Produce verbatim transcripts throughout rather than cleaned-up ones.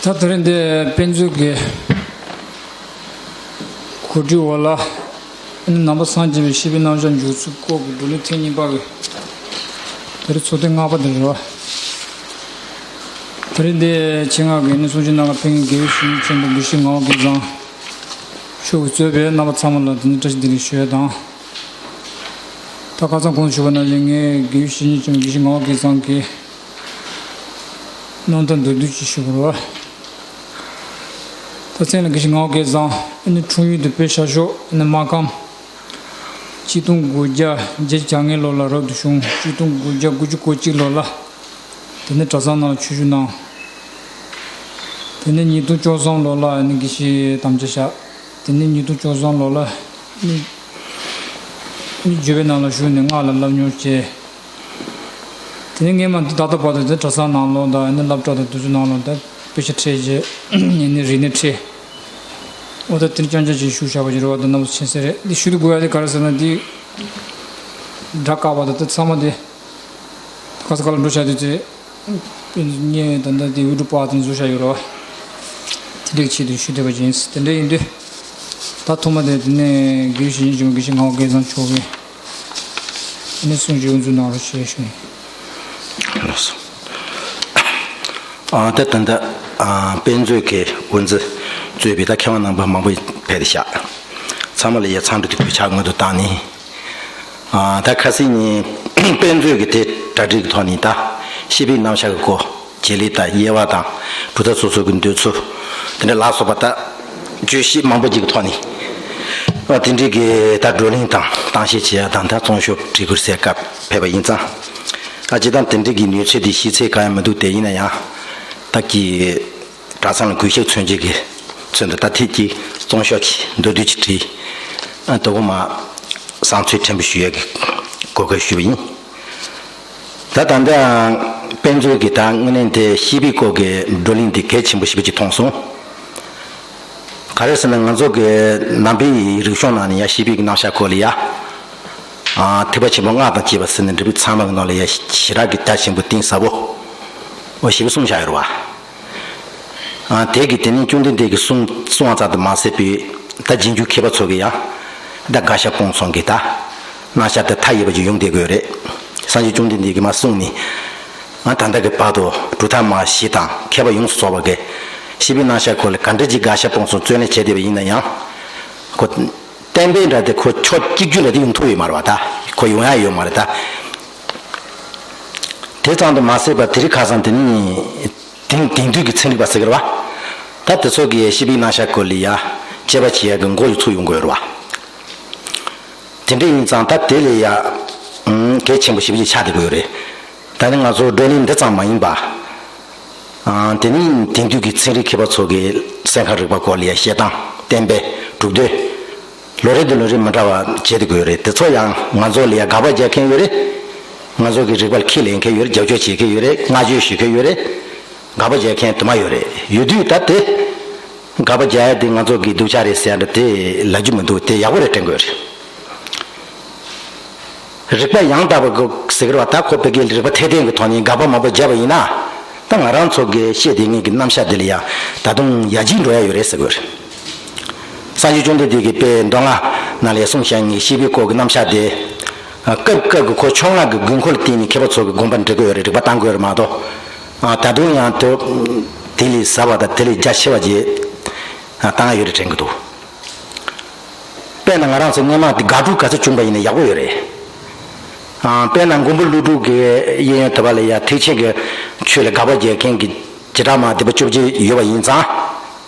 ད་དེ་རིང་འདི་དཔེ་མཛོད་ཀྱི་གོ་སྒྲིག་འོག་ལ། ཨ་ནི་ནང་པ་སངས་རྒྱས་པའི་ཤེས་པའི་རྣམ་གཞག་འཇུག་ཚུལ་སྐོར་གྱི་བགྲོ་གླེང་ཐེངས་གཉིས་པ་གི་དེ་རིང་ཚོགས་ཐེངས་ལྔ་པ་དེ་རེད་བ། དེ་རིང་འདི་ཆེད་མངགས་ཀྱིས་ཨ་ནི་གསུང་བཤད་གནང་མཁན་དཔེ་མཁན་དགེ་བའི་བཤེས་གཉེན་ཆེན་པོ་དགེ་བཤེས་ངག་དབང་སྐལ་བཟང་མཆོག་གིས་གཙོས་པའི་རྣམ་པ་ཚང་མ་ལ་དེ་ནས་བཀྲ་ཤིས་བདེ་ལེགས་ཞུ་ཡ་དང་། ད་ཁ་སང་གོང་དུ་ཞུས་པ་ནང་བཞིན་ངས་དགེ་བའི་བཤེས་གཉེན་ཆེན་པོ་དགེ་བཤེས་ངག་དབང་སྐལ་བཟང་གི་རྣམ་ཐར་མདོར་བསྡུས་ཅིག་ཞུ་དགོས་རེད་བ། ད་མཚན་ལ་དགེ་བཤེས་ངག་དབང་སྐལ་བཟང་ཨ་ནི་འཁྲུངས་ཡུལ་དེ་བོད་ཤར་ཕྱོགས་ཨ་ནི་སྨར་ཁམས། ཆིག་སྟོང་དགུ་བརྒྱ་བརྒྱད་ཅུ་གྱ་ལྔའི་ལོ་ལ་རབ་ཏུ་བྱུང་། ཆིག་སྟོང་དགུ་བརྒྱ་དགུ་བཅུ་གོ་གཅིག་ལོ་ལ་དེ་ནས་གྲྭ་ཚང་ནང་ཆོས་ཞུགས་གནང་། དེ་ནས་ཉིས་སྟོང་བཅུ་གསུམ་ལོ་ལ་ཨ་ནི་དགེ་བཤེས་དམ་བཅའ་བཞག་དེ་ནས་ཉིས་སྟོང་བཅུ་གསུམ་ལོ་ལ་ཨ་ནི་ཨ་ནི་འཇུ་བའི་ནང་ལ་ཞུགས་ནས་སྔགས་ལ་སློབ་སྦྱོང་བྱས། དེ་ནས་སྔས་མ་འདི་ད་ལྟ་བར་དུ་དེ་གྲྭ་ཚང་ནང་ལོགས་དང་ཨ་ནི་སློབ་གྲྭ་དང་དེ་ཚོའི་ནང་ལོགས་དང་དཔེ་ཆ་ཁྲིད་བྱས། ཨ་ནི་རིག་གནས་ཁྲིད། འོ་ད་དེ་རྐྱང་རྐྱང་ཅིག་ཞུས་བཞག་པ་ཅིག་རེད་བ། དེ་རྣམ་པ་ཚོ་མཁྱེན་གསལ་རེད། འདི་ཞུ་དུ་དགོས་ཡ་དེ་ག་རེ་ཟེར་ན། འདི་སྒྲ་བཀག་པ་དང་དེ་ཚང་མ་དེ་ཁ་ས་ཁ་ལ་འགྲོ་བྱ་དུས་ཚེ། ངས་ད་ལྟ་དེ་ཡུ་ཊུབ་པར་དེ་བཟོ་བཞག་ཡོད་རེད་བ། དེ་འདྲའི་ཆེད་དུ་ཞུ་བསྡད་པ་ཡིན། དེ་འདྲ་ཡིན་དུས། ད་ཐོག་མ་དེ་དེ་ནས་དགེ་བའི་བཤེས་གཉེན་ཆེན་པོ་དགེ་བཤེས་ངག་དབང་སྐལ་བཟང་མཆོག་གིས་ཨ་ནི་གསུང་བཤད་དབུ་འཛུགས་གནང་རོགས་ཞེས་ཞུ་ཡིན། ལགས་སོ། ཨ་ད་ད་ལྟ་ཨ་དཔེ་མཛོད་ཀྱི་དབུ་འཛིན་གཙོས་པའི་ད་མཁས་དབང་རྣམ་པ་མང་པོ་ཕེབས་ཏེ་བཞུགས། ཚང་མ་ལ་ཡ་འཚམས་འདྲི་དང་གུས་ཕྱག་སྔོན་དུ་བཏང་ནས། ཨ་ད་ཁ་སང་ཉིན་དཔེ་མཛོད་ཀྱི་དེ་གྲ་སྒྲིག་གི་ཐོག་ནས་ད་ཤེས་པའི་རྣམ་གཞག་གི་སྐོར། བྱེད་ལས་དང་དབྱེ་བ་དང་གྲུབ་མཐའ་སོ་སོ་གི་འདོད་ཚུལ། དེ་འདྲ་ལ་སོགས་པ་ད་བརྗོད་གཞི་མང་པོ་ཅིག་གི་ཐོག་ནས། ཨ་དེ་འདྲའི་གི་ད་བགྲོ་གླེང་དང་གཏམ་བཤད་བྱེད་ཡ་དང་ད་རྩོམ་ཤོག་བྲིས་དགོས་ཟེར་སྐབས་ཕེབས་པ་ཡིན་ཙང་། ཨ་སྤྱིར་བཏང་དེ་འདྲའི་གི་གནས་ཚུལ་དེ་ཤེས་ཚད་གང་ཡང་མི་འདུག་དེ་ཡིན་ན་ཡང་ད་གི་གྲྭ་ཚང་ལ་གུས་ཞབས་མཚོན་བྱེད་ཀྱི་ཚུལ་དུ་ད་ཐེངས་ཀྱི་རྩོམ་ཤོག་ཅིག་མདོར་བསྡུས་ཅིག་བྲིས། ཨ་དོ་དགོང་མ་བསམ་ཚུལ་ཕྲན་བུ་ཞུ་ཡ་གི་གོ་སྐབས་ཞུས་པ་ཡིན། ད་ད་ལྟ་དཔེ་མཛོད་ཀྱི་ད་དངོས་གནས་དེ་ཤེས་པའི་སྐོར་གྱི་བགྲོ་གླེང་འདི་གལ་ཆེན་པོ་ཞེ་པོ་ཅིག་མཐོང་སོང་། ག་རེ་ཟེར་ན་ང་ཚོ་གི་ནང་པའི་རིག་གཞུང་ནང་ནས་ཡ་ཤེས་པའི་གི་རྣམ་གཞག་སྐོར་ལ་ཡ། ཨ་ཐེག་པ་ཆེན་པོ་སྔགས་དང་བཅས་པ་ཟེར་ནས་འབྲི་བའི་ཚང་མ་གི་ནང་ལ་ཡ་ཞེ་དྲག་གི་རྒྱ་ཆེན་པོ་གཏིང་ཟབ་པོ་འོ་ཞེ་པོ་གསུངས་བཞག་ཡོད་རེད་བ། ཨ་དེ་གི་དེ་ནས་བཅོམ་ལྡན་འདས་ཀྱིས་གསུང་གསུང་བ་ཙམ་དུ་མ་ཟད་པའི་ད་རྗེས་འཇུག་མཁས་པ་ཚོ་གི་ཡང་ད་དགག་བཞག་སྤོང་གསུམ་གྱི་ད་རྣམ་གཞག་དེ་མཐའ་ཡས་པ་ཅིག་ཡོང་བསྡད་དགོས་རེད། སངས་རྒྱས་བཅོམ་ལྡན་འདས་ཀྱིས་མ་གསུངས་ནས་ང་ད་ལྟ་གི་བར་དུ་གྲུབ་མཐའ་མ་བཞི་དང་མཁས་པ་ཡོངས་སུ་རྫོགས་པ་གི་ཤེས་པའི་རྣམ་གཞག་སྐོར་ལ་ག་འདྲ་ཅིག་དགག་བཞག་སྤོང་གསུམ་རྩོད་ལེན་བྱས་བསྡད་པ་ཡིན་ན་ཡང་། ཁོ་གཏན་འབེབས་འདྲ་དེ་ཁོ་ཕྱོགས་གཅིག་གྱུར་འདྲ་དེ་ཡོང་ཐུབ་ཡོད་མ་རེད་བ། ད་ཁོ་ཡོང་ཡ་ཡོད་མ་རེད་ད། དེ་ཙམ་དུ་མ་ཟད་པར་དེ་རིང་ཁ་སང་དེ་ནི་དེང་དེང་དུས་ཀྱི་ཚན་རིག་པ་ཟེར་གི་རེད་བ། ད་དེ་ཚོ་གིས་ཤེས་པའི་རྣམ་གཞག་སྐོར་ལ་ཡ་དཔྱད་པ་བྱེད་ཡ་གི་མགོ་ཡི་ཚུགས་ཡོང་གི་ཡོད་རེད་བ། དེ་འདྲ་ཡིན་ཙང་ད་དེ་ལ་ཡ་ཨང་གལ་ཆེན་པོ་ཞེ་པོ་ཅིག་ཆགས་བསྡད་ཀྱི་ཡོད་རེད། ད་ནི་ང་ཚོ་བགྲོ་གླེང་འདི་ཙམ་མ་ཡིན་པ། ཨང་དེ་ནི་དེང་དུས་ཀྱི་ཚན་རིག་མཁས་པ་ཚོ་གིས་སེམས་ཁམས་རིག་པ་སྐོར་ལ་ཡ་བཤད་སྟངས་གཏན་འབེབས་གྲུབ་དོན། ལོ་རེ་དང་ལོ་རེ་མི་འདྲ་བ་བྱེད་དགོས་ཡོད་རེད། དེ་ཚོ་ཡང་ང་ཚོ་ལ་ཡ་དགག་པ་རྒྱག་མཁན་ཡོད་རེད། ང་ཚོ་གི་རིག་པ་ལ་ཁས་ལེན་མཁན་ཡོད་རེད། རྒྱབ་སྐྱོར་བྱེད་མཁན་ཡོད་རེད། བསྔགས་བརྗོད་ཞུ་མཁན་ཡོད་རེད། དགག་པ་རྒྱག་མཁན་དུ་མ་ཡོད་རེད། ཡོད་དུས་ད་དེ་དགག་པ་རྒྱག་ཡ་དེ་ང་ཚོ་གི་སྡུག་ཅག་རེད་ཟེར་ཡ་འདྲ་དེ་ལབ་རྒྱུ་མི་འདུག་དེ་ཡག་པོ་རེད་དྲན་དགོས་རེད། རིག་པ་ཡང་དག་པ་གི་ཟེར་གི་རེད་བ། ད་ཁོ་ཕ་གིའི་རིག་པ་འཐད་ལྡན་གྱི་ཐོག་ནས་དགག་པ་མང་པོ་བརྒྱབ་པ་ཡིན་ན། ད་ང་རང་ཚོ་གི་བཤད་བསྡད་མཁན་གྱི་རྣམ་གཞག་འདི་ལ་ཡང་ད་དུང་ཡར་རྒྱས་འགྲོ་ཡ་ཡོད་རེད་ཟེར་གི་རེད། སངས་རྒྱས་བཅོམ་ལྡན་འདས་ཀྱིས་དཔེ་མདོ་སྔགས་ནང་ལ་གསུངས་བཞག་མཁན་ཤེས་པའི་སྐོར་གྱི་རྣམ་གཞག་དེ། སྐབས་སྐབས་ཀྱི་ཁོ་ཕྱོགས་སྔ་གི་དགོས་མཁོ་ལ་བརྟེན་ནས་མཁས་པ་ཚོ་གི་དགོངས་པ་འགྲེལ་གྱི་ཡོད་རེད། རིགས་པ་བཏང་གི་ཡོད་རེད་མ་གཏོགས། ད་དུང་ཡང་དེ་དེ་ལས་ཟབ་པ་དང་དེ་ལས་རྒྱ་ཆེ་བ་ཅིག་བཏང་ཡ་ཡོད་རེད་དྲན་གྱི་འདུག་དཔེར་ན་ང་རང་ཚོ་སྔོན་མ་དེ་དགག་སྒྲུབ་ག་ཚོད་བྱུང་པ་ཡིན་ན་ཡག་པོ་ཡོད་རེད། ཨ་དཔེར་ན་མགོན་པོ་ཀླུ་སྒྲུབ་ཀྱི་གཡས་གཡོན་དེ་པ་ལ་ཡ་ཐེག་ཆེན་གྱི་ཆོས་ལ་དགག་པ་རྒྱག་མཁན་གྱི་བྱེ་བྲག་སྡེ་པ་བཅོ་བརྒྱད་ཡོད་པ་ཡིན་ཙང་།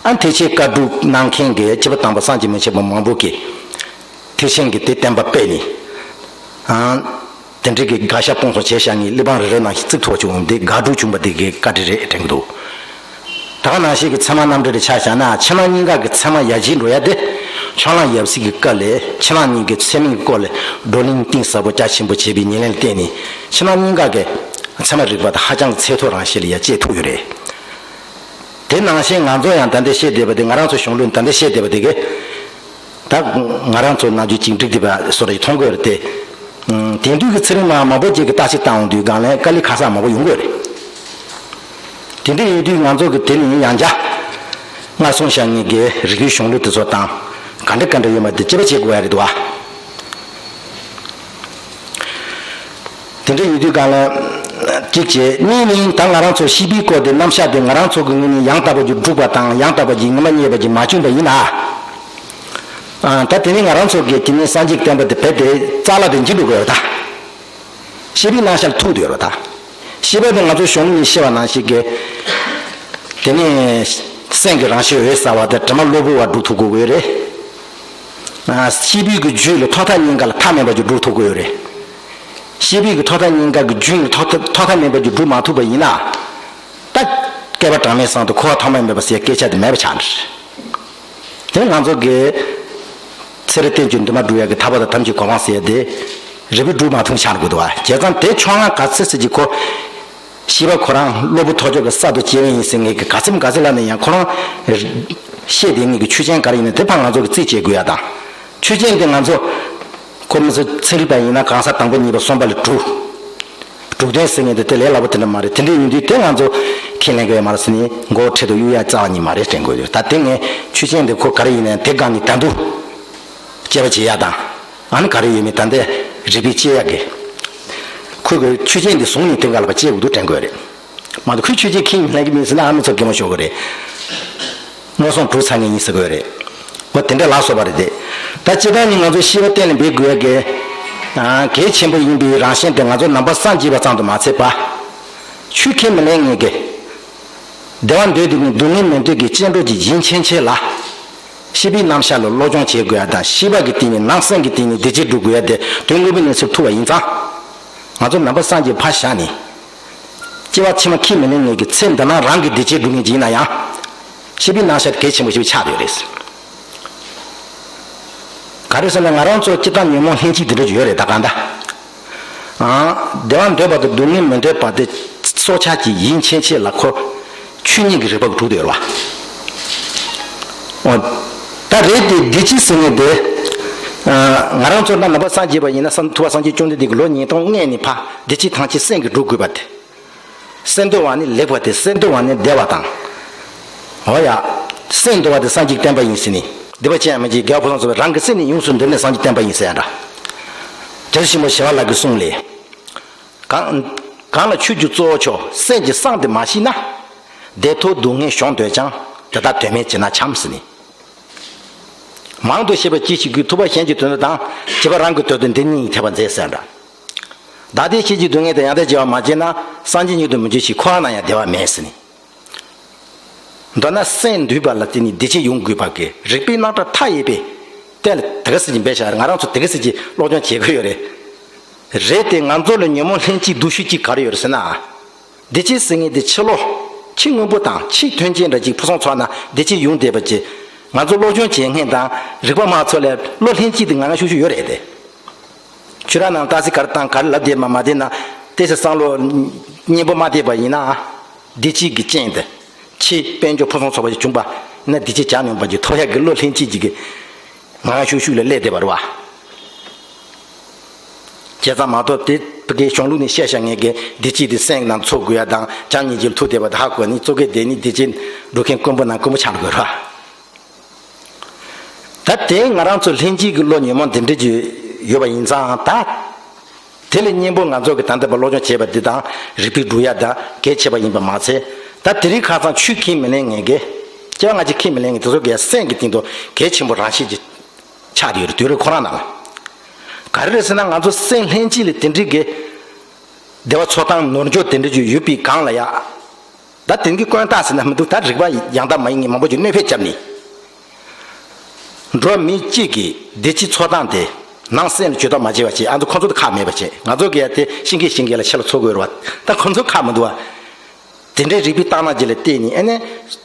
ཨ་ཐེག་ཆེན་བཀའ་སྒྲུབ་གནང་མཁན་གྱི་སྐྱེས་བུ་དམ་པ་སངས་རྒྱས་མི་ཕྱེད་པ་མང་པོ་གིས་ཐེག་ཆེན་གྱི་དེ་བསྟན་པ་སྤེལ་ནས། ཨ། དེ་འདྲའི་གི་དགག་བཞག་སྤོང་གསུམ་བྱས་བཞག་མཁན་གླེགས་བམ་རེ་རེ་ནང་བཞིན་བརྩི་ཐུབ་པ་བྱུང་བ་འདི་དགག་སྒྲུབ་བྱུང་བ་འདི་གི་བཀའ་དྲིན་རེད་དྲན་གྱི་འདུག་ད་ག་ནང་བཞིན་གྱི་ཚད་མ་རྣམ་འགྲེལ་རེ་ཆ་བཞག་ན་ཕྱི་ནང་གཉིས་ཀ་གི་ཚད་མ་ཡར་རྒྱས་འགྲོ་ཡ་དེ་ཕྱོགས་གླང་ཡབ་སྲས་ཀྱི་སྐབས་ལས་ཕྱི་ནང་གཉིས་ཀའི་ཚད་མའི་སྐོར་ལ་བགྲོ་གླེང་གཏིང་ཟབ་པོ་རྒྱ་ཆེན་པོ་བྱས་པའི་ཉེར་ལེན་ལ་བརྟེན་ནས་ཕྱི་ནང་གཉིས་ཀ་གི་ཚད་མ་རིག་པ་དེ་ཧ་ཅང་གི་ཚད་མཐོ་རང་བཞིན་ལ་ཡར་བཅད་ཐུབ་ཡོད་རེད། དེ་ནང་བཞིན་ང་ཚོ་ཡང་ད་ལྟ་བཤད་བསྡད་པ་དེ་ང་རང་ཚོ་གཞུང་ལུགས་ད་ལྟ་བཤད་བསྡད་པ་དེ་གི་ད་ང་རང་ཚོ་ནམ་རྒྱུན་གཅིག་འགྲིག་བསྡད་པ་བཟོ་འདྲ་ཞིག་མཐོང་གི་ཡོད་རེད་དེ། དེང་དུས་ཀྱི་ཚན་རིག་མ་མང་པོ་ཅིག་གིས་བརྟག་དཔྱད་བཏང་ཡོང་དུས་སྒང་ལ་དཀའ་ལས་ཁག་ས་མང་པོ་ཡོང་གི་ཡོད་རེད། དེ་འདྲ་ཡིན་དུས་ང་ཚོ་གི་དེ་ནི་ཡང་བསྐྱར་སྔར་སོང་བཞག་ངེས་ཀྱི་རིག་པའི་གཞུང་ལུགས་དེ་ཚོ་དང་ག་འདྲ་ག་འདྲ་ཡོད་མ་དེ་དཔྱད་པ་བྱེད་དགོས་ཡ་རེད་འདུག་བ། དེ་འདྲ་ཡིན་དུས་གང་ལ་གཅིག་བྱས། གཉིས་ནི་ད་ང་རང་ཚོ་ཤེས་པའི་སྐོར་དེ་རྣམ་གཞག་དེ་ང་རང་ཚོ་གི་ངོས་ནས་ཡང་དག་པ་ཅིག་བསྒྲུབས་པ་དང་ཡང་དག་པ་ཅིག་ངོ་མ་རྙེད་པ་ཅིག་མ་བྱུང་བ་ཡིན་ན། ཨ། ད་དེ་ནི་ང་རང་ཚོ་གི་དེ་ནི་སངས་རྒྱས་བསྟན་པ་དེ་རྦད་དེ་རྩ་བ་དེ་འཇིག་འགྲོ་དགོས་ཡོད་ད། ཤེས་པའི་རྣམ་གཞག་ལ་ཐུག་བསྡད་ཡོད་རེད་ད། ཤེས་པ་དེ་ང་ཚོ་གཞུང་ནས་བཤད་པ་ནང་བཞིན་གྱི། དེ་ནས་སེམས་ཀྱི་རང་བཞིན་འོད་གསལ་བ་དང་དྲི་མ་གློ་བུར་བ་སྒྲུབ་ཐུབ་དགོས་ཀྱི་ཡོད་རེད། ཨ། ཤེས་པའི་གི་རྒྱུད་ལ་ཐོག་མཐའ་གཉིས་ཀ་ལ་མཐའ་མེད་པ་ཅིག་སྒྲུབ་ཐུབ་ཀྱི་ཡོད་རེད། ཤེས་པའི་གི་ཐོག་མཐའ་གཉིས་ཀ་གི་རྒྱུད་ལ་ཐོག་མཐའ་ཐོག་མཐའ་མེད་པ་ཅིག་སྒྲུབ་མ་ཐུབ་པ་ཡིན་ན། ད་བསྐལ་པ་གྲངས་མེད་སོང་དུས་འཁོར་བ་ཐོག་མ་མེད་པ་ཟེར་སྐད་ཆ་དེ་མེད་པ་ཆགས་འགྲོ། དེ་ང་ཚོ་གི་ཚེ་རབས་བསྟན་བཅོས་འདུས་མ་བསྒྲུབ་ཡ་གི་ཐར་པ་དང་ཐམས་ཅད་གོ་འཕང་ཟེར་ཡ་དེ་རིག་པས་སྒྲུབ་མ་ཐུབ་ཆགས་དགོས་འདུག་བ། བྱས་ཙང་དེ་ཕྱོགས་སྔ་ག་ཚོད་ཟེར་གྱི་ཁོ། ཤེས་པ་ཁོ་རང་གློ་བུར་ཐོགས་ཆོག་གི་གསར་དུ་སྐྱེ་བ་ཡིན་ཟེར་ངེས་ཀྱི་ག་ཚོད་ག་ཚོད་ལབ་ན་ཡང་ཁོ་རང་བཤད་དེ་ངེས་ཀྱི་ཆོས་ཅན་ག་རེ་ཡིན་ན་དེ་ཕར་ང་ཚོ་གི་རྩིས་བྱེད་དགོས་ཡ་དང་། ཆོས་ཅན་དེ་ང་ཚོ་ཁོ་མི་ཚོ་ཚན་རིག་པ་ཡིན་ན་གང་ཟག་དང་པོ་གཉིས་པ་གསུམ་པ་ལ་དྲུག་དྲུག་ལྡན་ཟེར་མཁན་དེ་དེ་ལས་སླ་པོ་དེ་འདྲ་མ་རེད། དེ་འདྲ་ཡིན་དུས་དེ་ང་ཚོ་ཁས་ལེན་དགོས་ཡ་མ་རེད་ཟེར་ནས་མགོ་བོ་ཁྲིད་དུ་གཡུག་ཡ་རྩ་བ་ཉིད་མ་རེད་དྲན་དགོས་ཡོད། ད་དེ་ངས་ཆོས་ཅན་དེ་ཁོ་ག་རེ་ཡིན་ན་དེ་སྒང་ནས་ད་དུང་དཔྱད་པ་བྱེད་ཡ་དང་། ཨ་ནི་ག་རེ་ཡོད་མེད་ད་ལྟའི་རིག་པས་དཔྱད་ཡ་གི། ཁོ་གི་ཆོས་ཅན་དེ་བཟུང་ནས་དེ་སྒང་ལ་ཕར་དཔྱད་དགོས་འདུག་དྲན་དགོས་རེད། མ་གཏོགས་ཁོས་ཆོས་ཅན་ཁས་ལེན་གྱི་མིན་ཟེར་ན་ཨ་མི་ཚོ་གད་མོ་ཤོར་གི་རེད། མངོན་སུམ་གྲུབ་ཚར་མཁན་ཡིན་ཟེར་དགོས་རེད། འོ་དེ་འདྲ་ལ་སོགས་པ་རེད་དེ། ད་སྤྱིར་བཏང་ནི་ང་ཚོ་ཤེས་པ་གཏན་ལ་འབེབས་དགོས་ཡ་གི། ཨ། གལ་ཆེན་པོ་ཡིན་པའི་རང་བཞིན་དེ་ང་ཚོ་ནང་པ་སངས་རྒྱས་པ་ཙམ་དུ་མ་ཚད་པ། ཆོས་ཁས་མི་ལེན་མཁན་གྱི། བདེ་བ་འདོད་དེ་ནི་སྡུག་བསྔལ་མི་འདོད་ཀྱི་སྐྱེ་འགྲོ་གྱི་ཡིན་ཕྱིན་ཆད་ལ། ཤེས་པའི་རྣམ་གཞག་ལ་སློབ་སྦྱོང་བྱེད་དགོས་ཡ་དང་ཤེས་པ་གི་སྟེང་ནས་ནང་སེམས་ཀྱི་སྟེང་ནས་བདེ་སྐྱིད་སྒྲུབ་དགོས་ཡ་དེ་དོན་དངོས་པོའི་གནས་ཚུལ་ཐུག་པ་ཡིན་ཙང་། ང་ཚོ་ནང་པ་སངས་རྒྱས་ཕར་བཞག་ནས། སྐྱེ་བ་ཕྱི་མ་ཁས་མི་ལེན་མཁན་གྱི་ཚེ་འདི་ན་རང་གི་བདེ་སྐྱིད་སྒྲུབ་མཁན་ཅིག་ཡིན་ན་ཡང་། ཤེས་པའི་རྣམ་གཞག་དེ་གལ་ཆེན་པོ་ཞིག་ཆགས་ཡོད་རེད། ག་རེ་ཟེར་ན་ང་རང་ཚོ་སྤྱིར་བཏང་ཉོན་མོངས་ལྷན་སྐྱེས་དེ་འདྲ་ཅིག་ཡོད་རེད་ད་གང་ལྟར། ཨང་། བདེ་བ་འདོད་པ་དང་སྡུག་བསྔལ་མི་འདོད་པ་དེ་སྲོག་ཆགས་ཀྱི་ཡིན་ཕྱིན་ཆད་ལ་ཁོ་ཆོས་ཉིད་ཀྱི་རིག་པ་གིས་གྲུབ་བསྡད་ཡོད་རེད་བ། འོ། ད་རེད་དེ་བདེ་སྐྱིད་ཟེར་མཁན་དེ། ཨ། ང་རང་ཚོ་ན་ནང་པ་སངས་རྒྱས་པ་ཡིན་ན་སངས་ཐུབ་པ་སངས་རྒྱས་བཅོམ་ལྡན་འདས་ཀྱིས་ལོ་ཉིས་སྟོང་སྔོན་ནས་ཕར་བདེ་སྐྱིད་ཐམས་ཅད་སེམས་ཀྱིས་སྒྲུབ་དགོས་པ་དེ། སེམས་འདུལ་བ་ནི་ལེགས་པ་སྟེ་སེམས་འདུལ་བ་ནི་བདེ་བ་དང་། འོ་ཡ། སེམས་འདུལ་བ་དེ་སངས་རྒྱས་བསྟན་པ་ཡིན་ཟེར་ནས་སྡིག་པ་ཅི་ཡང་མི་བགྱིད་དགེ་བ་ཕུན་སུམ་ཚོགས་པའི་རང་གི་སེམས་ནི་ཡོངས་སུ་འདུལ་ནས་སངས་རྒྱས་བསྟན་པ་ཡིན་ཟེར་ཡ་འདྲ། རྒྱལ་སྲས་ཆེན་པོ་ཞི་བ་ལྷ་གི་གསུང་ལས། གང་གང་ལ་ཆོས་ཀྱི་གཙོ་བོ་མཆོག་སེམས་ཀྱི་གསང་དེ་མ་ཤེས་ན། བདེ་ཐོབ་སྡུག་བསྔལ་གཞོམ་འདོད་ཀྱང་དེ་དག་དོན་མེད་ཅིག་ན་འཁྱམས་ཟེར་ནས། མང་དུ་བཤད་པ་ཅི་ཞིག་གིས་ཐུབ་པ་གཞན་གྱི་དོན་དུ་དང་བྱིས་པ་རང་གི་དོན་དུ་འདི་གཉིས་ཀྱི་ཐེག་པ་མཛད་ཟེར་འདྲ། བདག་བདེ་གཤེགས་ཀྱི་སྡུག་བསྔལ་དང་ཡང་དག་བརྗེ་བ་མ་བྱས་ན་སངས་རྒྱས་མྱུར་དུ་མི་འགྱུར་ཞིང་འཁོར་བ་ན་ཡང་བདེ་བ་མེད་ཟེར་ནས། མདོར་ན་སེམས་འདུལ་བ་ལ་བརྟེན་ནས་བདེ་སྐྱིད་ཡོང་དགོས་པ་གི་རིགས་པའི་རྣམ་གྲངས་མཐའ་ཡས་པའི་གཏན་ལ་དེ་ག་ཟེར་གྱི་འབད་བཞག་ང་རང་ཚོ་དེ་ག་ཟེར་གྱི་སློབ་སྦྱོང་བྱེད་དགོས་ཡོད་རེད། རེད་དེ་ང་ཚོ་ལ་ཉོན་མོངས་ལྷན་སྐྱེས་སྡུག་ཤོས་གཅིག་ག་རེ་ཡོད་རེད་ཟེར་ན། བདེ་སྐྱིད་ཟེར་མཁན་དེ་ཕྱི་ལོགས་ཕྱི་དངོས་པོ་དང་ཕྱི་དོན་ཅན་འདྲ་གཅིག་ཕུན་སུམ་ཚོགས་ན་བདེ་སྐྱིད་ཡོང་བསྡད་པ་ཅིག་ང་ཚོ་སློབ་སྦྱོང་བྱེད་མཁན་དང་རིག་པ་མ་ཚོ་ལས་བློ་ལྷན་སྐྱེས་དེ་ང་ང་ཤུགས་ཤུགས་ཡོད་རེད་དེ། ཁྱོད་རང་ནང་ཏག་སེ་ག་རེ་བཏང་ག་རེ་ལབ་བསྡད་མ་མ་བསྡད་ན་ཏོག་ཙམ་བསམ་བློ་སྙན་པོ་མ་བསྡད་པ་ཡིན་ན། བདེ་སྐྱིད་ཀྱི་རྐྱེན་དེ་ཕྱི་དཔལ་འབྱོར་ཕུན་སུམ་ཚོགས་པ་ཞིག་བྱུང་པ་ཡིན་ན་བདེ་སྐྱིད་གྱ་ནོམ་པ་ཅིག་ཐོབ་ཡག་གི་བློ་ལྷན་སྐྱེས་ཅིག་གི་ང་ང་ཤུགས་ཤུགས་ལ་སླེབས་བསྡད་པ་རེད་བ། བྱས་ཙང་མ་གཏོགས་དེ་ཕ་གིའི་གཞུང་ལུགས་ནས་བཤད་བཞག་མཁན་གྱི་བདེ་སྐྱིད་དེ་སེམས་ནང་ཚོར་དགོས་ཡ་དང་བྱམས་སྙིང་རྗེ་ལ་ཐུག་བསྡད་པ་དེ་ཧ་གོ་ནས་གཙོ་གལ་དེ་ནི་བདེ་སྐྱིད་འགྲོ་མཁན་དཀོན་པོ་ནང་དཀོན་པོ་ཆགས་དགོས་རེད་བ། ད་དེ་ང་རང་ཚོ་ལྷན་སྐྱེས་ཀྱི་བློ་ཉོན་མོངས་འདི་འདྲ་ཅིག་ཡོད་པ་ཡིན་ཙང་ད། དེ་ལས་སྙིང་པོ་ང་ཚོ་གི་ད་ལྟ་བར་སློབ་སྦྱོང་བྱས་པ་འདི་དང་རིགས་པས་སྒྲུབ་ཡ་དང་གལ་ཆེ་བ་ཡིན་པ་མ་ཚད། ད་དེ་རིང་ཁ་སང་ཆོས་ཁས་མི་ལེན་མཁན་གྱི། སྐྱེ་བ་སྔ་ཕྱི་ཁས་མི་ལེན་མཁན་དེ་ཚོ་གི་སེམས་ཀྱི་སྟེང་དུ་གལ་ཆེན་པོ་རང་བཞིན་ཅིག་ཆགས་ཡོད་རེད་དུས་རབས་ཁོ་རང་ནང་ལ། ག་རེ་རེད་ཟེར་ན་ང་ཚོ་སེམས་ལྷན་སྐྱེས་ལ་དེ་འདྲའི་གི་བདེ་བ་འཚོལ་སྟངས་ནོར་འཇོག་དེ་འདྲ་ཅིག་ཡོད་པའི་སྒང་ལ་ཡ། ད་དེང་གི་དཀོན་རྟགས་ཟེར་ན་མི་འདུག་ད་རིག་པ་ཡང་དག་མ་ཡིན་མཁན་མང་པོ་ཅིག་གནོད་འཕེན་བརྒྱབ་ནས། འགྲོ་བ་མི་གཅིག་གི་བདེ་སྐྱིད་འཚོལ་སྟངས་དེ་ནང་སེམས་ལ་ཇུས་གཏོགས་མ་བྱས་པ་བྱས་ཨ་ཚོ་ཁོ་ཚོ་དེ་ཁག་མེད་པ་བྱས་ང་ཚོ་གི་ཡ་དེ་ཤེས་མཁན་ཤེས་མཁན་ལ་ཆེ་ལ་ཚོར་དགོས་རེད་བ། ད་ཁོ་ཚོ་ཁག་མི་འདུག་བ། དེ་འདྲའི་རིགས་པའི་རྟགས་སྣ་ཅིག་ལ་བརྟེན་ནས་ཨ་ནི་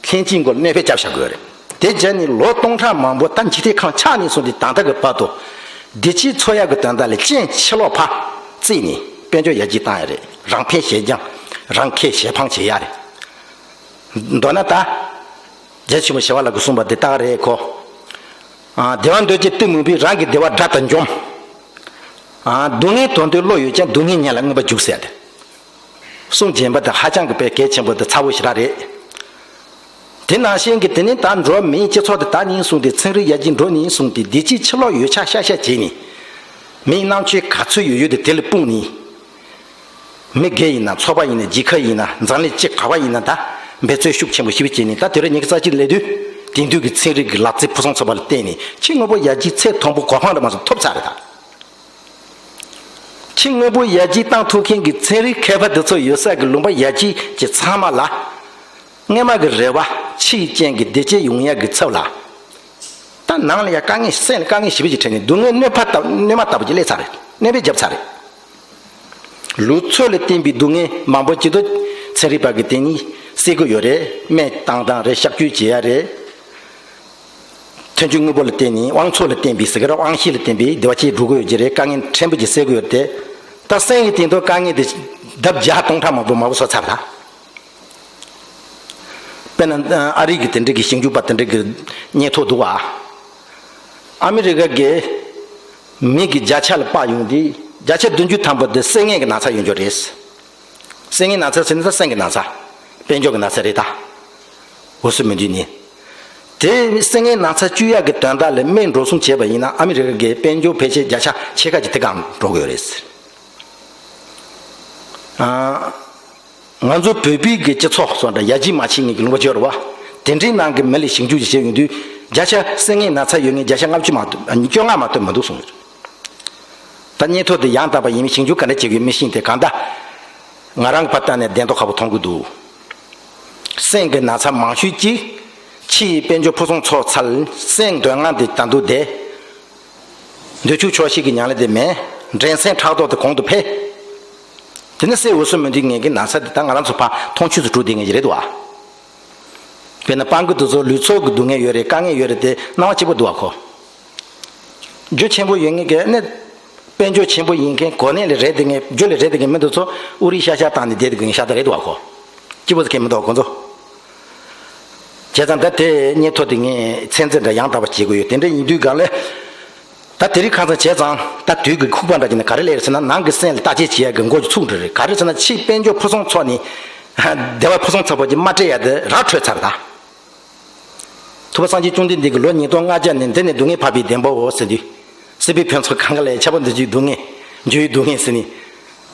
ལྷན་སྐྱེས་མགོ་ལ་གནོད་འཕེན་བརྒྱབ་བཞག་དགོས་རེད། དེ་བྱས་ནས་ལོ་སྟོང་ཕྲག་མང་པོ་ད་འཇིག་རྟེན་ཁམས་ཆགས་ནས་བཟུང་སྟེ་ད་ལྟ་གི་བར་དུ། བདེ་སྐྱིད་འཚོལ་ཡག་གི་དོན་དག་ལ་རྐྱེན་ཕྱི་ལོགས་ཕར་བརྩིས་ནས་དཔལ་འབྱོར་ཡར་རྒྱས་བཏང་ཡ་རེད། རང་ཕན་ཞེ་སྦྱང་། རང་ཁེ་ཞེ་ཕངས་བྱེད་ཡ་རེད། མདོར་ན་ད། རྒྱལ་ཆེན་པོ་ཞི་བ་ལྷ་གིས་གསུངས་པ་འདི་ལྟར་རེད་ཁོ། ཨ། བདེ་བ་འདོད་ཀྱི་གཏི་མུག་པས་རང་གི་བདེ་བ་དགྲ་ལྟར་འཇོམས། ཨ། སྡུག་བསྔལ་དོར་འདོད་བློ་ཡོད་ཀྱང་སྡུག་བསྔལ་ཉིད་ལ་མངོན་པར་རྒྱུག་ཟེར་ཏེ། གསུང་རྗེན་པ་དེ་ཧ་ཅང་གི་དཔེ་གལ་ཆེན་པོ་དེ་ཚ་བོ་ཞེ་དྲག་རེད། དེ་ནང་བཞིན་གྱི་དེ་ནི་ད་འགྲོ་བ་མིའི་སྤྱི་ཚོགས་དེ་ད་ནིང་གསུངས་ཏེ་ཚན་རིག་ཡར་རྒྱས་འགྲོ་ནིང་གསུངས་ཏེ་བདེ་སྐྱིད་ཕྱི་ལོགས་ཡོད་ཆ་ཤ་ཤ་བྱས་ནས། མིའི་རྣམ་དཔྱོད་ག་ཚོད་ཡོད་ཡོད་དེ་དེ་ལ་སྤུངས་ནས། མི་སྒེར་ཡིན་ན་ཚོགས་པ་ཡིན་ན་རྒྱལ་ཁབ་ཡིན་ན་འཛམ་གླིང་སྤྱི་ག་བ་ཡིན་ན་ད་འབད་རྩོལ་ཤུགས་ཆེན་པོ་ཞེ་པོ་བྱས་ནས་ད་དུས་རབས་ཉི་ཤུ་རྩ་གཅིག་སླེབས་དུས་དེང་དུས་ཀྱི་ཚན་རིག་གི་ལག་རྩལ་ཕུན་སུམ་ཚོགས་པ་ལ་བརྟེན་ནས་ཕྱི་དངོས་པོ་ཡར་རྒྱས་ཚད་མཐོན་པོ་གོ་འཕང་རེ་མ་སོང་ཐོབ་ཚར་རེད་ད། ཕྱི་དངོས་པོ་ཡར་རྒྱས་བཏང་ཐུབ་མཁན་གྱི་ཚན་རིག་མཁས་པ་འདི་ཚོ་ཡོད་ས་གི་ལུང་པ་ཡར་རྒྱས་ཀྱི་ཚང་མ་ལ། སྔོན་མ་གི་རེ་བ་ཕྱིའི་རྐྱེན་གྱིས་བདེ་སྐྱིད་ཡོང་ཡག་གི་ཚབ་ལ། ད་ནང་ལ་ཡང་དཀའ་ངལ་སེམས་ལ་དཀའ་ངལ་ཞེ་པོ་ཅིག་འཕྲད་ནས་སྡུག་བསྔལ་གནོད་པ་ལྟ་གནོད་མ་ལྟ་བུ་ཅིག་སླེབས་ཚར་རེད། གནོད་པ་བརྒྱབ་ཚར་རེད། ལུགས་སྲོལ་ལ་བརྟེན་པའི་སྡུག་བསྔལ་མང་པོ་ཅིག་ཏུ་ཚན་རིག་པ་གིས་དེ་ཉིད་སེལ་གི་ཡོད་རེད། སྨན་བཏང་སྟངས་རེད། གཤག་བཅོས་བྱེད་ཡ་རེད། ཐོན་སྐྱེད་དངོས་པོ་ལ་བརྟེན་ནས་དབང་ཚོགས་ལ་བརྟེན་པའི་ཟེར་གི་རེད། དབང་ཤེད་ལ་བརྟེན་པའི་བདེ་བ་ཅིག་འགྲོ་གི་ཡོད་ཀྱི་རེད། དཀའ་ངལ་ཕྲན་བུ་ཅིག་སེལ་གི་ཡོད་རེད་དེ། ད་སེམས་ཀྱི་སྟེང་དུ་དཀའ་ངལ་དེ་ལྡབ་བརྒྱ་སྟོང་ཕྲག་མང་པོ་མང་པོ་བཟོ་ཚར་ད། དཔེར་ན་ཨ་རི་གི་དེ་འདྲ་གི་ཞིབ་འཇུག་པ་དེ་འདྲ་གི་སྙན་ཐོ་འདུག་བ། ཨ་མི་རི་ཀ་གི་མི་གི་བརྒྱ་ཆ་ལ་དཔག་ཡོང་དུས་བརྒྱ་ཆ་བདུན་ཅུ་ཐམ་པ་དེ་སེམས་ངན་གྱི་ན་ཚ་ཡོད་འགྱོ་རེད། སེམས་ངན་ན་ཚ་ཟེར་ན་ད་སེམས་ཀྱི་ན་ཚ། དཔལ་འབྱོར་གྱི་ན་ཚ་རེད་ད། འུ་སུ་མི་འདུས་ནི། དེ་སེམས་ངན་ན་ཚ་བཅོས་ཡག་གི་དོན་དག་ལ་སྨན་འགྲོ་སོང་བྱས་པ་ཡིན་ན་ཨ་མི་རི་ཀ་གི་དཔལ་འབྱོར་ཕལ་ཆེར་བརྒྱ་ཆ་ཕྱེད་ཀ་གི་དེ་གང་འགྲོ་གི་ཡོད་རེད། ཨ། ང་ཚོ་བོད་པའི་གི་སྤྱི་ཚོགས་སོགས་འདྲ་ཡར་རྒྱས་མ་ཕྱིན་མཁན་གྱི་ལུང་པ་བརྗོད་རེད་བ། དེ་འདྲའི་ནང་གི་མི་ལ་ཞིབ་འཇུག་ཅིག་བྱས་ཡོང་དུས་བརྒྱ་ཆ་སེམས་ངན་ན་ཚ་ཡོད་མཁན་བརྒྱ་ཆ་ལྔ་བཅུ་མ་གཏོགས་ཨ་ནི་བཅོ་ལྔ་མ་གཏོགས་མི་འདུག་གསུངས་ཡོད། ད་སྙན་ཐོ་དེ་ཡང་དག་པ་ཡིན་མིན་ཞིབ་འཇུག་ག་འདྲ་བྱེད་དགོས་མི་ཤེས་ཏེ་གང་ལྟར། ང་རང་གི་བར་ལྟ་ནས་བདེན་མཐོ་ཁ་པོ་མཐོང་གི་འདུག་སེམས་ཀྱི་ན་ཚ་མང་ཤོས་ཀྱིས་ཕྱིའི་དཔལ་འབྱོར་ཕུན་སུམ་ཚོགས་ཚར། སེམས་འདོད་ལྔ་དེ་ད་དུང་བདེ། འདོད་ཆུང་ཆོག་ཤེས་ཀྱི་ཉམས་ལེན་དེ་མེད། འགྲན་སེམས་ཕྲག་དོག་དེ་གོང་དུ་འཕེལ། དེ་ནི་སེམས་འུ་སུ་མི་འདུས་མཁན་གྱི་ན་ཚ་དེ་ད་ང་རང་ཚོ་ཕར་མཐོང་ཆོས་སུ་གྲུབ་བསྡད་མཁན་ཞིག་རེད་འདུག་བ། དཔེར་ན་སྤང་གི་དུས་ཚོད་ལུས་ཚོགས་ཀྱི་སྡུག་བསྔལ་ཡོད་རེད། དཀའ་ངལ་ཡོད་རེད་དེ་སྣང་བ་གཅིག་པ་འདུག་བ་ཁོ། རྒྱུ་ཆེན་པོ་ཡོད་མཁན་གྱི་ནི། དཔལ་འབྱོར་ཆེན་པོ་ཡིན་མཁན་གོ་གནས་ལ་རེད་དེ་མཁན་རྒྱུ་ལ་རེད་དེ་མཁན་མི་འདུག་ཚོ་ཨུ་རིའི་ཤ་ཤ་བཏང་ནས་བསྡད་དེ་དགོས་མཁན་ཤ་སྟག་རེད་འདུག་བ་ཁོ། སྐྱིད་པོ་ཟེར་མཁན་མི་འདུག་ཁོ་ཚོ། བྱས་ཙང་ད་དེ་སྙན་ཐོ་དེ་ངས་ཚན་རྩལ་འདྲ་ཡང་དག་པ་བྱེད་དགོས་ཡོད། དེ་འདྲ་ཡིན་དུས་གང་ལས། ད་དེ་རིང་ཁ་སང་བྱས་ཙང་ད་དུས་ཀྱི་ཁུག་པ་འདྲ་ཅིག་ནི་ག་རེ་སླེབས་ཟེར་ན་ནང་གི་སེམས་ལ་བརྟག་དཔྱད་བྱེད་ཡག་གི་མགོ་ཅིག་ཚུགས་འགྲོ་རེད། ག་རེ་ཟེར་ན་ཕྱིའི་དཔལ་འབྱོར་ཕུན་སུམ་ཚོགས་ནས་བདེ་བ་ཕུན་སུམ་ཚོགས་པ་ཅིག་མ་སྤྲད་ཡག་དེ་ར་འཕྲོད་ཚར་ད། ཐུབ་པ་སངས་རྒྱས་བཅོམ་ལྡན་འདས་ཀྱིས་ལོ་ཉིས་སྟོང་ལྔ་བརྒྱ་ནས་འདི་ནས་སྡུག་བསྔལ་འཕགས་པའི་བདེན་པའོ་ཟེར་དུས། སྲིད་པའི་ཕུན་ཚོགས་གང་ག་ལས་ཁྱབ་པ་འདི་ཚོའི་སྡུག་བསྔལ། འགྱུར་བའི་སྡུག་བསྔལ་ཟེར་ནས།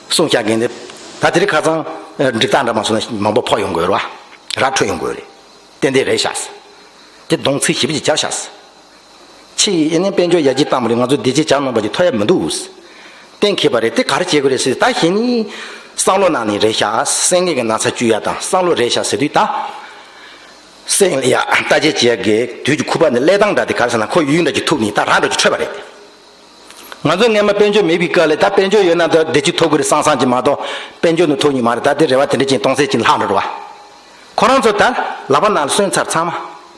གསུངས་བཞག་མཁན་དེ། ད་དེ་རིང་ཁ་སང་། འགྲིག་སྟངས་འདྲ་མ་སོང་ན་མང་པོ་ཕོག་ཡོང་དགོས་རེད་བ། ར་འཕྲོད་ཡོང་དགོས་རེད། ཏན་ཏན་རེད་ཤག་དེ་གདོང་ཚིག་ཞིབ་ཅིག་བྱ་ཤག་ཕྱི་ཡི་ཨེ་ནས་དཔལ་འབྱོར་ཡར་རྒྱས་བཏང་མ་རེད། ང་ཚོ་བདེ་སྐྱིད་བྱ་ནོར་བ་ཅིག་ཐོབ་ཡ་མི་འདུག་གཏན་འཁེལ་བ་རེད། དེ་ག་རེ་བྱེད་དགོས་རེད་ཟེར་ད་གཞི་ནས་བསམ་བློ་ནང་ནས་རེད་ཤག་སེམས་ངལ་གྱི་ན་ཚ་བཅོས་ཡ་དང་བསམ་བློ་རེད་ཤག་ཟེར་དུས་ད། སེམས་ལ་ཡ་བརྟག་དཔྱད་བྱེད་ཡ་གི་དུས་ཀྱི་ཁུག་པ་ནི་སླེབས་སྟངས་འདྲ་དེ་ག་རེ་ཟེར་ན་ཁོ་ཡུལ་འདྲ་ཅིག་ཐུག་ནས་ད་ར་འདྲ་ཅིག་འཕྲོད་པ་རེད། ང་ཚོ་སྔན་མ་དཔལ་འབྱོར་མེད་པའི་སྐབས་ལ་ད་དཔལ་འབྱོར་ཡོད་ན་ད་བདེ་སྐྱིད་ཐོབ་ཀྱི་རེད་བསམ་བསམ་གྱི་མ་གཏོགས་དཔལ་འབྱོར་ནི་ཐོབ་ནི་མ་རེད། ད་དེ་རེ་བ་དེ་འདྲ་ཅིག་གཏོང་སྲིད་ཅིག་ལྷག་འགྲོ་རེད་བ། ཁོ་རང་ཚོ་ད་ལག་པ་ནང་ལ་སོན་ཚར་ཚང་མ།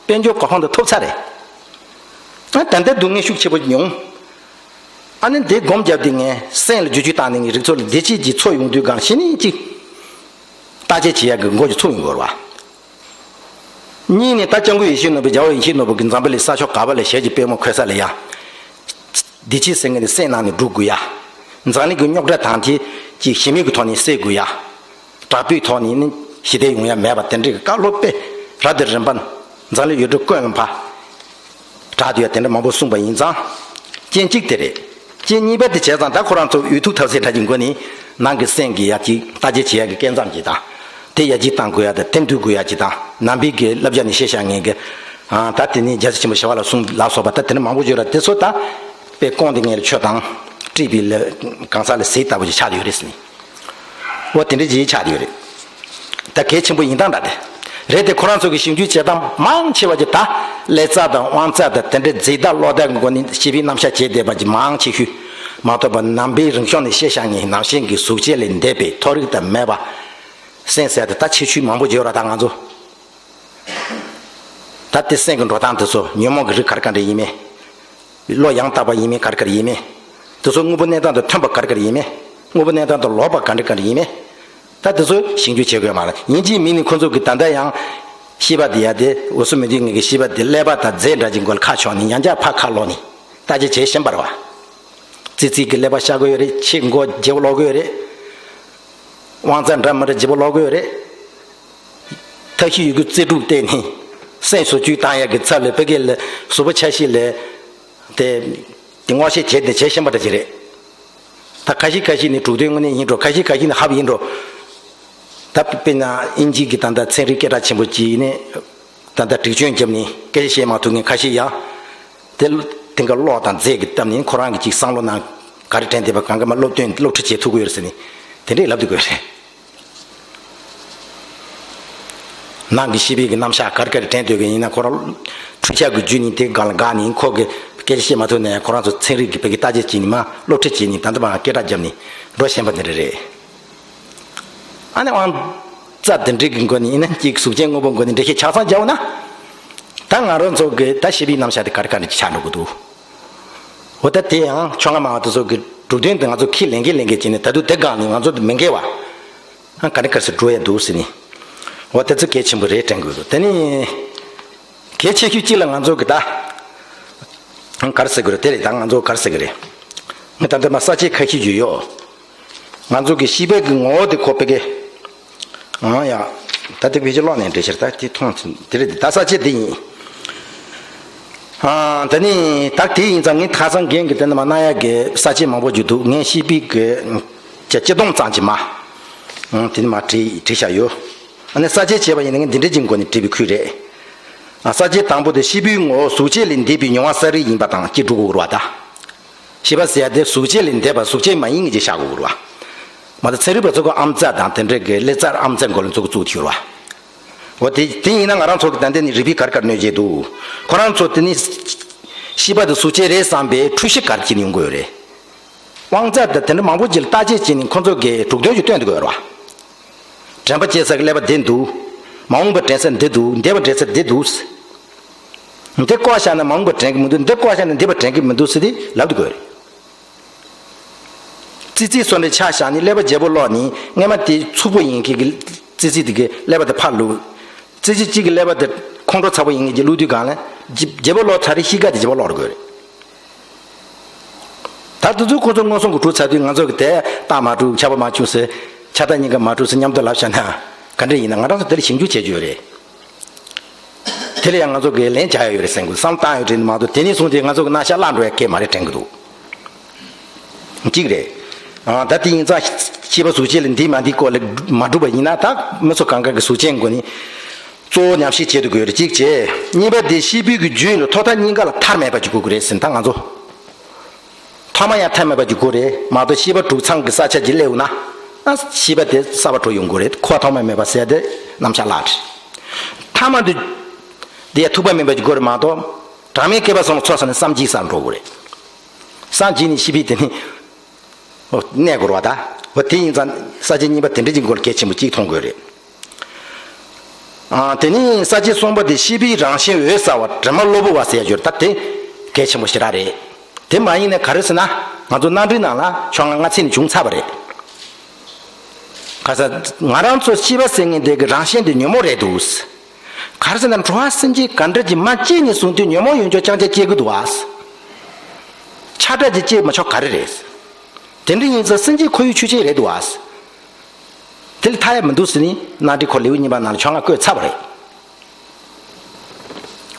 དཔལ་འབྱོར་གོ་འཕང་དུ་ཐོབ་ཚར་རེད། ཨ་ད་ལྟ་སྡུག་བསྔལ་ཤུགས་ཆེ་པོ་ཅིག་མྱོང་། ཨ་ནི་འདི་སྒོམ་བརྒྱབ་དེ་ངས་སེམས་ལ་བསྒྱུར་བཅོས་བཏང་ནས་ངས་རིག་ཚོ་ལ་བདེ་སྐྱིད་ཀྱི་ཚོར་ཡོང་དུས་གང་ཞི་ནས་ཅིག་བརྟག་དཔྱད་བྱེད་ཡག་གི་མགོ་ཅིག་ཚུགས་ཡོང་དགོས་རེད་བ། གཉིས་ནས་ད་སྐྱབས་མགོན་ཡིད་བཞིན་ནོར་བུ་རྒྱལ་བ་ཡིད་བཞིན་ནོར་བུ་གི་འཛམ་བུ་གླིང་ས་ཕྱོགས་ག་བ་ལ་ཞལ་གྱི་པད་མོ་ཁོལ་ས་ལ་ཡ། བདེ་སྐྱིད་ཟེར་མཁན་དེ་སེམས་ནང་ནས་སྒྲུབ་དགོས་ཡ། འཛམ་གླིང་གི་རྙོག་དྲ་དང་དེ་ཅིག་ཞི་མོལ་གྱི་ཐོག་ནས་སེལ་དགོས་ཡ། དྲག་པོའི་ཐོག་ནས་ནི་ཞི་བདེ་ཡོང་ཡ་མེད་པ་དེ་འདྲའི་བཀའ་སློབ་དཔེ་རབ་དང་རིམ་པ་འཛམ་གླིང་ཡུལ་གྲུ་ཀུན་ལ་ཕར་གྲགས་བསྡད་ཡ་དེ་འདྲ་མང་པོ་གསུངས་པ་ཡིན་ཙང་། རྐྱེན་གཅིག་དེ་རེད། རྐྱེན་གཉིས་པ་དེ་བྱས་ཙང་ད་ཁོ་རང་ཚོ་འུ་ཐུག་ཐབས་ཟད་འདྲ་གྱི་སྒོ་ནས་ནང་གི་སེམས་ཀྱི་ཡ་གཅིག་བརྟག་དཔྱད་བྱེད་ཡ་གི་སྐལ་བཟང་གཅིག་དང་། དེ་ཡར་རྒྱས་གཏང་དགོས་ཡ་དང་དེ་འདུལ་དགོས་ཡ་གཅིག་དང་ནང་པའི་གི་བསླབ་བྱ་ནས་བཤད་བཞག་མཁན་གྱི། ད་དེ་ནས་རྒྱལ་སྲས་ཆེན་པོ་ཞི་བ་ལྷ་གསུམ་ལ་སོགས་པ་ད་དེ་འདྲ་མང་པོ་ཡོད་ར་དེ་ཚོ་ད། དཔེ་སྐོང་དེ་ངས་ཆོས་དང་སྤྲེལ་པའི་ལས་གང་ཟག་ལ་ཟས་ལྟ་བུ་ཞིག་ཆགས་ཡོད་རེད་ཟེར་ནས། འོ་དེ་འདྲ་ཅིག་ཆགས་ཡོད་རེད། ད་གལ་ཆེན་པོ་ཡིན་སྟངས་འདྲ་དེ། རེད་དེ་ཁོ་རང་ཚོ་གི་ཞིབ་འཇུག་བྱེད་སྟངས་མང་ཆེ་བ་ཅིག་ད་ཀླད་རྩ་དང་དབང་རྩ་དང་དེ་འདྲའི་རྫས་བརྡ་གློག་བརྡ་གི་སྒོ་ནས་ཞིབ་པའི་རྣམ་གཞག་བྱས་བསྡད་པ་ཅིག་མང་ཆེ་ཤོས་མ་གཏོགས་པ་ནང་པའི་རིང་ཤོས་ནས་བཤད་བཞག་མཁན་ནང་བཞིན་གྱི་གཟུགས་བྱད་ལས་འདས་པའི་མཐོ་རིས་དང་མེད་པ་སེམས་ཟེར་དེ་ད་ཁྱད་ཆོས་མང་པོ་ཡོད་ར་ད་ང་ཚོ། ད་དེ་སེམས་ཀྱི་འགྲོ་སྟངས་དེ་ཚོ་ཉོན་མོངས་ཀྱི་རིགས་ག་རེ་ག་འདྲ་ཡིན་མིན། བློ་ཡང་དག་པ་ཡིན་མིན་ག་རེ་ག་རེ་ཡིན་མིན། དེ་ཚོ་དངོས་པོ་གནས་སྟངས་དང་མཐུན་པ་ག་རེ་ག་རེ་ཡིན་མིན། དངོས་པོ་གནས་སྟངས་དང་ལོག་པ་ག་འདྲ་ག་འདྲ་ཡིན་མིན། ད་དེ་ཚོ་ཞིབ་འཇུག་བྱེད་དགོས་མ་རེད། ཡིན་གཅིག་མིན་ནི་ཁོ་ཚོ་གི་ད་ལྟ་ཡང་ཤེས་པ་དེ་ཡ་དེ་འུ་ཚོ་མི་འདུས་ངེས་ཀྱི་ཤེས་པ་དེ་ཀླད་པ་དང་རྫས་འདྲ་གྱི་མགོ་ལ་ཁ་ཕྱོགས་ནས་ཡང་བསྐྱར་ཕར་ཁ་ལོག་ནས་བརྟག་དཔྱད་བྱེད་བཞིན་པ་རེད་བ། ཙི་ཙི་གི་ཀླད་པ་གཤག་གི་ཡོད་རེད། ཕྱི་མགོ་རྒྱབ་ལོག་གི་ཡོད་རེད། དབང་རྩ་འདྲ་མི་འདྲ་བརྗེ་པོ་ལོག་གི་ཡོད་རེད། ཐབས་ཤེས་ཡོད་རྒུ་རྩལ་སྤྲུགས་བལྟས་ནས་སེམས་སོ་བཅུད་བཏང་ཡག་གི་ཚབ་ལ་ཕ་གི་ལ་གཟུགས་པོ་ཆ་ཤས་ལ་དེ་དེ་སྔོག་བཤེར་བྱས་ཏེ་བྱས་ཤེས་པ་འདྲ་ཅིག་རེད། ད་ཁ་ཤས་ཁ་ཤས་ནི་དྲུག་དོན་དངོས་གནས་ཡིན་འགྲོ། ཁ་ཤས་ཁ་ཤས་ནི་ཧབ་ཡིན་འགྲོ། ད་དཔེར་ན་དབྱིན་ཇི་གི་ད་ལྟ་ཚན་རིག་སྐད་གྲགས་ཆེན་པོ་ཅིག་ནས་ད་ལྟ་སྒྲིག་སྐྱོན་བརྒྱབ་ནས་སྐད་ཆ་བཤད་མ་ཐུབ་མཁན་ཁ་ཤས་ཡང་། དེ་དེང་སྐབས་གློག་དང་རྫས་ཀྱི་སྟབས་ནས་ཁོ་རང་གི་ཅིག་བསམ་བློ་ནང་ག་རེ་དྲན་བསྡད་པ་གང་ག་མ་སློབ་སྟོན་སློབ་ཁྲིད་བྱེད་ཐུབ་ཀྱི་ཡོད་རེད་ཟེར་ནས་དེ་འདྲས་ལབ་སྡོད་ཀྱི་ཡོད་རེད། ནང་གི་ཤེས་པའི་གི་རྣམ་གཞག་ག་རེ་ག་རེ་དྲན་སྡོད་ཀྱི་ཡིན་ན་ཁོ་རང་འཕྲུལ་ཆས་ཀྱི་བརྒྱུད་ནས་དེ་སྒང་ལ་འགག་ནས་ཁོ་གི་སྐད་ཆ་བཤད་མ་ཐུབ་ནས་ཁོ་རང་ཚོ་ཚན་རིག་གི་བོད་ཀྱི་བརྟག་དཔྱད་བྱས་ནས་མ་སློབ་ཁྲིད་བྱས་ནས་ད་ལྟ་མ་སྐད་གྲགས་བརྒྱབ་ནས་འགྲོ་བཞིན་པ་འདི་འདྲ་རེད། ཨ་ནི་དབང་རྩ་དེ་འདྲའི་གི་མགོ་ནས་ཡིན་ན་གཅིག་གཟུགས་ཅན་དངོས་པོ་མགོ་ནས་འགྲེལ་བཤད་ཆ་ཚང་རྒྱག་འོ་ན། ད་ང་རང་ཚོ་གི་ད་ཤེས་པའི་རྣམ་གཞག་དེ་ག་རེ་ག་རེ་ཆགས་འགྲོ་གི་འདུག་འོ་ད་དེ་ཡང་ཆོ་ང་མ་བ་དེ་ཚོ་གི་དྲུག་དོན་དེ་ང་ཚོ་ཁས་ལེན་གི་ལེན་གི་བྱས་ནས་ད་དུང་དེ་སྒང་ནས་ང་ཚོ་དེ་མི་འགལ་བ། ཨ་ག་རེ་ག་རེ་ཟེར་འགྲོ་ཡ་འདུག་ཟེར་ནས། འོ་དེ་ཚོ་གལ་ཆེན་པོ་རེད་དྲན་དགོས་འདུག་དེ་ནི་གལ་ཆེ་ཤོས་གཅིག་ལ་ང་ཚོ་གི་ད་ག་རེ་ཟེར་དགོས་རེད། དེ་རེད། ད་ང་ཚོ་ག་རེ་ཟེར་གི་རེད། ངས་ད་ལྟ་མ་ས་བཅད་ཁ་ཤས་ཞུས་ཡོད། ང་ཚོ་གི་ཤེས་པའི་གི་ངོ་བོ་དེ་ཁོ་པེ་གེ་ཨང་ཡ། ད་དེ་བེད་སྤྱོད་ཀློག་ནས་འགྲེལ་བཤད་ད་དེ་མཐོང་ཚུལ་དེ་རེད། ད་ས་བཅད་དེ་ཡིན། ཨ་ད་ནི་ད་དེ་ཡིན་ཙང་ངས་ཁ་སང་རྒན་གྱི་དེ་ནི་མ་གནང་ཡ་གི་ས་བཅད་མང་པོ་ཞིག་འདུག་ངས་ཤེས་པའི་གི་ཅ་སྤྱི་སྡོམ་ཙམ་གྱིས་མ། ཨང་དེ་ནི་མ་བྲིས་བྲིས་བཞག་ཡོད། ཨ་ནི་ས་བཅད་བྱས་པ་ཡིན་ན་ངས་འདི་འདྲ་ཅིག་མགོ་ནས་བྲིས་པའི་ཁུལ་རེད། ཨ་ས་བཅད་དང་པོ་དེ་ཤེས་པའི་ངོ་བོ་གཟུགས་བྱད་ལས་འདས་པའི་མྱོང་བ་གསལ་རིག་ཡིན་པ་དང་གཅིག་སྒྲུབ་དགོས་རེད་བ་ད། ཤེས་པ་ཟེར་ཡ་དེ་གཟུགས་བྱད་ལས་འདས་པ་གཟུགས་བྱད་མ་ཡིན་ངེས་ཅིག་བཞག་དགོས་རེད་བ། མ་གཏོགས་ཚན་རིག་པ་ཚོ་གི་ཨམ་རྩ་དང་དེ་འདྲའི་གི་ཀླད་རྩར་ཨམ་རྩ་མགོ་ལ་ཚོ་གི་བཙུགས་ཐུབ་རེད་བ། འོ་དེ་དེ་ཡིན་ན་ང་རང་ཚོ་གི་ད་ལྟ་ནི་རིག་པའི་གར་གར་གནོད་བྱེད་འདུག་ཁོ་རང་ཚོ་དེ་ནི་ཤེས་པ་དེ་གཟུགས་བྱད་རེད་བསམ་པའི་འཁྲུལ་གཞི་གར་གྱིས་ནི་ཡོང་དགོས་རེད། དབང་རྩ་དང་དེ་འདྲ་མང་པོ་ཅིག་ལ་བརྟག་དཔྱད་བྱས་ནས་ཁོ་ཚོ་གི་གྲུབ་དོན་ཞིག་སྟོན་དགོས་རེད་བ། དྲན་པ་སྐྱེ་ས་གི་ཀླད་པ་འདི་འདུག་མ་འོངས་པ་དྲན་ས་འདི་འདུག་འདས་པ་དྲན་ས་འདི་འདུག་འདི་བཀོག་བཞག་ན་མ་འོངས་པ་དྲན་གི་མི་འདུག་འདི་བཀོག་བཞག་ན་འདས་པ་དྲན་གི་མི་འདུག་ཟེར་ཏེ་ལབ་དགོས་རེད། ཙི་ཙི་སོ་འདྲ་ཆ་བཞག་ནས་ཀླད་པ་བརྗེ་པོ་ལོག་ནས་སྔས་མ་དེ་ཕྱུག་པོ་ཡིན་མཁན་གི་ཙི་ཙི་དེ་གི་ཀླད་པ་དེ་ཕར་བླུགས། ཙི་ཙི་གཅིག་གི་ཀླད་པ་དེ་ཁོང་ཁྲོ་ཚ་པོ་ཡིན་མཁན་གྱི་བླུགས་དུས་སྒང་ལ་བརྗེ་བརྗེ་པོ་ལོག་ཚར་རེ་གཤིས་ཀ་དེ་བརྗེ་པོ་ལོག་རེད་དགོས་རེད། ད་དེ་ཚོ་ཁོ་ཚོ་མངོན་སུམ་གྱིས་གྲུབ་ཚར་དུས་ང་ཚོ་གི་དེ་རྟགས་མ་གྲུབ་ཆར་པ་མ་བྱུང་ཟེར་ཆར་ཟླ་ཉིན་ཀ་མ་གྲུབ་ཟེར་མཉམ་དུ་ལབ་བཞག་ན་ག་འདྲ་ཡིན་ན་ང་རང་ཚོ་དེ་ལ་ཞིབ་འཇུག་བྱེད་རྒྱུ་ཡོད་རེད། དེ་ལ་ཡང་ང་ཚོ་གི་ལན་རྒྱག་ཡ་ཡོད་རེད་བསམ་གི་བསམ་བཏང་ཡོད་རེད་མ་གཏོགས་དེ་ནས་བཟུང་སྟེ་ང་ཚོ་གི་རྣམ་གཞག་བརླག་འགྲོ་ཡ་གལ་མ་རེད་དྲན་གི་འདུག་གཅིག་རེད། ཨ་ད་དེ་ཡིན་ཙང་ཤེས་པ་གཟུགས་བྱད་ལས་འདས་མ་འདས་སྐོར་ལ་མ་གྲུབ་པ་ཡིན་ན་ད་མི་ཚོ་གང་ག་གི་གཟུགས་ཅན་མགོ་ནས་གཙོ་བོ་ཉམས་ཞིབ་བྱེད་དུ་དགོས་རེད་གཅིག་བྱས། གཉིས་པ་དེ་ཤེས་པའི་གི་རྒྱུན་ལ་ཐོག་མཐའ་གཉིས་ཀ་ལ་མཐའ་མེད་པ་ཅིག་དགོས་ཀྱི་རེད་ཟེར་ད་ང་ཚོ། ཐོག་མ་ཡང་མཐའ་མེད་པ་ཅིག་དགོས་རེད་མ་གཏོགས་ཤེས་པ་གྲུབ་ཚང་གི་ས་ཆ་ཅིག་སླེབས་ན། ཨ་ཤེས་པ་དེ་གསར་པ་འཕྲོ་ཡོང་དགོས་རེད་ཁོ་ཐོག་མ་མེད་པ་ཟེར་དེ་རྣམ་གཞག་བརླག་རེད། མཐའ་མ་དེ་དེ་ཡང་ཐུག་པ་མེད་པ་ཅིག་དགོས་རེད་མ་གཏོགས། གྲངས་མེད་བསྐལ་པ་གསུམ་ལ་ཚོགས་བསགས་ནས་བསམ་གྱིས་བསམ་འགྲོ་དགོས་རེད། བསམ་གྱིས་ནི་ཤེས་པའི་དེ་ནི། ཨོ་གནས་དགོས་རེད་བ་ད། འོ་དེ་ཡིན་ཙང་ས་བཅད་གཉིས་པ་དེ་འདྲ་ཅིག་མགོ་ལ་གལ་ཆེན་པོ་གཅིག་མཐོང་དགོས་རེད། ཨ་དེ་ནས་ས་བཅད་གསུམ་པ་དེ་ཤེས་པའི་རང་བཞིན་འོད་གསལ་བ་དྲི་མ་གློ་བུར་བ་ཟེར་ཡ་ཡོད་རེད་ད་དེ་གལ་ཆེན་པོ་ཞེ་དྲག་རེད། དེ་མ་ཡིན་ན་ག་རེ་ཟེར་ན་ང་ཚོ་རྣམ་འགྲེལ་ནང་ལ་ཕྱོགས་སྔ་སྔ་ཚིག་ནས་བྱུང་ཚར་བ་རེད། ག་ས་ང་རང་ཚོ་ཤེས་པ་ཟེར་མཁན་དེ་གི་རང་བཞིན་དེ་ཉོན་མོངས་རེད་འདུག་ག་རེ་ཟེར་ན་འགྲོ་བ་སེམས་ཅན་ག་འདྲ་ཅིག་མ་སྐྱེས་ནས་བཟུང་སྟེ་ཉོན་མོངས་ཡོད་ཆོག་རྐྱང་རྐྱང་སྐྱེ་གི་འདུག་ཨ། ཆགས་སྒྲ་ཅིག་སྐྱེ་མི་ཆོག་ག་རེ་རེད། དེ་འདྲ་ཡིན་ཙང་སེམས་ཅན་ཁོར་ཡུག་ཆོས་ཅན་རེད་འདུག་ཨ། དེ་ལས་ཐར་ཡ་མི་འདུག་ཟེར་ནས་རྣམ་འགྲེལ་ཁོ་ལེའུ་གཉིས་པ་ནང་ལ་ཕྱོགས་སྔ་བཀོད་ཚར་བ་རེད།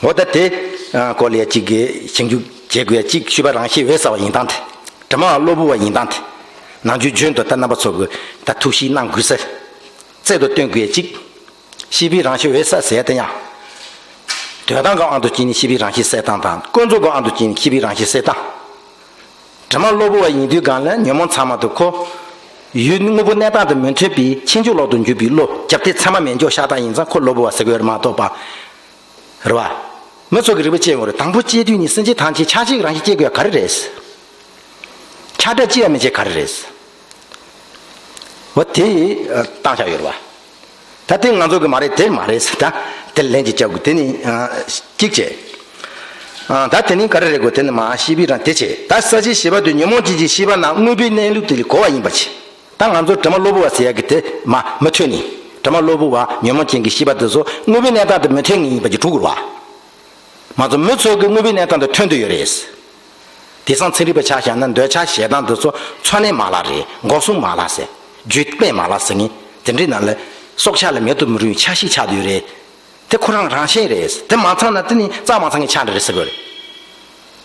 འོ་ད་དེ་སྐོར་ལ་ཡ་གཅིག་གི་ཞིབ་འཇུག་བྱེད་དགོས་ཡ་གཅིག་ཤེས་པ་རང་བཞིན་འོད་གསལ་བ་ཡིན་སྟངས་དེ། དྲི་མ་གློ་བུར་བ་ཡིན་སྟངས་དེ། ནམ་རྒྱུན་རྒྱུན་དུ་ད་རྣམ་པ་ཚོ་གི་ད་ཐུགས་ཞིབ་གནང་དགོས་ས། རྩལ་དུ་སྟོན་དགོས་ཡ་གཅིག་ཤེས་པའི་རང་བཞིན་འོད་གསལ་ཟེར་ཡ་དེ་ཡང་། དོན་དམ་གྱི་དབང་དུ་བྱས་ནས་ཤེས་པའི་རང་བཞིན་གསལ་སྟངས་དང་ཀུན་རྫོབ་ཀྱི་དབང་དུ་བྱས་ནས་ཤེས་པའི་རང་བཞིན་གསལ་སྟངས། དྲི་མ་གློ་བུར་བ་ཡིན་དུས་སྒང་ལ་ཉོན་མོངས་ཚང་མ་དུ་ཁོ། ཡུལ་དངོས་པོ་གནས་སྟངས་དང་མི་མཐུན་པའི་ཕྱིན་ཅི་ལོག་ཏུ་འཇུག་པའི་བློ་རྒྱབ་རྟེན་ཚད་མ་མེད་འཇོག་ཤ་སྟག་ཡིན་ཙང་ཁོ་གློ་བུར་བ་ཟེར་དགོས་རེད་མ་གཏོགས་པ། རེད་བ། མི་ཚོ་གི་རིག་པ་སྐྱེ་ཡོང་རེད་དང་པོ་སྐྱེ་དུས་ནི་སེམས་ཅན་ཐམས་ཅད་ཆགས་ཤིག་རང་བཞིན་སྐྱེ་དགོས་ཡ་ག་རེ་རེད། ཆགས་སྒྲ་སྐྱེ་ཡ་མི་བྱེད་ག་རེ་རེད། འོ་དེ་བཏང་བཞག་ཡོད་རེད་བ། ད་དེ་ང་ཚོ་གི་མ་རེད་དེ་མ་རེད་ཟེར་ད་དེ་ལན་གཅིག་བཅའ་དགོས་དེ་ནི་གཅིག་བྱས། ད་དེ་ནི་ག་རེ་རེད་དགོས་དེ་ནི་མ་ཤེས་པའི་རང་དེ་བྱས་ད་ས་བཅད་བཞི་པ་དེ་ཉོན་མོངས་ཅན་གྱི་ཤེས་པ་རྣམས་དངོས་པོའི་གནས་ལུགས་དེ་ལས་གོལ་བ་ཡིན་པ་བྱས། ད་ང་ཚོ་དྲི་མ་གློ་བུར་བ་ཟེར་ཡ་གི་དེ་མ་མི་མཐུན་ནི། དྲི་མ་གློ་བུར་བ་ཉོན་མོངས་ཅན་གྱི་ཤེས་པ་དེ་ཚོ་དངོས་པོའི་གནས་སྟངས་དེ་མི་མཐུན་ངེས་ཡིན་པ་ཅིག་གྲུབ་དགོས་རེད་བ། མ་ཚོ་མི་ཚོ་གི་དངོས་པོའི་གནས་སྟངས་དེ་མཐུན་དུ་ཡོད་རེད། དེང་སང་ཚན་རིག་པ་ཆ་བཞག་ན་འདོད་ཆགས་ཞེ་སྡང་འདི་ཚོ་འཚོ་གནས་མ་ལག་རེད་འགོག་སྲུང་མ་ལག་ཟེར། རྒྱུད་པད་མ་ལ་ཟེར་མཁན་དེ་འདྲའི་ནང་ལ་སྲོག་ཆགས་ལ་མེད་དུ་མི་རུང་བའི་ཆ་ཤས་ཆགས་བསྡད་ཡོད་རེད། དེ་ཁོ་རང་རང་བཞིན་རེད། དེ་མ་ཚང་ན་དེ་ནི་རྩ་མ་ཚང་གི་ཆགས་འདྲ་རེད་ཟེར་དགོས་རེད།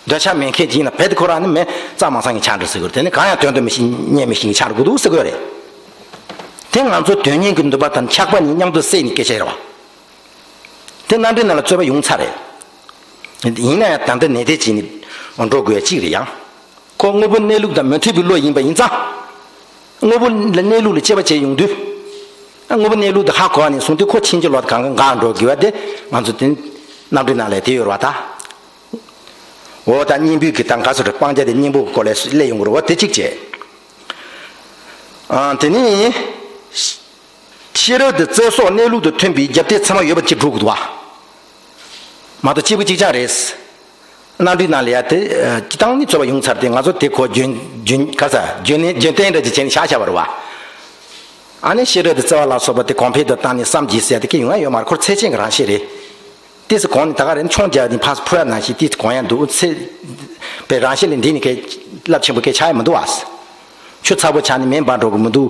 འདོད་ཆགས་མེད་མཁན་ཅིག་ཡིན་ན་རྦད་དེ་ཁོ་རང་ནི་མེད་རྩ་མ་ཚང་གི་ཆགས་འདྲ་ཟེར་དགོས་རེད། དེ་ནི་གང་ཡང་དོན་དུ་མི་ཤེས་གཉེན་མི་ཤེས་ཀྱི་ཆགས་འགྲོ་གི་འདུག་ཟེར་དགོས་རེད། དེ་ང་ཚོ་དོན་གཉེར་གྱི་འདུན་པ་དང་འཆག་པ་གཉིས་མཉམ་དུ་བསྲེས་ནས་སྐད་ཆ་རེད་བ། དེ་རྣམ་འགྲེལ་ནང་ལ་རྩོད་པ་ཡོང་ཚར་རེད། ཡིན་ན་ཡང་ད་ལྟ་ནན་ཏན་བྱས་ནས་འགྲོ་དགོས་ཡ་གཅིག་རེད་ཡང་། ཁོ་དངོས་པོ་གནས་ལུགས་དང་མི་མཐུན་པའི་བློ་ཡིན་པ་ཡིན་ཙང་། དངོས་པོ་ལ་གནས་ལུགས་ལ་དཔྱད་པ་བྱས་ཡོང་དུས། དངོས་པོ་གནས་ལུགས་དེ་ཧ་གོ་བ་ནས་བཟུང་སྟེ་ཁོ་ཕྱིན་ཅི་ལོག་གང་ག་འགག་འགྲོ་དགོས་པ་དེ་ང་ཚོ་དེ་རྣམ་འགྲེལ་ནང་ལ་དེ་ཡོད་རེད་བ་ད། འོ་ད་གཉེན་པོའི་གི་ད་ག་སོ་རེ་སྤང་བྱ་དེ་གཉེན་པོའི་སྐོར་ལ་སླེབས་ཡོང་གི་རེད་བ། དེ་གཅིག་བྱས། ཨ་དེ་ནི། ཤེས་རབ་དེ་རྩལ་སོགས་གནས་ལུགས་དང་མཐུན་པའི་རྒྱབ་རྟེན་ཚད་མ་ཡོད་པ་ཅིག་སྒྲུབ་དགོས་པ། མ་གཏོགས་གཅིག་པུ་གཅིག་རྐྱང་རེད། རྣམ་འགྲེལ་ནང་ལ་ཡ་དེ་སྤྱི་བཏང་ནི་རྩོད་པ་ཡོང་ཚར་ཏེ་ང་ཚོ་དེ་གོ་རྒྱུན་རྒྱུན་ག་ས་རྒྱུན་ནས་རྒྱུན་གཏན་འདྲ་ཅིག་བྱས་ནས་བཞག་བཞག་པ་རེད་བ། ཨ་ནི་ཤེས་རབ་དེ་རྩལ་བ་ལ་སོགས་པ་དེ་གོང་འཕེལ་དུ་བཏང་ནས་བསམ་གྱིས་ཟེར་ཡ་དེ་གི་ཡོང་ཡ་ཡོད་མ་རེད། ཁོ་ཚད་ཅན་གྱི་རང་བཞིན་རེད། ཏིས་གོང་ནས་ད་ག་རེ་མཆོང་རྒྱག་ནས་ཕར་ཕུ་ཡ་ནང་བཞིན་ཏིས་གོང་ཡ་འདུག་ཚེ། པའི་རང་བཞིན་ལས་འདི་ནི་སྐད་རླབས་ཆེན་པོ་སྐད་ཆགས་ཡ་མི་འདུག་བ། ཆུ་ཚ་པོ་ཆགས་ནས་མེ་འབར་འགྲོ་གི་མི་འདུག་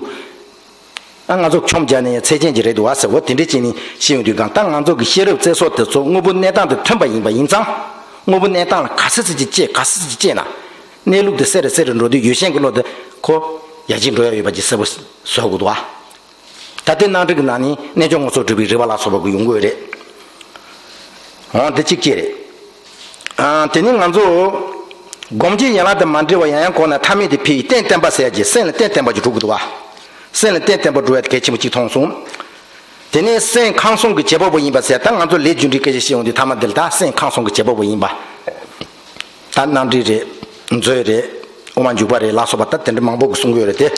ཨ་ང་ཚོ་མཆོང་རྒྱག་ནས་ཚད་ཅན་གྱི་རེད་འདུག་བ་ཟེར་འོ་དེ་འདྲས་བྱས་ནས་ཤེས་ཡོང་དུས་གང་ལྟར་ང་ཚོ་གི་ཤེས་རབ་རྩལ་སོགས་དེ་ཚོ་དངོས་པོ་གནས་སྟངས་དང་མཐུན་པ་ཡིན་པ་ཡིན་ཙང་། དངོས་པོ་གནས་སྟངས་ལ་ག་ཚོད་ཙམ་ཅིག་དཔྱད་ག་ཚོད་ཙམ་ཅིག་དཔྱད་ན། གནས་ལུགས་དེ་གསལ་རུ་གསལ་རུ་འགྲོ་དུས་ཡུལ་ཅན་གྱི་བློ་དེ་ཁོ་ཡར་རྒྱས་འགྲོ་ཡ་ཡོད་པ་ཅིག་གསལ་པོ་བཟོ་དགོས་འདུག་བ། ད་ལྟའི་རྣམ་འགྲེལ་གྱི་ནང་ནས་རྣལ་འབྱོར་ངོ་སོ་སྒྲུབ་པའི་རིགས་པ་ལ་སོགས་པ་གི་ཡོང་གི་ཡོད་རེད། འོ་འདི་གཅིག་གཅིག་རེད། ཨ་དེ་ནི་ང་ཚོ་སྒོམ་གྱི་ཡན་ལག་དང་མ་འབྲེལ་བར་ཡང་ཡང་གོ་ན་ཐ་མལ་དེ་འཕེལ་བའི་རྟེན་བརྟེན་པ་ཟེར་ཡ་གྱི་སེམས་ལ་རྟེན་བརྟེན་པ་ཅིག་སྒྲུབ་དགོས་འདུག་བ། སེམས་ལ་རྟེན་བརྟེན་པ་སྒྲུབ་ཡ་དེ་གལ་ཆེན་པོ་གཅིག་མཐོང་སོང་། དེ་ནས་སེམས་ཁམས་གསུམ་གྱི་བྱེད་པ་པོ་ཡིན་པ་ཟེར་ད་ང་ཚོ་ལས་རྒྱུ་འབྲས་སྐད་ཆ་བཤད་ཡོང་དུས་ཐ་མ་འདི་ལ་ད་སེམས་ཁམས་གསུམ་གྱི་བྱེད་པ་པོ་ཡིན་པ། ད་རྣམ་འགྲེལ་རེད། མཛོད་རེད། དབུ་མ་འཇུག་པ་རེད་ལ་སོགས་པ་ད་དེ་འདྲ་མང་པོ་གི་གསུང་གི་ཡོད་རེད་དེ།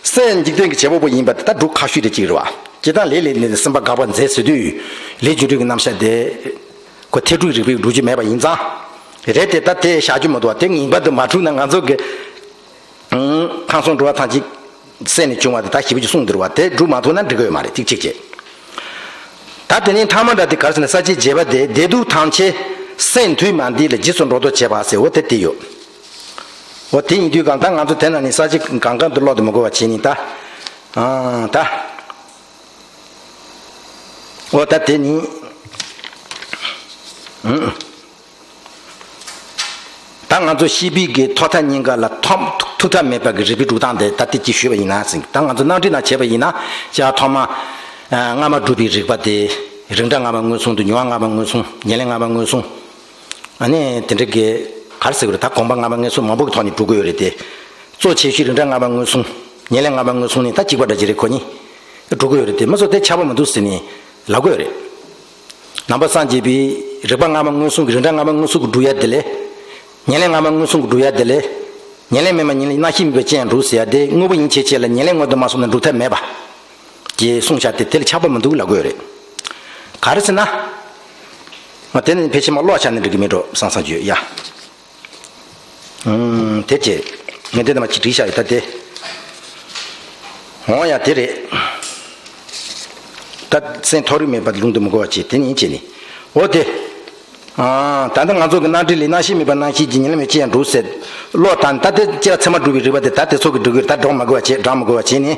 སེམས་འཇིག་རྟེན་གྱི་བྱེད་པ་པོ་ཡིན་པ་དེ་ད་སྒྲུབ་ཁག་ཤོས་དེ་གཅིག་རེད་བ། སྤྱིར་བཏང་ལས་ལས་ནས་སེམས་པ་དགག་པ་མཛད་ཟེར་དུས། ལས་རྒྱུ་འབྲས་ཀྱི་རྣམ་གཞག་དེ། ཁོ་ཐེག་དྲུག་རིག་པའི་སྒྲུབ་བྱེད་མེད་པ་ཡིན་ཙང་། རེད་དེ་ད་དེ་བཞག་རྒྱུ་མི་འདུག་བ་དེ་ངེས་པར་དུ་མ་གྲུབ་ན་ང་ཚོ་གི་ཁམས་གསུམ་འགྲོ་བ་ཐམས་ཅད་སེམས་ནས་བྱུང་བ་དེ་ད་ཞེ་པོ་ཅིག་གསུངས་འདུག་བ་དེ་སྒྲུབ་མ་ཐུབ་ན་འགྲིག་གི་ཡོད་མ་རེད་གཅིག་གཅིག་བྱས། ད་དེ་ནས་ཐ་མ་འདྲ་དེ་ག་རེ་ཟེར་ན་ས་བཅད་བརྒྱད་པ་དེ་བདེ་སྡུག་ཐམས་ཅད་སེམས་འདུས་མ་འདི་ལ་རྗེས་སུ་འགྲོ་ལྡོག་བྱེད་པ་ཟེར་འོ་དེ་དེ་ཡོད། འོ་དེ་ཡིན་དུས་གང་ལྟར་ང་ཚོ་དེ་ན་ནི་ས་བཅད་གང་གང་དུ་ཀློག་ཏུ་མི་དགོས་པ་བྱས་ནས་ད། ཨང་ད། འོ་ད་དེ་ནི། ཨང་། ད་ང་ཚོ་ཤེས་པའི་གི་ཐོག་མཐའ་གཉིས་ཀ་ལ་ཐོག་ཐུག་མཐའ་མེད་པ་གི་རིག་པའི་སྒྲུབ་སྟངས་དེ་ད་ལྟའི་ཅིག་ཞུས་པ་ཡིན་ན་ཟིན། ད་ང་ཚོ་རྣམ་འགྲེལ་ནང་བྱས་པ་ཡིན་ན་ཅག་ཐོག་མ་སྔ་མ་སྒྲུབ་པའི་རིགས་པ་དེ་རིགས་འདྲ་སྔ་མ་མངོན་སུམ་དང་མྱོང་བ་སྔ་མ་མངོན་སུམ་ཉེར་ལེན་སྔ་མ་མངོན་སུམ། ཨ་ནི་དེ་འདྲ་གི་ག་རེ་ཟེར་དགོས་རེད། ད་གོམས་པ་སྔ་མ་མངོན་སུམ་མང་པོ་གི་ཐོག་ནས་སྒྲུབ་དགོས་ཡོད་རེད་དེ། གཙོ་ཆེ་ཤོས་རིགས་འདྲ་སྔ་མ་མངོན་སུམ་ཉེར་ལེན་སྔ་མ་མངོན་སུམ་ནི་ད་གཅིག་པ་འདྲ་ཅིག་རེད་ཁོ་གཉིས་སྒྲུབ་དགོས་ཡོད་རེད་དེ་མི་ཚོ་དེ་ཆགས་པ་མི་འདུག་ཟེར་ནས་ལབ་དགོས་ཡོད་རེད། ནང་པ་སངས་རྒྱས་པའི་རིགས་པ་སྔ་མ་མངོན་སུམ་གྱི་རིགས་འདྲ་སྔ་མ་མངོན་སུམ་གྱི་སྒྲུབ་ཡ་དེ་ལས། ཉེར་ལེན་སྔ་མ་མངོན་སུམ་གྱི་སྒྲུབ་ཡ་དེ་ལས། ཉེར་ལེན་མེད་མ་ཉེར་ལེན་རྣམ་ཤེས་མེད་པའི་སྤྱན་སྒྲུབ་ཟེར་ཡ་དེ་དངོས་པོ་ཡིན་ཕྱིར་ཆོས་ལ་ཉེར་ལེན་དངོས་དུ་མ་སོང་ན་སྒྲུབ་ཐབས་མེད་པ། ཅེས་གསུངས་བཞག་དེ་དེ་ལ་ཆགས་པ་མི་འདུག་ལབ་དགོས་རེད། ག་རེ་ཟེར་ན། ང་དེ་ནི་ཕལ་ཆེར་མ་ཀློག་བྱ་ནི་འགྲིག་གི་མེད་འགྲོ་བསམ་བསམ་བརྗོད་ཡ། ཨུམ། དེ་བྱས། ངས་འདི་ནས་མ་ཅིག་བྲིས་བཞག་ཡོད་ད་དེ། འོང་ཡ་དེ་རེད། ད་སེམས་མཐོ་རིས་མེད་པར་ལུང་དུ་མི་གོ་བ་བྱས་དེ་ནི་བྱས་ནི། འོ་དེ། ཨ། ད་ལྟ་ང་ཚོ་གི་རྣམ་འགྲེལ་ལས་རྣམ་ཤེས་མེད་པ་རྣམ་ཤེས་ཀྱི་ཉེར་ལེན་མེད་ཅེས་ཡང་འགྲུབ་ཟེར། བློ་དང་ད་དེ་སྤྱིར་ཚད་མ་སྒྲུབ་པའི་རིགས་པ་དེ་ད་དེ་ཚོ་གི་སྒྲུབ་ཀྱི་རེད། ད་སྒྲོག་མ་དགོས་པ་བྱས་སྒྲོག་མ་དགོས་པ་བྱས་ནི།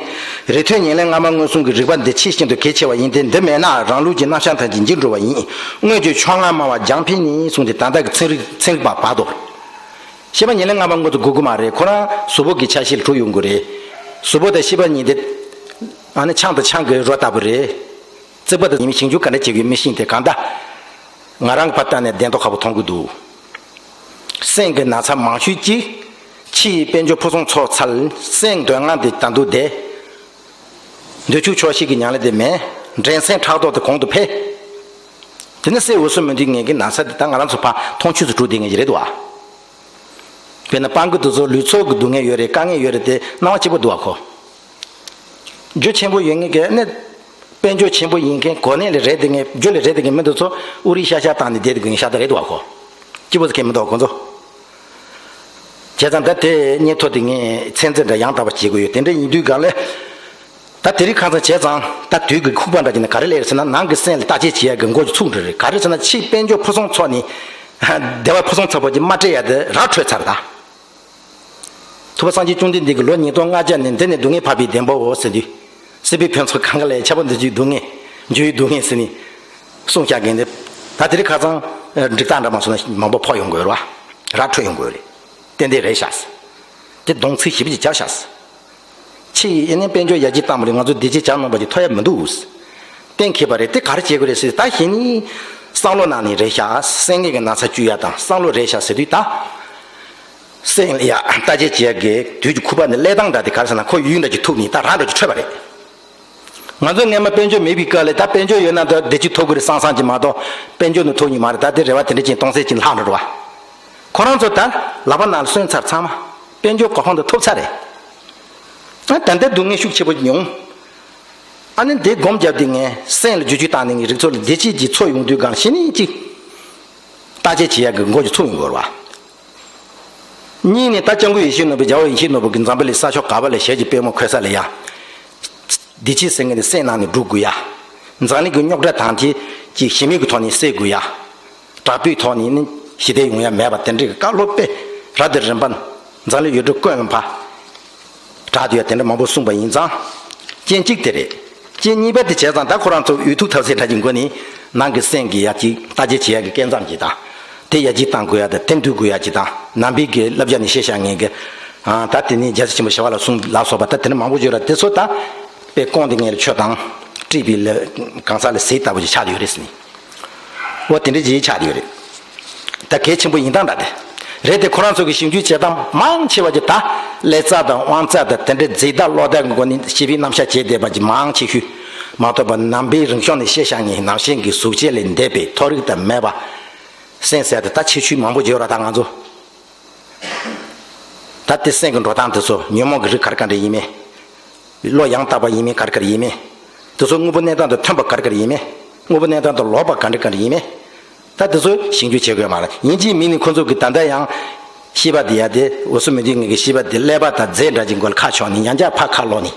རིགས་མཐུན་ཉེར་ལེན་སྔ་མ་མངོན་སུམ་གྱི་རིགས་པ་འདི་ཆེས་ཤིན་ཏུ་གལ་ཆེ་བ་ཡིན་ཏེ་འདི་མེད་ན་རང་ལུགས་ཀྱི་རྣམ་གཞག་ཐམས་ཅད་འཇིག་འགྲོ་བ་ཡིན། སྔོན་གྱི་ཕྱོགས་སྔ་སྨྲ་བ་རྒྱང་འཕེན་ནི་གསུངས་ཏེ་ད་ལྟ་གི་ཚན་རིག་ཚན་རིག་པ་བར་དོ། ཤེས་པ་ཉེར་ལེན་སྔ་མ་མངོན་དུ་དགོས་ཀྱི་མ་རེད། ཁོ་རང་གཟུགས་པོ་གི་ཆ་ཤས་ལ་གྲུབ་ཡོང་གི་རེད། གཟུགས་པོ་དང་ཤེས་པ་གཉིས་དེ། ཨ་ནི་ཆང་དང་ཆང་གི་རོ་ལྟ་བུ་རེད། རྩིག་པ་དང་ཉི་མའི་ཞིང་ཆུ་ག་འདྲ་བྱེད་དགོས་མི་ཤེས་ཏེ་གང་ལྟ། ང་རང་གི་ཕར་ལྟ་ནས་བདེན་མཐོ་ཁ་པོ་མཐོང་གི་འདུག་སེམས་ཀྱི་ན་ཚ་མང་ཤོས་ཀྱིས། ཕྱི་ཡི་དཔལ་འབྱོར་ཕུན་སུམ་ཚོགས་ཚར། སེམས་འདོད་ལྔ་འདི་ད་དུང་བདེ། འདོད་ཆུང་ཆོག་ཤེས་ཀྱི་ཉམས་ལེན་དེ་མེད། འགྲན་སེམས་ཕྲག་དོག་དེ་གོང་དུ་འཕེལ། དེ་ནི་སེམས་འོད་སྲུང་མི་འདུག་ངེད་ཀྱི་ན་ཚ་དེ་ད་ང་རང་ཚོ་ཕར་མཐོང་ཆོས་སུ་གྲུབ་བསྡད་ངེས་ཀྱི་རེད་དོ། དཔེར་ན་སྤང་གི་དུས་ཚོད་ལུས་ཚོགས་ཀྱི་སྡུག་བསྔལ་ཡོད་རེད། དཀའ་ངལ་ཡོད་རེད་དེ་སྣང་བ་སྐྱིད་པོ་འདུག་བ་ཁོ། རྒྱུ་ཆེན་པོ་ཡོད་ངེས་ཀྱི་ནི། དཔལ་འབྱོར་ཆེན་པོ་ཡིན་མཁན་གོ་གནས་ལས་རེད་དེ་ངེས་རྒྱུ་ལས་རེད་དེ་ངེས་མི་འདུག་ཚོ་ཨུ་རིའི་ཤ་ཤ་བཏང་ནས་བསྡད་དེ་དགོས་ངེས་ཤ་སྟག་རེད་འདུག་བ་ཁོ། སྐྱིད་པོ་ཟེར་མཁན་མི་འདུག་ཁོ་ཚོ། བྱས་ཙང་ད་དེ་སྙན་ཐོ་དེ་ངས་ཚན་རྩལ་འདྲ་ཡང་དག་པ་བྱེད་དགོས་ཡོད་དེ་འདྲ་ཡིན་དུས་གང་ལས། ད་དེ་རིང་ཁ་སང་བྱས་ཙང་ད་དུས་ཀྱི་ཁུག་པ་འདྲ་ཅིག་ནི་ག་རེ་ལས་ཟེར་ན་ནང་གི་སེམས་ལ་བརྟག་དཔྱད་བྱེད་ཡ་གི་མགོ་གི་ཚུགས་འདྲ་རེད། ག་རེ་ཟེར་ན་ཕྱིའི་དཔལ་འབྱོར་ཕུན་སུམ་ཚོགས་ནི། བདེ་བ་ཕུན་སུམ་ཚོགས་པ་ཅིག་མ་སྤྲད་ཡ་དེ་ར་འཕྲོད་ཚར་ད། ཐུབ་པ་སངས་རྒྱས་བཅོམ་ལྡན་འདས་ཀྱིས་ལོ་ཉིས་སྟོང་ལྔ་བརྒྱ་ནས་འདི་ནས་སྡུག་བསྔལ་འཕགས་པའི་བདེན་པའོ་ཟེར་དུས། སྲིད་པའི་ཕུན་ཚོགས་གང་ག་ལས་ཁྱད་པར་འདི་བརྗོད་སྡུག་བསྔལ། འགྱུར་བའི་སྡུག་བསྔལ་ཟེར་ནས་གསུངས་བཞག་མཁན་འདི། ད་དེ་རིང་ཁ་སང་འགྲིག་རྟགས་འདྲ་མ་སོང་ན་མང་པོ་ཕོག་ཡོང་དགོས་རེད་བ། ར་འཕྲོད་ཡོང་དགོས་རེད། ཏན་ཏན་རེད་ཤག་ཟེར། དེ་གདོང་ཚིག་ཞིབ་ཅིག་བརྒྱབ་ཤག་ཟེར། ཕྱི་ཡི་ཨེ་ནས་དཔལ་འབྱོར་ཡར་རྒྱས་བཏང་བ་ལས་ང་ཚོ་བདེ་སྐྱིད་བྱ་གནང་པ་ཅིག་ཐོབ་ཡ་མི་འདུག་ཟེར། གཏན་འཁེལ་བ་རེད། དེ་ག་རེ་བྱེད་དགོས་རེད་ཟེར། ད་གཞི་ནས་བསམ་བློ་ནང་ནས་རེད་ཤག་སེམས་ངལ་གྱི་ན་ཚ་བཅོས་ཡ་དང་བསམ་བློ་རེད་ཤག་ཟེར་དུས། ད་སེམས་ལ་ཡ་བརྟག་དཔྱད་བྱེད་ཡ་གི་དུས་ཀྱི་ཁུག་པ་ནི་ཀླད་སྟངས་འདྲ་དེ་ག་རེ་ཟེར་ན། ཁོ་ཡུལ་འདྲ་ཅིག་ཐུག་ནས་ད་ར་འདྲ་ཅིག་འཕྲོད་པ་རེད། ང་ཚོ་སྔས་མ་དཔལ་འབྱོར་མེད་པའི་སྐབས་ལ་ད་དཔལ་འབྱོར་ཡོད་ན་ད་བདེ་སྐྱིད་ཐོབ་ཀྱི་རེད་བསམ་བསམ་གྱི་མ་གཏོགས། དཔལ་འབྱོར་ནི་ཐོབ་ནི་མ་རེད། ད་དེ་རེ་བ་དེ་འདྲ་ཅིག་གཏོང་ཚད་ཅིག་ལྷག་འགྲོ་རེད་བ། ཁོ་རང་ཚོ་ད་ལག་པ་ནང་ལ་སོན་ཚར། ཚང་མ་དཔལ་འབྱོར་གོ་འཕང་དེ་ཐོབ་ཚར་རེད། ཨ་ད་ལྟ་སྡུག་བསྔལ་ཤུགས་ཆེ་པོ་མྱོང་། ཨ་ནི་འདི་སྒོམ་བརྒྱབ་དུས་ངས་སེམས་ལ་བསྒྱུར་བཅོས་བཏང་ནས་ངས་རིག་ཚོགས་ལ་བདེ་སྐྱིད་ཀྱི་ཚོགས་ཡོང་དུས་གང་ཤེས་ནས་ཅིག་བརྟག་དཔྱད་བྱེད་ཡག་གི་མགོ་ཅིག་ཚུགས་ཡོང་དགོས་རེད་བ། གཉིས་ནས་ད་སྐྱབས་མགོན་ཡིད་བཞིན་ནོར་བུ། རྒྱལ་བ་ཡིད་བཞིན་ནོར་བུ་གི་འཛམ་བུ་གླིང་ས་ཕྱོགས་ག་པ་ལ་ཞལ་གྱི་པད་མོ་འཁོད་ས་ལ་ཡ། བདེ་སྐྱིད་ཟེར་མཁན་དེ་སེམས་ནང་ནས་སྒྲུབ་དགོས་ཡ། འཛམ་གླིང་གི་རྙོག་དྲ་དང་དེ་ཅིག་ཞི་མོལ་གྱི་ཐོག་ནས་སེལ་དགོས་ཡ། དྲག་པོའི་ཐོག་ནས་ནི་ཞི་བདེ་ཡོང་ཡ་མེད་པ་དེ་འདྲའི་བཀའ་སློབ་དཔེ་ར་དེ་རིམ་པ་འཛམ་གླིང་ཡུལ་གྲུ་ཀུན་ལ་ཕར་གྲགས་བསྡད་ཡ་དེ་འདྲ་མང་པོ་གསུངས་པ་ཡིན་ཙང་། རྐྱེན་གཅིག་དེ་རེད། རྐྱེན་གཉིས་པ་དེ་བྱས་ཙང་ད་ཁོ་རང་ཚོ་འུ་ཐུག་ཐབས་ཟད་འདྲ་གྱི་སྒོ་ནས་ནང་གི་སེམས་ཀྱི་ཡ་གཅིག་བརྟག་དཔྱད་བྱེད་ཡ་གི་སྐལ་མཚམས་ཀྱི་དང་། དེ་ཡར་རྒྱས་གཏང་དགོས་ཡ་དང་། དེ་འདུལ་དགོས་ཡ་གཅིག་དང་། ནང་པའི་གི་བསླབ་བྱ་ནས་བཤད་བཞག་མཁན་གྱི། ཨ་ད་དེ་ནས་རྒྱལ་སྲས་ཆེན་པོ་ཞི་བ་ལྷ་གསུངས་ལ་སོགས་པ་ད་དེ་འདྲ་མང་པོ་ཡོད་ར། དེ་ཚོ་ད་དཔེ་བསྐུངས་ཏེ་ངས་ལ་ཆོས་དང་སྤྲོས་པའི་ལ་གང་ཟག་ལ་ཟས་ལྟ་བུ་ཞིག་ཆགས་ཡོད་རེད་ཟེར་ནས། འོ་དེ་འདྲ་ཅིག་ཆགས་ཡོད་རེད། ད་གལ་ཆེན་པོ་ཡིན་སྟངས་འདྲ་དེ་རེད་དེ། ཁོ་རང་ཚོ་གི་ཞིབ་འཇུག་བྱེད་སྟངས་མང་ཆེ་བ་ཅིག་ད་ཀླད་རྩ་དང་དབང་རྩ་དང་དེ་འདྲའི་རྫས་བརྡར་གློག་བརྡར་གྱི་སྒོ་ནས་ཤེས་པའི་རྣམ་གཞག་བྱས་བསྡད་པ་ཅིག་མང་ཆེ་ཤོས་མ་གཏོགས་པ། ནང་པའི་རིག་གཞུང་ནས་བཤད་བཞག་མཁན་ནང་བཞིན་གྱི་གཟུགས་བྱད་ལས་འདས་པའི་མཐོ་རིས་དང་མེད་པ། སེམས་ཟེར་དེ་ད་ཆེ་ཤོས་མང་པོ་ཡོད་ར། ད་ང་ཚོ་ད་དེ་སེམས་ཀྱི་འགྲོ་སྟངས་དེ་ཚོ་ཉོན་མོངས་ཀྱི་རིགས་ག་རེ་ག་རེ་ཡིན་མིན། བློ་ཡང་དག་པ་ཡིན་མིན་ག་རེ་ག་རེ་ཡིན་མིན། དེ་ཚོ་དངོས་པོ་གནས་སྟངས་དང་མཐུན་པ་ག་རེ་ག་རེ་ཡིན་མིན། དངོས་པོ་གནས་སྟངས་དང་ལོག་པ་ག་རེ་ག་རེ་ཡིན་མིན། ད་དེ་ཚོ་ཞིབ་འཇུག་བྱེད་དགོས་མ་རེད། ཡིན་གཅིག་མིན་ནས་ཁོ་ཚོ་གི་ད་ལྟ་ཡང་ཤེས་པ་དེ་ཡ་དེ་འུ་སུ་མི་འདུས་ངེས་ཀྱི་ཤེས་པ་དེ་ཀླད་པ་དང་རྫས་འདྲ་ཅིག་མགོ་ལ་ཁ་ཕྱོགས་ནས་ཡང་བསྐྱར་ཕར་ཁ་ལོག་ནས་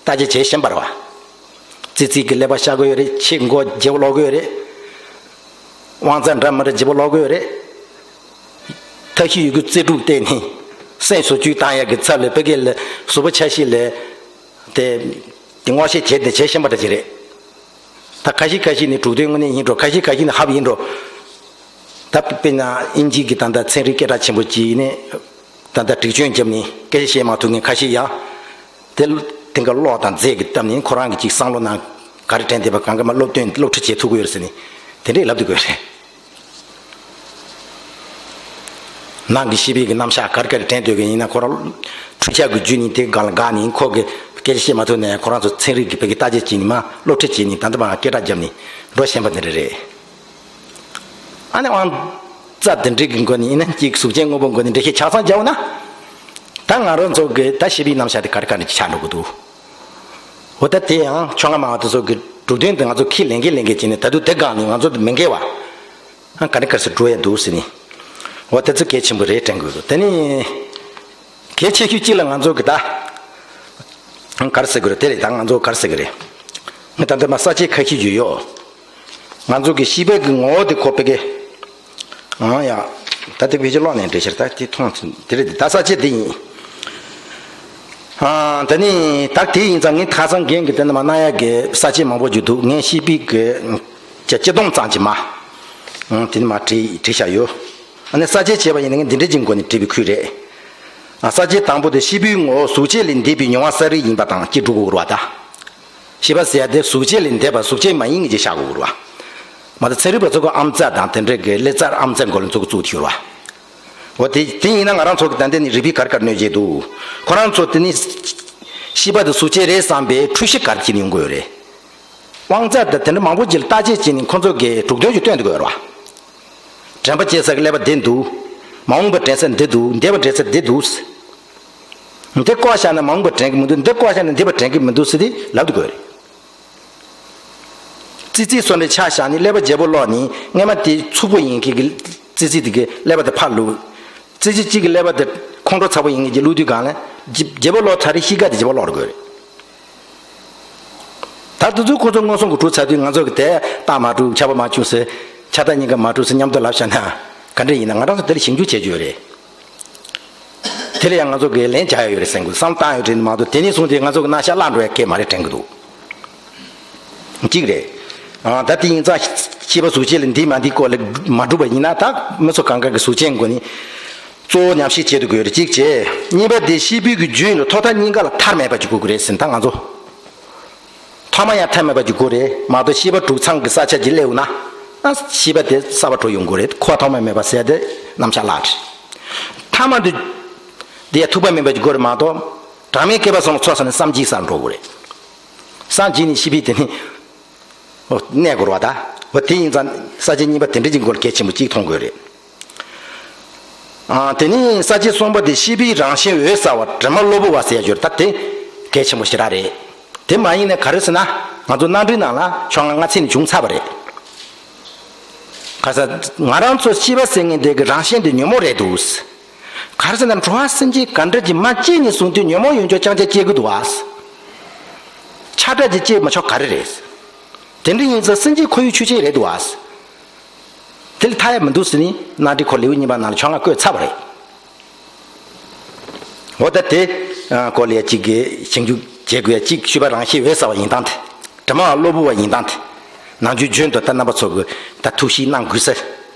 བརྟག་དཔྱད་བྱེད་བཞིན་པ་རེད་བ། ཙི་ཙི་གི་ཀླད་པ་ཤ་གི་ཡོད་རེད། ཕྱི་མགོ་བརྗེ་པོ་ལོག་གི་ཡོད་རེད། དབང་རྩ་འདྲ་མི་འདྲ་བརྗེ་པོ་ལོག་གི་ཡོད་རེད། ཐབས་ཤེས་ཡོད་རྒུ་རྩལ་སྤྲུགས་བསྟན་ནས་སེམས་བཟོ་བཅོས་བཏང་ཡག་གི་ཚབ་ལ་ཕ་གི་ལ་གཟུགས་པོ་ཆ་ཤས་ལ་དེ་དེ་སྔོག་བཤེར་བྱས་ཏེ་བྱེད་བཞིན་པ་འདྲ་ཅིག་རེད། ད་ཁ་ཤས་ཁ་ཤས་ནི་དྲུག་དོན་དངོས་གནས་ཡིན་འགྲོ། ཁ་ཤས་ཁ་ཤས་ནི་ཧབ་ཡིན་འགྲོ། ད་དཔེར་ན་དབྱིན་ཇི་གི་ད་ལྟ་ཚན་རིག་སྐད་གྲགས་ཆེན་པོ་ཅིག་ནས་ད་ལྟ་སྒྲིག་སྐྱོན་བརྒྱབ་ནས་སྐད་ཆ་བཤད་མ་ཐུབ་མཁན་ཁ་ཤས་ཡང་དེ་དེང་སྐབས་གློག་དང་རྫས་ཀྱི་སྟབས་ནས་ཁོ་རང་གི་ཅིག་བསམ་བློ་ནང་ག་རེ་དྲན་བསྡད་པ་གང་ག་མ་སློབ་སྟོན་སློབ་ཁྲིད་བྱེད་ཐུབ་ཀྱི་ཡོད་རེད་ཟེར་ནས་དེ་འདྲས་ལབ་སྡོད་ཀྱི་ཡོད་རེད། ནང་གི་ཤེས་པའི་གི་རྣམ་གཞག་ག་རེ་ག་རེ་དྲན་སྡོད་ཀྱི་ཡིན་ན། ཁོ་རང་འཕྲུལ་ཆས་ཀྱི་བརྒྱུད་ནས་དེ་སྒང་ལ་འགག་ནས་ཁོ་གི་སྐད་ཆ་བཤད་མ་ཐུབ་ནའི་ཁོ་རང་ཚོ་ཚན་རིག་གི་བོད་ཀྱི་བརྟག་དཔྱད་བྱས་ནས་མ་སློབ་ཁྲིད་བྱས་ནས་ད་ལྟ་བར་སྐད་གྲགས་བརྒྱབ་ནས་འགྲོ་བཞིན་པ་དེ་འདྲ་རེད། ཨ་ནི་དབང་རྩ་དེ་འདྲའི་གི་མགོ་ནས་ཡིན་ན་གཅིག་གཟུགས་ཅན་དངོས་པོ་མགོ་ནས་འགྲེལ་བཤད་ཆ་ཚང་བརྒྱབ་ན། ད་ང་རང་ཚོ་གི་ད་ཤེས་པའི་རྣམ་གཞག་དེ་ག་རེ་ག་རེ་ཆགས་འགྲོ་གི་འདུག་འོ་ད་དེ་ཡང་ཆོ་ང་མང་བ་དེ་ཚོ་གི་གྲུབ་དོན་དེ་ང་ཚོ་ཁས་ལེན་གི་ལེན་གི་བྱས་ནས་ད་དུང་དེ་སྒང་ནས་ང་ཚོ་དེ་མི་འགལ་བ། ཨ་ག་རེ་ག་རེ་ཟེར་འགྲོ་ཡ་འདུག་ཟེར་ནས། འོ་དེ་ཚོ་གལ་ཆེན་པོ་རེད་དྲན་དགོས་འདུག་དེ་ནི་གལ་ཆེ་ཤོས་གཅིག་ལ་ང་ཚོ་གི་ད་ག་རེ་ཟེར་དགོས་རེད། དེ་རེད། ད་ང་ཚོ་ག་རེ་ཟེར་གི་རེད། ང་ད་ལྟ་མ་ས་བཅད་ཁ་ཤས་ཡོད་ཡོད། ང་ཚོ་གི་ཤེས་པའི་གི་ངོ་བོ་དེ་ཁོ་པའི་གི། ཨང་ཡ། ད་དེ་བེད་སྤྱོད་ཀློག་ནས་འགྲེལ་བཤད་ད་དེ་མཐོང་ཚུལ་དེ་རེད། ད་ས་བཅད་དེ་ཡིན། ཨ་ད་ནི་ད་དེ་ཡིན་ཙང་ངས་ཁ་སང་རྒན་གི་དེ་ནི་མ་གནང་ཡ་གི་ས་བཅད་མང་པོ་ཅིག་འདུག་ངས་ཤེས་པའི་གི་ཅ་སྤྱི་སྡོམ་ཙམ་ཅིག་མ། ཨང་དེ་ནི་མ་བྲིས་བྲིས་བཞག་ཡོད། ཨ་ནི་ས་བཅད་བྱས་པ་ཡིན་ན་ངས་འདི་འདྲ་ཅིག་མགོ་ནས་བྲིས་པའི་ཁུལ་རེད། ཨ་ས་བཅད་དང་པོ་དེ་ཤེས་པའི་ངོ་བོ་གཟུགས་བྱད་ལས་འདས་པའི་མྱོང་བ་གསལ་རིག་ཡིན་པ་དང་གཅིག་སྒྲུབ་དགོས་རེད་བ་ད། ཤེས་པ་ཟེར་ཡ་དེ་གཟུགས་བྱད་ལས་འདས་པ་གཟུགས་བྱད་མ་ཡིན་ངེས་ཅིག་བཞག་དགོས་རེད་བ། མ་གཏོགས་ཚན་རིག་པ་ཚོ་གི་ཨམ་རྩ་དང་དེ་འདྲའི་གི་ཀླད་རྩར་ཨམ་རྩ་མགོ་ལ་འཛུགས་བཙུགས་ཐུབ་རེད་བ། འོ་དེ་དེ་ཡིན་ན་ང་རང་ཚོ་གི་ད་ལྟ་ནི་རིག་པས་ག་རེ་ག་རེ་གནོད་བྱས་འདུག་ཁོ་རང་ཚོ་དེ་ནི་ཤེས་པ་དེ་གཟུགས་བྱད་རེད་བསམ་པའི་འཁྲུལ་གཞི་ག་རེ་བྱས་ནས་ཡོང་གི་ཡོད་རེད། དབང་རྩ་དང་དེ་འདྲ་མང་པོ་ཅིག་ལ་བརྟག་དཔྱད་བྱས་ནས་ཁོ་ཚོ་གི་གྲུབ་དོན་ཅིག་སྟོན་ཐུབ་ཀྱི་ཡོད་རེད་བ། དྲན་པ་སྐྱེ་ས་གི་ཀླད་པ་འདི་འདུག་མ་འོངས་པ་དྲན་ས་འདི་འདུག་འདས་པ་དྲན་ས་འདི་འདུག་འདི་བཀོག་བཞག་ན་མ་འོངས་པ་དྲན་གི་མི་འདུག་འདི་བཀོག་བཞག་ན་འདས་པ་དྲན་གི་མི་འདུག་ཟེར་ཏེ་ལབ་ཐུབ་ཀྱི་ཡོད་རེད། ཙི་ཙི་སོ་འདྲ་ཆ་བཞག་ནས་ཀླད་པ་བརྗེ་པོ་ལོག་ནས་སྔས་མ་དེ་འཚུབ་པོ་ཡིན་མཁན་གྱི་ཙི་ཙི་དེ་གི་ཀླད་པ་དེ་ཕར་བླུགས། ཙི་ཙི་གཅིག་གི་ཀླད་པ་དེ་ཁོང་ཁྲོ་ཚ་པོ་ཡིན་མཁན་གྱི་བླུགས་དུས་སྒང་ལ་བརྗེ་བརྗེ་པོ་ལོག་ཚར་རེ་གཤིས་ཀ་དེ་བརྗེ་པོ་ལོག་འགྲོ་གི་ཡོད་རེད། ད་དེ་ཚོ་ཁོ་ཚོ་མངོན་སུམ་གྱིས་གྲུབ་ཚར་དུས་ང་ཚོ་གི་དེ་རྟགས་མ་གྲུབ་ཆར་པ་མ་བྱུང་ཟེར་ཆར་རྟགས་གཉིས་ཀ་མ་གྲུབ་ཟེར་མཉམ་དུ་ལབ་བཞག་ན་ག་འདྲ་ཡིན་ན། ང་རང་ཚོ་དེ་ལ་ཞིབ་འཇུག་བྱེད་རྒྱུ་ཡོད་རེད། དེ་ལ་ཡང་ང་ཚོ་གི་ལན་རྒྱག་ཡ་ཡོད་རེད་ཟེར་གི་བསམ་བཏང་ཡོད་རེད་མ་གཏོགས། དེ་ནས་བཟུང་སྟེ་ང་ཚོ་གི་རྣམ་གཞག་བརླག་འགྲོ་ཡ་གལ་མ་རེད་དྲན་གི་འདུག་གཅིག་རེད། ཨ། ད་དེ་ཡིན་ཙང་ཤེས་པ་གཟུགས་ཅན་ལ་འདི་མ་འདི་སྐོར་ལ་མ་གྲུབ་པ་ཡིན་ན། ད་མི་ཚོ་གང་ག་གི་གཟུགས་ཅན་སྒོ་ནས་གཙོ་བོ་ཉམས་ཞིབ་བྱེད་དུ་དགོས་རེད། གཅིག་བྱས། གཉིས་པ་དེ་ཤེས་པའི་གི་རྒྱུན་ལ་ཐོག་མཐའ་གཉིས་ཀ་ལ་མཐར་མེད་པ་ཅིག་དགོས་ཀྱི་རེད་ཟེར། ད་ང་ཚོ་ཐོག་མ་ཡང་མཐར་མེད་པ་ཅིག་དགོས་རེད་མ་གཏོགས། ཤེས་པ་དྲུག་ཚང་གི་ས་ཆ་ཅིག་སླེབས་ན། ཨ། ཤེས་པ་དེ་གསར་པ་འཕྲོ་ཡོང་དགོས་རེད། འཁོར་བ་ཐོག་མ་མེད་པ་ཟེར་དེ་རྣམ་གཞག་བརླག་རེད། མཐའ་མ་དེ་དེ་ཡང་ཐུག་པ་མིན་པ་ཅིག་དགོས་རེད་མ་གཏོགས། གྲངས་མེད་བསྐལ་པ་གསུམ་ལ་ཚོགས་བསགས་ནས་བསམ་གྱིས་སར་འགྲོ་དགོས་རེད། བསམ་གྱིས་ནས་ཤེས་པའི་དེ་ནི། ཨོ། གནས་དགོས་རེད་བ། ད་འོ་དེ་ཡིན་ཙང་ས་བཅད་གཉིས་པ་དེ་འདྲ་ཅིག་མགོ་ལ་གལ་ཆེན་པོ་གཅིག་མཐོང་དགོས་རེད། ཨ། དེ་ནས་ས་བཅད་གསུམ་པ་དེ་ཤེས་པའི་རང་བཞིན་འོད་གསལ་བ་དྲི་མ་གློ་བུར་བ་ཟེར་ཡ་ཅིག་ཡོད་རེད། ད་དེ་གལ་ཆེན་པོ་ཞེ་དྲག་རེད། དེ་མ་ཡིན་ན་ག་རེ་ཟེར་ན། ང་ཚོ་གནའ་འབྲུའི་ནང་ལ་ཕྱོགས་སྔ་སྔ་ཚིག་ནས་བྱུང་ཚར་བ་རེད། ག་ས། ང་རང་ཚོ་ཤེས་པ་ཟེར་མཁན་དེ་གི་རང་བཞིན་དེ་ཉོན་མོངས་རེད་འདུག་ག་རེ་ཟེར་ན། འགྲོ་བ་སེམས་ཅན་ག་འདྲ་ཅིག་མ་སྐྱེས་ནས་བཟུང་སྟེ་ཉོན་མོངས་ཡོད་ཆོག་རྐྱང་རྐྱང་སྐྱེ་གི་འདུག་བ། ཆགས་སྒྲ་ཅིག་སྐྱེས་མ་ཆོག་ག་རེ་རེད། དེ་འདྲ་ཡིན་ཙང་སེམས་ཅན་ཁོར་ཡུག་ཆོས་ཅན་རེད་འདུག་བ། དེ་ལ་མཐའ་ཡས་མི་འདུག་ཟེར་ནས་གནའ་འབྲུའི་འཁོར་ལེའུ་གཉིས་པ་ནང་ལ་ཕྱོགས་སྔ་བཀོད་ཚར་བ་རེད། འོ། ད་དེ་སྐོར་ལ་ཡ་གཅིག་གི་ཞིབ་འཇུག་བྱེད་དགོས་ཡ་གཅིག་ཤེས་པ་རང་བཞིན་འོད་གསལ་བ་ཡིན་སྟངས་དེ། དྲི་མ་གློ་བུར་བ་ཡིན་སྟངས་དེ། ནམ་རྒྱུན་རྒྱུན་དུ་ད་རྣམ་པ་ཚོ་གི་ད་ཐུགས་ཞིབ་གནང་དགོས་ས་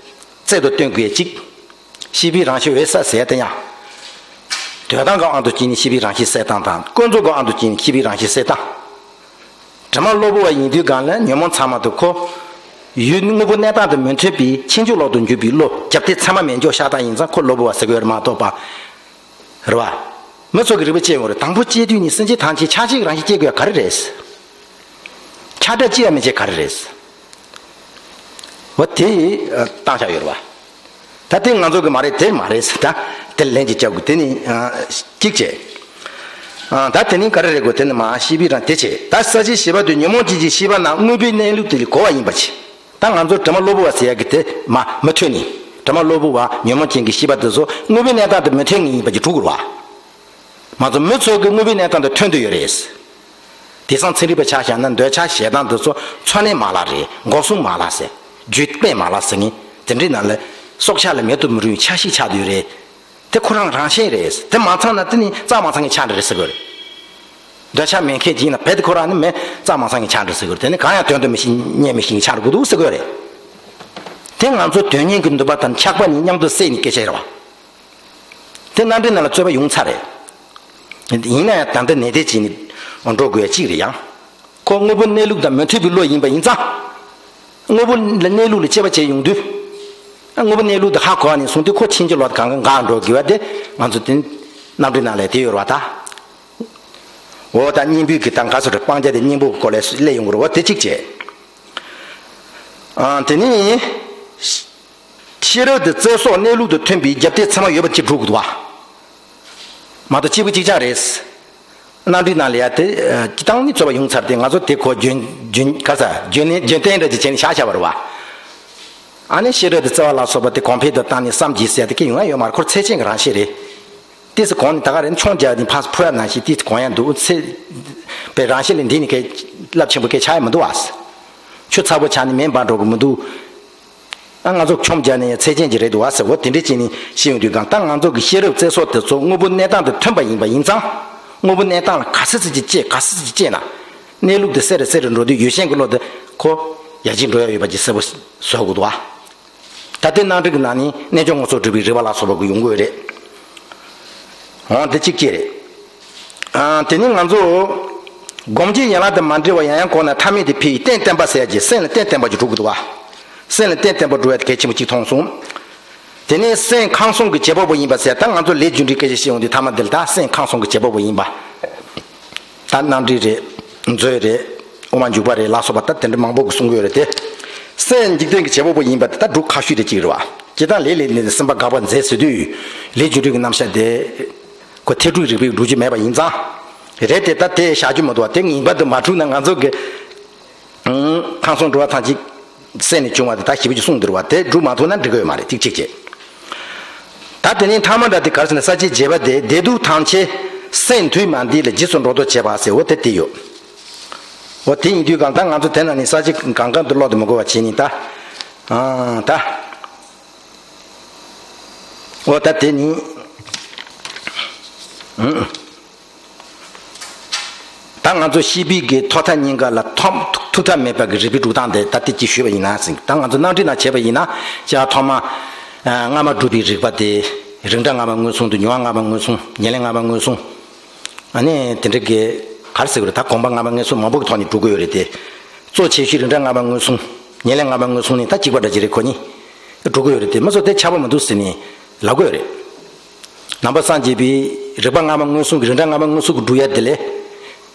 རྩལ་དུ་བཏོན་དགོས་ཡ་གཅིག་ཤེས་པའི་རང་བཞིན་འོད་གསལ་ཟེར་ཡ་དེ་ཡང་དོན་དམ་གྱི་དབང་དུ་བྱས་ནས་ཤེས་པའི་རང་བཞིན་གསལ་སྟངས་དང་། ཀུན་རྫོབ་ཀྱི་དབང་དུ་བྱས་ནས་ཤེས་པའི་རང་བཞིན་གསལ་སྟངས། དྲི་མ་གློ་བུར་བ་ཡིན་དུས་སྒང་ལ་ཉོན་མོངས་ཚང་མ་དེ་ཁོ་ཡུལ་དངོས་པོ་གནས་སྟངས་དང་མི་མཐུན་པའི་ཕྱིན་ཅི་ལོག་ཏུ་འཇུག་པའི་བློ། རྒྱབ་རྟེན་ཚད་མ་མེད་འཇོག་ཤ་སྟག་ཡིན་ཙང་ཁོ་གློ་བུར་བ་ཟེར་གྱི་ཡོད་རེད་མ་གཏོགས་པ། རེད་བ། མི་ཚོ་གི་རིག་པ་དཔྱད་ཡོང་རེད། དང་པོ་དཔྱད་དུས་ནི་སེམས་ཅན་ཐམས་ཅད་ཆགས་ཞེན་གྱི་རང་བཞིན་སྐྱེ་དགོས་ཡ་ག་རེ་རེད། ཆགས་སྒྲ་སྐྱེ་ཡ་མི་བྱེད་ག་རེ་རེད། འོ་དེ་བཏང་བཞག་ཡོད་རེད་བ། ད་དེ་ང་ཚོ་གི་མ་རེད། དེ་མ་རེད་ཟེར། ད་དེ་ལན་གཅིག་རྒྱག་དགོས། དེ་ནི་ཨ་གཅིག་བྱས། ཨ། ད་དེ་ནི་ག་རེ་རེད་གོ། དེ་ནི་མ་ཤེས་པའི་རང་དེ་བྱས། ད་ས་བཅད་བཞི་པ་དེ་ཉོན་མོངས་ཅན་གྱི་ཤེས་པ་རྣམས་དངོས་པོའི་གནས་ལུགས་དེ་ལས་གོལ་བ་ཡིན་པ་བྱས། ད་ང་ཚོ་དྲི་མ་གློ་བུར་བ་ཟེར་ཡ་གི་དེ་མ་མུ་མཐུད་ནས། དྲི་མ་གློ་བུར་བ་ཉོན་མོངས་ཅན་གྱི་ཤེས་པ་དེ་ཚོ་དངོས་པོའི་གནས་སྟངས་དེ་མི་མཐུན་ངེས་ཡིན་པ་ཅིག་གྲུབ་དགོས་རེད་བ། ང་ཚོ་མི་ཚོ་གི་དངོས་པོའི་གནས་སྟངས་དང་མཐུན་དུ་ཡོད་རེད། དེང་སང་ཚན་རིག་པ་ཆ་བཞག་ན་འདོད་ཆགས་ཞེ་སྡང་འདི་ཚོ་འཚོ་གནས་མ་ལག་རེད། འགོག་སྲུང་མ་ལག་ཟེར། རྒྱུད་སྤེལ་མ་ལག་ཟེར་མཁན་དེ་འདྲའི་ནང་ལ་སྲོག་ཆགས་ལ་མེད་དུ་མི་རུང་བའི་ཆ་ཤས་ཆགས་བསྡད་ཡོད་རེད། དེ་ཁོ་རང་རང་བཞིན་རེད། དེ་མ་ཚང་ན་དེ་ནི་རྩ་མ་ཚང་གི་ཆགས་འདྲ་རེད་ཟེར་དགོས་རེད། འདོད་ཆགས་མེད་མཁན་ཅིག་ཡིན་ན་རྦད་དེ་ཁོ་རང་ནི་མེད། རྩ་མ་ཚང་གི་ཆགས་འདྲ་ཟེར་དགོས་རེད། དེ་ནི་གང་ཡང་དོན་དུ་མི་ཤེས། གཉེན་མི་ཤེས་ཀྱི་ཆགས་འགྲོ་གི་འདུག་ཟེར་དགོས་རེད། དེ་ང་ཚོ་དོན་གཉེར་གྱི་འདུན་པ་དང་ཆགས་པ་གཉིས་མཉམ་དུ་བསྲེས་ནས་སྐད་ཆ་རེད་བ། དེ་རྣམ་འགྲེལ་ནང་ལ་རྩོད་པ་ཡོང་ཚར་རེད། ཡིན་ན་ཡང་ད་ལྟ་ནན་ཏན་བྱས་ནས་འགྲོ་དགོས་ཡ་གཅིག་རེད་ཡང་། ཁོ་དངོས་པོ་གནས་ལུགས་དང་མི་མཐུན་པའི་བློ་ཡིན་པ་ཡིན་ཙང་། དངོས་པོ་ལ་གནས་ལུགས་ལ་དཔྱད་པ་བྱས་ཡོང་དུས། དངོས་པོ་གནས་ལུགས་དེ་ཧ་གོ་བ་ནས་བཟུང་སྟེ་ཁོ་ཕྱིན་ཅི་ལོག་གང་ག་འགག་འགྲོ་དགོས་པ་དེ་ང་ཚོ་དེ་རྣམ་འགྲེལ་ནང་ལ་དེ་ཡོད་རེད་བ་ད། འོ་ད་གཉེན་པོའི་གི་ད་ག་ཚོད་རེད། སྤང་བྱ་དེ་གཉེན་པོ་གི་སྐོར་ལ་སླེབས་ཡོང་གི་རེད། འོ་དེ་གཅིག་བྱས། ཨ། དེ་ནས། ཤེས་རབ་དེ་རྩལ་སོགས་གནས་ལུགས་དང་མཐུན་པའི་རྒྱབ་རྟེན་ཚད་མ་ཡོད་པ་ཅིག་སྒྲུབ་དགོས་འདུག་བ། མ་གཏོགས་གཅིག་པུ་གཅིག་རྐྱང་རེད། རྣམ་འགྲེལ་ནང་ལ་ཡ་དེ་སྤྱིར་བཏང་ནི་རྩོད་པ་ཡོང་ཚར་ཏེ་ང་ཚོ་དེ་གོ་རྒྱུན་རྒྱུན་ག་ས་རྒྱུན་ལྡན་རྒྱུན་ལྡན་འདྲ་ཅིག་བྱས་ནས་བཞག་བཞག་པ་རེད་བ། ཨ་ནི་ཤེས་རབ་དེ་རྩལ་བ་ལ་སོགས་པ་དེ་གོང་འཕེལ་དུ་བཏང་ནས་བསམ་གྱིས་ཟེར་དེ་ག་ཡོང་ཡ་ཡོད་མ་རེད། ཁོ་ཚད་ཅན་གྱི་རང་བཞིན་རེད། ཏིས་གོང་ནས་ད་ག་རེ་མཆོང་རྒྱག་ནས་ཕར་འཕུར་ཡ་ནང་བཞིན་ཏིས་གོང་ཡ་འདུག་ཚེ་པའི་རང་བཞིན་ལས་འདི་ནི་གལ་རླབས་ཆེན་པོ་གལ་ཆགས་ཡ་མི་འདུག་བ། ཆུ་ཚ་པོ་ཆགས་ནས་མེ་འབར་འགྲོ་གི་མི་འདུག་ཨ། ང་ཚོ་མཆོང་རྒྱག་ནས་ཚད་ཅན་གྱི་རེད་འདུག་བ་ཟེར། འོ་དེ་འདྲ་བྱས་ནས་ཤེས་ཡོང་དུས་གང་ལྟར་ང་ཚོ་གི་ཤེས་རབ་རྩལ་སོགས་དེ་ཚོ་དངོས་པོ་གནས་སྟངས་དང་མཐུན་པ་ཡིན་པ་ཡིན་ཙང་། དངོས་པོ་གནས་སྟངས་ལ་ག་ཚོད་ཙམ་ཅིག་དཔྱད། ག་ཚོད་ཙམ་ཅིག་དཔྱད་ན། གནས་ལུགས་དེ་གསལ་རུ་གསལ་རུ་འགྲོ་དུས་ཡུལ་ཤེས་ཀྱི་བློ་དེ་ཁོ་ཡར་རྒྱས་འགྲོ་ཡ་ཡོད་པ་ཅིག་གསལ་པོ་བཟོ་དགོས་འདུག་བ། ད་ལྟའི་རྣམ་འགྲེལ་གྱི་ནང་ནས་རྣལ་འབྱོར་ངོ་སོ་སྒྲུབ་པའི་རིགས་པ་ལ་སོགས་པ་གི་ཡོང་གི་ཡོད་རེད། འོ་འདི་གཅིག་བྱས་རེད། ཨ། དེ་ནས་ང་ཚོ་སྒོམ་བྱེད་ཡན་ལག་དང་མ་འབྲེལ་བར་ཡང་ཡང་གོམས་ན་ཐ་མལ་དེ་འཕེལ་བའི་རྟེན་བརྟན་པ་ཟེར་ཡ་ཅིག་སེམས་ལ་རྟེན་བརྟན་པ་ཅིག་སྒྲུབ་དགོས་འདུག་བ། སེམས་ལ་རྟེན་བརྟན་པ་སྒྲུབ་ཡ་དེ་གལ་ཆེན་པོ་གཅིག་མཐོང་སོང་། དེ་ནས་སེམས་ཁམས་གསུམ་གྱི་བྱེད་པ་པོ་ཡིན་པ་ཟེར། ད་ང་ཚོ་ལས་རྒྱུ་འབྲས་སྐད་ཆ་བཤད་ཡོང་དུས་ཐ་མ་འདི་ལ་ད་སེམས་ཁམས་གསུམ་གྱི་བྱེད་པ་པོ་ཡིན་པ། ད་རྣམ་འགྲེལ་རེད། མཛོད་རེད། དབུ་མ་འཇུག་པ་རེད་ལ་སོགས་པ་ད་དེ་འདྲ་མང་པོ་གི་གསུང་གི་ཡོད་རེད་དེ། སེམས་འཇིག་རྟེན་གྱི་བྱེད་པ་པོ་ཡིན་པ་དེ་ད་སྒྲུབ་ཁག་ཤོས་དེ་གཅིག་རེད་བ། སྤྱིར་བཏང་ལས་ལས་ནས་སེམས་པ་དགག་པ་མཛད་ཟེར་དུས། ལས་རྒྱུ་འབྲས་ཀྱི་རྣམ་གཞག་དེ་ཁོ་ཐེག་དྲུག་རིགས་པའི་སྒྲུབ་རྒྱུ་མེད་པ་ཡིན་ཙང་། རེད་དེ་ད་དེ་བཞག་རྒྱུ་མི་འདུག་བ། དེ་ངེས་པར་དུ་མ་གྲུབ་ན་ང་ཚོ་གི་ཁམས་གསུམ་འགྲོ་བ་ཐམས་ཅད་སེམས་ནས་བྱུང་བ་དེ་ད་ཞེ་པོ་ཅིག་གསུངས་འདུག་བ། དེ་སྒྲུབ་མ་ཐུབ་ན་འགྲིག་གི་ཡོད་མ་རེད། གཅིག་གཅིག་བྱས། ད་དེ་ནས་ཐ་མ་འདྲ་དེ་ག་རེ་ཟེར་ན། ས་བཅད་བརྒྱད་པ་དེ་བདེ་སྡུག་ཐམས་ཅད་སེམས་འདུས་མ་འདུས་ལ་རྗེས་སུ་འགྲོ་ལྡོག་བྱེད་པ་ཟེར། འོ་དེ་དེ་ཡོད། འོ་དེ་ཡིན་དུས་གང་ལྟར་ང་ཚོ་དེ་ནང་ནས་ས་བཅད་གང་གང་དུ་ཀློག་ཏུ་མི་དགོས་པ་བྱས་ནས་ད། ཨ། ད། འོ་ད་དེ་ནི། ད་ང་ཚོ་ཤེས་པའི་གི་ཐོག་མཐའ་གཉིས་ཀ་ལ་ཐོག་མཐའ་མེད་པ་གི་རིགས་པའི་སྒྲུབ་སྟངས་དེ་ད་ལྟ་ཅིག་ཞུས་པ་ཡིན་ན་ཟིན། ད་ང་ཚོ་སྣང་འགྲིག་ནང་བྱས་པ་ཡིན་ན། བྱ་ཐོག་མ་སྔ་མ་སྒྲུབ་པའི་རིགས་པ་དེ། རིགས་འདྲ་སྔ་མ་མངོན་སུམ་དང་མྱོང་བ་སྔ་མ་མངོན་སུམ། ཉེར་ལེན་སྔ་མ་མངོན་སུམ། ཨ་ནི་དེ་འདྲ་གི་ག་རེ་ཟེར་དགོས་རེད། ད་དགོངས་པ་སྔ་མ་མངོན་སུམ་མང་པོ་གི་ཐོག་ནས་སྒྲུབ་དགོས་ཡོད་རེད་དེ། གཙོ་ཆེ་ཤོས་རིགས་འདྲ་སྔ་མ་མངོན་སུམ། ཉེར་ལེན་སྔ་མ་མངོན་སུམ་ནི་ད་གཅིག་པ་འདྲ་ཅིག་རེད། ཁོ་གཉིས་སྒྲུབ་དགོས་ཡོད་རེད་དེ། མི་ཚོ་དེ་ཁྱབ་པ་མི་འདུག་ཟེར་ནས་ལབ་དགོས་ཡོད་རེད། ནང་པ་སངས་རྒྱས་པའི་རིགས་པ་སྔ་མ་མངོན་སུམ་གྱི། རིགས་འདྲ་སྔ་མ་མངོན་སུམ་གྱི་སྒྲུབ་ཡ་དེ་ལས།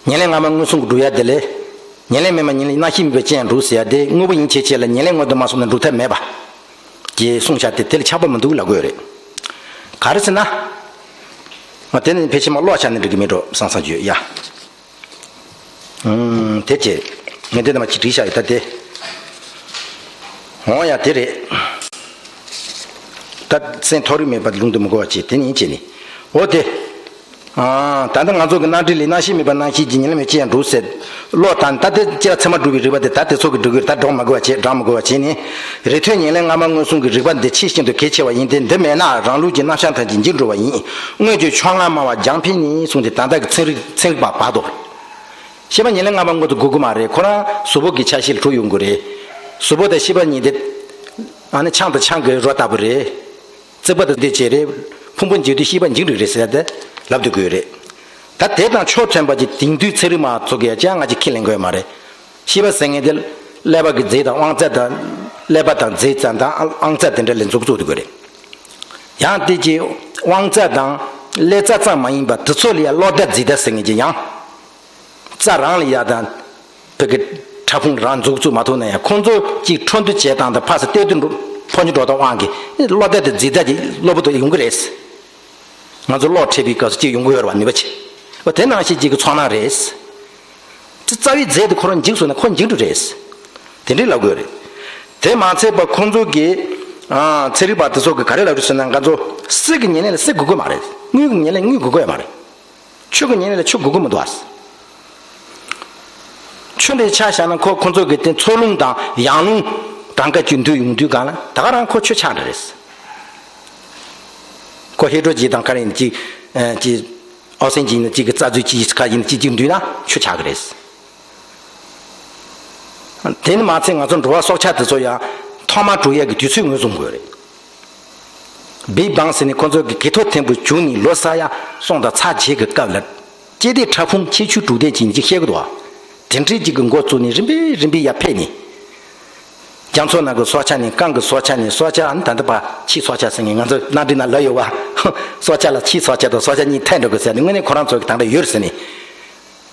ཉེར་ལེན་སྔ་མ་མངོན་སུམ་གྱི་སྒྲུབ་ཡ་དེ་ལས། ཉེར་ལེན་མེད་མ་ཉེར་ལེན་རྣམ་ཤེས་མེད་པའི་སྤྱན་སྒྲུབ་ཟེར་ཡ་དེ། དངོས་པོ་ཡིན་ཕྱིར་ཆད་ལ་ཉེར་ལེན་དངོས་དུ་མ་སོང་ན་སྒྲུབ་ཐབས་མེད་པ། ཅེས་གསུངས་བཞག་སྟེ། དེ་ལ་ཁྱབ་པ་མི་འདུག་ལབ་དགོས་རེད། ག་རེ་ཟེར་ན། ང་དེ་ནི་ཕལ་ཆེར་མ་ཀློག་བྱས་ནས་འགྲིག་གི་མེད་འགྲོ་བསམ་བསམ་བརྗོད་ཡ། ཨུམ། དེ་བྱས། ངས་འདི་ནས་མ་ཅིག་བྲིས་བཞག་ཡོད། ད་དེ། འོང་ཡ་དེ་རེད། ད་སེམས་མཐོ་རིས་མེད་པར་ལུང་དུ་མི་གོ་བ་བྱེད། དེ་ཉིད་བྱས་ནས། འོ་དེ། ཨ། ད་ལྟ་ང་ཚོ་གི་སྣང་འགྲིག་ལས། རྣམ་ཤེས་མེད་པ་རྣམ་ཤེས་ཀྱི་ཉེར་ལེན་མེད་ཅེས་ཡང་འགྲུབ་ཟེར། བློ་དང་ད་ལྟ་སྤྱིར་ཚད་མར་སྒྲུབ་པའི་རིགས་པ་དེ་ད་དེ་ཚོ་གི་སྒྲུབ་དགོས། ད་སྒྲོག་མ་དགོས་པ་བྱེད། སྒྲོག་མ་དགོས་པ་བྱེད་ནས། རིགས་ཐོབ་ཉེར་ལེན་སྔ་མ་མངོན་སུམ་གྱི་རིགས་པ་འདི་ཆེས་ཤིན་ཏུ་གལ་ཆེ་བ་ཡིན་ཏེ། འདི་མེད་ན་རང་ལུགས་ཀྱི་རྣམ་གཞག་ཐམས་ཅད་འཇིག་འགྲོ་བ་ཡིན། སྔོན་གྱི་ཕྱོགས་སྔ་སྨྲ་བ་རྒྱང་འཕེན་ནས་གསུངས་ཏེ། ད་ལྟ་གི་ཚན་རིག་ཚན་རིག་པ་བར་དུ། ཤེས་པ་ཉེར་ལེན་སྔ་མ་མངོན་དུ་དགོས་ཀྱི་མ་རེད། ཁོ་རང་གཟུགས་པོ་གི་ཆ་ཤས་ལ་གྲུབ་ཡོང་གི་རེད། གཟུགས་པོ་དང་ཤེས་པ་གཉིས་དེ། ཨ་ནི་ཆང་དང་ཆང་གི་རོ་ལྟ་བུ་རེད། རྩིག་པ་དང་འདི་བྱས་རེད། ཕུང་པོ་འཇིག་དུས་ཤེས་པ་འཇིག་འགྲོ་རེད་ཟེར་ཏེ་ལབ་སྡོད་ཀྱི་ཡོད་རེད། ད་དེ་དང་ཕྱོགས་མཚུངས་པ་ཅིག་དེང་དུས་ཚན་རིག་མ་ཚོ་གིས་ཅང་ང་ཅིག་ཁས་ལེན་གྱི་ཡོད་མ་རེད། ཤེས་པ་ཟེར་མཁན་དེ་ཀླད་པ་གི་རྫས་དང་དབང་རྩ་དང་། ཀླད་པ་དང་རྫས་ཙམ་དང་དབང་རྩ་དེ་འདྲ་ལ་འཛུགས་བཙུགས་སྡོད་ཀྱི་རེད། ཡང་དེ་ཀྱི་དབང་རྩ་དང་ཀླད་རྩ་ཙམ་མ་ཡིན་པ་དེ་ཚོ་ལ་ཡང་བློ་བདག་རྫས་བདག་ཟེར་མཁན་ཅིག་ཡང་། རྩ་རང་ལ་ཡ་དང་། བོད་ཀྱི་ཕྲ་ཕུང་རང་འཛུགས་བཙུགས་མ་ཐུབ་ན་ཡང་། ཁོང་ཚོ་གཅིག་འཕྲོ་འདུ་བྱེད་སྟངས་དང་། ཕར་ཚུར་བསྟོད་བསྡུ་འགྲོ། འཕོ་འགྱུར་འགྲོ་སྟངས་དབང་གིས་བློ་བདག་དང་རྫས་བདག་ཅིག་གློ་བུར་དུ་ཡོང་གི་རེད། ང་ཚོ་གློག་འཕྲད་པའི་སྐབས་སུ་གཅིག་ཡོང་གི་ཡོད་རེད་བ། ནུས་པ་ཆེ་བ། དེ་ནང་བཞིན་གཅིག་གི་ཚོར་སྣང་རེད། རྩ་བའི་རྫས་དེ་ཁོ་རང་འཇིག་སོང་ན་ཁོ་འཇིག་འགྲོ་རེད། དེ་འདྲའི་ལབ་དགོས་རེད། དེ་མ་ཚད་པ་ཁོང་ཚོ་གིས། ཨ། ཚན་རིག་པ་དེ་ཚོ་གིས་ག་རེ་ལབ་རེད་ཟེར་ན། ང་ཚོ་གསེར་གྱི་ཉེར་ལེན་ལ་གསེར་དགོས་ཀྱི་མ་རེད། དངུལ་གྱི་ཉེར་ལེན་དངུལ་དགོས་ཀྱི་ཡོད་མ་རེད། ཆུ་གི་ཉེར་ལེན་ལ་ཆུ་དགོས་ཀྱི་མི་འདུག་ཨ། ཆུ་འདི་ཆ་བཞག་ན་ཁོ། ཁོ་ཚོ་གི་དེ་འཚོ་རླུང་དང་ཡང་རླུང་གྲངས་ཀ་གཅིག་འདུས་ཡོང་དུས་སྒང་ལ་ད་ག་རང་ཁོ་ཆུ་ཆགས་འདྲ་རེད། ཁོ་ཧའི་ཌྲོ་ཇིན་དང་ག་རེ་ཡིན་གཅིག་ཨ། གཅིག་ཨོག་སི་ཇན་ཡིན་ན་གཅིག་གི་རྩ་རྫས་གཅིག་ག་ཡིན་ན་གཅིག་གཅིག་འདུས་ན་ཆུ་ཆགས་ཀྱི་རེད། དེ་ནི་མ་ཚད་ང་ཚོ་འགྲོ་བ་སྲོག་ཆགས་དེ་ཚོ་ཡང་ཐོག་མར་གྲུབ་ཡས་ཀྱི་དུས་ཚོད་ངོས་བཟུང་དགོས་རེད། བིག་བང་ཟེར་ནས་ཁོ་ཚོ་གི་གི་ཐོག་ཐེམ་བུ་བྱུང་ནས་ལོ་ས་ཡ་གསུམ་དང་ཚེག་བརྒྱད་ཀྱི་སྐབས་ལ། སྐྱེ་འདས་ཕྲ་ཕུང་ཁྱད་ཆོས་གྲུབ་བདེ་ཅིག་ཅིག་བཤད་ཀྱི་འདུག་བ། དེ་འདྲའི་ཅིག་གི་འགོ་བཙུགས་ནས་རིམ་པས་རིམ་པས་ཡར་འཕེལ་ནས། རྒྱ་མཚོ་ནང་གི་སྲོག་ཆགས་ནས། གངས་ཀྱི་སྲོག་ཆགས་ནས། སྲོག་ཆགས། ཨ་ནི་ད་ལྟ་བར་ཁྱིའི་སྲོག་ཆགས་ཟེར་མཁན། ང་ཚོ་སྣ་འདྲེན་ནང་ལབ་ཡོད་བ། སྲོག་ཆགས་ལ་ཁྱིའི་སྲོག་ཆགས་དང་། སྲོག་ཆགས་གཉིས་ཐལ་འགྲོ་གི་ཟེར་ནས། དངོས་གནས་ཁོ་རང་ཚོ་གི་དེ་འདྲ་ཡོད་ཟེར་ནས།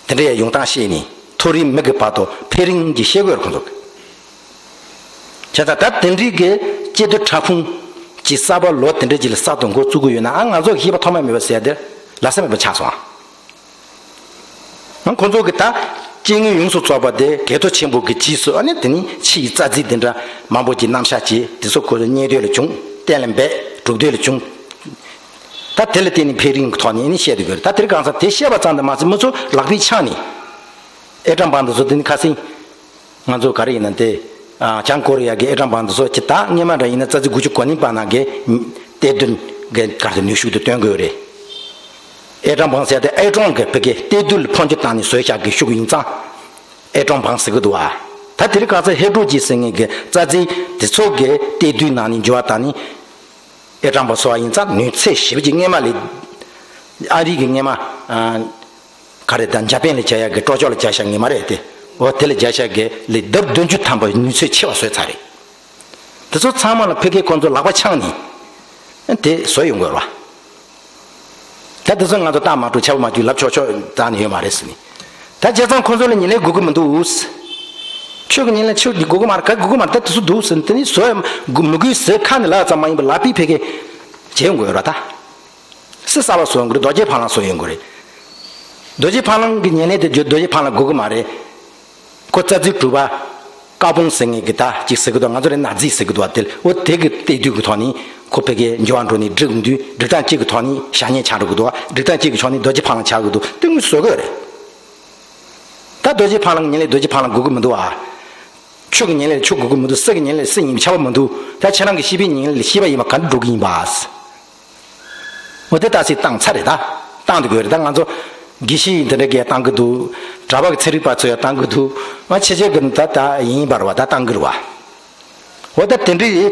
དེ་འདྲའི་ཡོང་སྟངས་བཤད་ནས། མཐོ་རིས་མི་གི་བར་དུ་འཕེལ་རིམ་གྱི་བཤད་དགོས་རེད་ཁོང་ཚོ་གི། བྱས་ཙང་ད་དེ་འདྲའི་གི་སྐྱེ་འདོད་ཕྲ་ཕུང་གི་གསར་པ་ལོ་དེ་འདྲ་ཅིག་ལ་གསར་དུ་འགོ་བཙུགས་ཀྱི་ཡོད་ན། ཨ། ང་ཚོ་གི་ཤེས་པ་ཐོག་མ་མེད་པ་ཟེར་ཡ་དེ་ལ་ས་མེད་པ་ཆགས་སོང་ཨ། ཁོང་ཚོ་གི་ད་སྐྱེ་དངོས་ཡོངས་སུ་རྫོགས་པ་དེ་གལ་དོ་ཆེན་པོ་གི་རྗེས་སུ། ཨ་ནི་དེ་ནི་ཕྱི་ཡི་རྩ་རྫས་དེ་འདྲ་མང་པོ་ཅིག་རྣམ་གཞག་བྱས། དེ་ཚོ་ཁོ་ཚོ་རྙེད་འདོད་ལ་བྱུང་། གཏན་ལ་འབེབས། སྒྲུབ་འདོད་ལ་བྱུང་། ད་དེ་ལ་བརྟེན་ནས་འཕེལ་རིམ་གྱི་ཐོག་ནས་ནི་བཤད་དགོས་རེད། ད་དེ་རིང་གང་ཟག་དེ་བཤད་པ་ཙམ་དུ་མ་ཟད། མི་ཚོ་ལག་པས་འཆང་ནས། ཨེ་ཀྲང་བང་དེ་ཚོ་དེ་ནི་ཁ་སང་ང་ཚོ་ག་རེ་ཡིན་ན་དེ། ཨ། བྱང་ཀོ་རི་ཡ་གི་ཨེ་ཀྲང་བང་དེ་ཚོ་ཅིག་ད་སྔོན་མ་འདྲ་ཡིན་ན་རྩ་རྫས་དགུ་བཅུ་གོ་གཉིས་པ་ནང་གི་གཏེར་རྡུལ་གྱི་གར་དུ་ནུས་ཤུགས་དེ་སྟོན་དགོས་རེད། ཨེ་ཀྲང་བང་ཟེར་དེ་ཨེ་ཀྲོང་གི་བོད་སྐད། གཏེར་རྡུལ་འཕོ་འགྱུར་བཏང་ནས་བཟོས་བཞག་གི་ཤུགས་ཡིན་ཙང་། ཨེ་ཀྲོང་བང་ཟེར་གི་འདུག་བ། ད་དེ་རིང་ཁ་སང་ཧའེ་ཌྲོ་ཇིན་ཟེར་མཁན་གྱི་རྩ་རྫས་དེ་ཚོ་གི་གཏེར་རྡུལ་ནང་ནས་འགྱུར་བ་བཏང་ནས། ཨེ་ཀྲང་བང་བཟོ་བ་ཡིན་ཙང་ནུས་ཚད་ཞེ་པོ་ཅིག་སྔོན་མ་ལས། ཨ་རི་གི་སྔོན་མ། ཨ། ག་རེ་ད་འཇར་པན་ལ་བྱ་ཡག་གི་སྤྲོ་ཚོགས་ལ་བྱ་བཞག་ངེས་མ་རེད་དེ། འོ་དེ་ལ་བྱ་བཞག་གི་ལས་ལྡབ་བདུན་ཅུ་ཐམ་པ་ནུས་ཚད་ཆེ་བ་བཟོས་ཚར་རེད། དེ་ཚོ་ཚང་མ་ལ་ཕ་གིའི་ཁོང་ཚོ་ལག་པ་འཆང་ནས་དེ་བཟོས་ཡོང་དགོས་རེད་བ། ད་དེ་ཚོ་ང་ཚོ་རྟགས་མ་གྲུབ་ཆར་པ་མ་རྒྱུག་ལབ་ཆོག་ཆོག་རྩ་ནས་ཡོད་མ་རེད་ཟེར་ནས། ད་བྱས་ཙང་ཁོང་ཚོ་ལ་ཉེར་ལེན་དགོས་ཀྱི་མི་འདུག་ཆོས་ཀྱི་ཉེར་ལེན་ཆོས་ཀྱི་དགོས་ཀྱི་མ་རེད། ག་དགོས་ཀྱི་མ་རེད། ད་དེ་ཚོ་འདུག་ཟེར་ནས། དེ་ནས་བཟོ་ཡ་མི་དགོས་ཟེར་ཁ་ནས་ལབ་ཙམ་མ་ཡིན་པར་ལག་པས་ཕ་གིར་བྱེད་ཡོང་དགོས་རེད་ད། སྲིད་གསར་པ་བཟོ་ཡོང་གི་རེད། རྡོ་རྗེ་ཕ་ལང་བཟོ་ཡོང་གི་རེད། རྡོ་རྗེ་ཕ་ལང་གི་ཉེར་ལེན་དེ་རྡོ་རྗེ་ཕ་ལང་དགོས་ཀྱི་མ་རེད། ཁོ་རྩ་རྫས་གྲུབ་པ། ཀར་བོན་ཟེར་མཁན་གྱི་ད་ཅིག་ཟེར་གི་འདུག་ང་ཚོ་རེ་ནག་རྫས་ཟེར་གི་འདུག་དེ་ལ། འོ་དེ་གི་གཏེར་རྡུལ་གྱི་ཐོག་ནས་ཁོ་ཕ་གིར་འགྱུར་བ་འགྲོ་ནས་སྒྲིག་འདུག་སྒྲིག་སྟངས་གཅིག་གི་ཐོག་ནས་བྱ་ཉེས་ཆགས་འགྲོ་གི་འདུག་སྒྲིག་སྟངས་གཅིག་གི་ཐོག་ནས་རྡོ་རྗེ་ཕ་ལང་ཆགས་གི་འདུག་དེ་ངོས་བཟོ་གི་རེད། ད་རྡོ་རྗེ་ཕ་ལང་ཉེར་ལེན་རྡོ་རྗེ་ཕ་ལང་དགོས་ཀྱི་མི་འདུག་ཨ། ཆུ་གི་ཉེར་ལེན་ཆུ་དགོས་ཀྱི་མི་འདུག་སྲིད་ཀྱི་ཉེར་ལེན་སྲིད་ཡིན་པ་ཁྱབ་པ་མི་འདུག་ད་ཁྱེད་རང་གི་ཤེས་པའི་ཉེར་ལེན་ཤེས་པ་ཡིན་པ་ག་འདྲ་འགྲོ་གི་ཡིན་པ། འོ་དེ་ལྟ་སྲིད་བཏང་ཚར་རེད་ད། བཏང་དགོས་རེད། ད་ང་ཚོ་དགེ་བཤེས་ཡིན་དེ་འདྲ་གས་བཏང་གི་འདུག། གྲྭ་པ་གི་ཚན་རིག་པ་ཚོ་ཡང་བཏང་གི་འདུག། ང་ཆེ་ཆེ་གི་ད་ད་ཡིན་པར་བ་ད་བཏང་གི་རེད་བ། འོ་ད་དེ་འདྲའི་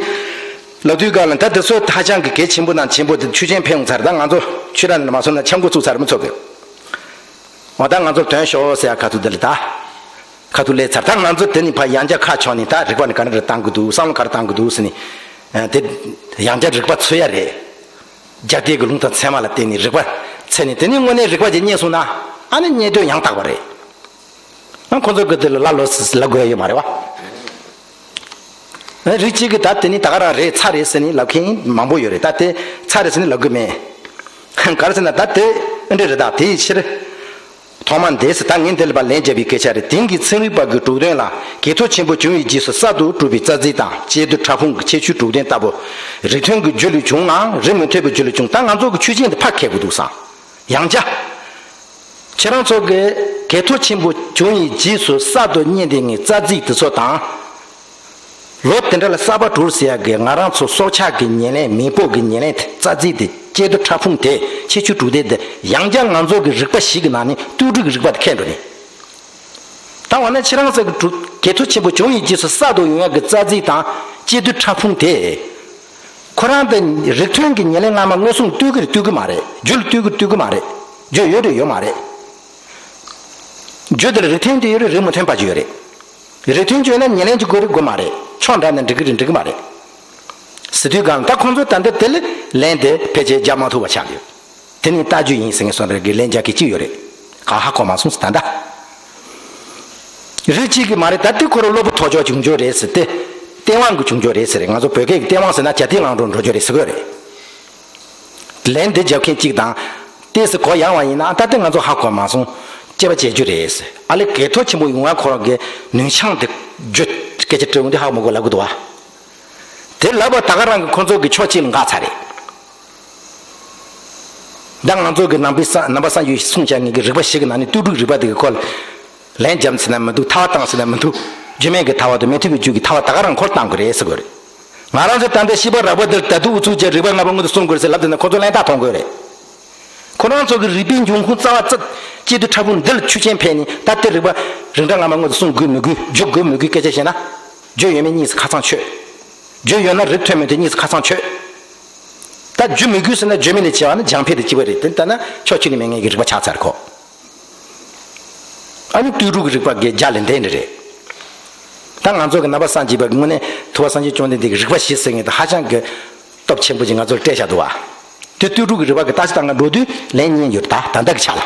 ལབ་དུས་ག་ལ་ད་དེ་ཚོ་ཧ་ཅང་གི་གལ་ཆེན་པོ་དང་ཆེན་པོ་དེ་ཆོས་ཅན་ཕན་ཡོང་ཚར། ད་ང་ཚོ་ཆོས་ར་ནས་མ་སོང་ན་འཆམ་འགོ་ཚུགས་ཚར་མི་ཚོ་གི། འོ་ད་ང་ཚོར་དོན་ཤོག་ཟེར་ཡ་ཁ་ཐུག་དེ་ལ་ད། ཁ་ཐུག་སླེབས་ཚར། ད་ང་ཚོ་དེ་ནི་ཕ་ཡང་བསྐྱར་ཁ་ཕྱོགས་ནས་ད་རིག་པ་ནི་ག་འདྲ་བཏང་གི་འདུག། བསམ་བློ་ག་རེ་བཏང་གི་འདུག་ཟེར་ནས། དེ་ཡང་བསྐྱར་རིག་པ་འཚོལ་ཡ་རེད། རྒྱ་སྡེ་གི་ལུང་དང་ཚད་མ་ལ་བརྟེན་ནས་རིག་པ་འཚོལ་ནས། དེ་ནི་དངོས་གནས་རིག་པ་ཅིག་རྙེད་སོང་ན་ཨ་ནི་རྙེད་དོན་ཡང་དག་པ་རེད། ཨ་ཁོ་ཚོ་གི་དེ་ལ་ལ་ལོ་ལ་དགོས་ཡ་ཡོད་མ་རེད་བ། རིགས་གཅིག་གི་ད་དེ་ནི་ད་ག་རང་རེད་ཚར་རེད་ཟེར་ནས་ལབ་མཁན་མང་པོ་ཡོད་རེད། ད་དེ་ཚར་རེད་ཟེར་ནས་ལབ་གི་མེད། ག་རེ་ཟེར་ན་ད་དེ་ཨེ་འདྲ་རེད། ད་དེའི་ཕྱིར། ཐོག་མ་འདས་སུ་ད་ངས་འདི་ལ་ཕར་ལན་བརྒྱབ་པའི་སྐད་ཆ་རེད། དེང་གི་ཚན་རིག་པ་གི་གྲུབ་དོན་ལ་གས་ཐོ་ཆེན་པོ་བྱུང་བའི་རྗེས་སུ་གསར་དུ་གྲུབ་པའི་རྩ་རྫས་དང་དཔྱད་བསྡུར་ཕྲ་ཕུང་གི་ཁྱད་ཆོས་གྲུབ་དོན་ལྟ་བུ་རིགས་མཐུན་གྱི་རྒྱུ་ལས་བྱུང་ངམ་རིགས་མི་མཐུན་པའི་རྒྱུ་ལས་བྱུང་། ད་ང་ཚོ་གི་ཆོས་ཅན་དེ་ཕར་ཁེགས་དགོས་འདུག་བསམ། ཡང་བསྐྱར། ཁྱེད་རང་ཚོ་གིས་གས་ཐོ་ཆེན་པོ་བྱུང་བའི་རྗེས་སུ་གསར་དུ་རྙེད་བསྡད་མཁན་རྩ་རྫས་དེ་ཚོ་དང་། ལོ་དེ་འདྲ་ལ་གསར་པ་གྲུབ་ཟེར་ཡག་གི་ང་རང་ཚོ་སྲོག་ཆགས་ཀྱི་ཉེར་ལེན་མེས་པོ་གི་ཉེར་ལེན་དེ་རྩ་རྫས་དེ་སྐྱེ་དུ་ཕྲ་ཕུང་དེ་ཁྱད་ཆོས་གྲུབ་དེ་དེ་ཡང་བསྐྱར་ང་ཚོ་གི་རིག་པ་ཞིག་གི་ནང་ནས་ཏུའུ་ཀྲུའུ་གི་རིག་པ་དེ་ཁེལ་འགྲོ་ནས། ད་འོ་ན་ཁྱེད་རང་ཚོ་གི་གྲུབ་གས་ཐོ་ཆེན་པོ་བྱུང་བའི་རྗེས་སུ་གསར་དུ་ཡོང་ཡག་གི་རྩ་རྫས་དང་སྐྱེ་དུ་ཕྲ་ཕུང་དེ། ཁོ་རང་དེ་རིགས་མཐུན་གྱི་ཉེར་ལེན་སྔ་མ་མངོན་སུམ་ལྟོས་ཀྱི་རེད་ལྟོས་ཀྱི་མ་རེད། རྒྱུ་ལ་ལྟོས་ཀྱི་ལྟོས་ཀྱི་མ་རེད། རྒྱུ་ཡོད་རེད་ཡོད་མ་རེད། རྒྱུ་དེ་ལ་རིགས་མཐུན་དེ་ཡོད་རེད། རིགས་མི་མཐུན་པ་ཅིག་ཡོད་རེད། རིགས་མཐུན་ཅིག་ཡོད་ན་ཉེར་ལེན་གྱི་དགོས་རེད་དགོས་མ་རེད། ཕྱོགས་འདྲ་ན་འགྲིག་གི་རེད་འགྲིག་གི་མ་རེད། ཟེར་དུས་གང་ད་ཁོང་ཚོས་ད་ལྟ་དེ་ལ་ལན་དེ་ཕལ་ཆེར་རྒྱག་མ་ཐུབ་པ་ཆགས་ཡོད། དེ་ནི་ལྟ་རྒྱུ་ཡིན་ཟེར་མཁན་སོང་རེད་གི་ལན་རྒྱག་གི་ཅི་ཡོད་རེད། ག་ཧ་གོ་མ་སོང་ཟེར་ད་ལྟ། རིགས་གཅིག་གི་མ་རེད། ད་ལྟ་ཁོ་རང་གློ་བུར་ཐོག་ཆོག་བྱུང་རྒྱུ་རེད་ཟེར་ཏེ། སྟེས་དབང་གི་བྱུང་རྒྱུ་རེད་ཟེར་རེད། ང་ཚོ་བོད་སྐད་ཀྱི་སྟེས་དབང་ཟེར་ན་བྱ་ཐིག་ལང་འགྲོ་འགྲོ་རྒྱུ་རེད་ཟེར་གི་རེད། ལན་འདི་རྒྱབ་མཁན་གཅིག་དང་། ཏོག་ཙམ་གུ་ཡངས་པ་ཡིན་ན་ད་ལྟ་ང་ཚོ་ཧ་གོ་མ་སོང་། དཔྱད་པ་བྱེད་རྒྱུ་རེད་ཟེར། ཨ་ལེ་གས་ཐོ་ཆེན་པོ་ཡོང་བ་ཁོ་རང་གི་ནུས་ཆང་དེ་རྒྱུ་སྐད་ཆ་དྲི་བ་འདི་ཧ་གོ་མ་གོ་ལབ་གི་འདུག་བ། དེ་ལབ་པ་ད་ག་རང་གི་ཁོ་ཚོ་གི་ཕྱོགས་གཅིག་ལ་འགག་ཚར་རེད། ད་ང་ཚོ་གི་ནང་པའི་ས་ནང་པ་སངས་རྒྱས་གསུང་བྱ་ངེས་ཀྱི་རིག་པ་ཞིག་གི་ནང་ནས་ཏུའུ་ཀྲུའུ་རིག་པ་དེ་གི་ཁོ་ལ་ལན་རྒྱབ་ཟེར་ན་མི་འདུག། ཐར་པ་བཏང་ཟེར་ན་མི་འདུག། རྒྱུ་མེད་ཀྱི་ཐར་པ་དང་མི་མཐུན་པའི་རྒྱུ་གི་ཐར་པ་ད་ག་རང་ཁོ་ལ་བཏང་དགོས་རེད་ཟེར་དགོས་རེད། ང་རང་ཚོ་ད་ལྟ་ཤེས་པ་རགས་པ་འདིར་ད་དུང་ཨུ་ཚུགས་བྱས་རིག་པ་སྔ་མ་སྔོན་དུ་སོང་དགོས་རེད་ཟེར་ལབ་བསྡད་ན་ཁོ་ཚོ་ལན་རྟགས་མཐོང་དགོས་རེད། ཁོ་རང་ཚོ་གི་རིག་པའི་འབྱུང་ཁུངས་རྩ་བ་རྩ་སྐྱེ་དུས་ཕྲ་ཕུང་འདི་ལ་ཆོས་ཅན་ཕན་ནི་ད་ལྟ་རིག་པ་རིགས་འདྲ་སྔ་མ་སྔོན་དུ་སོང་དགོས་མི་དགོས། རྒྱུ་དགོས་མི་དགོས་སྐད་ཆ་བཤད་ན། རྒྱུ་ཡོད་མེད་གཉིས་སུ་ཁ་ཚང་ཆོད། རྒྱུ་ཡོད་ན་རིགས་མཐུན་མི་མཐུན་གཉིས་སུ་ཁ་ཚང་ཆོད། ད་རྒྱུ་མི་དགོས་ཟེར་ན་རྒྱུ་མེད་ནས་སྐྱེ་བ་ནི་རྒྱང་འཕེལ་དུ་སྐྱེ་བ་རེད། དེ་ལྟ་ན་ཕྱོགས་གཅིག་ནས་མེད་ངེས་ཀྱི་རིག་པ་ཆགས་ཚར་ཁོ། ཨ་ནི་ཏུའུ་ཀྲུའུ་གི་རིག་པ་གི་རྒྱ་ལས་འདས་ནི་རེད། ད་ང་ཚོ་གི་ནང་པ་སངས་རྒྱས་པ་གི་དངོས་གནས་ཐུབ་པ་སངས་རྒྱས་བཅོམ་ལྡན་འདས་ཀྱི་རིག་པ་ཞིག་ཟེར་མཁན་དེ་ཧ་ཅང་གི་སྟོབས་ཆེན་པོ་ཅིག་ང་ཚོར་སྤྲད་བཞག་འདུག་བ། དེ་ཏུའུ་ཀྲུའུ་གི་རིག་པ་གི་ལྟ་ཅི་ལྟ་ང་འགྲོ་དུས་ལན་རྙེད་ཡོད། ད་ད་ལྟ་གི་ཆ་ལ།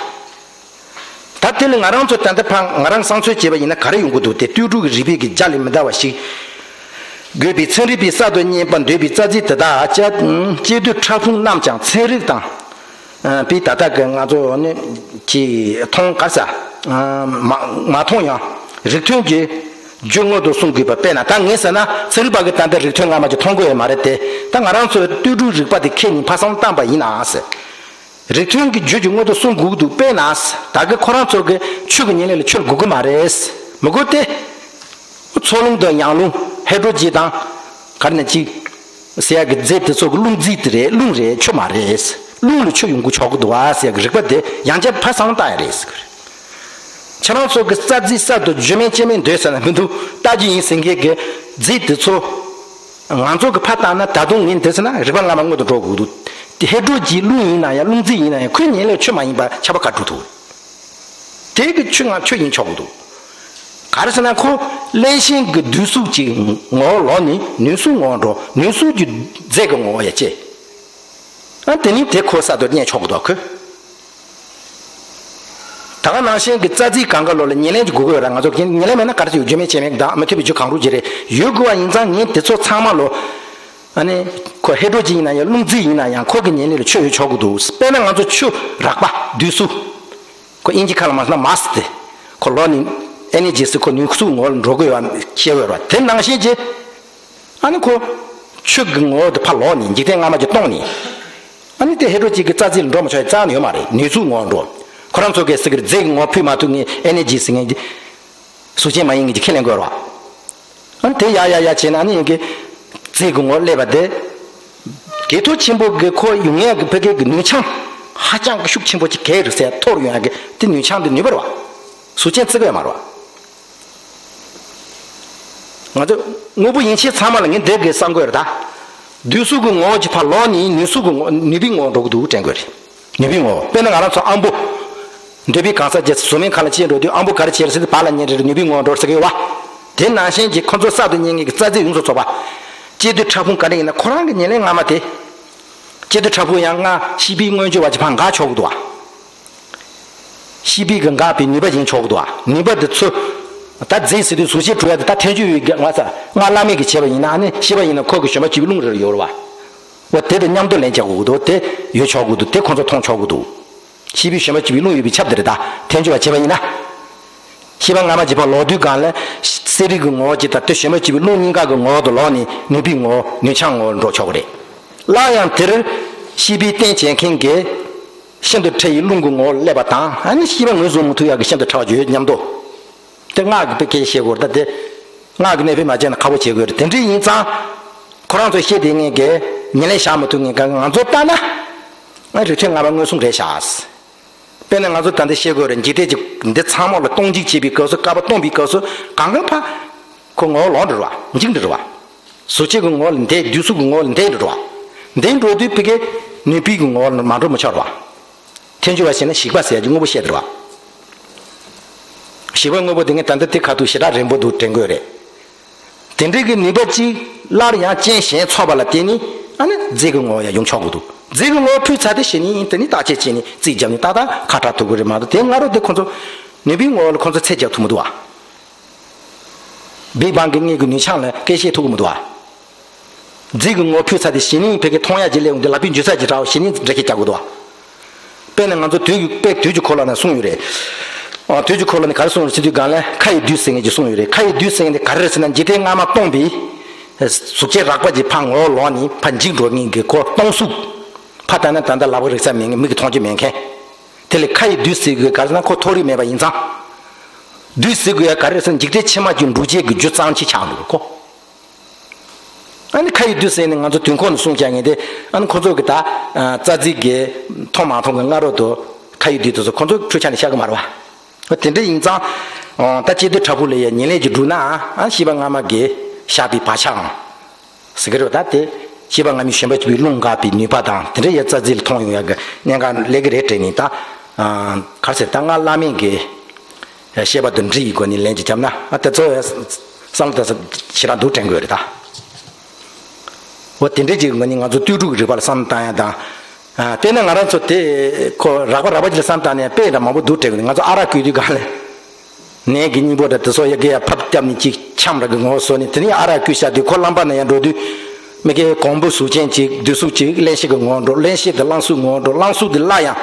ད་དེ་ལས་ང་རང་ཚོ་ད་ལྟ་ཕར་ང་རང་བསམ་ཚུལ་བྱས་པ་ཡིན་ན་ག་རེ་ཡོང་གི་འདུག་དེ། ཏུའུ་ཀྲུའུ་གི་རིག་པའི་གི་རྒྱ་ལས་མི་འདའ་བ་ཞིག་དགོས་པའི་ཚན་རིག་པས་གསར་དུ་རྙེད་པར་འདོད་པའི་རྩ་རྫས་དེ་དག་སྐྱེ་སྐྱེ་དུས་ཕྲ་ཕུང་རྣམས་ཀྱང་ཚན་རིག་དང་། ཨ་པའི་ད་ལྟ་གི་ང་ཚོ་ནི་ཀྱི་མཐོང་ག་ས་ཨ་མ་མ་མཐོང་ཡང་རིགས་མཐུན་གྱི་རྒྱུ་དངོས་དུ་གསུང་དགོས་པ། དཔེར་ན་ད་ངས་ཟེར་ན་ཚན་རིག་པ་གི་ད་ལྟ་རིགས་མཐུན་སྔ་མ་ཅིག་མཐོང་གི་ཡོད་མ་རེད་དེ། ད་ང་རང་ཚོའི་ཏུའུ་ཀྲུའུ་རིག་པ་དེ་ཁས་ཉིན་ཕ་སང་བཏང་པ་ཡིན་ནའང་ཟེར། རིགས་མཐུན་གྱི་རྒྱུ་གྱི་དངོས་དུ་གསུང་དགོས་ཀྱི་འདུག། དཔེར་ན་ད་གི་ཁོ་རང་ཚོ་གི་ཆུ་གི་ཉེར་ལེན་ལ་ཆུ་ལ་དགོས་ཀྱི་མ་རེད། མི་དགོས་ཏེ། འཚོ་རླུང་དང་ཡང་རླུང་ཧའི་ཌྲོ་ཇི་དང་ག་རེ་ན་ཅིག་ཟེར་ཡག་གི་རྫས་དེ་ཚོ་གི་རླུང་རྫས་དེ་རེད། རླུང་རེད་ཆུ་མ་རེད། རླུང་ལ་ཆུ་ཡོང་གི་ཆོག་གི་འདུག་བ་ཟེར་ཡག་གི་རིག་པ་དེ་ཡང་བསྐྱར་ཕར་སང་བཏང་ཡ་རེད་ཟེར་གི་རེད། ཁྱེད་རང་ཚོ་གི་རྩ་རྫས་གསར་དུ་རྒྱུ་མེད་རྐྱེན་མེད་འདོད་ཟེར་ན་མི་འདུག། ལྟ་རྒྱུ་ཡིན་ཟེར་མཁན་གྱི་རྫས་དེ་ཚོ། ང་ཚོ་གི་ཕར་བཏང་ན་ད་དུང་ངས་འདི་ཟེར་ན་རིག་པ་སྔ་མ་སྔོན་དུ་འགྲོ་དགོས་འདུག། དེ་ཧའི་ཌྲོ་ཇི་རླུང་ཡིན་ན་ཡང་རླུང་རྫས་ཡིན་ན་ཡང་ཁོའི་ཉེར་ལེན་ཆུ་མ་ཡིན་པ་ཁྱབ་པ་ག་འགྲོ་ཐུབ། དེ་གི་ཆུ་ང་ཆུ་ཡིན་ཆོག་གི་འདུག། ག་རེ་ཟེར་ན་ཁོ་ཀླད་ཤིང་གི་བསྡུས་གཟུགས་ཀྱི་ངོ་བོ་ལོག་ནས་ནུས་གཟུགས་ངོ་བོ་འགྲོ། ནུས་གཟུགས་ཀྱི་རྫས་ཀྱི་ངོ་བོ་ཡ་སྐྱེ། ཨ་དེ་ནི་དེ་ཁོ་གསར་དུ་རྙེད་ཆོག་གི་འདུག་ཁོས། ད་ག་ནང་བཞིན་གྱི་རྩ་རྫས་གང་ག་ལོ་ལ་ཉེར་ལེན་གྱི་དགོས་ཀྱི་ཡོད་ར། ང་ཚོ་ཉེར་ལེན་མེད་ན་ག་རེ་ཡོད། རྒྱུ་མེད་རྐྱེན་མེད་དང་མི་མཐུན་པའི་རྒྱུ་གང་རུང་ཅི་རེད་ཡོད་དགོས་པ་ཡིན་ཙང་ངས་དེ་ཚོ་ཚང་མ་ལོ། ཨ་ནི་ཁོ་ཧའི་ཌྲོ་ཇི་ཡིན་ན་ཡང་རླུང་རྫས་ཡིན་ན་ཡང་ཁོ་གི་ཉེར་ལེན་ལ་ཆུ་ཡོད་ཆོག་གི་འདུག། དཔེར་ན་ང་ཚོ་ཆུ་རགས་པ་བསྡུས་གཟུགས། ཁོ་དབྱིན་ཇི་ཁ་ལ་མ་སོང་ན་མཱས་དེ། ཁོ་ལོག་ནས་ཨེ་ནེ་ཇི་ཟེར་ཁོ་ནུས་གཟུགས་ངོ་བོ་ལ་འགྲོ་དགོས་པ་ཤེས་དགོས་ར། དེ་ནང་བཞིན་གྱི། ཨ་ནི་ཁོ་ཆུ་གི་ངོ་བོ་དེ་ཕར་ལོག་ནས་འཇིག་རྟེན་སྔ་མ་ཅིག་སྟོང་ནས། ཨ་ནི་དེ་ཧའི་ཌྲོ་ཇི་གི་རྩ་རྫས་ལ་འགྲོ་མི་ཆོག་ཡ་རྩ་ནས་ཡོད་མ་རེད། ནུས་གཟུགས་ངོ་བོ་འགྲོ། ཁོ་རང་ཚོ་གིས་ཟེར་གི་རེད། རྫས་ཀྱི་ངོ་བོ་ཕུད་མ་ཐུབ་ངས་ཨེ་ནེ་ཇི་ཟེར་ངས་གཟུགས་ཅན་མ་ཡིན་ངས་ཀྱི་ཁས་ལེན་དགོས་རེད་བ། ཨ་ནི་དེ་ཡ་ཡ་ཡ་བྱས་ན་ཨ་ནི་ཡིན་གི་རྫས་ཀྱི་ངོ་བོ་སླེབས་པ་དེ། གས་ཐོ་ཆེན་པོ་གི་ཁོ་ཡོང་ཡ་གི་ཕ་གི་གི་ནུས་ཆང་། ཧ་ཅང་གི་ཤུགས་ཆེན་པོ་ཅིག་གས་རེད་ཟེར་ཐོར་ཡོང་ཡ་གི་དེ་ནུས་ཆང་དེ་ནུས་པ་རེད་བ། གཟུགས་ཅན་བརྩི་གི་ཡོད་མ་རེད་བ། ང་ཚོ་དངོས་པོ་ཡིན་ཕྱིར་ཚང་མ་ལ་ངས་འདི་གས་བསམ་དགོས་རེད་ད། འདུས་གཟུགས་ཀྱི་ངོ་བོ་ཅིག་ཕར་ལོག་ནས་ནུས་གཟུགས་ཀྱི་ངོ་ནུས་པའི་ངོ་བོ་འགྲོ་གི་འདུག་དྲན་དགོས་རེད། ནུས་པའི་ངོ་བོ། དཔེར་ན་ང་རང་ཚོ་ཨམ་བུ། འདོད་པའི་གང་ཟག་རྗེས་སུ་གཟུགས་མེད་མཁའ་ལ་སྐྱེས་འགྲོ་དུས་ཨམ་བུ་ག་རེ་བྱེད་རེད་ཟེར་དུས་བར་ལ་ཉལ་རེ་རེ་ནུས་པའི་ངོ་བོ་འགྲོ་ཟེར་གི་ཡོད་བ། དེ་ནང་བཞིན་གྱི་ཁོ་ཚོ་གསར་དུ་རྙེད་མཁན་གྱི་རྩ་རྫས་ཡོངས་སུ་རྫོགས་པ། སྐྱེ་དུས་ཕྲ་ཕུང་ག་འདྲ་ཡིན་ན་ཁོ་རང་གི་ཉེར་ལེན་སྔ་མ་དེ། སྐྱེ་དུས་ཕྲ་ཕུང་ཡང་སྔ་ཤེས་པའི་མངོན་བརྗོད་པ་ཅིག་ཕར་འགག་ཆོག་གི་འདུག་བ། ཤེས་པའི་གི་འགག་པའི་ནུས་པ་ཡིན་ཆོག་གི་འདུག་བ། ནུས་པ་དེ་ཚོ། ད་རྫས་ཟེར་དུས་གཟུགས་ཅན་གྲུབ་ཡ་དེ་ད་ཐལ་འགྱུར་ཡོད་ཀྱི་ང་ཚ་སྔ་བླ་མེད་ཀྱི་བྱས་པ་ཡིན་ན་ཨ་ནི་ཤེས་པ་ཡིན་ན་ཁོ་གི་གཞོན་པ་སྐྱེས་པའི་རླུང་རེ་རེ་ཡོད་རེད་བ། འོ་དེ་དང་མཉམ་དུ་ལེན་བྱ་དགོས་ཀྱི་འདུག་དེ་ཡོད་ཆོག་གི་འདུག་དེ་ཁོ་ཚོ་མཐོང་ཆོག་གི་འདུག་ཤེས་པའི་གཞོན་པ་སྐྱེས་པའི་རླུང་ཡོད་པའི་ཁྱབ་དེ་རེད་ད་ཐལ་འགྱུར་བ་བྱས་པ་ཡིན་ན། ཤེས་པ་སྔ་མ་ཅིག་ཕར་ལོག་དུས་གང་ལ། གསལ་རིག་གི་ངོ་བོ་ཅིག་དང་དེ་གཞོན་པ་སྐྱེས་པའི་རླུང་གཉིས་ཀ་གི་ངོ་བོ་དུ་ལོག་ནས་ནུས་པའི་ངོ་བོ་ནུས་ཆང་ངོ་བོར་འགྲོ་ཆོག་གི་རེད། སླར་ཡང་དེར་ཤེས་པའི་རྟེན་བྱེད་མཁན་གྱི་ཤིན་ཏུ་ཕྲ་བའི་རླུང་གི་ངོ་བོར་སླེབས་པ་དང་ཨ་ནི་ཤེས་པ་ངོས་བཟུང་མི་ཐུབ་ཡག་གི་ཤིན་ཏུ་ཕྲ་བ་ཅིག་ཡོད་སྙམ་དུ། དེ་སྔགས་ཀྱི་དཔེ་སྐད་ཆ་བཤད་དགོས་རེད་ད་དེ། སྔགས་ཀྱི་གནད་དཔེ་མ་བྱས་ན་ཁག་པོ་བྱེད་དགོས་རེད་དེ་འདྲ་ཡིན་ཙང་། ཁོ་རང་ཚོ་བཤད་བསྡད་མཁན་གྱི་ཉེར་ལེན་བཞག་མི་ཐུབ་མཁན་གྱི་ང་ཚོ་ལྟ་ན། ཨ་རིགས་མཐུན་ལྔ་པ་མངོན་སུམ་རེད་ཤག་དཔེར་ན་ང་ཚོ་ད་ལྟ་བཤད་དགོས་རེད། འཇིག་རྟེན་གྱི་འདི་ཚང་མ་ལ་སྟོང་འཇིག་བྱེད་པའི་སྐབས་སུ་བསྐལ་པ་སྟོང་པའི་སྐབས་སུ་གང་ག་ཕ། ཁོ་ངོ་བོ་ལོག་འགྲོ་རེད་བ། འཇིག་འགྲོ་རེད་བ། གཟུགས་ཅན་གྱི་ངོ་བོ་ལ་འདས་འདུས་གཟུགས་ཀྱི་ངོ་བོ་ལ་འདས་འགྲོ་རེད་བ། འདས་འགྲོ་དུས་ཕ་གི་ནུས་པའི་གི་ངོ་བོ་ལ་མ་འགྲོ་མི་ཆོག་རེད་བ། ཐལ་འགྱུར་བ་ཞེས་ན་ཞིག་པ་ཟེར་ཡ་གི་དངོས་པོ་བཤད་དེ་རེད་བ། ཞིག་པ་དངོས་པོ་དེ་ངས་ད་ལྟ་དེ་ཁ་ཐུག་ཞེ་དྲག་རན་པོ་འདུག་དྲན་དགོས་རེད། དེ་འདྲའི་གི་ནུས་པ་གཅིག་སླར་ཡང་རྐྱེན་གཞན་ཚོགས་པ་ལ་བརྟེན་ནས་ཨ་ནི་རྫས་ཀྱི་ངོ་བོ་ཡང་ཡོང་ཆོག་གི་འདུག་རྫས་ཀྱི་ངོ་བོ་འཕྲོད་ཚར་དེ་གཞི་ནས་དེ་ནི་བརྟག་དཔྱད་བྱས་ནས་རྩིས་བརྒྱབ་ནས་ཏག་ཏག་ཁ་གྲག་ཐུབ་ཀྱི་རེད་མ་གཏོགས་དེ་སྔ་རོལ་དེ་ཁོ་ཚོ་ནུས་པའི་ངོ་བོ་ལ་ཁོ་ཚོ་ཚད་རྒྱག་ཐུབ་མི་འདུག་བ། བིག་བང་གི་དངོས་ཀྱི་ནུས་ཆང་ལ་སྐད་བཤད་ཐུབ་ཀྱི་མི་འདུག་བ། རྫས་ཀྱི་ངོ་བོ་འཕྲོད་ཚར་དེ་གཞི་ནས་ཕ་གི་མཐོང་ཡག་ཅིག་སླེབས་འོང་དུས་ལག་པའི་འཇུ་ས་ཅིག་དྲག་གཞི་ནས་འདྲ་ཁྱད་རྒྱག་དགོས་འདུག་བ། དཔེར་ན་ང་ཚོ་དུས་ཀྱི་དཔེ་དུས་ཀྱི་འཁོར་ལོ་ན་གསུངས་ཡོད་རེད། ཨ་དུས་ཀྱི་འཁོར་ལོ་ནི་ག་རེ་གསུངས་ཡོད་རེད་ཟེར་དུས་སྒང་ལ་ཁ་ཡི་བདུད་ཟེར་མཁན་ཅིག་གསུངས་ཡོད་རེད། ཁ་ཡི་བདུད་ཟེར་མཁན་དེ་ག་རེ་རེད་ཟེར་ན་འཇིག་རྟེན་སྔ་མ་སྟོང་པའི་གཟུགས་ཅན་རགས་པ་ཅིག་ཕར་ངོ་བོ་ལོག་ནས་ཕར་འཇིག་འགྲོ་མཁན་གྱི་ཁོ་སྟོང་གཟུགས། ཕར་ལྟ་ན་ད་ལྟ་ལག་པ་རེག་ས་མེད་མཁན་མིག་གིས་མཐོང་རྒྱུ་མེད་མཁན། དེ་ལས་ཁ་ཡི་བདུད་ཟེར་དགོས་ག་རེ་ཟེར་ན་ཁོ་མཐོ་རིས་མེད་པ་ཡིན་ཙང་། བདུད་ཟེར་དགོས་ཡ་ག་རེ་རེད་ཟེར་ན་འཇིག་རྟེན་ཕྱི་མ་གི་འབྲུག་རྒྱལ་གྱི་རྒྱུ་གཙང་ཆེ་ཆགས་འདུག་ཁོ། ཨ་ནི་ཁ་ཡི་བདུད་ཟེར་ནས་ང་ཚོ་དུས་འཁོར་ནས་གསུངས་བཞག་མཁན་དེ་ཨ་ནི་ཁོ་ཚོ་གི་ད་རྩ་རྫས་ཀྱི་མཐོང་མ་མཐོང་གི་སྔ་རོལ་དུ་ཁ་ཡི་བདུད་དེ་ཚོ་ཁོ་ཚོ་འཕྲུལ་ཆ་ནས་ཤར་གི་མ་རེད་བ། དེ་འདྲ་ཡིན་ཙང་ད་སྐྱེ་དུས་ཕྲ་ཕུང་ལ་ཡ་ཉེར་ལེན་གྱི་སྒྲུབ་ན་ཨ་ཤེས་པ་སྔ་མ་གི་བཞག་པའི་བག་ཆགས་ཨང་ཟེར་གི་རེད་བ། ད་དེ་ཤེས་པ་སྔ་མའི་ཞེན་པ་སྐྱེས་པའི་རླུང་འགག་པའི་ནུས་པ་དང་དེ་འདྲ་ཡ་རྩ་རྫས་ལ་མཐོང་ཡོང་ཡ་གི་གནད་འགག་སླེབས་གི་རེད་དྲན་ནས་ད་ག་རེ་ཟེར་ད་སྔ་བླ་མེད་ཀྱི་བཤད་པ་དང་འདྲ་ཡི་སྒོ་ནས་ལན་ཅིག་བརྒྱབ་ན་ཨ་དེ་ཚོ་བསམ་བློ་བཏང་ས་ཞེ་དྲག་འདུག་དྲན་དགོས་རེད་ད། འོ་དེ་འདྲ་ཅིག་ངོས་ནས་ང་ཚོ་ལྟོས་གྲུབ་ཀྱི་རིག་པ་ལ་བསམ་བློ་བཏང་ཡ་དང་། དེ་ནས་ང་རང་ཚོ་དེ་ཁོ་རགས་པ་རགས་པ་ཅིག་ལ་བསམ་བཏང་ནས་དཔེ་འདྲ་མང་པོ་འདུག་དྲན་གི་འདུག་ང་ཚོ་ཨ་རག་བསྐོལ་དུས་སྒང་ལ། ནས་ཀྱི་སྙིང་པོ་འདྲ་དེ་ཚོ་ཡ་གི་ཡ་ཕབ་བརྒྱབ་ནས་ཅིག་འཆམ་ར་གི་ངོ་བོ་བཟོ་ནས་དེ་ནས་ཨ་རག་བསྐོལ་བཞག་དུས་ཁོ་རླངས་པ་ནང་ཡར་འགྲོ་དུས། མི་གའི་གོང་བུ་གཟུགས་ཅན་ཅིག་བདུད་གཟུགས་ཅིག་གླེན་གཤེར་གྱི་ངོ་བོ་འགྲོ། གླེན་གཤེར་དེ་རླངས་གཟུགས་ངོ་བོ་འགྲོ། རླངས་གཟུགས་དེ་སླར་ཡང་།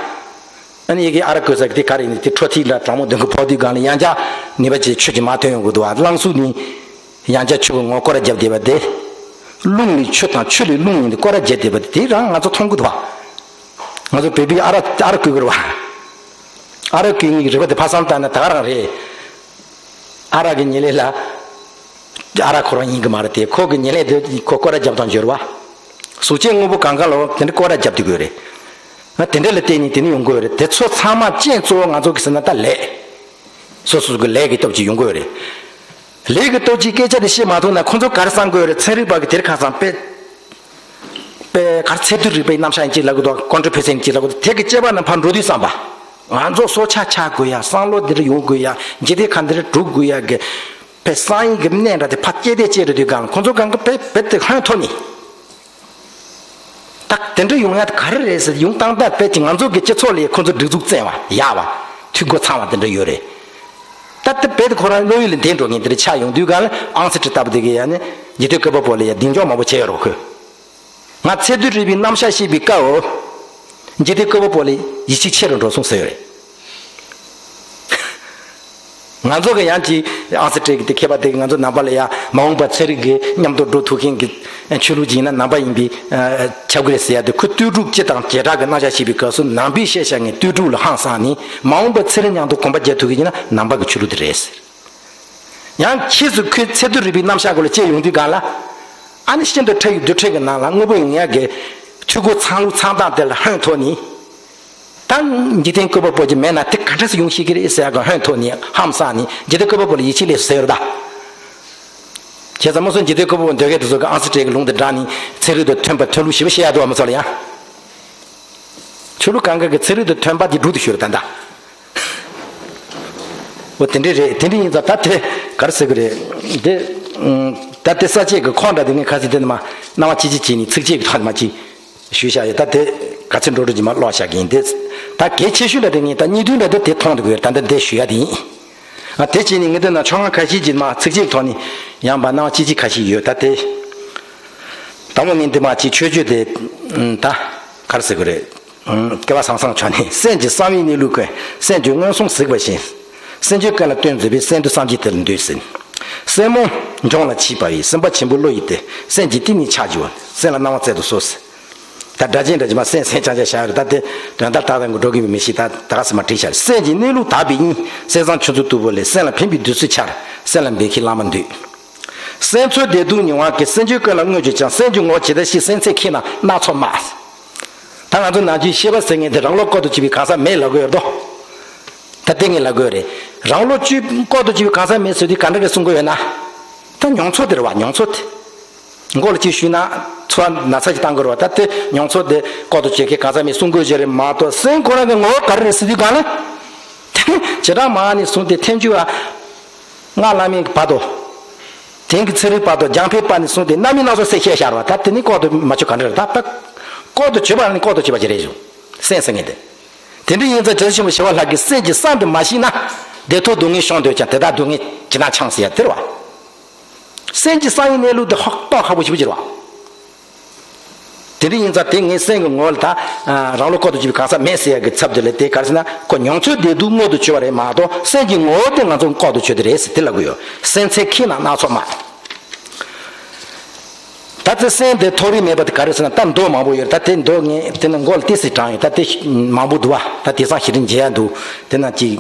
ཨ་ནི་ཡ་གི་ཨ་རག་བསྐོལ་ས་གི་དེ་ག་རེ་ཡིན་ནི་དེ་འཕྲོ་མཐུད་ལ་གྲང་མོ་འདོན་གི་ཕོག་དུས་སྒང་ལ་ཡང་བསྐྱར་ནུས་པ་ཅིག་ཆུ་ཅིག་མར་ཐོན་ཡོང་གི་འདུག་བ། རླངས་གཟུགས་ནི་ཡང་བསྐྱར་ཆུ་གི་ངོ་བོ་སྐོར་ར་བརྒྱབ་བསྡད་པ་དེ། རླུང་ནི་ཆུ་དང་ཆུ་ལས་རླུང་ཡིན་ཏེ་སྐོར་ར་བརྒྱབ་བསྡད་པ་དེ་རང་ང་ཚོ་མཐོང་གི་འདུག་བ། ང་ཚོ་བོད་པའི་ཨ་རག་ཨ་རག་བསྐོལ་གི་རེད་བ། ཨ་རག་བསྐོལ་མཁན་གྱི་རིག་པ་དེ་ཕར་བསམ་བཏང་ན་ད་ག་རང་རེད། ཨ་རག་གི་ཉེར་ལེན་ལ། ཨ་རག་ཁོ་རང་ཡིན་གྱི་མ་རེད་དེ་ཁོ་གི་ཉེར་ལེན་དེ་ཁོ་སྐོར་ར་བརྒྱབ་སྟངས་བརྗོད་རེད་བ། གཟུགས་ཅན་དངོས་པོ་གང་ག་ལ་དེ་འདྲ་སྐོར་ར་བརྒྱབ་བསྡད་དགོས་རེད། ང་དེ་འདྲ་ལ་བརྟེན་ནས་དེ་ནི་ཡོང་དགོས་རེད། དེ་ཚོ་ཚང་མ་རྐྱེན་གཙོ་བོ་ང་ཚོ་གི་ཟེར་ན་ད་ལས། སོ་སོ་གི་ལས་ཀྱི་སྟོབས་ཀྱིས་ཡོང་དགོས་རེད། ལས་ཀྱི་སྟོབས་ཀྱིས་སྐད་ཆ་དེ་བཤད་མ་ཐུབ་ན་ཁོ་ཚོ་ག་རེ་བསམ་དགོས་རེད། ཚན་རིག་པ་གི་དེར་ཁ་སང་དཔེ། དཔེ་ག་རེ་ཚད་རྡུལ་རིག་པའི་རྣམ་གཞག་ཡིན་གཅིག་ལབ་གི་འདུག་ཀོན་ཊི་ཕི་སེན་ཊི་གཅིག་ལབ་གི་འདུག་དེ་གི་དཔྱད་པ་ནང་ཕར་འགྲོ་དུས་བསམ་པ། ང་ཚོ་སྲོག་ཆགས་ཆགས་དགོས་ཡ། བསམ་བློ་འདིར་ཡོང་དགོས་ཡ། འཇིག་རྟེན་ཁམས་འདིར་འགྲོ་དགོས་ཡ་གི་དཔེ་བསམ་ཡས་ཀྱི་གནས་འདྲ་དེ་ཕར་བསྐྱལ་ཏེ་བསྐྱལ་རེད་དུས་གང་ཁོ་ཚོ་གང་གི་དཔེ་དཔེ་དེ་ཧོན་ཐོ་ནི། ད་དེ་འདྲ་ཡོང་ཡ་དེ་ག་རེ་རེད་ཟེར་ཡོང་སྟངས་ད་དཔེ་ཅིག་ང་ཚོ་གི་སྤྱི་ཚོགས་ལ་ཁོ་ཚོ་སྒྲིག་འཛུགས་བཙན་བ་ཡག་བ། འཐུས་སྒོ་ཚང་བ་དེ་འདྲ་ཡོད་རེད། ད་དེ་དཔེ་དེ་ཁོ་རང་བློ་ཡུལ་ལས་འདས་འགྲོ་མཁན་དེ་འདྲ་ཆགས་ཡོང་དུས་གང་ལ་ཨང་སི་ཊི་ལྟ་བུ་དེ་གི་ཡ་ནི་འཇིག་རྟེན་བཀོད་པ་པོ་ལ་ཡ་གདེང་འཇོག་མང་པོ་བྱས་ཡོད་རོགས་ཁོས། ང་ཚད་རྡུལ་རིག་པའི་རྣམ་གཞག་ཤེས་པའི་སྐབས་འོ། འཇིག་རྟེན་བཀོད་པ་པོ་ལས་ཡིད་ཆེས་ཆེ་རུ་འགྲོ་སོང་ཟེར་ཡོད་རེད། ང་ཚོ་གི་ཡང་ཅིག་ཨང་སི་ཊི་གི་དེ་མཁས་པ་དེ་གི་ང་ཚོ་ནང་པ་ལ་ཡ་མ་འོངས་པ་ཚན་རིག་གི་མཉམ་དུ་འགྲོ་ཐུབ་མཁན་གི་ཆོས་ལུགས་ཅིག་ཡིན་ན་ནང་པ་ཡིན་པའི་ཁྱབ་གི་རེད་ཟེར་ཡ་དེ་ཁོ་ལྟོས་གྲུབ་སྤྱི་དང་བྱེ་བྲག་གི་རྣམ་གཞག་ཤེས་པའི་སྐབས་སུ་ནང་པའི་བཤད་བྱ་ངས་ལྟོས་གྲུབ་ལ་ཧང་སངས་ནས་མ་འོངས་པ་ཚན་རིག་མཉམ་དུ་གོམ་པ་རྒྱག་ཐུབ་མཁན་ཡིན་ན་ནང་པ་གི་ཆོས་ལུགས་དེ་རེད་ཟེར། ཡང་ཕྱིས་སུ་ཁོས་ཚད་རྡུལ་རིག་པའི་རྣམ་གཞག་སྐོར་ལ་དཔྱད་ཡོང་དུས་གང་ལ། ཨ་ནི་ཤིན་ཏུ་ཕྲ་བའི་རྡུལ་ཕྲན་གྱི་ནང་ལ་དངོས་པོ་ཡིན་ཡ་གི་འཐུས་སྒོ་ཚང་ལུགས་ཚང་སྟངས་དེ་ལ་ཧོན་ཐོ་ནི། ད་འཇིག་རྟེན་བཀོད་པ་པོ་ཅིག་མེད་ན་དེ་ག་འདྲ་སེ་ཡོང་ཤེས་ཀྱི་རེད་ཟེར་ཡག་གི་ཧོན་ཐོག་ནས་ཧམ་བསགས་ནས་འཇིག་རྟེན་བཀོད་པ་པོ་ལ་ཡིད་ཆེས་སླེབས་ཟེར་ཡོད་རེད་ད། བྱས་ཙང་མ་སོང་འཇིག་རྟེན་བཀོད་པ་པོ་འདོད་སྐད་དེ་ཚོ་གི་ཨང་སི་ཊི་གི་ལུང་དེ་བསྒྲགས་ནས་ཚན་རིག་དང་མཐུན་པ་མཐུན་ལུགས་ཞེ་པོ་བཤད་ཡག་འདུག་བ། མ་སོང་ལ་ཡང་། ཆོས་ལུགས་གང་ག་གི་ཚན་རིག་དང་མཐུན་པ་དེ་སྒྲུག་ཏུ་ཤོར་ད་ད། འོ་དེ་འདྲ་རེད། དེ་འདྲ་ཡིན་ཙང་ད་དེ་ག་རེ་ཟེར་གི་རེད། དེ་ད་དེ་ས་བཅད་ཀྱི་ཁོངས་འདྲ་དེ་ངས་ཁ་སང་དེ་ནི་མ་རྣ་བ་ཅི་ཅི་བྱས་ནས་ཚིགས་བཅད་ཀྱི་ཐོག་ནས་མ་ཅི་ཞུས་བཞག་ཡོད། ད་དེ་ག་ཚོད་འགྲོ་འགྲོ་ཅིག་མ་ཀློག་བཞག་གི་ཡིན། དེ་ད་གལ་ཆེ་ཤོས་འདྲ་དེ་ངས་ད་གཉིས་བདུན་འདྲ་དེ་དེ་མཐོང་འདུག་གི་ཡོད། ད་འདི་འདི་ཞུ་ཡ་དེ་ཡིན། ཨ་དེ་བྱས་ནས་ངས་འདི་ན་ཆོ་ལྔ་ཁ་ཤས་ཅིག་མ་ཚིགས་བཅད་ཀྱི་ཐོག་ནས་ཡང་མ་རྣ་བ་ཅི་ཅི་ཁ་ཤས་ཡོད། ད་དེ་དང་པོ་ནས་འདི་མ་ཅི་མཆོད་བརྗོད་དེ་ད་ག་རེ་ཟེར་གི་རེད། སྐལ་བ་བཟང་བཟང་མཆོག་ནས། སེམས་ཀྱི་གསང་བའི་གནས་ལུགས་ཀུན། སེམས་ཀྱི་མངོན་སུམ་གཟིགས་པ་བཞིན། སེམས་ཅན་ཀུན་ལ་སྟོན་མཛད་པའི། སེམས་སྡུག་བསམ་བརྗོད་དེ་ལ་འདུད་ཟིན། སེམས་རྨོངས་འབྱོངས་ལ་མཆིས་པ་ཡི། སེམས་དཔའ་ཆེན་པོའི་བློ་ཡིས་ཏེ། སེམས་ཀྱི་གཏིང་ནས་ཕྱག་བགྱིའོ། སེམས་ལ་སྣང་བ་བསྩལ་དུ་གསོལ་ཟེར། ད་སྒྲ་གཅན་འདྲ་ཅིག་མ་སེམས་སེམས་ཆང་ཆང་བཞག་ཡོད་རེད། ད་དེ་དོན་དག་ཏག་ཏག་གི་འགྲོ་གི་མི་ཤེས། ད་ད་ག་ཟེར་མ་བྲིས་བཞག་རེད། སེམས་ཀྱི་གནས་ལུགས་དག་པའི་དབྱིངས། གསེར་ཟངས་ཆུ་ཚོད་སྟུག་པོ་ལས། སེམས་ལ་ཕན་པའི་བདུད་རྩི་ཆར། སེམས་ལ་འབད་མཁས་བླ་མ་འདུད། སེམས་ཚོར་བདེ་སྡུག་མྱོང་བ་ཀུན། སེམས་རྒྱུད་ཀུན་ལ་མངོན་གྱུར་ཀྱང་། སེམས་ཀྱི་ངོ་བོ་ཇི་ལྟར་ཤེས། སེམས་ཚད་མཁས་ན་སྣ་ཚོགས་སྨྲ། ད་ང་ཚོ་ནམ་རྒྱུན་ཤེས་པ་ཟེར་མཁན་དེ་རང་བློ་ལྐོག་ཏུ་གྱུར་པའི་གང་ཟག་མེད་ལབ་དགོས་ཡོད་དོ། ད་དེ་ངས་ལབ་དགོས་རེད། རང་བློ་བཅོས་ལྐོག་ཏུ་གྱུར་པའི་གང་ཟག་མེད་ཟེར་དུས་ག་འདྲ་རེད་གསུང་དགོས་ཡོད་ན། ད་མྱོང་ཚོར་དེ་རེད་བ། མྱོང་ཚོར་དེ། མགོ་ལ་ཅིག་གཞུས་ན་ཚོར་བ་ན་ཚ་ཞིག་བཏང་དགོས་རེད་བ། ད་དེ་མྱོང་ཚོར་དེ་ལྐོག་ཏུ་གྱུར་མཁན་གང་ཟག་མེད་གསུང་དགོས་ཀྱི་རེད་མ་གཏོགས། སེམས་ཁོ་རང་གི་ངོ་བོ་ག་རེ་རེད་ཟེར་དུས་གང་ལ། བྱེ་བྲག་སྨྲ་བ་ནས་བཟུང་སྟེ་ཐལ་འགྱུར་བ། སྔགས་བླ་མེད་ཀྱི་བར་དུ། དེང་གི་ཚན་རིག་བར་དུ། རྒྱང་འཕེལ་པ་ནས་བཟུང་སྟེ་རྣམ་སྨིན་སྣ་ཚོགས་གསལ་བཤད་བྱ་བ། ད་དེ་ནི་ལྐོག་ཏུ་མ་བྱོས་ག་འདྲ་རེད། ད་ལྐོག་ཏུ་བྱོས་པ་ནི་ལྐོག་ཏུ་བྱོས་པ་ཅིག་རེད་ཞུ། སེམས་ཟེར་མཁན་དེ། དེ་འདྲ་ཡིན་ཙང་རྗེ་བཙུན་ཆེན་པོ་ཞི་བ་ལྷ་གིས་སེམས་ཀྱི་གསང་དུ་མ་ཤེས་ན། བདེ་ཐོབ་སྡུག་བསྔལ་ཤོང་འདོད་ཀྱང་། དེ་དག་སྡུག་བསྔལ་ཇི་ལྟར་འཆང་ཟེར་ཡ་དེ་རེད་བ། སེམས་ཀྱི་གསང་བའི་གནས་ལུགས་དེ་ཧ་ཏོག་ཁག་པོ་ཞེ་པོ་ཅིག་རེད་བ། དེ་འདྲ་ཡིན་ཙང་དེ་ངའི་སེམས་ཀྱི་ངོ་བོ་ལ་ད་རང་བློ་ལྐོག་ཏུ་གྱུར་པའི་གང་ཟག་མེད་ཟེར་ཡ་གི་ཚབ་དེ་ལ་དེ་ག་རེ་ཟེར་ན། ཁོ་མྱོང་ཚོར་བདེ་སྡུག་མངོན་དུ་གྱུར་པ་རེད་མ་གཏོགས། སེམས་ཀྱི་ངོ་བོ་དེ་ང་ཚོ་ལྐོག་ཏུ་གྱུར་དེ་རེད་ཟེར་དེ་ལབ་གི་ཡོད། སེམས་ཚད་མཁས་ན་སྣ་ཚོགས་སྨྲ། ད་ལྟ་སེམས་དེ་མཐོ་རིས་མེད་པ་དེ་ག་རེ་ཟེར་ན། ད་མདོ་མང་པོ་ཡོད་རེད། ད་དེ་མདོ་ངས་དེ་ནི་མགོ་ལ་ཏོག་ཙམ་དྲངས་ཡོད། ད་དེ་མང་པོ་འདུག་བ། ད་དེང་སང་ཞེ་དྲག་མཇལ་ཡ་འདུག། དེ་ན་ཅིག་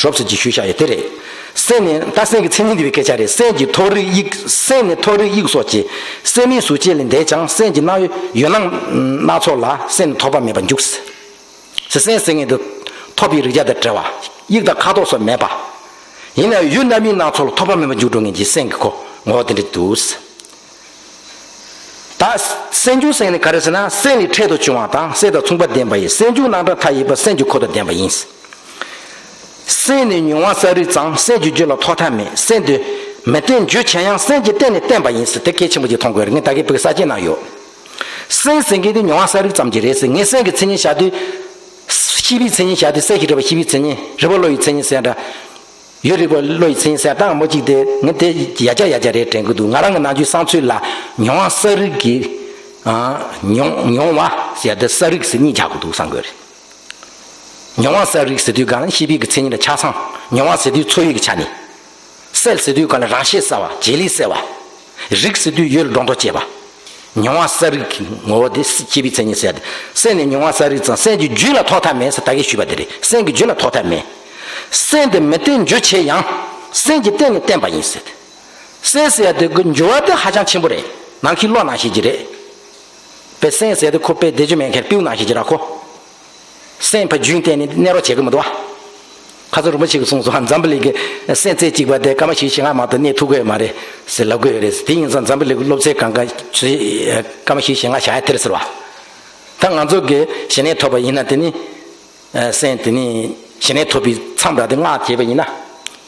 རོབ་ཙམ་ཅིག་ཞུས་བཞག་ཡོད་དེ་རེད། སེམས་ནི་ད་སེམས་ཀྱི་མཚན་ཉིད་འདུས་པའི་སྐད་ཆ་རེད། སེམས་ཀྱི་མཐོ་རིས་དབྱིབས། སེམས་ནི་མཐོ་རིས་དབྱིབས་སོགས་ཀྱི། སེམས་མིན་གཟུགས་ཅན་ལས་འདས་ཀྱང་། སེམས་ཀྱི་སྣང་ཡུལ་ཡུལ་སྣང་སྣ་ཚོགས་ལ། སེམས་ནི་ཐོགས་པ་མེད་པར་འཇུག་ཟེར། སེམས་ཟེར་མཁན་དེ་ཐོགས་པའི་རེག་བྱ་དང་བྲལ་བ། དབྱིབས་དང་ཁ་དོག་སོགས་མེད་པ། ཡིན་ནའང་ཡུལ་རྣམ་སྨིན་སྣ་ཚོགས་ལ་ཐོགས་པ་མེད་པར་འཇུག་འགྲོ་མཁན་གྱི་སེམས་ཀྱི་ཁོ་ངོ་བོ་དེ་འདྲ་འདུག། ད་སེམས་བྱུང་ཟེར་ནི་ག་རེ་ཟེར་ན། སེམས་ནི་འཕྲལ་དུ་བྱུང་བ་དང་། སེམས་དང་མཚུངས་པར་ལྡན་པ་ཡིན། སེམས་བྱུང་རྣམ་གྲངས་མཐའ་ཡས་པ། སེམས་ཀྱི་ཁོ་དང་ལྡན་པ་ཡིན། སེམས་ནི་མྱོང་བ་གསལ་རིག་ཙམ། སེམས་ཀྱི་རྒྱུད་ལ་ཐོག་མཐའ་མེད། སེམས་དེ་མི་བརྟན་འགྱུར་ཆེ་ཡང་། སེམས་ཀྱི་རྟེན་ནི་བརྟན་པ་ཡིན་ཟེར། དེ་གལ་ཆེན་པོ་ཅིག་མཐོང་དགོས་རེད། ངས་ད་གིན་བོད་ཀྱི་ས་བཅད་ནང་ཡོད། སེམས་ཟེར་མཁན་དེ་མྱོང་བ་གསལ་རིག་ཙམ་གྱི་རེད་ཟེར། ངས་སེམས་ཀྱི་མཚན་ཉིད་བཞག་དུས། ཤེས་པའི་མཚན་ཉིད་བཞག་དུས། སེམས་ཀྱི་རིག་པ་ཤེས་པའི་མཚན་ཉིད། རིག་པ་བློ་ཡི་མཚན་ཉིད་ཟེར་འདྲ། ཡུལ་རིག་པ་བློ་ཡི་མཚན་ཉིད་ཟེར་ད་མོ་གཅིག་དེ་ངས་དེ་ཡར་རྒྱས་ཡར་རྒྱས་རེད་དྲན་གི་འདུག། ང་རང་གི་ནམ་རྒྱུན་བསམ་ཚུལ་ལ། མྱོང་བ་གསལ་རིག་གི། ཨ། མྱོང་མྱོང་བ་ཟེར་དེ་གསལ་རིག་ཟེར་གཉིས་རྒྱག་གི་འདུག་བསམ་གི་རེད། མྱོང་བ་གསལ་རིག་ཟེར་དུས་གང་ལ་ཤེས་པའི་གི་མཚན་ཉིད་ལ་ཆ་ཚང་། མྱོང་བ་ཟེར་དུས་ཚོར་བའི་གི་ཆ་ནས། གསལ་ཟེར་དུས་གང་ལ་རང་ཤེད་གསལ་བ། བྱེད་ལས་གསལ་བ། རིག་ཟེར་དུས་ཡུལ་ལ་སྒྲོ་འདོགས་བཅད་པ། མྱོང་བ་གསལ་རིག་གི་ངོ་བོ་དེ་ཤེས་པའི་མཚན་ཉིད་ཟེར་ཏེ། སེམས་ནི་མྱོང་བ་གསལ་རིག་ཙམ། སེམས་ཀྱི་རྒྱུད་ལ་ཐོག་མཐའ་མེད་ཟེར་ད་གིན་ཞུས་པ་དེ་རེད། སེམས་ཀྱི་རྒྱུད་ལ་ཐོག་མཐའ་མེད། སེམས་དེ་མི་བརྟན་འགྱུར་ཆེ་ཡང་། སེམས་ཀྱི་རྟེན་ནི་བརྟན་པ་ཡིན་ཟེར་ཏེ། སེམས་ཟེར་ཡ་དེ་གི་འགྱུར་བ་དེ་ཧ་ཅང་ཆེན་པོ་རེད། ནམ་མཁའི་གློག་ནང་བཞིན་གྱི་རེད། དཔེ་སེམས་ཟེར་ཡ་དེ་ཁོ་དཔེ་བདེ་རྒྱུ་མེད་མཁན་སྤྲེའུ་ནང་བཞིན་གྱི་ར་ཁོ། སེམས་ཕར་རྒྱུན་བརྟེན་ནས་གནས་རོགས་བྱེད་གི་མི་འདུག་བ། ཁ་སང་རིན་པོ་ཆེ་གིས་གསུངས་སོང་། འཛམ་བུ་གླིང་གི་སེམས་རྩེ་གཅིག་པ་དེ་སྐར་མ་བཞི་བཅུ་ཞེ་ལྔ་མ་གཏོགས་གནས་ཐུབ་ཀྱི་ཡོད་མ་རེད་ཟེར་ལབ་ཀྱི་ཡོད་རེད། དེ་ཡིན་ཙང་འཛམ་བུ་གླིང་གི་སློབ་ཚན་གང་ག་ཚོས་སྐར་མ་བཞི་བཅུ་ཞེ་ལྔ་བཞག་ཡ་དེ་རེད་ཟེར་བ། ད་ང་ཚོ་གི་ཞི་གནས་ཐོབ་པ་ཡིན་ན་དེ་ནི། སེམས་དེ་ནི་ཞི་གནས་ཐོབ་པའི་མཚམས་ར་དེ་ལྔ་བྱས་པ་ཡིན་ན།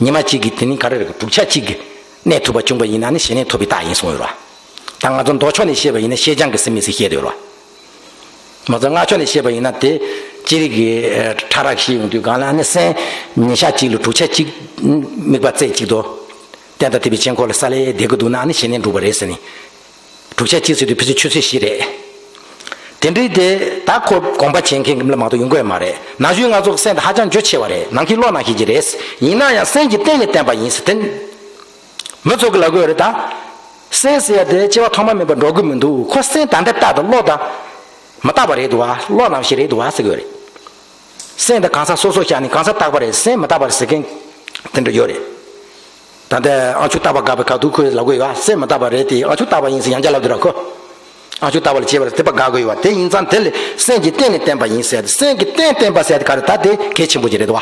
ཉི་མ་གཅིག་གི་དེ་ནི་ག་རེ་རེད། དྲུག་ཆ་གཅིག་གི་གནས་ཐུབ་པ་བྱུང་པ་ཡིན་ན་ནི་ཞི་གནས་ཐོབ་པའི་རྟགས་ཡིན་གསུངས་ཡོད་ར། ད་ང་ཚོ་མདོ་ཕྱོགས་ནས་བཤད་པ་ཡིན་ན་ཤེས་སྦྱང་གི་སེམས་མེད་ཟེར་བཤད་ཡོད་ར། མ་ཚད་སྔགས་ཕྱོགས་ནས་བཤད་པ་ཡིན་ན་དེ་ཅི་རིགས་ཀྱི་ཕྲ་རགས་ཤིག་ཡོང་དུས་གང་ལ་ནི་སེམས་ཉིན་ཞག་གཅིག་ལ་དྲུག་ཆ་གཅིག་དམིགས་པ་རྩེ་གཅིག་ཏུ་བསྟན་དང་ཐོས་པའི་དཀྱིལ་འཁོར་ལ་ས་ལེ་བསྡད་ཀྱི་འདུག་ན་ནི་ཞི་གནས་འགྲུབ་པ་རེད་ཟེར་ནས། དྲུག་ཆ་གཅིག་ཟེར་དུས་ཕལ་ཆེར་ཆུ་ཚོད་བཞི་རེད། དེ་འདྲའི་དེ་ད་ཁོ་དགོངས་པ་བྱེད་མཁན་གྱི་མི་ལ་མ་གཏོགས་ཡོང་གི་ཡོད་མ་རེད། ནམ་རྒྱུན་ང་ཚོ་སེམས་དེ་ཧ་ཅང་འགྱུར་ཆེ་བ་རེད། ནམ་མཁའི་གློག་ནང་བཞིན་གྱི་རེད། ཡིན་ན་ཡང་སེམས་ཀྱི་རྟེན་ནི་བརྟན་པ་ཡིན་ཟེར་དེ། མི་ཚོ་གི་ལབ་ཀྱི་ཡོད་རེད་ད། སེམས་ཟེར་ཡ་དེ་སྐྱེ་བ་ཐོག་མ་མེད་པར་འགྲོ་གི་མི་འདུག། ཁོ་སེམས་ད་ལྟ་རྟག་ཏུ་གློག་དང་མི་རྟག་པ་རེད་འདུག་བ། གློག་ནང་བཞིན་རེད་འདུག་བ་ཟེར་གྱི་ཡོད་རེད། སེམས་དེ་གང་ཟག་སོ་སོ་བཞག་ནས་གང་ཟག་རྟག་པ་རེད། སེམས་མི་རྟག་པ་རེད་ཟེར་མཁན་དེ་འདྲ་ཡོད་རེད། ད་ལྟ་ཨ་ཆུ་རྟག་པ་དགག་པའི་ཁ་ཐུག་ཁོས་ལབ་ཀྱི་ཡོད་བ། སེམས་མི་རྟག་པ་རེད་དེ་ཨ་ཆུ་རྟག་པ་ཡིན་ཟེར་ཡང་བསྐྱར་ལབ་འདུག་ར་ཁོ། སྣང་ཆུང་ལྟ་བ་ལ་བྱེད་པ་ལ་དད་པ་དགག་གི་ཡོད་པ་དེ་ཡིན་ཙང་། དེ་ལས་སེམས་ཀྱི་རྟེན་ནི་བརྟེན་པ་ཡིན་ཟེར་ཏེ། སེམས་ཀྱི་རྟེན་བརྟེན་པ་ཟེར་ཏེ་ག་རེ། ད་དེ་གལ་ཆེན་པོ་ཅིག་རེད་དོ།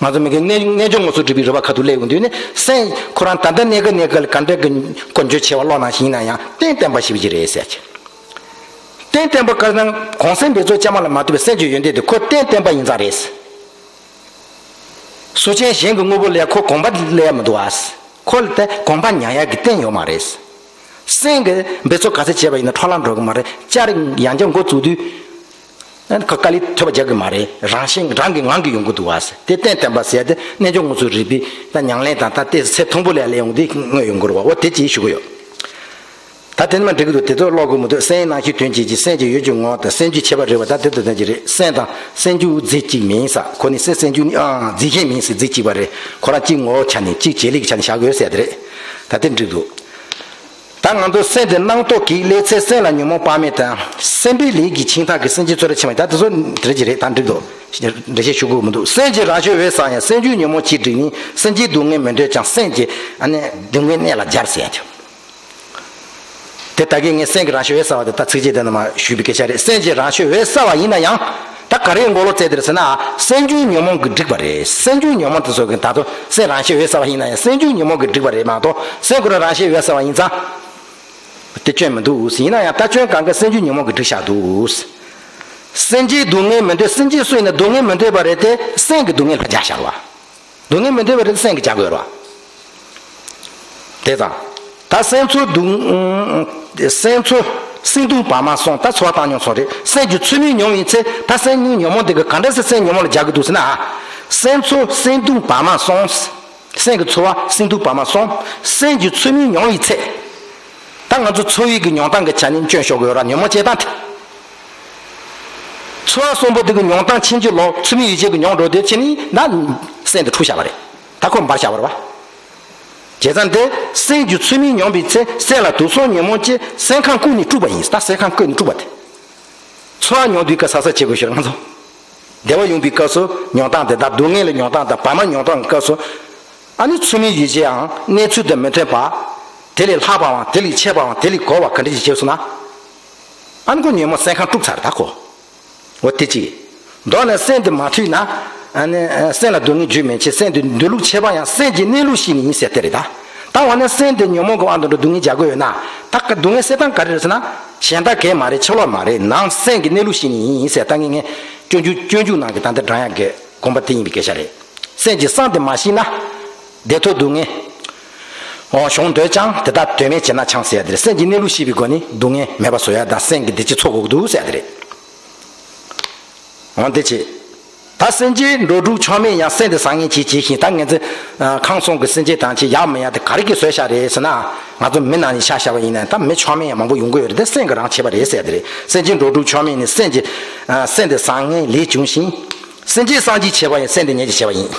ང་ཚོ་མི་གི་རྣལ་རྣལ་འབྱོར་དངོས་སུ་སྒྲུབ་པའི་རིམ་པ་ཁ་ཐུག་སླེབས་ཡོང་དུས་ནི། སེམས་ཁོ་རང་ད་ལྟ་གནས་སྐབས་གནས་སྐབས་ལ་ག་འདྲ་གི་གོ་འཇོ་ཆེ་བ་ཀློག་ནང་བཞིན་ཡིན་ན་ཡང་རྟེན་བརྟེན་པ་ཞེས་པ་ཅིག་རེད་ཟེར་གྱི། རྟེན་བརྟེན་པ་ག་རེ་ན། གོང་གསལ་འབད་རྩོལ་བཅའ་མ་ལ་མ་ལྟོས་པའི་སེམས་ཀྱི་ཡོན་ཏན་དེ་ཁོ་རྟེན་བརྟེན་པ་ཡིན་ཙང་རེད། སོ་ཆེན་གཞན་གྱི་དངོས་པོ་ལ་ཡང་ཁོ་གོམས་པ་སླེབས་ཡ་མི་འདུག་ཨ། ཁོ་ལ་དེ་གོམས་པ་ཉར་ཡ་གི་རྟེན་ཡོད་མ་རེད། སེམས་ཀྱི་འབད་རྩོལ་ག་ཚད་བྱས་པ་ཡིན་ན་འཕྲོ་བརླག་འགྲོ་གི་མ་རེད། བསྐྱར་ཡང་བསྐྱར་འགོ་བཙུགས་དུས། ཨ་ནི་ཁོ་དཀའ་ལས་ཐོབ་པ་རྒྱག་གི་མ་རེད། རང་བཞིན་རང་གི་ངང་གིས་ཡོང་གི་འདུག་ཨ། དེ་རྟེན་བརྟེན་པ་ཟེར་ཏེ་རྣལ་འབྱོར་དངོས་སུ་རིག་པའི་ད་ཉམས་ལེན་དང་ད་དེ་ཚད་མཐོན་པོ་ལ་སླེབས་ཡོང་དུས་དངོས་ཡོང་གི་རེད་བ། འོ་དེ་ཅིག་ཞུ་གི་ཡོད། ད་དེ་ནི་མ་འགྲིག་གི་འདུག་དེ་ཚོ་ཀློག་དགོས་མི་འདུག་སེམས་ནང་བཞིན་དོན་བྱེད་ཀྱི། སེམས་ཀྱི་ཡུལ་གྱི་ངོ་བོ་དང་། སེམས་རྒྱུད་ཁྱད་པར་རེད་བ། ད་དེ་ལྟར་དོན་གྱི་རེད། སེམས་དང་སེམས་རྒྱུད་རྫས་གཅིག་མིན་ས། ཁོ་ནི་སེམས་སེམས་རྒྱུད་ནི་ཨང་རྫས་གཞན་མིན་ཟེར། རྫས་གཅིག་པ་རེད། ཁོ་རང་གཅིག་ངོ་བོ་ཆ་ནས་གཅིག་བྱེད་ལས་ཀྱི་ཆ་ནས་བཞག་དགོས་ཟེར་དེ་རེད། ད་དེ་འགྲིག་འདུག་ད་ང་ཚོ་སེམས་དེ་རྣམ་རྟོག་གིས་བསླད་ཚེ། སེམས་ལ་ཉོན་མོངས་དཔག་མེད་དང་། སེམས་པའི་ལས་ཀྱི་འཆིང་ཐག་གིས། སེམས་ཅན་ཚོར་བ་ཆེན་པོ། ད་དེ་ཚོ་དེ་རེད་ཀྱི་རེད། ད་འགྲིག་འདུག་འགྲེལ་བཤད་ཞུ་དགོས་མི་འདུག་སེམས་ཀྱི་རང་ཆས་འོད་གསལ་ཡང་། སེམས་རྒྱུད་ཉོན་མོངས་ཀྱིས་བསྒྲིབས་ནས། སེམས་ཅན་སྡུག་བསྔལ་མི་འདོད་ཀྱང་། སེམས་ཀྱི་ཨ་ནི་སྡུག་བསྔལ་གནས་ལ་སྦྱར་ཟེར་ཡ་དེ། དེ་ད་གིན་ངས་སེམས་ཀྱི་རང་ཆས་འོད་གསལ་བ་དེ་ད་ཚིགས་བཅད་དེ་ནས་མར་ཞུས་པའི་སྐད་ཆ་རེད། སེམས་ཀྱི་རང་ཆས་འོད་གསལ་བ་ཡིན་ན་ཡང་། ད་ག་རེ་མགོ་ལོག་བཙལ་དེ་རེད་ཟེར་ན། སེམས་རྒྱུད་ཉོན་མོངས་ཀྱིས་བསྒྲིབས་པ་རེད། སེམས་རྒྱུད་ཉོན་མོངས་དེ་ཚོ་གིས། ད་དུང་སེམས་རང་ཆས་འོད་གསལ་བ་ཡིན་ན་ཡང་སེམས་རྒྱུད་ཉོན་མོངས་ཀྱིས་བསྒྲིབས་པ་རེད་མ་གཏོགས། སེམས་ཁོ་རང་རང་ཆས་འོད་གསལ་བ་ཡིན་ཙང་། དེ་སྐྱོན་མི་འདུག་ཡིན་ན་ཡང་ད་སྐྱོན་གང་ག་སེམས་རྒྱུད་ཉོན་མོངས་ཀྱིས་བསྒྲིབས་བཞག་འདུག་སེམས་ཅན་སྡུག་བསྔལ་མི་འདོད། སེམས་ཅན་སུ་ཡིན་ན་སྡུག་བསྔལ་མི་འདོད་པ་རེད་དེ། སེམས་ཀྱིས་སྡུག་བསྔལ་ལ་སྦྱར་བཞག་པ། སྡུག་བསྔལ་མི་འདོད་པ་རེད་དེ་སེམས་ཀྱིས་སྦྱར་དགོས་རེད་བ། དེ་དང་། ད་སེམས་ཚོར་སྡུག་སེམས་ཚོར་སེམས་སྡུག་བར་མ་སོང་། ད་ཚོར་བ་བཏང་མྱོང་སོང་རེད། སེམས་ཀྱི་ཚོར་མིག་མྱོང་བའི་ཚེ། ད་སེམས་ཉོན་མོངས་དེ་གིས་ག་འདྲ་སེ་སེམས་ཉོན་མོངས་ལ་སྦྱར་གི་འདུག་ཟེར་ན། སེམས་ཚོར་སེམས་སྡུག་བར་མ་སོང་། སེམས་ཀྱི་ཚོར་བ་སེམས་སྡུག་བར་མ་སོང་། སེམས་ཀྱི་ཚོར་མིག་མྱོང་བའི་ཚེ། ད་ང་ཚོ་ཚོར་བའི་གི་མྱོང་སྟངས་ཀྱི་ཆ་ནས་སྐྱོན་ཤོར་གི་ཡོད་ར། ཉོན་མོངས་སྐྱེ་སྟངས་དེ། ཚོར་བ་གསུམ་པོ་དེ་གི་མྱོང་སྟངས་ཕྱིན་ཅི་ལོག་ཚོར་མིག་ཡིད་བྱེད་ཀྱི་མྱོང་འགྲོ་དུས་ཕྱིན་ནི་ད་སེམས་དེ་འཁྲུགས་བཞག་པ་རེད། ད་ཁོ་འབར་བཞག་པ་རེད་བ། བྱས་ཙང་དེ་སེམས་ཀྱི་ཚོར་མིག་མྱོང་བའི་ཚེ། སེམས་ལ་དུག་གསུམ་ཉོན་མོངས་སྐྱེས། སེམས་ཁམས་བཀུག་ནས་དཀྲུགས་པ་ཡིན། ད་སེམས་ཁམས་བཀུག་ནས་དཀྲུགས་པ་དེ། ཚོར་བ་མྱོང་དུས་ཀ་ས་ས་བྱེད་དགོས་ཤོར་ང་ཚོ། བདེ་བ་ཡོང་བའི་སྐབས་སུ་མྱོང་སྟངས་དེ་དང་། སྡུག་བསྔལ་ལ་མྱོང་སྟངས་དང་། བར་མ་མྱོང་སྟངས་ཀྱི་སྐབས་སུ། ཨ་ནི་ཚོར་མིག་ཡིད་བྱེད་ཡང་གནས་ཚུལ་དང་མི་མཐུན་པ། དེ་ལས་ལྷག་པའམ་དེ་ལས་ཆེ་བའམ་དེ་ལས་གོ་བ་ག་འདྲ་ཞིག་བྱེད་སོང་ན། ཨ་ནི་ཁོ་ཉོན་མོངས་སེམས་ཁམས་དཀྲུགས་ཚར་ད་ཁོ། འོ་དེ་གཅིག་མདོར་ན་སེམས་དེ་མ་འཁྲུགས་ན། ཨ་ནི་སེམས་ལ་སྡུག་བསྔལ་འཇུག་མི་བྱེད། སེམས་དེ་འདུལ་ལུགས་ཁྱད་པར་ཡང་སེམས་ཀྱི་གནས་ལུགས་ཤེས་ནི་ཡིན་ཟེར་དེ་རེད་ད། ད་འོ་ན་སེམས་དེ་ཉོན་མོངས་ཀྱི་དབང་དུ་འགྲོ་སྡུག་བསྔལ་རྒྱག་གི་ཡོད་ན། ད་ག་སྡུག་བསྔལ་སེལ་སྟངས་ག་རེ་རེད་ཟེར་ན། གཞན་དག་གས་མ་རེད། ཕྱི་ལོགས་མ་རེད། ནང་སེམས་ཀྱི་གནས་ལུགས་ཤེས་ནི་ཡིན་ཟེར། ད་ངས་ངས་སྤྱོད་འཇུག་སྤྱོད་འཇུག་ནང་གི་ད་ལྟ་བགྲང་ཡག་གི་དགོངས་པ་དེ་ཡིན་པའི་སྐད་ཆ་རེད། སེམས་ཀྱི་གསང་དེ་མ་ཤེས་ན། བདེ་ཐོབ་སྡུག་བསྔལ་འོ་བྱུང་འདོད་ཀྱང་། དེ་དག་དོན་མེད་བྱས་ན་འཆང་ཟེར་ཡ་དེ་རེད། སེམས་ཀྱི་གནས་ལུགས་ཤེས་པའི་སྒོ་ནས་སྡུག་བསྔལ་མེད་པ་བཟོ་ཡ་དང་། སེམས་ཀྱི་བདེ་སྐྱིད་འཚོལ་དགོས་ཀྱི་འདུག་ཟེར་ཡ་དེ་རེད། འོ་དེ་བྱས། ད་སེམས་ཅན་འགྲོ་དྲུག་ཕྱོགས་མེད་ཡང་། སེམས་དེ་བཟང་ངན་གྱིས་བྱས་ཤིང་། ད་ངེད་ཚོ་ཁམས་གསུམ་གྱི་སེམས་ཅན་དང་ཆེས་ཡག་མི་ཡག་དེ་ག་རེ་གིས་བཟོས་བཞག་རེད་ཟེར་ན། ང་ཚོ་མི་ནང་ནས་ཆ་བཞག་པ་ཡིན་ན་ད་མི་ཕྱོགས་མེད་ཡང་མང་པོ་ཡོང་གི་ཡོད་རེད། དེ་སེམས་ཀྱི་རང་བྱས་པ་རེད་ཟེར་དེ་རེད། སེམས་ཅན་འགྲོ་དྲུག་ཕྱོགས་མེད་ནི། སེམས་ཀྱི་སེམས་དེ་བཟང་ངན་ལས་བྱུང་ཞིང་། སེམས་ཅན་བསམ་གྱིས་བྱས་པ་ཡང་སེམས་དེ་ཉིད་ཀྱིས་བྱས་པ་ཡིན།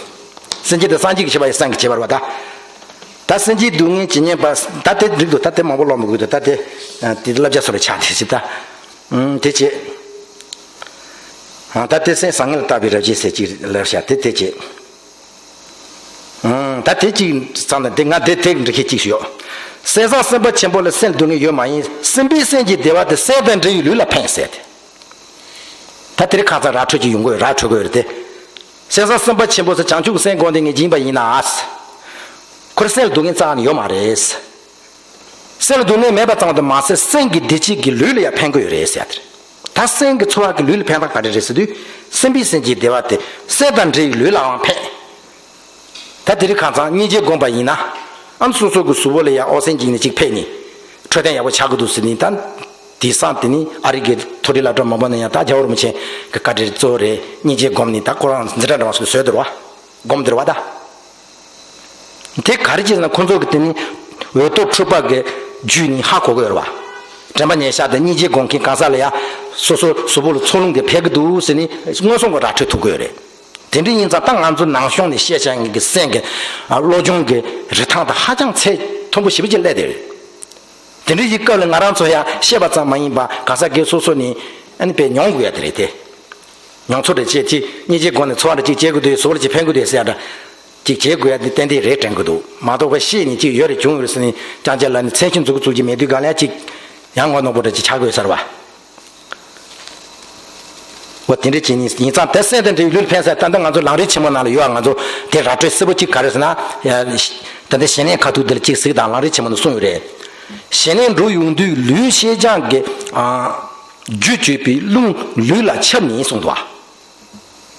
སེམས་ཅན་དེ་བསམ་གྱིས་བྱས་པ་ཡང་སེམས་ཀྱིས་བྱས་པ་རེད་བ་ད། ད་སེམས་ཅན་སྡུག་བསྔལ་ཇི་སྙེད་པ། ད་དེ་འགྲིག་འདུག་ད་དེ་མང་པོ་ཀློག་མི་དགོས་འདུག་ད་དེ་དེ་བསླབ་བྱ་སོ་རེ་ཆགས་དེ་ཅི་ད། དེ་བྱས། ད་དེ་སེམས་བཟང་ངན་ལ་བརྟག་པའི་རབ་བྱེད་ཟེར་གཅིག་ལབ་བཞག་དེ་དེ་བྱས། ད་དེ་གཅིག་ཙམ་ན་དེ་ང་དེ་དེ་འགྲིག་མཁན་གཅིག་ཞིག་ཡོད། སེམས་བཟང་སེམས་པ་ཆེན་པོ་ལ་སེམས་སྡུག་བསྔལ་ཡོད་མ་ཡིན། སེམས་པའི་སེམས་ཀྱི་བདེ་བ་དེ་སེམས་དང་འབྲེལ་བའི་ལུས་ལ་ཕན་ཟེར་ཏེ། ད་དེ་རིང་ཁ་སང་ར་འཕྲོད་ཀྱི་ཡོང་གི་ཡོད། ར་འཕྲོད་ཀྱི་ཡོད་རེད་དེ། སེམས་བཟང་སེམས་པ་ཆེན་པོ་ཟེར་བྱང་ཆུབ་ཀྱི་སེམས་སྒོམ་དེ་ངས་སྦྱིན་པ་ཡིན་ན། ཁོར་སེམས་ལ་སྡུག་བསྔལ་རྩ་བ་ནས་ཡོད་མ་རེད། སེམས་ལ་སྡུག་བསྔལ་མེད་པ་ཙམ་དུ་མ་ཟད། སེམས་ཀྱི་བདེ་སྐྱིད་ཀྱིས་ལུས་ལ་ཡང་ཕན་གྱི་ཡོད་རེད་ཟེར་ཡ་དེ་རེད། ད་སེམས་ཀྱི་ཚོར་བ་གིས་ལུས་ལ་ཕན་སྟངས་ག་རེ་རེད་ཟེར་དུས། སེམས་པའི་སེམས་ཀྱི་བདེ་བ་དེ་སེམས་དང་འབྲེལ་བའི་ལུས་ལའང་ཕན། ད་དེ་རིང་ཁ་སང་སྙིང་རྗེ་སྒོམ་པ་ཡིན་ན། ཨ་ནི་སོ་སོ་གི་གཟུགས་པོ་ལ་ཡང་ཨོག་སི་ཇན་གཅིག་ནས་གཅིག་ཕེབས་ནས་འཕྲོད་བསྟེན་ཡག་པོ་ཆགས་ཀྱི་འདུག་ཟེར་ནས། ད་དེང་སང་དེ་ནི་ཨ་རི་གི་མཐོ་རིམ་སློབ་གྲྭ་མང་པོ་ནང་ཡང་ད་རྒྱལ་བ་རིན་པོ་ཆེ་གི་བཀའ་དྲིན་གཙོ་བོ་རེད། སྙིང་རྗེ་སྒོམ་ནས་ད་ཁོ་རང་འཛིན་གྲྭ་འདྲ་བ་ཞིག་བཟོས་འདུག་བ། སྒོམ་འདིར་བ་ད། དེ་ག་རེ་བྱས་ན་ཁོང་ཚོ་གི་དེ་ནི་འོད་སྟོབས་འཕྲུལ་པ་གི་བརྒྱུད་ནས་ཧ་གོ་གི་ཡོད་རེད་བ། དྲན་པ་ཉེར་བཞག་དང་སྙིང་རྗེ་སྒོམ་མཁན་གང་ཟག་ལ་ཡང་སོ་སོ་གཟུགས་པོ་ལ་འཚོ་རླུང་དེ་ཕན་གི་འདུག་ཟེར་ནས་མངོན་སུམ་གྱིས་ར་འཕྲོད་ཐུབ་གི་ཡོད་རེད། དེ་འདྲ་ཡིན་ཙང་ད་ང་ཚོ་ནང་གཞུང་ནས་བཤད་བྱ་ངེད་ཀྱི་སེམས་ཀྱི་བློ་སྦྱོང་གི་རིན་ཐང་དེ་ཧ་ཅང་ཚད་མཐོན་པོ་ཞེ་པོ་ཅིག་སླེབས་བསྡད་རེད། དེ་འདྲ་ཡི་སྐབས་ལ་ང་རང་ཚོ་ཡང་བཤད་པ་ཙམ་མ་ཡིན་པ་གང་ཟག་སྒེར་སོ་སོ་ནས་ཨ་ནི་དཔེ་མྱོང་དགོས་ཡ་དེ་རེད་དེ། མྱོང་ཚོར་རེ་བྱེད་ཅིག་སྙིང་རྗེ་སྒོམ་ནས་ཚོར་བ་རེ་ཅིག་བྱེད་དགོས་འདུག་གཟུགས་པོ་ལ་ཅིག་ཕན་གི་འདུག་ཟེར་ཡ་འདྲ། ཅིག་བྱེད་དགོས་ཡ་དེ་ཏན་ཏན་རེད་དྲན་གི་འདུག་མ་གཏོགས་པ་ཤེས་ནས་ཅིག་ཡོད་རེད་བྱུང་ཡོད་རེད་ཟེར་ནས་རྐྱང་རྐྱང་ལབ་ནས་མཚན་ཤས་འཛུགས་འཛུགས་ཀྱི་མེད་དུས་གང་ལ་ཅིག་ ཡང་ངོ་ནོར་བུ་འདྲ་ཅིག་ཆགས་དགོས་ཟེར་བ། འོ་དེ་འདྲ་བྱས་ནས་ཡིན་ཙང་དེ་སེམས་དང་འབྲེལ་བའི་ལུས་ལ་ཕན་ཟེར། ད་ལྟ་ང་ཚོ་ལམ་རིམ་ཆེན་མོ་ནང་ལ་ཡོད་པ། ང་ཚོ་དེ་ར་སྤྲོད་གསལ་པོ་གཅིག་ག་རེ་ཟེར་ན། ད་ལྟ་ཞི་གནས་ཁ་ཐུག་འདི་ལ་གཅིག་གཟིགས་དང་། ལམ་རིམ་ཆེན་མོ་ནང་གསུངས་ཡོད་རེད། ཞི་གནས་འགྲོ་ཡོང་དུས་ལུས་ཤེས་སྦྱངས་ཀྱི་རྒྱུ་བཅོས་པའི་རླུང་ལུས་ལ་ཁྱབ་ནས་གསུངས་འདུག་བ།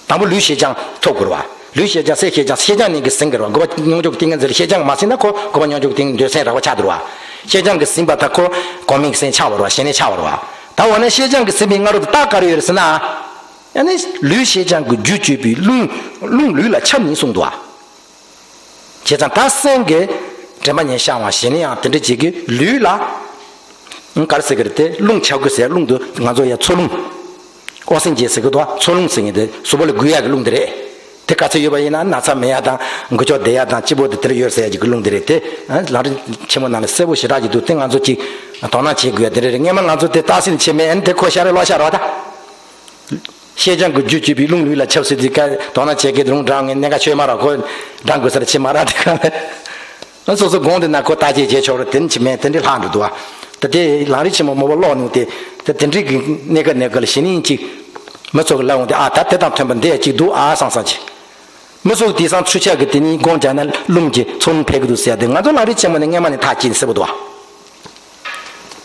དང་པོ་ལུས་ཤེས་སྦྱངས་ཐོབ་དགོས་རེད་བ། ལུས་ཤེས་སྦྱངས། སེམས་ཤེས་སྦྱངས། ཤེས་སྦྱངས་ནི་གི་ཟིན་དགོས་རེད་བ། དགོས་པ་མྱོང་འཇུག་གི་ཏིང་ངེ་འཛིན་ལ་ཤེས་སྦྱངས་མ་ཟིན་ན་ཁོ་དགོས་པ་མྱོང་འཇུག་གི་ཏིང་ངེ་འཛིན་འདོད་སེམས་རགས་པ་ཆགས་འགྲོ་བ། ཤེས་སྦྱངས་ཀྱིས་ཟིན་པ་དང་ཁོ་གོ་མིང་སེམས་ཆགས་པ་རེད་བ། ཞི་གནས་ཆགས་པ་རེད་བ། ད་འོ་ན་ཤེས་སྦྱངས་ཀྱིས་ཟིན་པའི་སྔ་རོལ་དུ་རྟགས་ག་རེ་ཡོད་རེད་ཟེར་ན། ཡང་ན་ལུས་ཤེས་སྦྱངས་ཀྱི་རྒྱུ་བཅོས་པའི་རླུང་རླུང་ལུས་ལ་ཁྱབ་ནས་གསུངས་འདུག་བ། བྱས་ཙང་ད་སེམས་ཀྱི་དྲན་པ་ཉེར་བཤང་བ་ཞི་གནས་ཡང་དེ་འདྲ་བྱེད་ཀྱི་ལུས་ལ། ག་རེ་ཟེར་གི་རེད་དེ། རླུང་ཁྱབ་དགོས་ཟེར། རླུང་དུ་ང་ཚོ་ཡ་འཚོ་རླུང་། ཨོག་སི་ཇན་ཟེར་གི་འདུག་བ། འཚོ་རླུང་ཟེར་མཁན་དེ་གཟུགས་པོ་ལ་འགུལ་ཡག་གི་རླུང་དེ་རེད། དེ་ག་ཚོད་ཡོད་པ་ཡིན་ན་ན་ཚ་མེད་ཡག་དང་འགུལ་སྐྱོད་བདེ་ཡག་དང་སྐྱིད་པོ་དེ་དེར་ཡོད་ཟེར་ཡག་གི་རླུང་དེ་རེད་དེ། ལམ་རིམ་ཆེན་མོ་ནང་ལ་གསལ་པོ་ཞེ་དྲག་ཅིག་འདུག་དེ་ང་ཚོ་ཅིག་དོ་སྣང་བྱེད་དགོས་ཡག་དེ་རེད། སྔན་མ་ང་ཚོ་དེ་རྟགས་གསལ་བྱེད་མེད། ཨ་ནི་དེ་ཁོ་ཤ་རེ་ལོ་ཤ་རོ་ད། ཤེས་སྦྱངས་ཀྱི་རྒྱུ་བཅོས་པའི་རླུང་ལུས་ལ་ཁྱབ་ཟེར་དུས་ཀ་དོ་སྣང་བྱེད་དགོས། རླུང་འགྲང་ངས་གནད་འགག་ཆོད་མ་རེད། ཁོ་འགྲང་དགོས་ས་རེད། ཆེ་མ་རེད་དེ་ག་ལ། སོ་སོ་དགོངས་དེ་ན་ཁོ་ལྟ་ཅེས་བྱེད་ཆོག་རེད། དེ་ནི་ཆེ་མེད་དེ་འདྲའི་ལྷག་འགྲོ་འདུག་བ། ད་དེ་ལམ་རིམ་ཆེན་མོ་མོ་པ་ཀློག་ནུས་དེ། ད་དེ་འདྲའི་གི་གནད་འགག་གནད་འགག་ལ་གཞི་ནས་ཅིག་མི་ཚོ་གི་ལབ་འོང་དེ། ཨ་ད་དེ་དང་མཐུན་པ་འདི་ཅིག་འདུག་ཨ་བསམ་བསམ་ཅིག་མི་ཚོ་གི་དེང་སང་ཚུར་ཆག་གི་དེ་ནི་དགོངས་བྱས་ན་རླུང་གི་འཚོ་རླུང་འཕེལ་གི་འདུག་ཟེར་ཡག་དེ། ང་ཚོ་ལམ་རིམ་ཆེན་མོ་ནས་སྔན་མ་ནས་ཐག་བཅད་ནས་གསལ་པོ་འདུག་བ།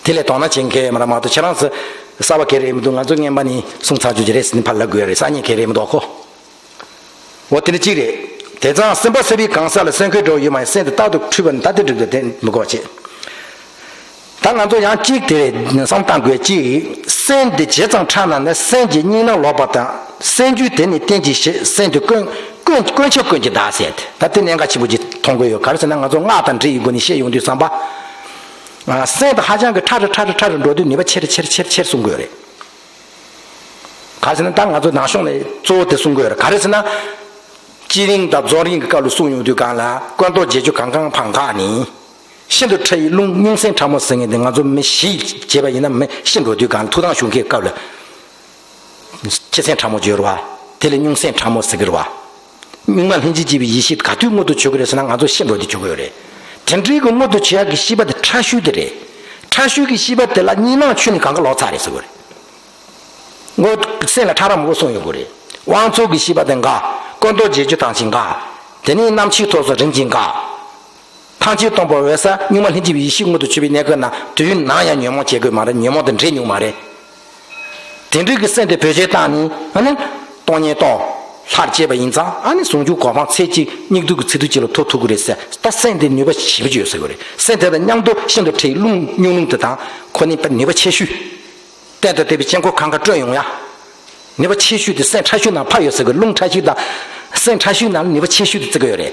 དེ་ལས་དོ་སྣང་བྱེད་མཁན་མ་རེད་མ་གཏོགས། ཁྱེད་རང་ཚོ་གསར་པ་ག་རེ་མི་འདུག་ང་ཚོ་སྔན་མ་ནས་གསུངས་ཚར་རྒྱུ་ཅིག་རེད་ཟེར་ནས་ཕར་ལབ་དགོས་ཡ་རེད། གསར་རྙིང་ག་རེ་མི་འདུག་ཁོ། འོ་དེ་ནི་གཅིག་རེད། དེ་ཙང་སེམས་པ་སེལ་བའི་གང་ཟག་ལ་སེམས་ཁུར་འདྲ་བོ་ཡོད་མ་ཡིན། སེམས་དེ་རྟག་ཏུ་འཁྲུལ་པ་ནི་ད་དེ་འགྲིག་འདུག་དེ་མི་དགོས་པ་བྱེད། ད་ང་ཚོ་ཡང་གཅིག་དེ་རེད། བསམ་བཏང་དགོས་གཅིག་སེམས་དེ་ཇེ་ཙམ་ཕྲ་ན་ནི་སེམས་ཀྱི་གཉིས་སྣང་ལོག་པ་དང་། སེམས་རྒྱུད་དེ་ནི་རྟེན་གྱི་གཞི། སེམས་དེ་ཀུན་ཀུན་ཀུན་ཁྱབ་ཀུན་གྱི་བདག་ཟེར་ཏེ། ད་དེ་གནད་འགག་ཆེན་པོ་ཅིག་མཐོང་གི་ཡོད། ག་རེ་ཟེར་ན་ང་ཚོ་སྔགས་དང་འབྲེལ་ཡོད་སྒོ་ནས་བཤད་ཡོང་དུས་ཙམ་པ། ཨ། སེམས་དེ་ཧ་ཅང་གི་ཕྲ་རུ་ཕྲ་རུ་ཕྲ་རུ་འགྲོ་དུས་ནུས་པ་ཆེ་རུ་ཆེ་རུ་ཆེ་རུ་ཆེ་རུ་གསུང་གི་ཡོད་རེད། ག་རེ་ཟེར་ན་ད་ང་ཚོ་ནང་གཞུང་ནས་གཙོ་བོ་དེ་གསུང་གི་ཡོད་རེད། ག་རེ་ཟེར་ན། བསྐྱེད་རིམ་དང་རྫོགས་རིམ་གྱི་སྐབས་ལ་གསུངས་ཡོང་དུས་སྒང་ལ་ཀུན་རྟོག་བརྒྱད་ཅུ་གང་གང་འཕང་འགག་ནས། ཤིན་ཏུ་ཕྲ་བའི་རླུང་སྙུང་སེམས་ཕྲ་མོ་ཟེར་མཁན་དེ་ང་ཚོ་མི་ཞིག་བྱས་པ་ཡིན་ན་མི་ཤི་འགྲོ་དུས་སྒང་ལ་ཐུགས་དམ་བཞུགས་མཁན་སྐབས་ལ། ཁྱི་སེམས་ཕྲ་མོ་བརྗོད་རེད་བ། དེ་ལ་སྙུང་སེམས་ཕྲ་མོ་ཟེར་གི་རེད་བ། གཉུག་མ་ལྷན་ཅིག་སྐྱེས་པའི་ཡེ་ཤེས་ག་དུས་མངོན་དུ་གྱུར་གི་རེད་ཟེར་ན་ང་ཚོ་ཤི་འགྲོ་དུས་གྱུར་གི་ཡོད་རེད། དེ་འདྲའི་གི་མངོན་དུ་གྱུར་ཡག་གི་ཤེས་པ་དེ་ཕྲ་ཤོས་དེ་རེད། ཕྲ་ཤོས་ཀྱི་ཤེས་པ་དེ་ལ་གཉིས་སྣང་ཆོས་ནི་གང་ག་ལོག་ཚར་རེད་ཟེར་གི་རེད། ངོ་སེམས་ལ་ཕྲ་རབ་མང་པོ་གསུངས་ཡོད་གི་རེད། དབང་ཚོགས་ཀྱི་ཤེས་པ་དེ་འགག་ཀུན་རྟོག་བརྒྱད་ཅུ་དང་ཅིག་འགག་དེ་ནས་རྣམ་མཁྱེན་ཐོབ་སོགས་རིམ་གྱིས་འགག་ཐམས་ཅད་སྟོང་པར་འོད་གསལ་གཉུག་མ་ལྷན་སྐྱེས་པའི་ཡེ་ཤེས་མངོན་དུ་གྱུར་པའི་གནས་སྐབས་ན་དུས་ཡུན་ནམ་ཡང་ཉོན་མོངས་སྐྱེ་དགོས་མ་རེད། ཉོན་མོངས་དང་འདྲེས་མྱོང་མ་རེད། དེ་འདྲའི་གི་སེམས་དེ་བེད་སྤྱོད་བཏང་ནས་ཨ་ནི། སྟོང་ཉིད་སྟོང་། ལྷར་བཅས་པ་ཡིན་ཙང་ཨ་ནི་ཟུང་འཇུག་གོ་འཕང་ཚེ་གཅིག་སྙིགས་དུས་ཀྱི་ཚེ་དུས་གཅིག་ལ་ཐོབ་ཐུབ་ཀྱི་རེད་ཟེར། ད་སེམས་དེ་ནུས་པ་ཞེ་པོ་ཅིག་ཡོད་ཟེར་གི་རེད། སེམས་དེ་དང་མཉམ་དུ་ཤིན་ཏུ་ཕྲ་བའི་རླུང་སྙུང་རླུང་དེ་དང་ཁོ་ནི་ནུས་པ་ཆེ་ཤོས། གཏན་དུ་བདེ་བའི་དཀྱིལ་འཁོར་གང་ག་སྤྲོད་ཡོང་ཡ། ནུས་པ་ཆེ་ཤོས་དེ་སེམས་ཕྲ་ཤོས་ནང་ཕར་ཡོད་ཟེར་གི། རླུང་ཕྲ་ཤོས་དང་། སེམས་ཕྲ་ཤོས་ནང་ལ་ནུས་པ་ཆེ་ཤོས་དེ་བརྩི་གི་ཡོད་རེད།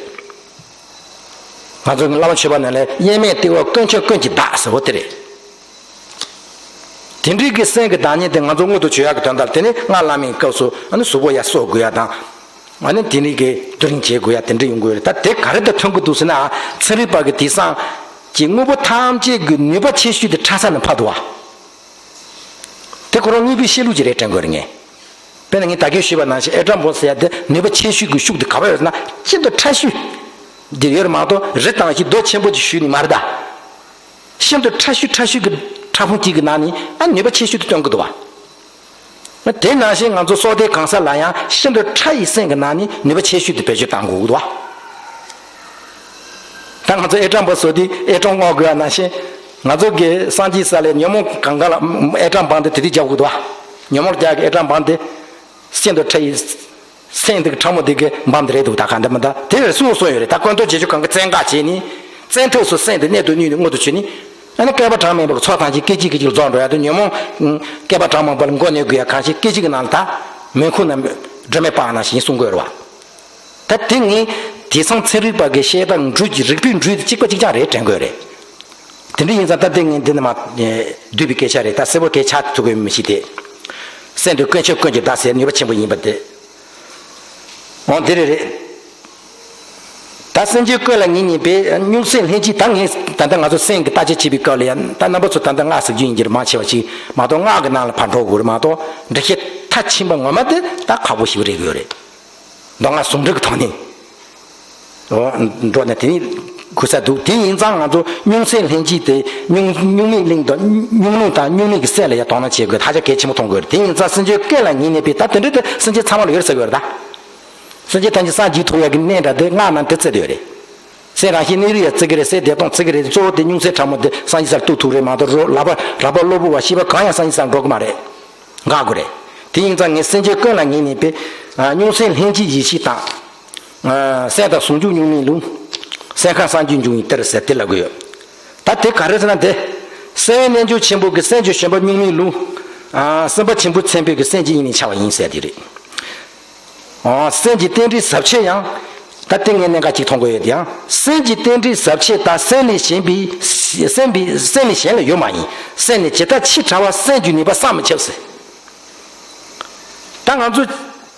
ང་ཚོ་གི་བླ་མ་མཆོད་པ་ནང་ལ་དབྱེར་མེད་ལྟེ་བ་ཀུན་ཁྱབ་ཀུན་གྱི་བདག་ཟེར་བ་དེ་རེད། དེ་འདྲའི་གི་སེམས་ཀྱི་བདག་ཉིད་དེ་ང་ཚོ་མངོན་དུ་བྱེད་ཡག་གི་དོན་དག་དེ་ནི་སྔགས་བླ་མའི་སྐབས་སུ་ཨ་ནི་གཟུགས་པོ་ཡར་གསོ་དགོས་ཡ་དང་། ཨ་ནི་དེ་ནི་གི་བསྡུ་རིམ་བྱེད་དགོས་ཡ་དེ་འདྲ་ཡོང་གི་ཡོད་རེད། ད་དེ་ག་རེ་དང་མཐུན་གི་འདུག་ཟེར་ན། ཚན་རིག་པ་གི་དེང་སང་གི་དངོས་པོ་ཐམས་ཅད་ཀྱི་ནུས་པ་ཆེ་ཤོས་དེ་ཕྲ་ས་ནས་ཕར་འདུག་བ། དེ་ཁོ་རང་དངོས་པོའི་བཤད་ལུགས་ཅིག་རེད་དྲན་དགོས་རེད་ངས། དཔེར་ན་ངས་ད་གིན་ཞུས་པ་ནང་བཞིན་ཨེ་ཊམ་བོམ་ཟེར་ཡ་དེ་ནུས་པ་ཆེ་ཤོས་ཀྱི་ཤུགས་དེ་ག་པར་ཡོད་ཟེར་ན་ཤིན་ཏུ་ཕྲ་ཤོས་འདིར་ཡོད་རེད་མ་གཏོགས་རི་དྭགས་ཀྱི་རྡོ་ཆེན་པོ་ཅིག་ཞུས་ནི་མ་རེད་ད། ཤིན་ཏུ་ཕྲ་ཤོས་ཕྲ་ཤོས་ཀྱི་ཕྲ་ཕུང་གཅིག་གི་ནང་ནས་ཨ་ནུས་པ་ཆེ་ཤོས་དེ་སྟོན་གི་འདུག་བ། དེ་ནང་བཞིན་ང་ཚོ་སྲོག་ལྡན་གང་ཟག་ལ་ཡང་ཤིན་ཏུ་ཕྲ་ཡི་སེམས་ཀྱི་ནང་ནས་ནུས་པ་ཆེ་ཤོས་དེ་བེད་སྤྱོད་གཏང་དགོས་ཀྱི་འདུག་བ། ད་ང་ཚོ་ཨེ་ཊམ་བོམ་བཟོ་དུས་ཨེ་ཊམ་བརྔོག་དགོས་པ་ནང་བཞིན། ང་ཚོ་གི་སངས་རྒྱས་ས་ལའི་ཉོན་མོངས་གང་ག་ལ་ཨེ་ཊམ་བོམ་དེ་དེ་དུས་རྒྱག་དགོས་འདུག་བ། ཉོན་མོངས་རྒྱག་གི་ཨེ་ཊམ་བོམ་དེ། ཤིན་ཏུ་ཕྲ་ཡི། སེམས་དེ་གི་ཕྲ་མོ་དེ་གི་བོམ་དེ་རེད་འདུག་ད་གང་འདྲ་མི་འདྲ་དེ་རེད་གསུངས་གསུངས་ཡོད་རེད། ད་ཀུན་རྟོག་བརྒྱད་ཅུ་གང་ག་བཙན་འགག་བྱས་ནས། བཙན་ཐབས་སུ་སེམས་དེ་གནད་དུ་བསྣུན་ནས་མངོན་དུ་གྱུར་ནས། ཨ་ནི་བསྐལ་པ་གྲངས་མེད་པ་གི་ཚོགས་ཐམས་ཅད་སྐད་ཅིག་སྐད་ཅིག་ལ་རྫོགས་འགྲོ་ཡ་དང་། ཉོན་མོངས་བསྐལ་པ་གྲངས་མང་པོ་ལ་མགོ་གནོན་དགོས་ཡ་གང་ཞིག་སྐད་ཅིག་གི་ནང་ལ་ད་མེ་ཁུང་ནང་སྒྲོན་མེ་སྤར་ནང་བཞིན་གསུང་དགོས་རེད་བ། ད་དེ་ངས་དེང་སང་ཚན་རིག་པ་གི་བཤད་སྟངས་འགྲོས་ཀྱི་རིག་པའི་འགྲོས་དེ་གཅིག་པ་གཅིག་རྐྱང་རེད་དྲན་དགོས་རེད། དེ་འདྲ་ཡིན་ཙང་ད་ལྟ་ངས་འདི་ནས་མ་བསྡུས་པའི་སྐད་ཆ་རེད། ད་གསལ་པོ་སྐད་ཆ་ཐུག་གི་མི་ཤེས་ཏེ། སེམས་དེ་ཀུན་ཁྱབ་ཀུན་གྱི་བདག་ཟེར་ནུས་པ་ཆེན་པོ་ཡིན་པ་དེ། འོ་འདི་རེད་རེད། ད་སེམས་ཅན་ཀུན་ལ་ངེས་གཉིས་པས་གཉུག་སེམས་ལྷན་སྐྱེས། ད་ངས་ད་ལྟ་ང་ཚོ་སེམས་ཀྱི་བརྟག་དཔྱད་བྱེད་པའི་སྐབས་ལ་ཡང་ད་རྣམ་པ་ཚོ་ད་ལྟ་སྔགས་ཟེར་རྒྱུ་ཡིན་གྱི་རེད། མང་ཆེ་བ་ཞིག་མ་གཏོགས་སྔགས་ཀྱི་ནང་ལ་ཕར་འགྲོ་དགོས་རེད་མ་གཏོགས། འགྲེལ་བཤད་མཐར་ཕྱིན་པ་ངོ་མ་དེ་ད་ཁག་པོ་ཞིག་རེད་ཡོད་རེད། མདོ་སྔགས་ཟུང་འབྲེལ་གྱི་ཐོག་ནས། འོ། འགྲོ་ན་དེ་ནི། ཁུ་ས་འདུག་དེ་ཡིན་ཙང་ང་ཚོ་སྨྱུང་སེམས་ལྷན་སྐྱེས་དེ་སྨྱུང་སྨྱུང་གནས་གླིང་དང་སྨྱུང་གནས་དང་སྨྱུང་གནས་ཀྱི་སྲས་ལ་ཡང་དོ་སྣང་བྱེད་དགོས། ཧ་ཅང་གལ་ཆེན་པོ་མཐོང་དགོས་རེད། དེ་ཡིན་ཙང་སེམས་ཅན་ཀུན་ལ་ངེས་གནས་པའི་ད་དེ་འདྲ་དེ་སེམས་ཅན་ཚང་མ་ལ་ཡོད་ཟེར་དགོས་རེད་ད། སེམས་ཅན་ཐམས་ཅད་སངས་རྒྱས་ཐུབ་ཡག་གི་གནད་འདྲ་དེ་སྔགས་ནང་དེ་བརྩི་དེ་ཡོད་རེད། སེམས་རང་བཞིན་གནས་རིགས་ཡང་བརྩི་གི་རེད། སེམས་བདེ་སྟོང་བརྩི་གི་རེད། གཙོ་བོ་དེ་སྨྱུང་གནས་ཕྲ་མོ་དེ་སངས་རྒྱས་སར་གཏུག་ཐུབ་རེད་མ་གཏོགས་རོ་ལག་པ་རག་པ་གློ་བུར་བ་ཤེས་པ་གང་ཡང་སངས་རྒྱས་སར་འགྲོ་གི་མ་རེད། འགག་དགོས་རེད། དེ་ཡིན་ཙང་ངས་སེམས་ཅན་ཀུན་ལ་ངེས་གནས་པའི་སྨྱུང་གནས་ལྷན་སྐྱེས་ཡེ་ཤེས་དང་། སྲས་དང་ཟུང་འཇུག་སྨྱུང་གནས་ལུང་། སྲས་མཁའ་སངས་རྒྱས་འབྱུང་བའི་གཏེར་ཟེར་དེ་ལབ་གི་ཡོད། ད་དེ་ག་རེ་ཟེར་ན་དེ། སེམས་རྣལ་འབྱོར་ཆེན་པོ་གི་སེམས་ཀྱི་བྱོན་པ་སྨྱུང་གནས་ལུང་། སེམས་དཔའ་ཆེན་པོ་མཚན་དཔེ་གི་སེམས་ཀྱི་དབྱིངས་ནས་འཆར་བ་ཡིན་ཟེར་དེ་རེད། སེམས་ཀྱི་རྟེན་འབྲེལ་ཟབ་ཆོས་ཡང་། ད་ལྟ་ངས་གནད་འགག་ཅིག་མཐོང་གི་ཡོད་དེ་ཡང་། སེམས་ཀྱི་རྟེན་འབྲེལ་ཟབ་ཆོས་དག་སེམས་ལས་གཞན་པའི། སེམས་པའི་སེམས་ལས་གཞན་ལ་ཡོད་མ་ཡིན། སེམས་ནི་ཇི་ལྟར་ཆེས་ཕྲ་བ་སེམས་ཀྱི་ནུས་པ་བསམ་མི་ཁྱབ་ཟེར། ད་ང་ཚོ་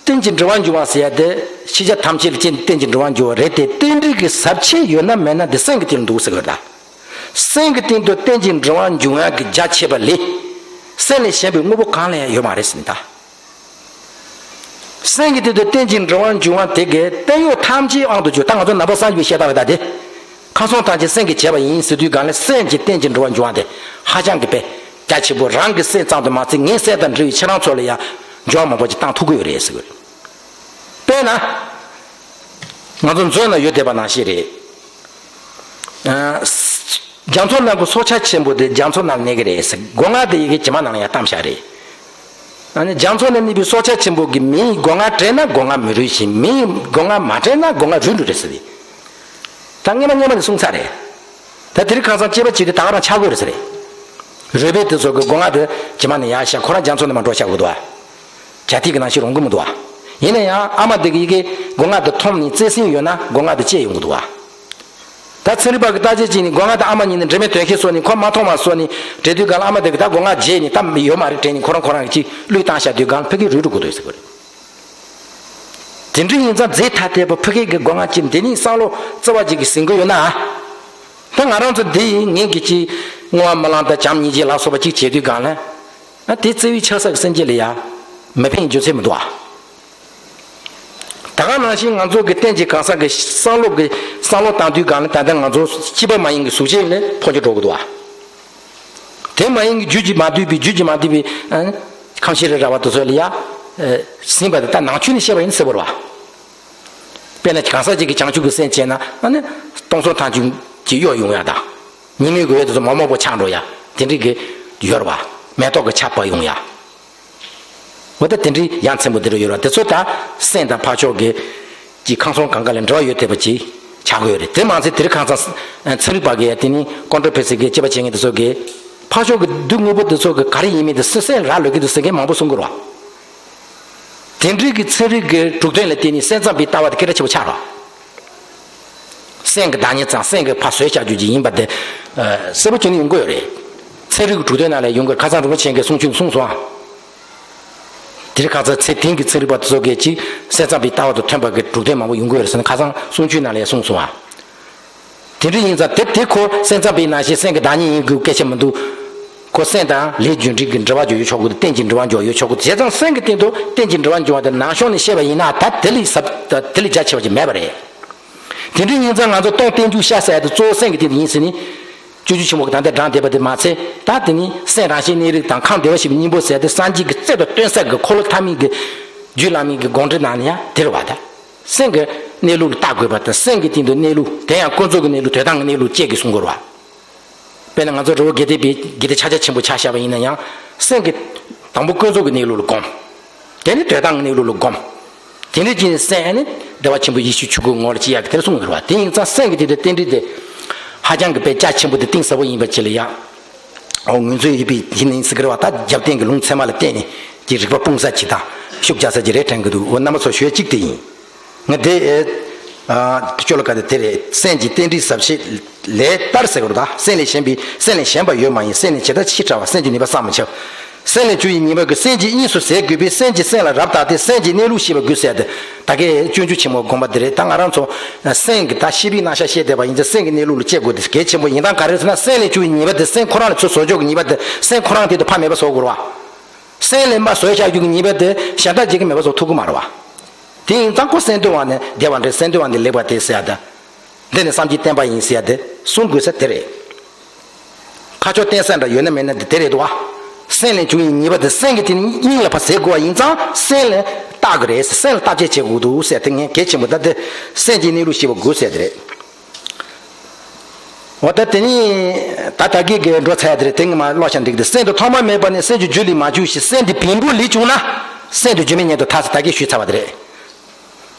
རྟེན་ཅིང་འབྲེལ་བར་འབྱུང་བ་ཟེར་ཡ་དེ་ཤེས་བྱ་ཐམས་ཅད་ལ་རྟེན་ཅིང་འབྲེལ་བར་འབྱུང་བ་རེད་དེ། རྟེན་འབྲེལ་གྱི་ཟབ་ཆོས་ཡོད་ན་མེད་ན་དེ་སེམས་ཀྱི་སྟེང་ལ་འདུག་ཟེར་གི་རེད་ད། སེམས་ཀྱི་སྟེང་དུ་རྟེན་ཅིང་འབྲེལ་བར་འབྱུང་ཡ་གི་རྒྱ་ཆེ་བ་ལས། སེམས་ལས་གཞན་པའི་དངོས་པོ་གང་ལ་ཡང་ཡོད་མ་རེད་ཟེར་ནི་ད། སེམས་ཀྱི་སྟེང་དུ་རྟེན་ཅིང་འབྲེལ་བར་འབྱུང་བ་དེ་གའི་བརྟན་གཡོ་ཐམས་ཅད་དབང་དུ་གྱུར། ད་ང་ཚོ་ནང་པ་སངས་རྒྱས་པའི་བཤད་སྟངས་རེད་ད་དེ། ཁམས་གསུམ་ཐམས་ཅད་སེམས་ཀྱིས་བྱས་པ་ཡིན་ཟེར་དུས་སྒང་ལ་སེམས་ཀྱི་རྟེན་ཅིང་འབྲེལ་བར་འབྱུང་བ་དེ་ཧ་ཅང་གི་དཔེ་རྒྱ་ཆེ་པོ། རང་གི་སེམས་ཙམ་དུ་མ་ཟད་ངའི་སེམས་དང་འབྲེལ་བའི་ཁྱེད་རང་ཚོ་ལ་ཡང་འབྱོར་བ་མང་པོ་ཅིག་བཏང་ཐུབ་ཀྱི་ཡོད་རེད་ཟེར་གི་རེད། དཔེར་ན། ང་ཚོ་མཛོད་ན་ཡོད་བསྡད་པ་ནང་བཞིན་རེད། ཨ། རྒྱ་མཚོ་ནང་གི་སྲོག་ཆགས་ཆེན་པོ་དེ་རྒྱ་མཚོ་ནང་གནས་ཀྱི་རེད་ཟེར། སྒོ་ང་དེ་ཡི་གེ་བྱེ་མ་ནང་ཡང་བཏང་བཞག་རེད། ཨ་ནི་རྒྱ་མཚོ་ནང་གནས་པའི་སྲོག་ཆགས་ཆེན་པོ་གི་མིང་སྒོ་ང་དྲན་ན་སྒོ་ང་མི་རུལ་ཞིང་། མིང་སྒོ་ང་མ་དྲན་ན་སྒོ་ང་རུལ་འགྲོ་རེད་ཟེར་ཏེ། ད་སྔོན་མ་སྔོན་མ་ནས་གསུངས་ཚར་རེད། ད་དེ་རིང་ཁ་སང་སྐྱེས་པ་བྱས་ཏེ་ད་ག་རང་ཆགས་དགོས་རེད་ཟེར་རེད། རུས་སྦལ་དེ་ཚོ་གི་སྒོ་ང་དེ་བྱེ་མ་ནང་ཡར་བཞག་ཁོ་རང་རྒྱ་མཚོ་ནང་མར་འགྲོ་བཞག་དགོས་འདུག་ཨ། བྱ་ཐིག་གི་ནང་བཞིན་རུང་གི་མི་འདུག་ཨ། ཡིན་ན་ཡང་ཨ་མ་དེ་གི་ཡི་གེ་སྒོ་ང་དེ་མཐོང་ནས་བརྩེ་སེམས་ཡོད་ན་སྒོ་ང་དེ་བཅད་ཡོང་གི་འདུག་ཨ། ད་ཚན་རིག་པ་གི་བརྟག་དཔྱད་བྱས་ནས་སྒོ་ང་དེ་ཨ་མ་གཉིས་ནས་འབྲེལ་མེད་དོན་ཤེས་བཟོས་ནས་ཁོ་མ་མཐོང་བ་བཟོས་ནས་བྲིས་དུས་སྒང་ལ་ཨ་མ་དེ་གི་ད་སྒོ་ང་བརྗེས་ནས་ད་ཡོད་མ་རེད་དྲན་ནས་ཁོ་རང་ཁོ་རང་གི་ཅིག་བློས་བཏང་བཞག་དུས་སྒང་ལ་ཕ་གི་རུལ་འགྲོ་གི་འདུག་ཟེར་གི་རེད། དེ་འདྲ་ཡིན་ཙང་རྫས་ཐ་དད་པ་ཕ་གི་གི་སྒོ་ང་ཅིག་འདི་ནི་བསམ་བློ་རྩ་བ་ཅིག་གི་ཟིན་གི་ཡོད་ན། ད་ང་རང་ཚོ་འདི་ཡིན་ངེད་ཀྱི་ཅིག་བསྔོ་བ་སྨོན་ལམ་དང་བྱམས་སྙིང་རྗེ་ལ་སོགས་པ་ཅིག་བྱེད་དུས་སྒང་ལ། ཨ་དེ་བརྩེ་བའི་ཆགས་ས་གི་སེམས་ཅན་ལ་ཡ་མི་ཕན་རྒྱུ་མཚན་མི་འདུག་ཨ། ད་ག་ནང་བཞིན་ང་ཚོ་གི་རྟེན་གྱི་གང་ཟག་གི་བསམ་བློ་གི་བསམ་བློ་བཏང་དུས་སྒང་ལ་ད་ལྟ་ང་ཚོ་སྐྱེས་པ་མ་ཡིན་གྱི་གཟུགས་ཅན་ལ་ཕོ་རྒྱས་འགྲོ་གི་འདུག་ཨ། དེ་མ་ཡིན་གྱི་རྒྱུད་ཀྱིས་མ་བསྡུས་པའི་རྒྱུད་ཀྱིས་མ་བསྡུས་པའི་ཨ་ཁམས་ཤེས་རབ་ར་བ་དེ་ཚོ་ལ་ཡ་ཟིན་པ་དེ་ད་ནང་ཆོས་ནས་བཤད་པ་ཡིན་ན་གསལ་པོ་རེད་བ། དཔེར་ན་གང་ཟག་ཅིག་གིས་བྱང་ཆུབ་ཀྱི་སེམས་བསྐྱེད་ན་ཨ་ནི་སྟོང་གསུམ་ཐམས་ཅད་ཀྱི་གཡོ་ཡོང་ཡ་དང་། ཉོན་མོངས་ཀྱི་འོད་དེ་ཚོ་མོག་མོག་པོ་ཆགས་འགྲོ་ཡ། དེ་འདྲའི་གི་ཡོད་རེད་བ། མེ་ཏོག་གི་ཆར་འབབ་ཡོང་ཡ། འོ་ད་དེ་འདྲའི་ཡ་མཚན་པོ་དེ་འདྲ་ཡོད་རེད་བ། དེ་ཚོ་ད་སེམས་དང་འཕགས་མཆོག་གི་ཀྱི་ཁམས་གསུམ་གང་ག་ལ་འབྲེལ་བ་ཡོད་བསྡད་པ་ཅིག་ཆགས་ཀྱི་ཡོད་རེད། དེ་མ་ཚད་དེ་རིང་ཁ་སང་ཚན་རིག་པ་གིས་དེ་ནི་ཀོན་ཊ་ཕེ་སི་གི་དཔྱད་པ་བྱེད་མཁན་དེ་ཚོ་གིས་འཕགས་མཆོག་གི་བདུད་དངོས་པོ་དེ་ཚོ་གི་ག་རེ་ཡིན་མིན་དེ་སེམས་སེམས་རག་ལས་ཀྱི་འདུག་ཟེར་མཁན་མང་པོ་གསུང་གི་རེད་བ། དེ་འདྲའི་གི་ཚན་རིག་གི་གྲུབ་དོན་ལ་བརྟེན་ནས་སེམས་ཙམ་པའི་ལྟ་བ་དེ་སྐད་གྲགས་ཆེ་བོ་ཆགས་རོགས། སེམས་ཀྱི་བདག་ཉིད་ཙམ་སེམས་ཀྱི་ཕར་བཟོས་བཞག་རྒྱུ་ཅིག་ཡིན་པ་དེ། ཨ་གསལ་པོ་བྱས་ནས་ཡོང་གི་ཡོད་རེད། ཚན་རིག་གི་གྲུབ་དོན་ནང་ལ་ཡོང་གི་ཁ་སང་རིན་པོ་ཆེ་གིས་གསུང་ཆོས་གསུངས་སོང་ཨ། དེ་རིང་ཁ་སང་ཚེ་དེང་གི་ཚན་རིག་པ་དེ་ཚོ་གིས་ཅིག་སེམས་ཙམ་པའི་ལྟ་བ་དང་མཐུན་པ་གི་གྲུབ་དོན་མང་པོ་ཡོང་གི་ཡོད་རེད་ཟེར་ནས་ཁ་སང་གསུང་ཆོས་ནང་ལ་ཡང་གསུངས་སོང་ཨ། དེ་འདྲ་ཡིན་ཙང་དེ་དེ་ཁོ་སེམས་ཙམ་པའི་ནང་བཞིན་སེམས་ཀྱི་བདག་ཉིད་ཡིན་དགོས་སྐད་ཆ་མི་འདུག་ཁོ་སེམས་དང་ལས་རྒྱུ་འབྲས་ཀྱི་འབྲེལ་བ་ཅིག་ཡོད་ཆོག་གི་འདུག་རྟེན་གྱི་འབྲེལ་བ་ཅིག་ཡོད་ཆོག་གི་འདུག་བྱས་ཙང་སེམས་ཀྱི་སྟེང་དུ་རྟེན་གྱི་འབྲེལ་བ་འབྱུང་བ་དེ་ནང་ཤོང་ནས་བཤད་པ་ཡིན་ན་ད་དེ་ལས་ཟབ་དེ་ལས་རྒྱ་ཆེ་བ་ཅིག་མེད་པ་རེད། དེ་འདྲ་ཡིན་ཙང་ང་ཚོ་སྟོང་རྟེན་འབྱུང་ཤ་ཟ་ཡ་དེ་གཙོ་བོ་སེམས་ཀྱི་སྟེང་དུ་ཡིན་ཟེར་ནས། སྤྱོད་འཇུག་ཆེན་མོ་གི་ད་ལྟ་བགྲངས་བསྡད་པ་དེ་མ་ཚད་ད་དེ་ནི་སེམས་རང་བཞིན་གནས་རིགས་དང་ཁམས་བདེ་བར་གཤེགས་པའི་སྙིང་པོ་ཟེར་ཏེ་སངས་རྒྱས་ཀྱི་རྩལ་དང་སྟོན་ས་གི་འཁོར་ལོ་ཐ་མའི་གི་རྒྱུད་བླ་མའི་གི་དགོངས་འགྲེལ་ནང་ནས་ཡང་དེ་རེད་བ། ད་སེམས་ཀྱི་གནས་ལུགས་ལ་བལྟ་དགོས་པ་དང་སེམས་ཀྱི་སྟེང་དུ་གནས་ལུགས་དེ་ཡང་ཀུན་རྫོབ་ཀྱི་གནས་ལུགས་དོན་དམ་གྱི་གནས་ལུགས་བཅས་ཀྱིས་གསུང་དགོས་རེད་བ། དཔེར་ན་ང་ཚོ་རི་བོ་དགེ་ལྡན་པའི་དགེ་ལྡན་ཕྱག་རྒྱ་ཆེན་པོ་ཆ་བཞག་པ་ཡིན་ན་ཡང་སེམས་ཀྱི་དང་པོ་ཀུན་རྫོབ་ཀྱི་གནས་ལུགས་ལ་བསྒོམ། དེ་ནས་དོན་དམ་གྱི་གནས་ལུགས་ལ་བསྒོམ། དེ་ནས་ཀྱི་སེམས་ནི་བདེ་བ་ཆེན་པོ་ཡེ་ཤེས་ཆོས་སྐུའི་ངོ་བོར་སྐྱེ་ཡག་གི་དེར་གསུངས་ཡོད་རེད་བ། དེ་ཡིན་ཙང་སེམས་ཀྱི་དེ་དུས་རྟེན་འབྲེལ་དེ་ཧ་ཅང་གི་དཔེ་རྒྱ་ཆེན་པོ་དེ་གཏིང་ཟབ་པོ་ཡིན་པ་ཅིག་ལ་ཡང་། འོ་ངོས་འཛིན་ཡོད་པའི་ཡིན་ནའི་ཟེར་གི་རེད་བ། ད་རྒྱབ་རྟེན་གྱི་ལུང་ཚད་མ་ལ་བརྟེན་ནས་ཀྱི་རིགས་པ་སྤུངས་ས་ཅིག་དང་ཤུགས་རྒྱག་ས་ཅིག་རེད་དྲན་གི་འདུག་འོ་རྣམ་པ་ཚོ་ཞུ་ཡ་གཅིག་དེ་ཡིན། ང་དེ་ཨེ། ཨ་ཅོ་ལ་ཀ་དེ་དེ་རེད། སེམས་ཀྱི་རྟེན་འབྲེལ་ཟབ་ཆོས་ལས་ལྟར་ཟེར་གི་རེད་ད། སེམས་ལས་གཞན་པའི་སེམས་ལས་གཞན་པ་ཡོད་མ་ཡིན། སེམས་ནི་ཇི་ལྟར་ཆེས་ཕྲ་བ་སེམས་ཀྱི་ནུས་པ་བསམ་མི་ཁྱབ། སེམས་ལས་བྱུང་བའི་ཉེས་པ་ཀུན་སེམས་ཀྱི་དབྱིངས་སུ་ཟད་དགོས་པས་སེམས་ཀྱི་སེམས་ལ་རབ་བརྟགས་ཏེ་སེམས་ཀྱི་གནས་ལུགས་ཤེས་པ་དགོས་ཟེར་ཏེ། ད་གའི་སྤྱོད་འཇུག་ཆེན་མོའི་དགོངས་པ་འདི་རེད། ད་ང་རང་ཚོ་སེམས་ཀྱི་ད་ཤེས་པའི་རྣམ་གཞག་བཤད་བསྡད་པ་ཡིན་ཙང་སེམས་ཀྱི་གནས་ལུགས་ལ་དཔྱད་དགོས་དེ་གལ་ཆེན་པོ་ཡིན། ད་ག་རེ་ཟེར་ན་སེམས་ལས་བྱུང་བའི་ཉེས་པ་དེ་སེམས་ཁོ་རང་ལ་ཚུར་བཟོ་ཆོག་གི་ཉེས་པ་དེ་སེམས་ཁོ་རང་དེ་དུ་ཕར་མེད་པ་བཟོ་དགོས་རེད་བ། སེམས་ལས་མར་བཟོས་བཞག་རྒྱུ་གི་ཉེས་པ་དེ་གཞན་དག་ཅིག་གིས་མེད་པ་བཟོ་ཐུབ་ཀྱི་མ་རེད་བ། དེ་ཡིན་ཙང་ཁོ་སེམས་དོན་དབང་ནི་བདེ་བ་འདྲེན་སེམས་དོན་དབང་ནི་ལེགས་པ་སྟེ་ཟེར་ཡ་ད། འདི་ནི་སངས་རྒྱས་བསྟན་པ་ཡིན་ཟེར་ཡ་དེ་གསུང་དགོས་ས་དེ་རེད། ཁ་ཕྱོགས་བསྟན་ས་འདྲ་ཡོད་ན་མེད་ན་དེ་དེ་རེད་དོ། སེམས་ལས་བྱུང་བའི་ཉེས་པ་དེ་སེམས་ཀྱི་དེ་ནི་སྙིང་ལ་ཕར་ཟད་དགོས་པ་ཡིན་ཙང་སེམས་ལ་བརྟག་གི་རེད། སེམས་ལ་བརྟག་དཔྱད་བྱེད་དགོས་འདུག་ཟེར་དེ་ངས་གལ་ཆེན་པོ་ད་དེ་སེམས་ཀྱི་གནས་ལུགས་ཤེས་པ་དགོས་ཟེར་དེ་རེད། འོ་ད་དེ་ནི་ད་ད་གི་གི་འགྲོ་ཚར་ཡ་དེ་རེད། དེ་ངས་མ་ཀློག་བྱ་འགྲིག་གི་དེ། སེམས་དེ་ཐོག་མ་མེད་པ་ནས་སེམས་ཀྱི་རྒྱུད་ལས་མ་བྱུང་ཞིང་སེམས་དེ་བེམ་པོ་ལས་བྱུང་ན་སེམས་དེ་རྒྱུ་མེད་ཉིད་དུ་ཐལ་ཟེར་ད་གི་ཞུས་ཚར་བ་དེ་རེད།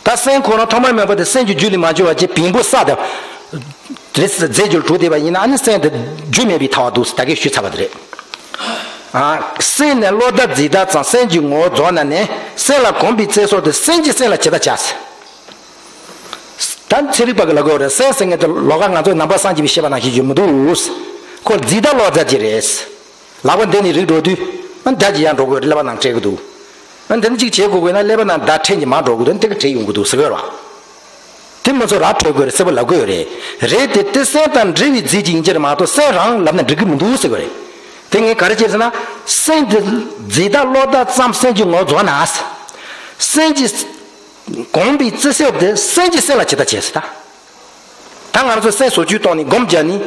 ད་སེམས་ཁོ་རང་ཐོག་མ་མེད་པ་དེ་སེམས་ཀྱི་རྒྱུད་ལས་མ་བྱུང་བ་ཅིག་བེམ་པོ་ས་དང་རེད་ཟེར་རྫས་རྒྱུར་གྲུབ་བསྡད་པ་ཡིན་ན་ཨ་ནི་སེམས་དེ་རྒྱུ་མེད་པའི་ཐལ་བ་འདུག་ཟེར་ད་གི་ཞུས་ཚར་བ་དེ་རེད། ཨ། སེམས་ནི་བློ་དང་རྫས་དག་ཙམ། སེམས་ཀྱི་ངོ་བོ་རྫོགས་ན་ནི། སེམས་ལ་གོམས་པའི་རྩལ་སོགས་དེ་སེམས་ཀྱིས་སེམས་ལ་ཇི་ལྟར་བྱ་ཟེར། ད་ཚན་རིག་པ་གི་ལ་གོ་རེད། སེམས་ཟེར་མཁན་དེ་ལོགས་ཀ་ང་ཚོ་ནང་པ་སངས་རྒྱས་པའི་བཤད་པ་ནང་བཞིན་རྒྱུ་མི་འདུག་ཁོ་རྫས་དང་བློ་རྫས་ཀྱི་རེད། ལག་པ་འདི་ནས་རིག་འགྲོ་དུས། ཨ་མདའ་གྱིས་ཡར་འགྲོ་དགོས་རེད། ཀླད་པ་ནང་སྤྲད་གི་འདུག་ཨ་འདི་ནས་གཅིག་བྱེད་དགོས་དགོས་ན་ཀླད་པ་ནང་མདའ་འཕྲད་ཀྱི་མར་འགྲོ་དགོས་འདུག་འདི་གི་བྲིས་ཡོང་གི་འདུག་ཟེར་གི་རེད་བ། དེ་མི་ཚོ་ར་འཕྲོད་དགོས་རེད། སྲིད་པ་ལབ་དགོས་ཡོད་རེད། རེད་དེ་དེ་སེམས་དང་འབྲེལ་བའི་རྫས་ཀྱི་ཡིན་གྱི་རེད་མ་གཏོགས་སེམས་རང་ལབ་ན་འགྲིག་གི་མི་འདུག་ཟེར་གི་རེད། དེ་ངས་ག་རེ་བྱས་ཟེར་ན། སེམས་དེ་རྫས་དང་བློ་དག་ཙམ་སེམས་ཀྱི་ངོ་བོ་རྫོགས་ན། སེམས་ཀྱི་གོམས་པའི་རྩལ་སོགས་དེ་སེམས་ཀྱིས་སེམས་ལ་ཇི་ལྟར་བྱེད་ཟེར་ད། ད་ང་རང་ཚོ་སེམས་བཟོ་བཅོས་གཏོང་ནས་སྒོམ་རྒྱག་ནས།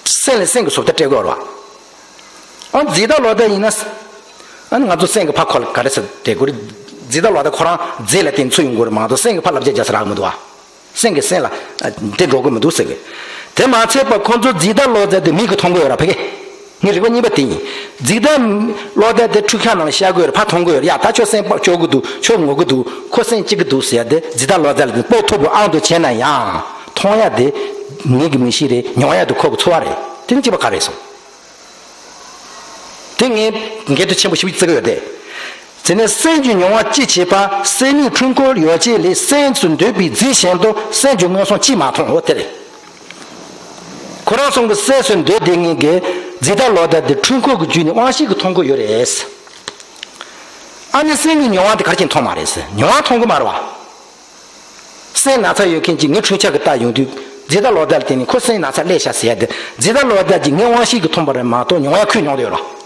སེམས་ལ་སེམས་ཀྱི་བཟོ་ལྟ་སྤྲད་དགོས་རེད་བ། ཨ་རྫས་དང་བློ་དག་ཡིན་ན། ཨ་ནི་ང་ཚོ་སེམས་ཀྱི་ཕ་ཁོ་ལ་ག་རེ་ཟེར་སྤྲད་དགོས་རེད། རྫས་དང་བློ་དག་ཁོ་རང་རྫས་ལ་བརྟེན་ཚུར་ཡོང་དགོས་རེད་མ་གཏོགས་སེམས་ཀྱི་ཕ་ལབ་རྒྱག་རྒྱག་ས་རག་མི་འདུག་བ། སེམས་ཀྱིས་སེམས་ལ་ཨ་འདི་འགྲོ་གི་མི་འདུག་ཟེར་གི། དེ་མ་ཚད་པ་ཁོ་ཚོ་རྫས་དང་བློ་དག་དེ་མིག་གིས་མཐོང་གི་ཡོད་ར་ཕ་གི། ངའི་རིག་པ་གཉིས་པ་དེ་ཡིན། རྫས་དང་བློ་དག་དེ་འཕྲུལ་ཁང་ནང་ཤར་གི་ཡོད་ར་ཕར་མཐོང་གི་ཡོད་ར། ཡ་ད་ཁྱོད་སེམས་པ་སྐྱོ་གི་འདུག་ཁྱོད་ངུ་གི་འདུག་ཁོ་སེམས་སྐྱིད་གི་འདུག་ཟེར་ཡ་དེ་རྫས་དང་བློ་དག་ལ་དཔོག་ཐུབ་པའི་དབང་དུ་བྱས་ན་ཡང་མཐོང་ཡ་དེ་མིག་གི་མིག་ཤེས་རེད། མྱོང་ཡ་དེ་ཁོ་གི་ཚོར་བ་རེད། དེ་ནི་གཅིག་པ་ག་རེ་སོང་། དེ་ངས་འགལ་འདུ་ཆེན་པོ་ཞིག་བརྩི་གི་ཡོད་དེ། དེ་ནས་སེམས་ཀྱི་མྱོང་བ་ཅི་བྱེད་པ། སེམས་ནི་འཁྲུལ་འཁོར་ཡོ་བྱད་ལས། སེམས་སུ་འདོད་པའི་རྫས་གཞན་དུ། སེམས་ཀྱི་མངོན་སུམ་ཅིས་མ་མཐོང་འོ་དེ་རེད། ཁོ་རང་ཚོ་གི་སེམས་སུ་འདོད་བསྡད་མཁན་གྱི་རྫས་དང་བློ་དག་དེ་འཁྲུལ་འཁོར་གྱི་བརྒྱུད་ནས་དབང་ཤེས་ཀྱིས་མཐོང་གི་ཡོད་རེད། ཨ་ནི་སེམས་ཀྱི་མྱོང་བ་དེ་ག་རེ་བྱས་མཐོང་མ་རེད་ཟེར། མྱོང་བ་མཐོང་གི་མ་རེད་བ། སེམས་ན་ཚ་ཡོད་མཁན་གྱིས་ངའི་འཕྲུལ་ཆས་ཀྱིས་བལྟས་ཡོང་དུས་རྫས་དང་བློ་དག་ལ་བརྟེན་ནས་ཁོ་སེམས་ན་ཚ་སླེབས་ཤག་ཟེར་ཡ་དེ་རྫས་དང་བློ་དག་གིས་ངའི་དབང་ཤེས་ཀྱིས་མཐོང་པ་རེད་མ་གཏོགས་མྱོང་བ་ཁོས་མྱོང་བསྡད་ཡོད་རེད།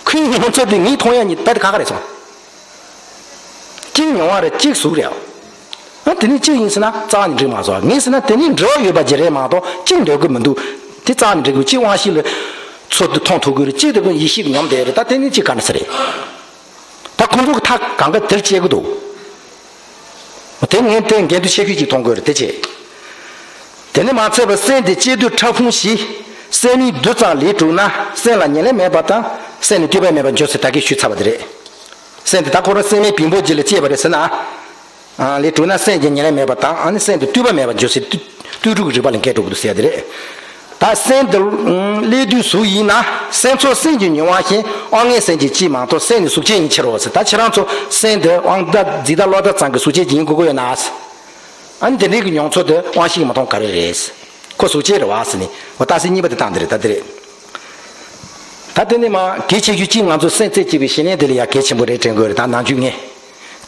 ཁོས་མྱོང་ཚོར་དེ་ངས་མཐོང་ཡ་གཉིས་རྦད་དེ་ཁ་ཁ་རེད་སོང་། གཅིག་མྱོང་བ་རེད། གཅིག་གཟུགས་རེད། ཨ་དེ་ནི་གཅིག་ཡིན་ཟེར་ན་རྩ་བ་ནས་འགྲིག་མ་སོང་། ངས་ཟེར་ན་དེ་ནི་འབྲེལ་བ་ཡོད་པ་ཅིག་རེད་མ་གཏོགས་གཅིག་འདོད་གི་མི་འདུག་དེ་རྩ་བ་ནས་འགྲིག་གི། གཅིག་དབང་ཤེས་ལ་ཚུར་དུ་མཐོང་ཐུབ་གི་རེད། གཅིག་དེ་ཀུན་ཡིད་ཤེས་ཀྱིས་མྱོང་བསྡད་རེད། ད་དེ་ནི་གཅིག་ག་འདྲ་ཟེར་རེད། ད་ཁོང་ཚོ་གི་ཐག་གང་ག་དེར་བཅད་གི་འདུག་དེ་ངས་དེ་འགལ་འདུ་ཆེ་ཤོས་ཅིག་མཐོང་གི་ཡོད་རེད། དེ་བྱས། དེ་ནི་མ་ཚད་པར་སེམས་དེ་བཅད་དུས་ཕྲ་ཕུང་ཞིག་སེམས་ནི་རྡུལ་ཙམ་ལས་གྲུབ་ན་སེམས་ལ་ཉེར་ལེན་མེད་པ་དང་སེམས་ནི་ལྟོས་པ་མེད་པར་འགྱུར་ཟེར་ད་གིན་ཞུས་ཚར་བ་དེ་རེད། སེམས་དེ་ད་ཁོ་རང་སེམས་མེད་བེམ་པོ་ཅིག་ལ་བཅད་པ་རེད་ཟེར་ན། ཨ་ལས་གྲུབ་ན་སེམས་ཀྱི་ཉེར་ལེན་མེད་པ་དང་ཨ་ནི་སེམས་དེ་ལྟོས་པ་མེད་པར་འགྱུར་ཟེར་ལྟོས་གྲུབ་ཀྱི་རིགས་པ་ལ་འགལ་འགྲོ་གི་འདུག་ཟེར་ཡ་དེ་རེད། ད་སེམས་དེ་སླེབས་དུས་གཟུགས་ཡིན་ན་སེམས་ཚོར་སེམས་ཀྱི་མྱོང་བ་བཞིན་དབང་ལྔའི་སེམས་ཀྱི་སྤྱི་མ་གཏོགས་སེམས་ནི་གཟུགས་ཅན་ཡིན་ཕྱིར་རོ་ཟེར། ད་ཁྱེད་རང་ཚོ་སེམས་དེ་དབང་དང་རྫས་དང་བློ་དག་ཙམ་གྱི་གཟུགས་ཅན་ཅིག་ཡིན་དགོས་ཀྱི་ཡོད་ན། ཨ་ནི་དེ་འདྲའི་གི་མྱོང་ཚོར་དེ་དབང་ཤེས་ཀྱིས་མ་མཐོང་ག་རེ་རེད། ཁོ་གཟུགས་ཅན་རེད་བ་ཟེར་ནས་འོ་རྟགས་གསལ་གཉིས་པ་དེ་བཏང་དེ་རེད། ད་དེ་རེད། ད་དེ་ནས་མ་གལ་ཆེ་ཤོས་གཅིག་ང་ཚོ་སེམས་རྩེ་གཅིག་པའི་ཞི་གནས་དེ་ལ་ཡ་གལ་ཆེན་པོ་རེད་དྲན་དགོས་རེད། ད་ནང་རྒྱུད་ངས་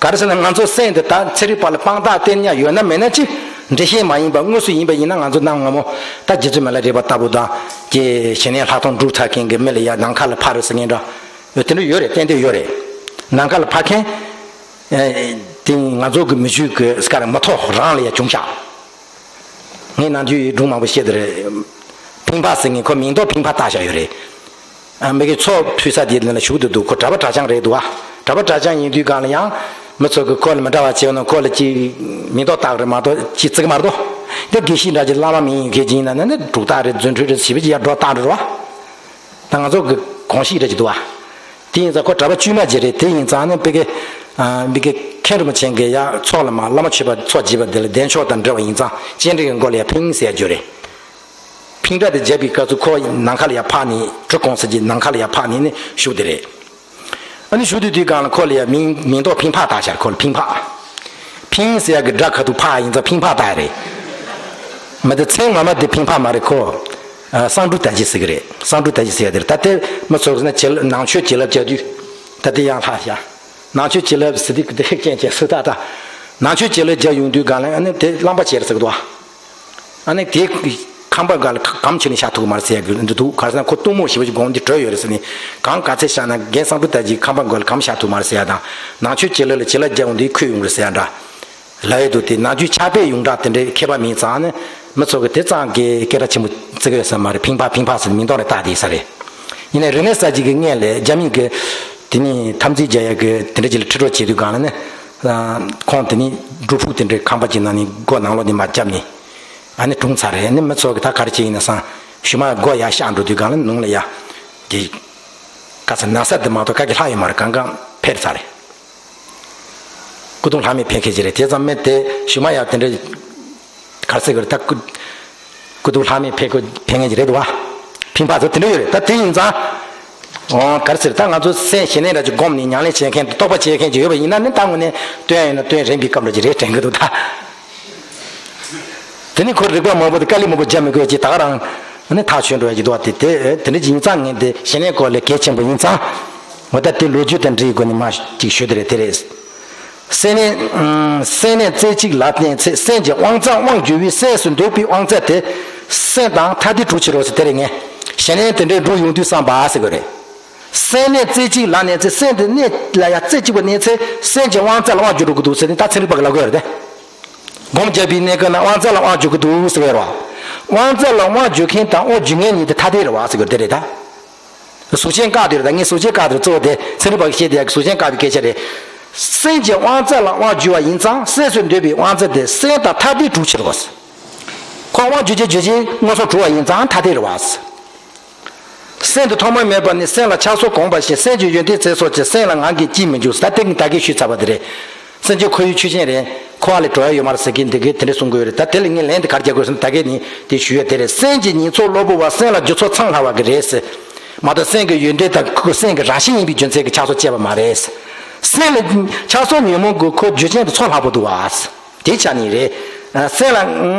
ག་རེ་ཟེར་ན་ང་ཚོ་སེམས་དེ་ད་ཚན་རིག་པ་ལ་དཔང་རྟགས་སྟེར་ཉག་ཡོད་ན་མེད་ན་ཅི། འགྲེལ་བཤད་མ་ཡིན་པ་དངོས་སུ་ཡིན་པ་ཡིན་ན་ང་ཚོ་གནའ་སྔ་མོ་ད་རྗེ་བཙུན་མི་ལ་རས་པ་ལྟ་བུ་དང་ཀྱེ་ཞི་གནས་ལྷག་མཐོང་སྒྲུབ་ཚར་མཁན་གྱི་མི་ལ་ཡ་ནམ་མཁའ་ལ་འཕུར་རེད་ཟེར་མཁན་འདྲ། དེ་འདྲ་ཡོད་རེད། ཏན་ཏན་ཡོད་རེད། ནམ་མཁའ་ལ་འཕུར་མཁན། ཨེ། དེ་ང་ཚོ་གི་མི་ཆོས་ཀྱི་སྐར་མི་ཐོག་རང་ལ་ཡ་བྱུང་ཤག་ངས་ནམ་རྒྱུན་ཡི་སྒྲུང་མང་པོ་བཤད་དེ་རེད། ཕིང་ཕ་ཟེར་མཁན་ཁོ་མིང་འདོགས་ཕིང་ཕ་བཏགས་བཞག་ཡོད་རེད། ཨ་མི་གི་ཚོགས་ཕུལ་ས་དེ་ལ་བཞུགས་བསྡད་འདུག་ཁོ་གྲྭ་པ་གྲྭ་རྐྱང་རེད་འདུག་ཨ། གྲྭ་པ་གྲྭ་རྐྱང་ཡིན་དུས་གང་ལ་ཡང་མི་ཚོ་གི་ཁོ་ལ་མི་འདྲ་བ་བྱས་ན་ཁོ་ལ་ཅིག་མིང་འདོགས་བཏགས་རེད་མ་གཏོགས་ཅིག་བརྩི་གི་མ་རེད་དོ། འདི་དགེ་བཤེས་འདྲ་ཅིག་བླ་མ་མིང་ཡིན་མཁན་ཅིག་ཡིན་ན་ནི་འདི་འབྲུག་སྟག་རེད། རྫུ་འཕྲུལ་རེད། ཞེ་པོ་ཅིག་ཡར་འགྲོ་བཏང་རེད་རོ། ད་ང་ཚོ་གི་གོང་ཞིག་རེད་ཅིག་འདུག་བ། དེ་ཡིན་ཙང་ཁོ་གྲྭ་པ་དཀྱུས་མ་ཅིག་རེད། དེ་ཡིན་ཙང་ནི་དཔེ་གི། ཨ་མི་གི་མཁན་རིན་པོ་ཆེ་གི་ཡ་ཚོགས་ལ་མ་བླ་མ་མཆོད་པ་ཚོགས་བགྱིས་པ་དེ་ལ་བདེ་མཆོག་དང་འབྲེལ་བ་ཡིན་ཙང་སྤྱན་འདྲེན་གི་མགོ་ལ་ཡ་ཕིང་ཟེར་ཡ་རྒྱུ་རེད། ཕིང་སྒྲ་དེ་བརྒྱབ་པའི་སྐབས་སུ་ཁོ་ནམ་མཁའ་ལ་ཡ་འཕུར་ནས་གྲུ་གོང་ས་ཀྱི་ནམ་མཁའ་ལ་ཡ་འཕུར་ནས་ནི་བཞུགས་དེ་རེད། ཨ་ནི་བཞུགས་དུས་དུས་གང་ལ་ཁོ་ལ་ཡ་མིང་མིང་འདོགས་ཕིང་ཕ་བཏགས་ཤག་ཁོ་ལ་ཕིང་ཕ། ཕིང་ཟེར་ཡ་གི་སྒྲ་ཁ་ཐུག་ཕ་ཡིན་ཙང་ཕིང་ཕ་བཏགས་ཡ་རེད། མི་དེ་མཚན་ངོ་མ་དེ་ཕིང་ཕ་མ་རེད། ཁོ་ཨ་གསང་འབྲུག་དར་རྒྱས་ཟེར་གི་རེད། གསང་འབྲུག་དར་རྒྱས་ཟེར་ཡ་དེ་རེད། ད་དེ་མི་ཚོ་ཟེར་ན་བྱིན་རླབས་ནང་མཆོད་བྱིན་རླབས་རྒྱག་དུས་ད་དེ་ཡང་ལྷག་ཤག་ནང་མཆོད་བྱིན་རླབས་ཟེར་དུས་དེ་རྐྱེན་བྱས་སུ་ད་ད་ནང་མཆོད་བྱིན་རླབས་རྒྱག་ཡོང་དུས་གང་ལ་ཨ་ནི་དེ་རླངས་པ་བྱེད་རེད་ཟེར་གི་འདུག་ཨ་ནི་དེ་ཁང་པ་སྒང་ལ་གམ་ཕྱེ་ནས་བཞག་ཐུབ་ཀྱི་མ་རེད་ཟེར་ཡ་གི་འདི་འདུག་ག་རེ་ཟེར་ན་ཁོ་གཏུམ་མོ་ཞེ་པོ་ཅིག་དགོངས་འདི་བྲོས་ཡོད་རེད་ཟེར་ནས་གང་ག་ཚད་བཞག་ན་རྒན་གསང་འབྲུག་དར་རྒྱས་ཁང་པ་སྒང་ལ་གམ་བཞག་ཐུབ་མ་རེད་ཟེར་ཡ་དང་ནང་མཆོད་བྱིན་རླབས་ལ་བྱིན་རླབས་རྒྱག་ཡོང་དུས་ཁོད་ཡོང་གི་རེད་ཟེར་ཡ་འདྲ། ལབ་ཡོད་འདུག་དེ་ནང་རྒྱུད་ཕྱག་དཔེ་ཡོངས་གྲགས་དེ་འདྲའི་མཁས་པ་མིན་ཙང་ནི་མི་ཚོ་གི་དེ་ཙང་གི་སྐད་གྲགས་ཆེན་པོ་བརྩི་གི་ཡོད་ས་མ་རེད། ཕིང་ཕ་ཕིང་ཕ་ཟེར་མིང་ཐོག་ནས་བཏགས་བསྡད་ས་རེད། ཡིན་ནའི་རིག་གནས་གསར་བརྗེ་གི་སྔོན་ལ་རྒྱ་མི་གི་དེ་ནི་འཐབ་འཛིང་རྒྱག་ཡག་གི་དེ་འདྲ་ཅིག་ལ་ཁྲིད་རོགས་བྱེད་དུས་སྒང་ལ་ནི། ཁོང་དེ་ནི་སྒྲུབ་ཕུག་དེ་འདྲའི་ཁང་པ་ཅིག་ནང་ནས་སྒོ་ནང་ལོགས་ནས་མར་བརྒྱབ་ནས། ཨ་ནི་གྲོངས་ཚར་རེད། ཨ་ནི་མི་ཚོ་གི་ད་ག་རེ་བྱས་ཡིན་ན་བསམ། ཞུ་མ་སྒོ་ཡར་བཤགས་འགྲོ་དུས་སྒང་ལ་ནང་ལ་ཡ། དེ། ག་ཚོད་ན་ཚ་དེ་མ་གཏོགས་ག་གི་ལྷག་ཡོད་མ་རེད། གང་གང་འཕེལ་ཚར་རེད། སྐུ་གདུང་ལྷག་མེད་འཕེལ་མཁན་ཅིག་རེད། དེ་ཙམ་མིན་དེ་ཞུ་མ་ཡ་དེ་འདྲ། ག་རེ་ཟེར་གི་རེད། ད་སྐུ། སྐུ་གདུང་ལྷག་མེད་འཕེལ་གོ་འཕེལ་མཁན་ཅིག་རེད་འདུག་བ། ཕིང་ཕ་ཚོ་དེ་འདྲ་ཡོད་རེད། ད་དེ་ཡིན་ཙང་། ཨོ་ག་རེ་ཟེར། ད་ང་ཚོ་སེམས་ཞི་གནས་འདྲ་ཅིག་སྒོམ་ནས་ཉམས་ལེན་བྱེད་མཁན་དང་རྟོགས་པ་བྱེད་མཁན་ཅིག་ཡོད་པ་ཡིན་ན་ནི། ད་དངོས་གནས་སྟོན་ཡིན་ན་སྟོན་རན་པའི་སྐབས་འདྲ་ཅིག་རེད་དྲན་གི་འདུག་ད། དེ་ནི་ཁོ་རིག་པ་མང་པོ་དང་དཀའ་ལས་མང་པོ་རྒྱབ་མི་དགོས་ཀྱི་ད་ག་རང་ནི་ཐག་ཆོད་འགྲོ་ཡ་ཅིག་འདུག་བ། དེ་དེ་དེ་འདྲ་ཅིག་ཡིན་ཙང་ངས་དེ་ཞི་གནས་སྐོར་ལས་གལ་ཆེན་པོ་ཡིན་ཙང་། འོ་ད་དེ་ལོ་རྒྱུས་དང་འབྲེལ་སྒོ་ནས་མ་ཅིག་ཞུ་དེ་རེད། དེ་རེད། སེམས་ནི། སེམས་ནི་རྩེ་གཅིག་ལ་གནས་ཚེ། སེམས་ཀྱི་དབང་རྩ་དབང་བསྒྱུར་བའི། སེམས་སུ་འདོད་པའི་དབང་རྩ་དེ། སེམས་དང་ཐ་དད་གྲོགས་བྱེད་རོགས་ཟེར། དེ་རེད། ངས་ཞི་གནས་དེ་འདྲའི་འགྲོ་ཡོང་དུས་བསམ་པ་ཟེར་དགོས་རེད། སེམས་ནི་རྩེ་གཅིག་ལ་གནས་ཚེ། སེམས་དེ་གནས་ལ་ཡ་རྩེ་གཅིག་པ་གནས་ཚེ། སེམས་ཀྱི་དབང་རྩ་ལ་དབང་བསྒྱུར་འགྲོ་གི་འདུག་ཟེར་ནས་ད་ཚན་རིག་པ་གི་ལབ་དགོས་རེད་དེ། སྒོམ་བརྒྱབ་པའི་གནས་སྐབས་ན་དབང་རྩ་ལ་དབང་བསྒྱུར་གི་འདུག་ཟེར་བས་རོ། དབང་རྩ་ལ་དབང་བསྒྱུར་མཁན་དང་དབང་བསྒྱུར་མཁན་གཉིས་དེ་ཐ་དད་རེད་བ་ཟེར་དགོས་དེ་རེད་ད། གཟུགས་ཅན་བཀག་དེ་རེད་ད། ངས་གཟུགས་ཅན་བཀག་དེ་གཙོ་བོ་དེ་ཚན་རིག་པ་གིས་བཤད་དེ་ཡ་གི་གཟུགས་ཅན་བཀག་པའི་སྐད་ཆ་རེད། སེམས་ཀྱི་དབང་རྩ་ལ་དབང་བསྒྱུར་བ་ཡིན་ཙང་སེམས་སུ་འདོད་པའི་དབང་རྩ་དེ་སེམས་དང་ཐ་དད་གྲོགས་བྱེད་རོགས། ཁོ་དབང་བསྒྱུར་བྱེད་བརྗོད་བྱེད་མངོན་སུམ་གྲུབ་པ་ཡིན་ཙང་ཐ་དད་རེད་བ། སེམས་དེ་ཐོག་མ་མེད་པ་ནས་སེམས་ལ་ཆགས་སོགས་གོམས་པ་བཞིན་སེམས་ཀྱི་ཡོན་ཏན་རྩེ་སོགས་ཀྱི། སེམས་ལ་ངང་གིས་སྐྱེས་མི་འཇུག་ད་དེ་ངས་ད་གིན་ཞུས་ཚར་བ་དེ་རེད། སེམས་ཅན་ཁོར་ཡུག་ཆོས་ཅན་རེད། འཁོར་བ་ལས་གྲོལ་ཡ་ཡོད་མ་རེད་ཟེར་མཁན་འདི་གས་དེ་འདྲ་གསུང་གི་ཡོད་རེད། ད་དེ་ལ་ངས་ལན་དེ་ག་རེ་རྒྱག་དགོས་ཟེར་ན་ད་གས་ནི་དེ་ཞུ་ཡ་དེ་རེད། སེམས་ཀྱི་ཉེར་ཚོགས་གློ་བུར་བ། སེམས་ལ་རྒྱུ་ཚོགས་ཚང་ལྷག་པ་གི་རེད་ཟེར། མ་གཏོགས་སེམས་ཀྱི་ཡོན་ཏན་དང་ཁོ་སེམས་ཀྱི་རང་བཞིན་ཡིན་པའི་རྒྱུ་མཚན་གྱི་ཆགས་སོགས་སྐྱེས་པ་མ་རེད། སེམས་ལ་ཆགས་སོགས་ཉོན་མོངས་ཀྱི་ཁོ་རྒྱུ་རྐྱེན་དེ་ཚོགས་ལྷག་པོ་འདུག་བ། དེ་ཆ་ནི་རེད། སེམས་ལ་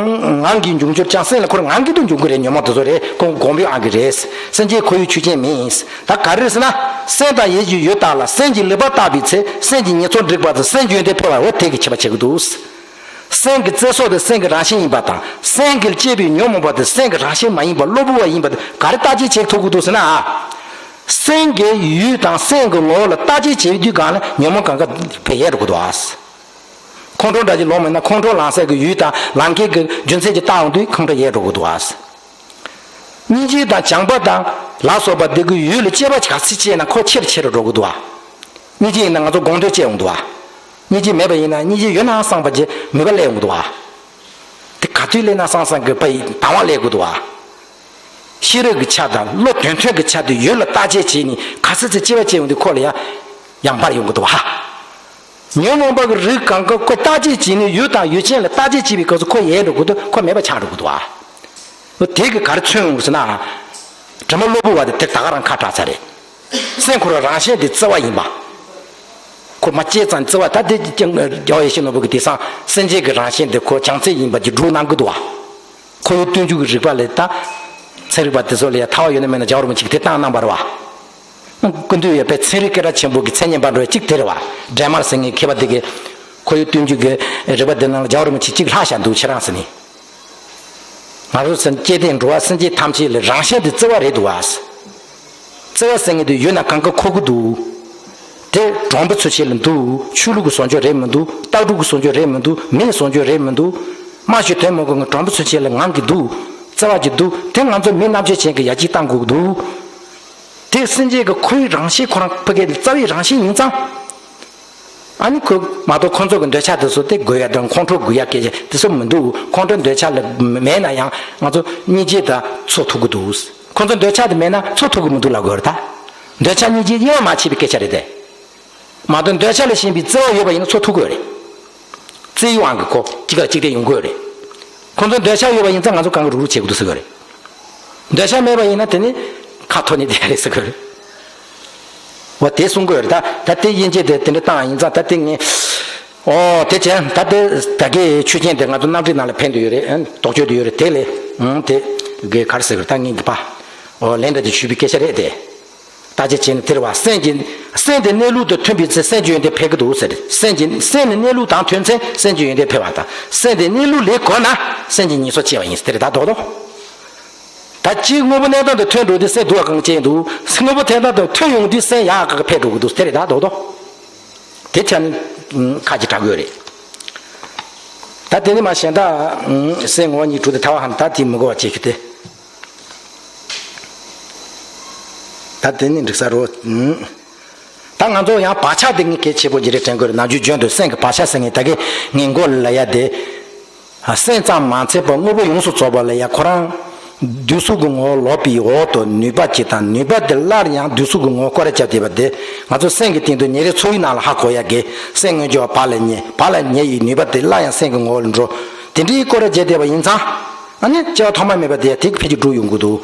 ངང་གིས་འབྱུང་གྱུར་ཀྱང་། སེམས་ལ་ཁོ་རང་ངང་གིས་དུ་འབྱུང་གི་རེད། ཉོན་མོངས་དེ་ཚོ་རེད། ཁོ་གོམས་པའི་དབང་གིས་རེད། སེམས་ཅན་ཁོར་ཡུག་ཆོས་ཅན་མིན། ད་ག་རེ་རེད་ཟེར་ན། སེམས་དང་ཡིད་ཀྱི་ཡུལ་དག་ལ། སེམས་ཀྱི་ལུས་པ་བཏགས་པའི་ཚེ། སེམས་ཀྱི་ཉེར་ཚོགས་འགྲིག་པ་དང་། སེམས་ཀྱི་ཡོན་ཏན་འཕེལ་བ། འོ་དེ་གི་ཁྱད་པར་ཕྱེ་གི་འདུག་སེམས་ཀྱི་རྩེ་སོགས་དེ་སེམས་ཀྱི་རང་བཞིན་ཡིན་པ་དང་། སེམས་ཀྱིས་སྐྱེས་པའི་ཉོན་མོངས་པ་དེ་སེམས་ཀྱི་རང་བཞིན་མ་ཡིན་པ་གློ་བུར་བ་ཡིན་པ་དེ་ག་རེ་བརྟག་དཔྱད་བྱེད་ཐུབ་ཀྱི་འདུག་ཟེར་ན། སེམས་ཀྱི་ཡུལ་དང་སེམས་ཀྱི་ངོ་བོ་ལ་བརྟག་དཔྱད་བྱེད་དུས་སྒང་ལ་ཉོན་མོངས་གང་ག་བེད་ཡས་འགྲོ་གི་འདུག་ཨ། ཁོང་ཁྲོ་འདྲ་ཅིག་ལངས་པ་ཡིན་ན་ཁོང་ཁྲོ་ལངས་སའི་གི་ཡུལ་དང་ལངས་མཁན་གྱི་རྒྱུ་མཚན་ཅིག་བལྟ་ཡོང་དུས་ཁོང་ཁྲོ་ཡལ་འགྲོ་གི་འདུག་ཨ། སྙིང་རྗེ་དང་བྱམས་པ་དང་ལ་སོགས་པ་འདི་གི་ཡུལ་ལ་སྐྱེ་བ་ག་ཚོད་སྐྱེས་ན་ཁོ་ཆེ་རུ་ཆེ་རུ་འགྲོ་གི་འདུག་ཨ། སྙིང་རྗེ་ཡིན་ན་ང་ཚོ་དགོངས་འགྲེལ་སྐྱེ་ཡོང་འདུག་ཨ། སྙིང་རྗེ་མེད་པ་ཡིན་ན་སྙིང་རྗེ་ཡོད་ན་བསམ་པ་ཅིག་མོས་པ་སླེབས་ཡོང་གི་འདུག་ཨ། དེ་ག་དུས་སླེབས་ན་བསམ་བསམ་གི་དཔེ་དང་བ་སླེབས་དགོས་འདུག་བ། ཤེས་རབ་ཀྱི་ཆ་དང་བློ་དོན་མཐུན་གྱི་ཆ་དེ་ཡུལ་ལ་བརྟག་དཔྱད་བྱས་ནས་ག་ཚོད་ཚོད་སྐྱེ་བ་སྐྱེ་ཡོང་དུས་ཁོ་ལ་ཡང་ཡང་འཕར་ཡོང་གི་འདུག་བ། ཉོན་མོངས་པ་གི་རིགས་གང་ག་ཁོ་བརྟག་དཔྱད་བྱས་ནས་ཡུལ་དང་ཡུལ་ཅན་ལ་བརྟག་དཔྱད་བྱས་པའི་སྐབས་སུ་ཁོ་ཡལ་འགྲོ་གི་འདུག་ཁོ་མེད་པ་ཆགས་འགྲོ་གི་འདུག་བ། འོ་དེ་གི་ག་རེ་མཚོན་ཡོང་གི་ཟེར་ན། དྲི་མ་གློ་བུར་བ་དེ་དེ་ད་ག་རང་ཁ་གྲགས་ཚར་རེད། སེམས་ཁོ་རང་རང་བཞིན་དེ་བརྩེ་བ་ཡིན་པ། ཁོ་མ་སྐྱེས་ཙང་བརྩེ་བ་ད་དེ་ཀྱང་རྒྱལ་བ་ཡིད་བཞིན་ནོར་བུ་གི་དེང་སང་སེམས་ཅན་གྱི་རང་བཞིན་དེ་ཁོ་བྱམས་བརྩེ་ཡིན་པ་ཅིག་སྒྲུབ་གནང་གི་འདུག་བ། ཁོར་ཡུག་སྟོན་རྒྱུ་གི་རིག་པ་ལས་ད། ཚན་རིག་པ་དེ་ཚོ་ལ་ཡང་ཐར་བ་ཡོད་ན་མེད་ན་རྒྱལ་བ་རིན་པོ་ཆེ་གིས་དེ་བཏང་གནང་བ་རེད་བ། སྐུ་མདུན་ཡོད་པའི་ཚན་རིག་སྐད་གྲགས་ཆེན་པོ་གི་མཚན་སྙན་པ་འགྲོ་བའི་གཅིག་དེ་རེད་བ། སྦྲེལ་མར་ཟེར་མཁན་མཁས་པ་དེ་གིས་ཁོར་ཡུག་སྟོན་རྒྱུ་གི་རིག་པ་འདི་ནང་ལ་རྒྱལ་བ་རིན་པོ་ཆེ་གཅིག་ལྷག་བཞག་འདུག་ཁྱེད་རང་ཟེར་ནས། ང་རང་ཚོ་སྐྱེ་ལྡན་འགྲོ་བ་སེམས་ཅན་ཐམས་ཅད་ལ་རང་བཞིན་དེ་བརྩེ་བ་རེད་འདུག་བ། བརྩེ་བ་ཟེར་མཁན་དེ་ཡོད་ན་གང་ག་མཁོ་གི་འདུག་དེ་གྲོང་པ་ཚུན་ཆད་ལ་འདུག་ཆོས་ལུགས་ཀྱི་བཟོ་བཅོས་རེད་མི་འདུག་ལྟ་གྲུབ་ཀྱི་བཟོ་བཅོས་རེད་མི་འདུག་མིའི་བཟོ་བཅོས་རེད་མི་འདུག་སྨྲ་ཤེས་དོན་མོ་གི་ང་གྲོང་པ་ཚུན་ཆད་ལ་ངང་གིས་འདུག་བརྩེ་བ་གྱིས་འདུག་དེ་ང་ཚོ་མི་རྣམ་དཔྱོད་ཅན་གྱིས་ཡར་རྒྱས་གཏང་དགོས་ཀྱི་འདུག་དེ་སེམས་ཅན་གྱི་ཁོའི་རང་བཞིན་ཁོ་རང་ཕ་གི་རྩ་བའི་རང་བཞིན་ཡིན་ཙང་། ཨ་ནི་ཁོ་མ་གཏོགས་ཁོ་ཚོ་གི་འདོད་ཆགས་དེ་ཚོ་དེ་དགོས་ཡ་དང་ཁོང་ཁྲོ་དགོས་ཡ་སྐད་ཆ་དེ་ཚོ་མི་འདུག་ཁོང་ཁྲོ་འདོད་ཆགས་ལ་མེད་ན་ཡང་ང་ཚོ་སྙིང་རྗེ་དང་འཚོ་ཐུབ་ཀྱི་འདུག་ཁོ་ཚོ་འདོད་ཆགས་དེ་མེད་ན་འཚོ་ཐུབ་ཀྱི་མི་འདུག་ལབ་དགོས་རེད་ད། འདོད་ཆགས་སྙིང་རྗེ་དབྱེ་བ་མ་ཕྱེ་བའི་སྐད་ཆ་རེད་དེ། མ་གཏོགས་འདོད་ཆགས་ལ་ཞེན་པའི་བརྩེ་བ་ཡོད་པ་ཡིན་ན་འཚོ་ཐུབ་ཀྱི་ཡོད་རེད། བརྩེ་བའི་དབང་གིས་ཁོ་གཅིག་ལ་གཅིག་བརྟེན་ཡོང་གི་ཡོད་རེད། ཁོ་ཚོ་འདོད་ཆགས་ཡོད་པ་ཡིན་ཙང་ང་ཚོ་གང་ག་རུག་རུག་བྱེད་དགོས་འདུག་ཟེར་གི་ཡོད་རེད། འདོད་ཆགས་མེད་པ་ཡིན་ན་དེ་ནི་ཁ་འཐོར་ནས་བསྡད་རེད་ཟེར་གི་རེད། འོ་དེ་གསུང་གི་ཡོད་རེད་ད། ད་དེ་དབྱེ་འབྱེད་དེ་དེ་འདྲ་བཏང་ཡིན་ཙང་ད་དེ་ངས། ཨོ་དེ་བྱས་ད་དེ་ད་གའི་ཆོས་ཅན་དེ་ང་ཚོ་རྣམ་འགྲེལ་ནང་ལ་ཕན་དུ་ཡོད་རེད། ཨ་དོགས་གཅོད་དུ་ཡོད་རེད། དེ་ལས་ཨང་དེ་གའི་ག་རེ་ཟེར་གི་རེད་ད། ངས་འདི་པ་ཨོ་ལན་འདྲ་ཅིག་ཞུས་པའི་སྐད་ཆ་རེད་དེ། བརྟག་དཔྱད་བྱས་ན་དེ་རེད་བ། སེམས་ཀྱི་སེམས་དེ་གནས་ལུགས་དང་མཐུན་པའི་ཚེ་སེམས་ཀྱི་ཡོན་ཏན་འཕེལ་གི་འདུག་ཟེར། སེམས་ཀྱི་སེམས་ནི་གནས་ལུགས་དང་མཐུན་ཚེ་སེམས་ཀྱི་ཡོན་ཏན་འཕེལ་བ་དང་། སེམས་དེ་གནས་ལུགས་ལས་གོལ་ན་སེམས་ཀྱི་ཉེས་སོགས་སྐྱེ་བ་ཡིན་ཟེར། དེ་རེད་ད་རྡོག་རྡོག་ད་ཅིག་དངོས་པོ་གནས་སྟངས་དང་མཐུན་འགྲོ་དུས་སེམས་སྡུག་བ་གང་སྐྱེ་འདུག་དངོས་པོ་གནས་སྟངས་དང་མཐུན་ཡོང་དུས་སེམས་ཡག་ག་ག་འཕེལ་འགྲོ་གི་འདུག་དེ་རེད་ད་རྡོག་རྡོག་དེ་ཆ་ནི་ཁ་ཅིག་དྲག་གི་ཡོད་རེད། ད་དེ་ནི་མ་གཞན་དག་སེམས་ངོ་བོ་ཉིད་དྲུག་དེ་ཐལ་བ་ཧམ་ད་དེ་མི་གོ་བ་བྱེད་ཀྱི་སྟེ། ད་དེ་ནི་འགྲིག་ས་རོ། ད་ང་ཚོ་ཡང་བག་ཆགས་དེ་ངས་གལ་ཆེ་པོ་ཅིག་རེད་དྲན་དགོས་རེད། ནམ་རྒྱུན་རྒྱུན་དུ་སེམས་ཀྱི་བག་ཆགས་ཟེར་མཁན་ད་གིན་ངས་མགོ་ལ་ཡ་དེ། སེམས་ཙམ་མ་ཚད་པར་དངོས་པོ་ཡོངས་སུ་རྫོགས་པ་ལ་ཡ་ཁོ་རང་། འདུས་གསུམ་གྱི་ངོ་བོ་ལོག་པའི་འོག་ཏུ་ནུས་པ་ཅིག་དང་ནུས་པ་དེ་སླར་ཡང་འདུས་གསུམ་གྱི་ངོ་བོ་སྐོར་ར་བརྒྱབ་བསྡད་པ་དེ་ང་ཚོ་སེམས་ཀྱི་སྟེང་དུ་ཉེ་རེ་ཚོ་ཡི་ནང་ལ་ཧ་གོ་ཡ་གི་སེམས་མངོན་གྱུར་བ་བག་ལ་ཉལ། བག་ལ་ཉལ་ཡི་ནུས་པ་དེ་སླར་ཡང་སེམས་ཀྱི་ངོ་བོ་ལ་འགྲོ། དེ་འདྲའི་སྐོར་ར་བརྒྱབ་བསྡད་པ་ཡིན་ཙང་། ཨ་ནི་སྐྱེ་བ་ཐོག་མ་མེད་པ་དེ་ཡ་དེ་གི་ཕལ་ཆེར་འགྲོ་ཡོང་གི་འདུག་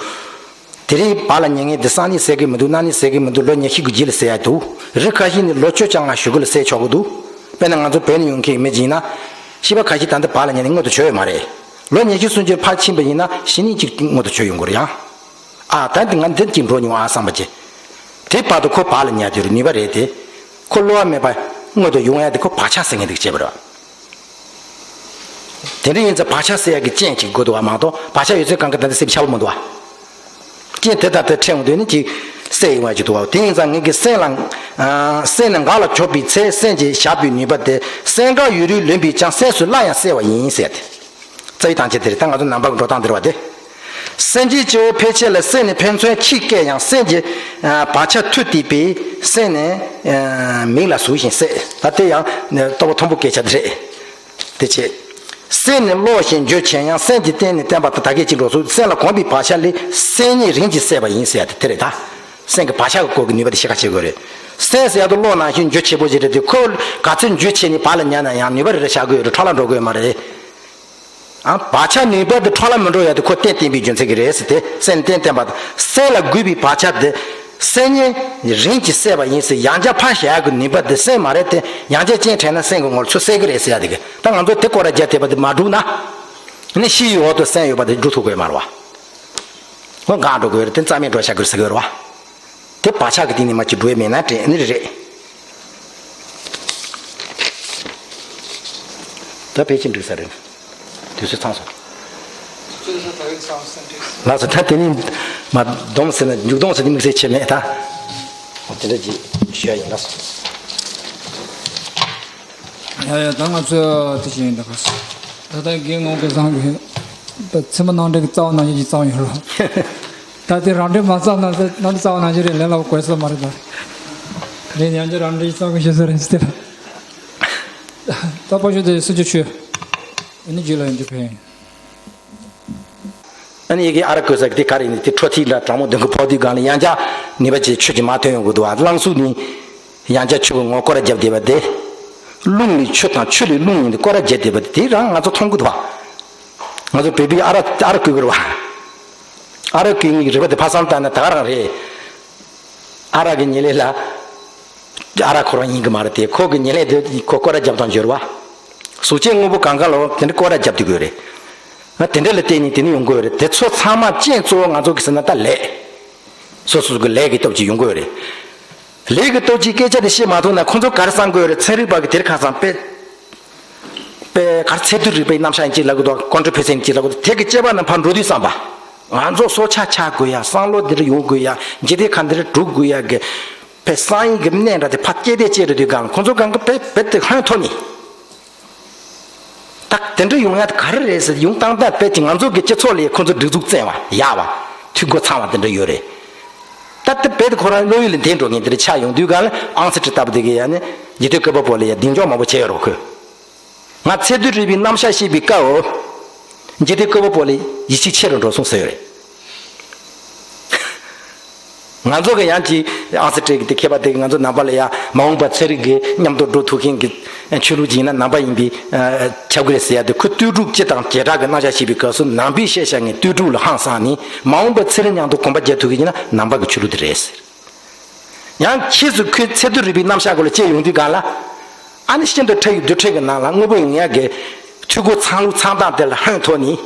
དེ་རིང་བག་ལ་ཉལ་མཁན་དེ་སང་ཉིན་ཟེར་གི་མི་འདུག་གནངས་ཉིན་ཟེར་གི་མི་འདུག་ལོ་ཉི་ཤུ་གི་རྗེས་ལ་ཟེར་ཡ་འདུག་རི་ཁ་ཤས་ནི་ལོ་བཅོ་ལྔ་བཞི་དགུ་ལ་ཟེར་ཆོག་གི་འདུག་དཔེར་ན་ང་ཚོ་བོད་ནས་ཡོང་མཁན་མི་ཅིག་ཡིན་ན། ཤི་བ་ཁ་ཤས་ད་ལྟ་བག་ལ་ཉལ་ནས་མངོན་དུ་བྱོན་ཡོད་མ་རེད། ལོ་ཉི་ཤུ་སུམ་ཅུ་ཕར་ཕྱིན་པ་ཡིན་ན་གཞི་ནས་ཅིག་མངོན་དུ་བྱོན་ཡོང་གི་རེད་ཡང་། ཨ་ད་འདི་ང་འདིར་ཅིག་འགྲོ་མྱོང་ཨ་བསམ་པ་ཅིག་དེ་བར་དུ་ཁོ་བག་ལ་ཉལ་དུས་ནུས་པ་རེད་དེ། ཁོ་བསླུ་བ་མེད་པ་མངོན་དུ་ཡོང་ཡ་དེ་ཁོ་བག་ཆགས་ཟེར་མཁན་དེ་གིས་བྱས་པ་རེད། དེ་འདྲ་ཡིན་ཙང་བག་ཆགས་སེལ་ཡག་གི་རྐྱེན་ཅིག་དགོས་འདུག་བ་མ་གཏོགས་བག་ཆགས་ཡོད་ཚད་གང་ག་ད་ལྟ་སེལ་བྱ་བ་མི་འདུག་བ། རྐྱེན་དེ་དང་དེ་འཕྲད་འོང་དུས་ནི་ཅིག་སེལ་ཡོང་བ་ཅིག་འདུག་བ། དེ་ཡིན་ཙང་ངེད་ཀྱི་སེམས་ལ། ཨ་སེམས་ནི་འགག་ལ་འཇོག་པའི་ཚེ་སེམས་ཀྱི་བཞག་པའི་ནུས་པ་དེ་སེམས་འགག་ཡུན་རིང་ལོན་པས་ཀྱང་སེམས་སུ་སླར་ཡང་གསལ་བ་ཡིན་ཟེར་ཏེ། རྩ་བའི་དང་ཆེ་དེ་རེད། ད་ང་ཚོ་ནང་པ་གི་འགྲོ་སྟངས་དེ་རེད་བ་དེ། སེམས་ཅན་སྐྱེ་བོ་ཕལ་ཆེར་ལ་སེམས་ནི་ཕན་ཚུན་ཁྱིས་བསྐད་ཡང་སེམས་ཀྱི་ཨ་བག་ཆགས་མཐུ་བརྟས་པས་སེམས་ནི་ཨ་མིག་ལ་ཟུག་བཞིན་གསལ། ད་དེ་ཡང་ནི་རྟོགས་པ་མཐོན་པོ་སྐད་ཆ་དེ་རེད། དེ་བྱས། སེམས་ནི་བློ་ཞེས་བརྗོད་ཆེ་ཡང་སེམས་ཀྱི་རྟེན་ནི་བརྟན་པ་དང་ད་གེས་ཅི་འགྲོ་ཚུལ་སེམས་ལ་གོམས་པའི་བག་ཆགས་ལས་སེམས་ཉིད་རིམ་གྱིས་སད་པ་ཡིན་ཟེར་ཡ་དེ་དེ་རེད་ད། སེམས་ཀྱི་བག་ཆགས་ཀྱི་སྐོར་གྱི་ནུས་པ་དེ་ཤེས་ཁ་ཆེ་དགོས་རེད། སེམས་ཟེར་ཡ་དེ་བློ་ནང་བཞིན་འཇུ་ཆེ་པོ་ཞིག་རེད་དེ་ཁོ་ག་ཚོད་འཇུ་ཆེ་ནས་བག་ལ་ཉལ་ན་ཡང་ནུས་པ་རེ་རེ་བཞག་དགོས་རེད། འཕྲོ་བརླག་འགྲོ་དགོས་མ་རེད། ཨ་བག་ཆགས་ནུས་པ་དེ་འཕྲོ་བརླག་མི་འགྲོ་ཡ་དེ་ཁོ་རྟེན་བརྟན་པའི་རྒྱུ་མཚན་གྱིས་རེད་ཟེར་ཏེ་སེམས་རྟེན་བརྟན་པ་དང་སེམས་ལ་རྒུད་པའི་བག་ཆགས་དེ་སེམས་ཉིད་རིམ་གྱིས་སད་པ་ཡིན་ཟེར། ཡང་བསྐྱར་ཕར་བཞག་ཡག་གི་ནུས་པ་དེ་སེམས་མ་རེད་དེ་ཡང་བསྐྱར་རྐྱེན་འཕྲད་ན་སེམས་ཀྱི་ངོ་ལ་ཚུར་སད་གི་རེད་ཟེར་ཡ་དེ་གི་ད་ང་ཚོ་དེ་སྐོར་ར་རྒྱ་དེ་བ་དེ་མ་འགྲུབ་ན། ནི་ཤི་ཡི་འོག་ཏུ་སེམས་ཡོད་པ་དེ་འགྲུབ་ཐུབ་དགོས་མ་རེད་བ། ཁོ་འགག་འགྲོ་དགོས་རེད་དེ་རྩ་མེད་འགྲོ་བྱ་དགོས་ཟེར་གི་རེད་བ། དེ་བག་ཆགས་ཀྱི་སྟེང་ནས་མ་ཅིག་འགྲོ་ཡ་མེད་ན་དྲན་ནི་རེད། ད་ཕལ་ཆེར་འགྲིག་ས་རེད། དུས་ཚོད་ཚང་སོང་། ལགས་སོ། ད་དེ་ནི་མ་སྡོམ་ཟེར་ན་མཇུག་སྡོམ་ཟེར་ནི་དམིགས་བསལ་བྱས་མེད་ད། འོ་དེ་འདྲ་ཅིག་ཞུ་ཡ་ཡིན། ལགས་སོ། ཡ་ཡ། ད་ང་ཚོས་དེ་བཞིན་ཡིན་ད་ག་ས། ད་ལྟ་རྒན་ངོ་གི་བཟང་གི་ད་ཚེ་མ་ནང་འདྲ་གི་རྩ་བ་ནང་བཞིན་གྱི་རྩ་བ་ཡོད་རོགས། ད་དེ་རང་འདྲའི་མ་རྩ་ནང་ཚེ་ནང་རྩ་བ་ནང་བཞིན་རེད། ལས་སླ་བོ་གོ་ས་མ་རེད་ད། རེད་ཡང་ཅི་རང་འདྲའི་རྩ་བ་ཤེས་ས་རེད་ཟེར། ད་པ་ཤོ་དེ་སུ་ཅི་ཆུ། ཨ་ནི་རྗེས་ལ་ཡོང་རྒྱུ་ཕན། ཨ་ནི་ཡི་གེ་ཨ་ར་བཀོད་ས་གི་དེ་ག་རེ་ཡིན་དེ་ཁྲོ་ཐིག་འདྲ་གྲང་མོ་གདོང་གི་ཕོག་དུས་སྒང་ལ་ཡང་བསྐྱར་ནུས་པ་ཅིག་ཆུ་ཅིག་མར་ཐོན་ཡོང་གི་འདུག་བ། རླངས་གཟུགས་ནི་ཡང་བསྐྱར་ཆུ་གི་ངོ་སྐོར་ར་བརྒྱབ་བསྡད་པ་དེ། རླུང་ནི་ཆུ་དང་ཆུ་ལས་རླུང་ཡིན་དེ་སྐོར་ར་བརྒྱབ་བསྡད་པ་དེ་དེ་རང་ང་ཚོ་མཐོང་གི་འདུག་བ། ང་ཚོ་བོད་པའི་ཨ་ར་ཨ་ར་བརྐོས་གི་རེད་བ། ཨ་ར་བརྐོས་མཁན་གྱི་རིག་པ་དེ་ཕར་བསམ་བཏང་ན་ད་ག་རང་རེད། ཨ་ར་གི་ཉེ་ལས་ལ་ཨ་ར་ཁོ་རང་ཡིན་གི་མ་རེད་དེ། ཁོ་གི་ཉེ་ལས་དེ་ཁོ་སྐོར་ར་རྒྱབ་སྟངས་འགྱུར་བ། གཟུགས་ཅན་དངོས་པོ་གང་ག་ལ་དེ་འདྲ་སྐོར་ར་རྒྱབ་བསྡད་དགོས་རེད། ང་དེ་འདྲ་ལ་བརྟེན་ནས་དེ་ནི་ཡོང་དགོས་རེད། དེ་ཚོ་ཚང་མ་རྐྱེན་གཙོ་བོ་ང་ཚོ་གི་ཟེར་ན་ད་ལས། སོ་སོ་གི་ལས་ཀྱི་སྟོབས་ཀྱིས་ཡོང་དགོས་རེད། ལས་ཀྱི་སྟོབས་ཀྱིས་སྐད་ཆ་དེ་བཤད་མ་ཐུབ་ན་ཁོང་ཚོ་ག་རེ་བསམ་དགོས་རེད། ཚན་རིག་པ་གི་དེར་ཁ་སང་དཔེ། དཔེ་གར་ཚད་རྡུལ་རིག་པའི་རྣམ་གཞག་ཡིན་གཅིག་ལབ་གི་འདུག་ཀོན་ཀྲི་ཕེ་སེན་གཅིག་ལབ་གི་འདུག་དེ་གི་དཔྱད་པ་རྣམས་ཕར་འགྲོ་དུས་བསམ་པ། ང་ཚོ་སྲོག་ཆགས་ཆགས་དགོས་ཡ། བསམ་བློ་འདི་འདྲ་ཡོང་དགོས་ཡ། འཇིག་རྟེན་ཁམས་འདི་འདྲ་སྒྲུབ་དགོས་ཡ་གི། དཔེ་བསམ་ཡས་ཀྱི་གནས་འདྲ་དེ་ཕར་སྐྱེལ་ཏེ་སྐྱེལ་རུ་དུས་གང་ཁོང་ཚོ་གང་གི་དཔེ་དཔེ་དེ་ལྷོད་ཐོག་ནས། ད་དེ་འདྲ་ཡོང་ཡ་དེ་ག་རེ་རེད་ཟེར་ཡོང་སྟངས་ད་དཔེ་ཅིག་ང་ཚོ་གི་སྤྱི་ཚོགས་ལ་ཁོང་ཚོ་སྒྲིག་འཛུགས་བཙན་བ་ཡག་བ། འཐུས་སྒོ་ཚང་བ་དེ་འདྲ་ཡོད་རེད། ད་དེ་དཔེ་དེ་ཁོ་རང་བློ་ཡུལ་ལས་འདས་འགྲོ་མཁན་དེ་འདྲ་ཆགས་ཡོང་དུས་གང་ལ་ཨང་སི་ཀྲི་ལྟ་བུ་དེ་གི་ཡ་ནི་འཇིག་རྟེན་བཀོད་པ་པོ་ལ་ཡ་གདེང་འཇོག་མང་པོ་བྱས་ཡོད་རོགས་ཁོས། ང་ཚད་རྡུལ་རིག་པའི་རྣམ་གཞག་ཤེས་པའི་སྐབས། འཇིག་རྟེན་བཀོད་པ་པོ་ལ་ཡིད་ཆེས་ཆེ་རུ་འགྲོ་སོང་ཟེར་ཡོད་རེད། ང་ཚོ་གི་ཡང་ཅིག་ཨང་སི་ཀྲི་གི་དེ་མཁས་པ་དེ་གི་ང་ཚོ་ནང་པ་ལ་ཡ་མ་འོངས་པ་ཚན་རིག་གི་མཉམ་དུ་འགྲོ་ཐུབ་མཁན་གྱི་ཆོས་ལུགས་ཅིག་ཡིན་ན་ནང་པ་ཡིན་པའི་ཁྱབ་གི་རེད་ཟེར་ཡ་དེ། ཁོ་ལྟོས་གྲུབ་སྤྱི་དང་བྱེ་བྲག་གི་རྣམ་གཞག་ཤེས་པའི་སྐབས་སུ་ནང་པའི་བཤད་བྱ་ངས་ལྟོས་གྲུབ་ལ་ཧང་སངས་ནས་མ་འོངས་པ་ཚན་རིག་མཉམ་དུ་གོམ་པ་རྒྱག་ཐུབ་མཁན་ཡིན་ན་ནང་པ་གི་ཆོས་ལུགས་དེ་རེད་ཟེར། ཡང་ཁྱེད་ཚོ་ཁོའི་ཚད་རྡུལ་རིག་པའི་རྣམ་གཞག་སྐོར་ལ་དཔྱད་ཡོང་དུས་གང་ལ། ཨ་ནི་ཤིན་ཏུ་ཕྲ་ཡི་རྡུལ་ཕྲན་གྱི་ནང་ལ་དངོས་པོ་ཡོང་ཡག་གི་འཐུས་སྒོ་ཚང་ལུགས་ཚང་སྟངས་དེ་ལ་ཧོན་ཐོག་ནས།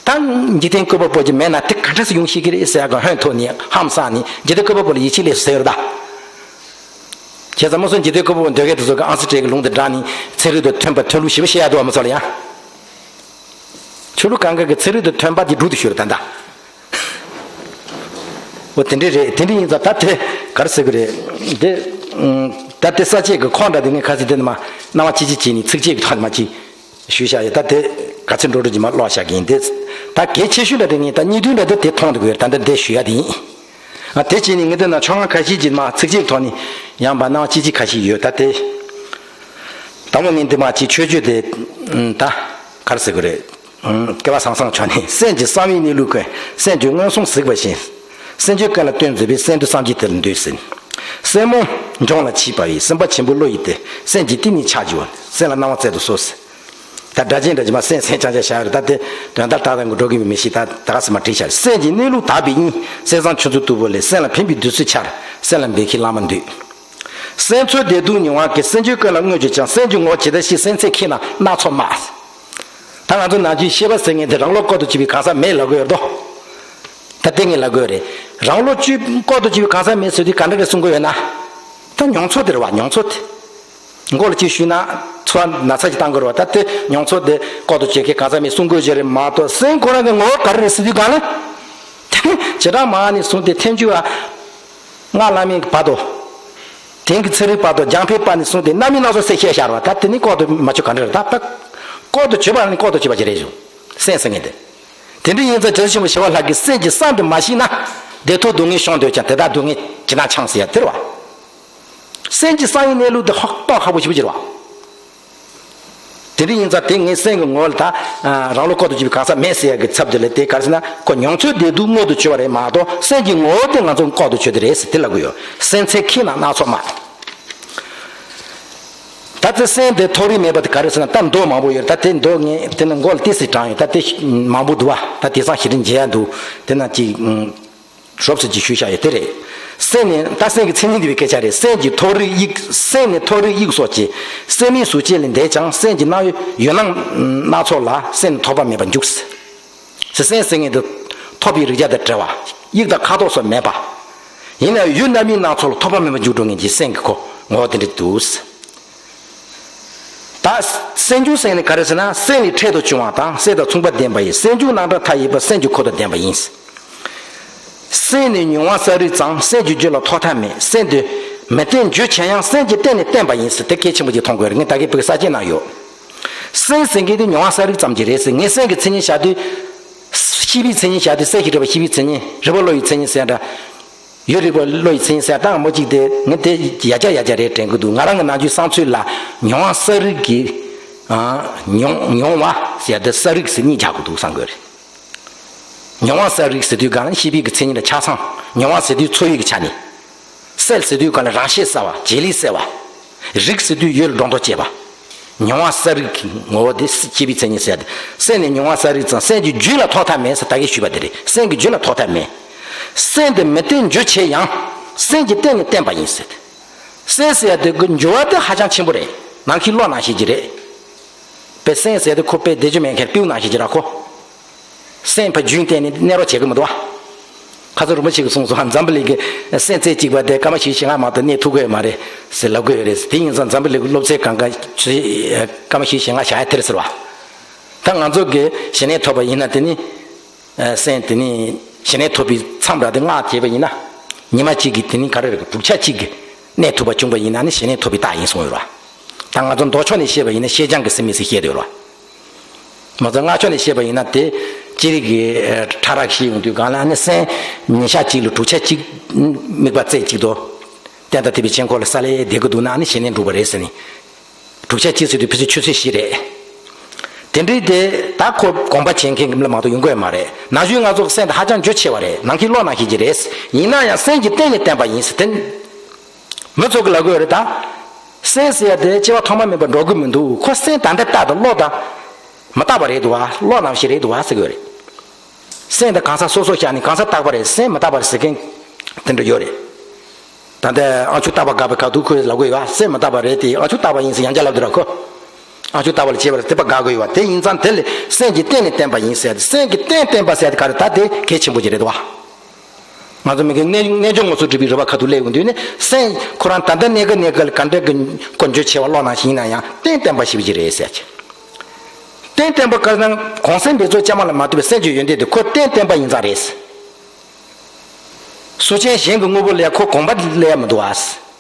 ད་འཇིག་རྟེན་བཀོད་པ་པོ་ཅིག་མེད་ན་དེ་ག་འདྲ་སེ་ཡོང་ཤེས་ཀྱི་རེད་ཟེར་ཡག་གི་ཧོན་ཐོག་ནས་ཧམ་སངས་ནས་འཇིག་རྟེན་བཀོད་པ་པོ་ལ་ཡིད་ཆེས་སླེབས་སོང་ཟེར་ཡོད་རེད་ད། བྱས་ཙང་མ་སོང་འཇིག་རྟེན་བཀོད་པ་པོ་འདོད་མཁན་དེ་ཚོ་གི་ཨང་སི་ཀྲི་གི་ལུང་དེ་དྲངས་ནས་ཚན་རིག་དང་མཐུན་པ་མཐུན་ལུགས་ཞེ་པོ་བཤད་ཡག་འདུག་བ། མ་སོང་ལ་ཡང་། ཆོས་ལུགས་གང་ག་གི་ཚན་རིག་དང་མཐུན་པ་དེ་སྒྲུབ་ཏུ་ཞུ་རེད་ད་ད། འོ་དེ་འདྲས་རེད། དེ་འདྲས་ཡིན་ཙང་ད་དེ་ག་རེ་ཟེར་གི་རེད་དེ། ད་དེ་ས་བཅད་ཀྱི་ཁོངས་འདྲ་དེ་ངས་ཁ་སང་དེ་ནས་མ་སྣང་བ་ཅི་ཅི་བྱས་ནས་ཚིགས་བཅད་ཀྱི་ཐོག་ནས་མ་ཅི། ཞུས་བཞག་ཡོད། ད་དེ་ག་ཚོད་འགྲོ་འགྲོ་གྱི་མ་ཀློག་བཞག་གི་ཡིན། དེ་ད་གལ་ཆེ་ཤོས་འདྲ་དེ་ངས་ད་གཉིས་བདུན་འདྲ་དེ་དེ་མཐོང་འདུག་ཡོད། ད་འདི་འདི་ཞུ་ཡ་དེ་ཡིན། ཨ་དེ་བྱས་ནས་ངས་འདི་ན་ཕྱོགས་སྔ་ཁ་ཤས་ཀྱི་མ་ཚིགས་བཅད་ཐོག་ནས་ཡང་བ་སྣང་ཅི་ཅི་ཁ་ཤས་ཡོད། ད་དེ་དང་པོ་ངས་འདི་མ་ཅིག་མཆོད་བརྗོད་དེ་ད་ག་རེ་ཟེར་དགོས་རེད། སྐལ་བ་བཟང་བཟང་མཆོག་ནས་སེམས་ཀྱི་གསང་བའི་གནས་ལུགས་ཀུན། སེམས་ཀྱི་མངོན་སུམ་གཟིགས་པ་བཞིན། སེམས་ཅན་ཀུན་ལ་སྟོན་མཛད་པའི་སེམས་འདུལ་སངས་རྒྱས་དེ་ལ་འདུད་ཟེར། སེམས་རྨོངས་འབྱོངས་ལ་མཆིས་པ་ཡི། སེམས་དཔའ་ཆེན་པོའི་བློ་ཡིས་ཏེ། སེམས་ཀྱི་གཏིང་ནས་ཕྱག་བགྱིའོ། སེམས་ལ་གནང་བ་སྩལ་དུ་གསོལ་ཟེར། ད་སྒྲ་གཅན་འདྲ་ཅིག་མ་སེམས་སེམས་ཅང་ཅང་བྱ་ཡོད་རེད། ད་དེ་དོན་དག་ཏག་ཏག་གི་འགྲོ་གི་མི་ཤེས། ད་ད་ག་སེ་མ་བྲིས་བྱ། སེམས་ཀྱི་གནས་ལུགས་དག་པའི་དབྱིངས། གསེར་ཟངས་ཆུ་ཚོད་སྟུག་པོ་ལས། སེམས་ལ་ཕན་པའི་བདུད་རྩི་ཆར། སེམས་ལ་འབད་མཁས་བླ་མ་འདུད། སེམས་ཚོར་བདེ་སྡུག་མྱོང་བ་གི། སེམས་ཅན་ཀུན་ལ་བསྔོས་བརྗོད་ཀྱང་། སེམས་ཀྱི་ངོ་བོ་ཇི་ལྟར་ཤེས། སེམས་ཚད་ཁེགས་ན་སྣ་ཚོགས་སྨྲ། ད་ང་ཚོ་ནམ་རྒྱུན་ཤེས་པ་ཟེར་མཁན་དེ་རང་བློ་ལྐོག་ཏུ་གྱུར་པའི་གང་ཟག་མེད་ལབ་གི་ཡོད་དོ། ད་དེ་ངས་ལབ་དགོས་རེད། རང་བློ་གཅུས་ལྐོག་ཏུ་གྱུར་པའི་གང་ཟག་མེད་ཟེར་དུས་ག་འདྲ་རེད་གསུང་གི་ཡོད་ན། ད་མྱོང་ཚོར་དེ་རེད་བ། མྱོང་ཚོར་དེ། མགོ་ལ་གཅིག་གཞུས་ན་ཚོར་བ་ན་ཚ་ཅིག་བཏང་དགོས་རེད་བ། ད་དེ་མྱོང་ཚོར་དེ་ལྐོག་ཏུ་གྱུར་མཁན་གང་ཟག་མེད་གསུང་དགོས་ཀྱི་རེད་མ་གཏོགས། སེམས་ཁོ་རང་གི་ངོ་བོ་ག་རེ་རེད་ཟེར་དུས་གང་ལ། བྱེ་བྲག་མ་ནས་བཟུང་སྟེ་ཐལ་འགྱུར་བ། སྔགས་བླ་མེད་ཀྱི་བར་དུ། དེང་གི་ཚན་རིག་བར་དུ། རྒྱང་འཕེལ་བར་ནས་བཟུང་སྟེ་རྣམ་སྨིན་སྣ་ཚོགས་གསལ་བཤད་བྱ་བ། ད་དེ་ནི་ལྐོག་ཏུ་མ་གྱུར་ག་འདྲ་རེད། ད་ལྐོག་ཏུ་གྱུར་པ་ནི་ལྐོག་ཏུ་གྱུར་པ་ཞིག་རེད་ཞུ། སེམས་ཟེར་མཁན་དེ། དེ་འདྲ་ཡིན་ཙང་རྒྱལ་སྲས་ཆེན་པོ་ཞི་བ་ལྷ་གིས་སེམས་ཀྱི་གསང་དུ་མ་ཞིག་ན། བདེ་ཐོབ་སྡུག་བསྔལ་ཤོང་འདོད་ཀྱང་། དེ་དག་སྡུག་བསྔལ་ཇི་ན་འཆང་ཟེར་ཡ་དེ་རེད་བ། སེམས་ཀྱི་གསང་བའི་གནས་ལུགས་དེ་ཧ་ཏོག་ཁག་པོ་ཞེ་པོ་ཅིག་རེད་བ། དེ་འདྲ་ཡིན་ཙང་དེ་ངའི་སེམས་ཀྱི་ངོ་བོ་ལ་ད་རང་བློ་ལྐོག་ཏུ་གྱུར་པའི་གང་ཟག་མེད་ཟེར་ཡ་གི་ཚབ་དེ་ལ། དེ་ག་རེ་ཟེར་ན་ཁོ་མྱོང་ཚོར་བདེ་སྡུག་མངོན་དུ་གྱུར་པ་རེད་མ་གཏོགས། སེམས་ཀྱི་ངོ་བོ་དེ་ང་ཚོ་ལྐོག་ཏུ་གྱུར་དེ་རེད་ཟེར་དེ་ལབ་གི་ཡོད། སེམས་ཚད་ཁེགས་ན་སྣ་ཚོགས་སྨྲ། ད་ལྟ་སེམས་དེ་མཐོ་རིས་མེད་པ་དེ་ག་རེ་ཟེར་ན། ད་མདོ་མང་པོ་ཡོད་རེད། ད་དེ་མདོ་ངས་དེ་ནི་མགོ་ལ་ཏོག་ཙམ་དྲངས་ཡོད། ད་དེ་མང་པོ་འདུག་བ། ད་དེང་སང་ཞེ་དྲག་མཇལ་ཡ་འདུག། དེ་ན་ཅིག་རོབ་ཙམ་ཅིག་ཞུས་བཞག་ཡོད་དེ་རེད། སེམས་ནི་ད་སེམས་ཀྱི་མཚན་ཉིད་འདུས་པའི་སྐད་ཆ་རེད། སེམས་ཀྱི་མཐོ་རིས་དབྱིབས། སེམས་ནི་མཐོ་རིས་དབྱིབས་སོགས་ཀྱི། སེམས་མིན་གཟུགས་ཅན་ལས་འདས་ཀྱང་། སེམས་ཀྱི་སྣང་ཡུལ་ཡུལ་སྣང་སྣ་ཚོགས་ལ། སེམས་ནི་ཐོགས་པ་མེད་པར་འཇུག་ཟེར། སེམས་ཟེར་མཁན་དེ་ཐོགས་པའི་རིགས་བརྒྱ་དང་བྲལ་བ། དབྱིབས་དང་ཁ་དོག་སོགས་མེད་པ། ཡིན་ནའང་ཡུལ་རྣམ་སྨིན་སྣ་ཚོགས་ལ་ཐོགས་པ་མེད་པར་འཇུག་འགྲོ་མཁན་གྱི་སེམས་ཀྱི་ཁོ་ངོ་བོ་དེ་འདྲ་འདུག། ད་སེམས་བྱུང་ཟེར་ནས་ག་རེ་ཟེར་ན། སེམས་ནི་འཕྲལ་དུ་བྱུང་བ་དང་། སེམས་དང་མཚུངས་པར་ལྡན་པ་ཡིན། སེམས་བྱུང་རྣམ་གྲངས་མཐའ་ཡས་པ། སེམས་ཀྱི་ཁོ་དང་ལྡན་པ་ཡིན། སེམས་ནི་མྱོང་བ་གསལ་རིག་ཙམ། སེམས་ཀྱི་རྒྱུད་ལ་ཐོག་མཐའ་མེད། སེམས་དེ་མི་བརྟན་འགྱུར་ཆེ་ཡང་། སེམས་ཀྱི་རྟེན་ནི་བརྟན་པ་ཡིན་ཟེར། དེ་གལ་ཆེན་པོ་ཅིག་མཐོང་དགོས་རེད། ངས་ད་གིན་བོད་ཀྱི་ས་བཅད་ནང་ཡོད། སེམས་ཟེར་མཁན་དེ་མྱོང་བ་གསལ་རིག་ཙམ་གྱི་རེད་ཟེར། ངས་སེམས་ཀྱི་མཚན་ཉིད་བཞག་དུས། ཤེས་པའི་མཚན་ཉིད་བཞག་དུས། གསལ་ཞིང་རིག་པ་ཤེས་པའི་མཚན་ཉིད། རིག་པ་བློ་ཡི་མཚན་ཉིད་ཟེར་འདྲ། ཡུལ་རིག་པ་བློ་ཡི་མཚན་ཉིད་ཟེར། ད་མོ་གཅིག་དེ་ངས་དེ་ཡར་རྒྱས་ཡར་རྒྱས་རེད་དྲན་གི་འདུག། ང་རང་གི་ནམ་རྒྱུན་བསམ་ཚུལ་ལ། མྱོང་བ་གསལ་རིག་གི། ཨ། མྱོང་མྱོང་བ་ཟེར་དེ་གསལ་རིག་ཟེར་གཉིས་རྒྱག་གི་འདུག་བསམ་གི་རེད། མྱོང་བ་གསལ་རིག་ཟེར་དུས་གང་ལ་ཤེས་པའི་གི་མཚན་ཉིད་ལ་ཆ་ཚང་། མྱོང་བ་ཟེར་དུས་ཚོར་བའི་གི་ཆ་ནས། གསལ་ཟེར་དུས་གང་ལ་རང་ཤེས་གསལ་བ། བྱེད་ལས་གསལ་བ། རིག་ཟེར་དུས་ཡུལ་སྒྲོ་འདོགས་བཅད་པ། མྱོང་བ་གསལ་རིག་གི་ངོ་བོ་དེ་ཤེས་པའི་མཚན་ཉིད་ཟེར་ཏེ། སེམས་ནི་མྱོང་བ་གསལ་རིག་ཙམ། སེམས་ཀྱི་རྒྱུད་ལ་ཐོག་མཐའ་མེད་ཟེར་ད་གིན་ཞུས་པ་དེ་རེད། སེམས་ཀྱི་རྒྱུད་ལ་ཐོག་མཐའ་མེད། སེམས་དེ་མི་བརྟན་འགྱུར་ཆེ་ཡང་། སེམས་ཀྱི་རྟེན་ནི་བརྟན་པ་ཡིན་ཟེར་ཏེ། སེམས་ཟེར་ཡ་དེ་གི་འགྱུར་བ་དེ་ཧ་ཅང་ཆེན་པོ་རེད། ནམ་མཁའི་གློག་ནང་བཞིན་གྱི་རེད། པའི་སེམས་ཟེར་དེ་ཁོ་པའི་བདེ་རྒྱུ་མེད་མཁན་སྤྲེའུ་ནང་བཞིན་གྱི་ར་ཁོ། སེམས་ཕར་རྒྱུན་བརྟེན་ནས་གནས་རོགས་བྱེད་ཀྱི་མི་འདུག་བ། ཁ་སང་རིན་པོ་ཆེ་གིས་གསུངས་སོང་། འཛམ་བུ་གླིང་གི་སེམས་རྩེ་གཅིག་པ་དེ་སྐར་མ་བཞི་བཅུ་ཞེ་ལྔ་མ་གཏོགས་གནས་ཐུབ་ཀྱི་ཡོད་མ་རེད་ཟེར་ལབ་ཀྱི་ཡོད་རེད། དེ་ཡིན་ཙང་འཛམ་བུ་གླིང་གི་སློབ་ཚན་གང་ག་ཚོས་སྐར་མ་བཞི་བཅུ་ཞེ་ལྔ་བཞག་ཡ་དེ་རེད་ཟེར་བ། ད་ང་ཚོ་གིས་ཞི་གནས་ཐོབ་པ་ཡིན་ན། དེ་ནི་སེམས་དེ་ནི་ཞི་གནས་ཐོབ་པའི་མཚམས་ར་དེ་ལྔ་བྱས་པ་ཡིན་ན། ཉི་མ་གཅིག་གི་དེ་ནི་ག་རེ་རེད། དྲུག་ཆ་གཅིག་གི་གནས་ཐུབ་པ་བྱུང་བ་ཡིན་ན་ནི་ཞི་གནས་ཐོབ་པའི་རྟགས་ཡིན་གསུངས་ཡོད་ར། ད་ང་ཚོ་མདོ་ཕྱོགས་ནས་བཤད་པ་ཡིན་ན་ཤེས་སྦྱང་གི་སེམས་ཡིན་ཟེར་བཤད་དེ་ཡོད་ར། མ་ཚད་སྔགས་ཕྱོགས་ནས་བཤད་པ་ཡིན་ན་དེ་ཅི་རིགས་ཀྱི་ཕྲ་རགས་ཤིག་ཡོང་དུས་གང་ལ་ནི་སེམས་ཉིན་ཞག་གཅིག་ལ་དྲུག་ཆ་གཅིག་དམིགས་པ་རྩེ་གཅིག་ཏུ་བསྟན་དང་ཐུབ་པའི་དཀྱིལ་འཁོར་ལ་ས་ལེ་བསྡད་ཀྱི་འདུག་ན་ནི་ཞི་གནས་འགྲུབ་པ་རེད་ཟེར་ནས། དྲུག་ཆ་གཅིག་ཟེར་དུས་ཕལ་ཆེར་ཆུ་ཚོད་བཞི་རེད། དེ་འདྲའི་དེ་ད་ཁོ་དགོངས་པ་བྱེད་མཁན་གྱི་མི་ལ་མ་གཏོགས་ཡོང་གི་ཡོད་མ་རེད། ནམ་རྒྱུན་ང་ཚོ་གི་སེམས་དེ་ཧ་ཅང་འགྱུར་ཆེ་བ་རེད། ནམ་མཁའི་གློག་ནང་བཞིན་གྱི་རེད། ཡིན་ན་ཡང་སེམས་ཀྱི་རྟེན་ནི་བརྟན་པ་ཡིན་ཟེར་དེ། མི་ཚོ་གི་ལབ་གི་ཡོད་རེད་ད། སེམས་ཟེར་ཡ་དེ་སྐྱེ་བ་ཐོག་མ་མེད་པར་འགྲོ་གི་མི་འདུག། ཁོ་སེམས་ད་ལྟ་རྟག་ཏུ་གློག་དང་མི་རྟག་པ་རེད་འདུག་བ། གློག་ནང་བཞིན་རེད་འདུག་བ་ཟེར་གི་ཡོད་རེད། སེམས་དེ་གང་ཟག་སོ་སོ་བཞག་ནས་གང་ཟག་རྟག་པ་རེད། སེམས་མི་རྟག་པ་རེད་ཟེར་མཁན་དེ་འདྲ་ཡོད་རེད། ད་ལྟ་ཨ་མཆོག་རྟག་པ་དགག་པའི་ཁ་ཐུག་ཁོས་ལབ་གི་ཡོད་བ། སེམས་མི་རྟག་པ་རེད་དེ། ཨ་མཆོག་རྟག་པ་ཡིན་ཟེར་ཡང་བསྐྱར་ལབ་འདུག་ར་ཁོ། ཨ་མཆོག་རྟག་པ་ལ་བྱེད་པ་ལ་དད་པ་དགག་གི་ཡོད་བ། དེ་ཡིན་ཙང་དེ་ལས་སེམས་ཀྱི་རྟེན་ནི་བརྟན་པ་ཡིན་ཟེར་ཏེ། སེམས་ཀྱི་རྟེན་བརྟན་པ་ཟེར་ཏེ་ག་རེ། ད་དེ་གལ་ཆེན་པོ་ཅིག་རེད་དོ། ང་ཚོ་མི་གི་རྣལ་རྣལ་འབྱོར་ངོ་སོ་སྒྲུབ་པའི་རོལ་པ་ཁ་ཐུག་སླེབས་ཡོང་དུས་ནི། སེམས་ཁོ་རང་ད་ལྟ་གནས་སྐབས་གནས་སྐབས་ལ་ག་འདྲ་གི་ཀུན་འགྱུར་ཆེ་བ་གློག་ནང་བཞིན་ཡིན་ན་ཡང་རྟེན་བརྟན་པ་ཞེ་པོ་ཅིག་རེད་ཟེར་གྱི། རྟེན་བརྟན་པ་ག་རེ་ན། གོང་གསལ་འབད་རྩོལ་ཅན་མ་ལ་མ་ལྟོས་པའི་སེམས་ཀྱི་ཡོན་ཏན་དེ་ཁོ་རྟེན་བརྟན་པ་ཡིན་ཙང་རེད། སོ་ཆེན་གཞན་གྱི་དངོས་པོ་ལ་ཡང་ཁོ་གོམས་པ་སླེབས་ཡ་མི་འདུག་ཨ།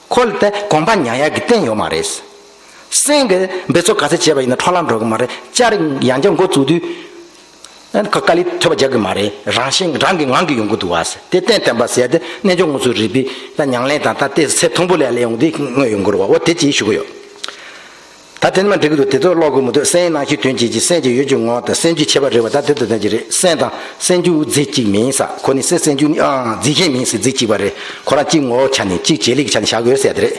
ཁོ་ལ་དེ་གོམས་པ་ཉར་ཡ་གི་རྟེན་ཡོད་མ་རེད། སེམས་ཀྱི་འབད་རྩོལ་ག་ཚད་བྱས་པ་ཡིན་ན་འཕྲོ་བརླག་འགྲོ་གི་མ་རེད། ལྕགས་རི་ཡང་བསྐྱར་འགོ་བཙུགས་དུས། ཨ་ནི་ཁོ་དཀའ་ལས་ཐོབ་པ་རྒྱག་གི་མ་རེད། རང་བཞིན་རང་གི་ངང་གིས་ཡོང་གི་འདུག་བ། དེ་རྟེན་བརྟེན་པ་ཟེར་ཏེ་རྣལ་འབྱོར་དངོས་སུ་རིག་པའི་ད་ཉམས་ལེན་དང་ད་ལྟའི་ཚེ་ཐུང་པོ་ལས་ལས་ཡོང་དུས་དངོས་ཡོང་གི་རེད་བ། འོ་དེ་ཅིག་ཞུ་གི་ཡོད། ད་དེ་ནི་མ་འགྲིག་གི་འདུག་དེ་ཚོ་ཀློག་དགོས་མི་འདུག་སེམས་ནང་བཞིན་དོན་བྱེད་ཀྱི་སེམས་ཀྱི་ཡུལ་གྱི་ངོ་བོ་དང་སེམས་རྒྱུད་ཁྱད་པར་རེད་བ། ད་དེ་དོན་དག་ཅིག་རེད། སེམས་དང་སེམས་རྒྱུད་རྫས་གཅིག་མིན་ས། ཁོ་ནི་སེམས་སེམས་རྒྱུད་ནི་ཨང་རྫས་གཞན་མིན་ཟེར་རྫས་གཅིག་པ་རེད། ཁོ་རང་གཅིག་ངོ་བོ་ཆ་ནས་གཅིག་བྱེད་ལས་ཀྱི་ཆ་ནས་བཞག་དགོས་ཟེར་དེ་རེད།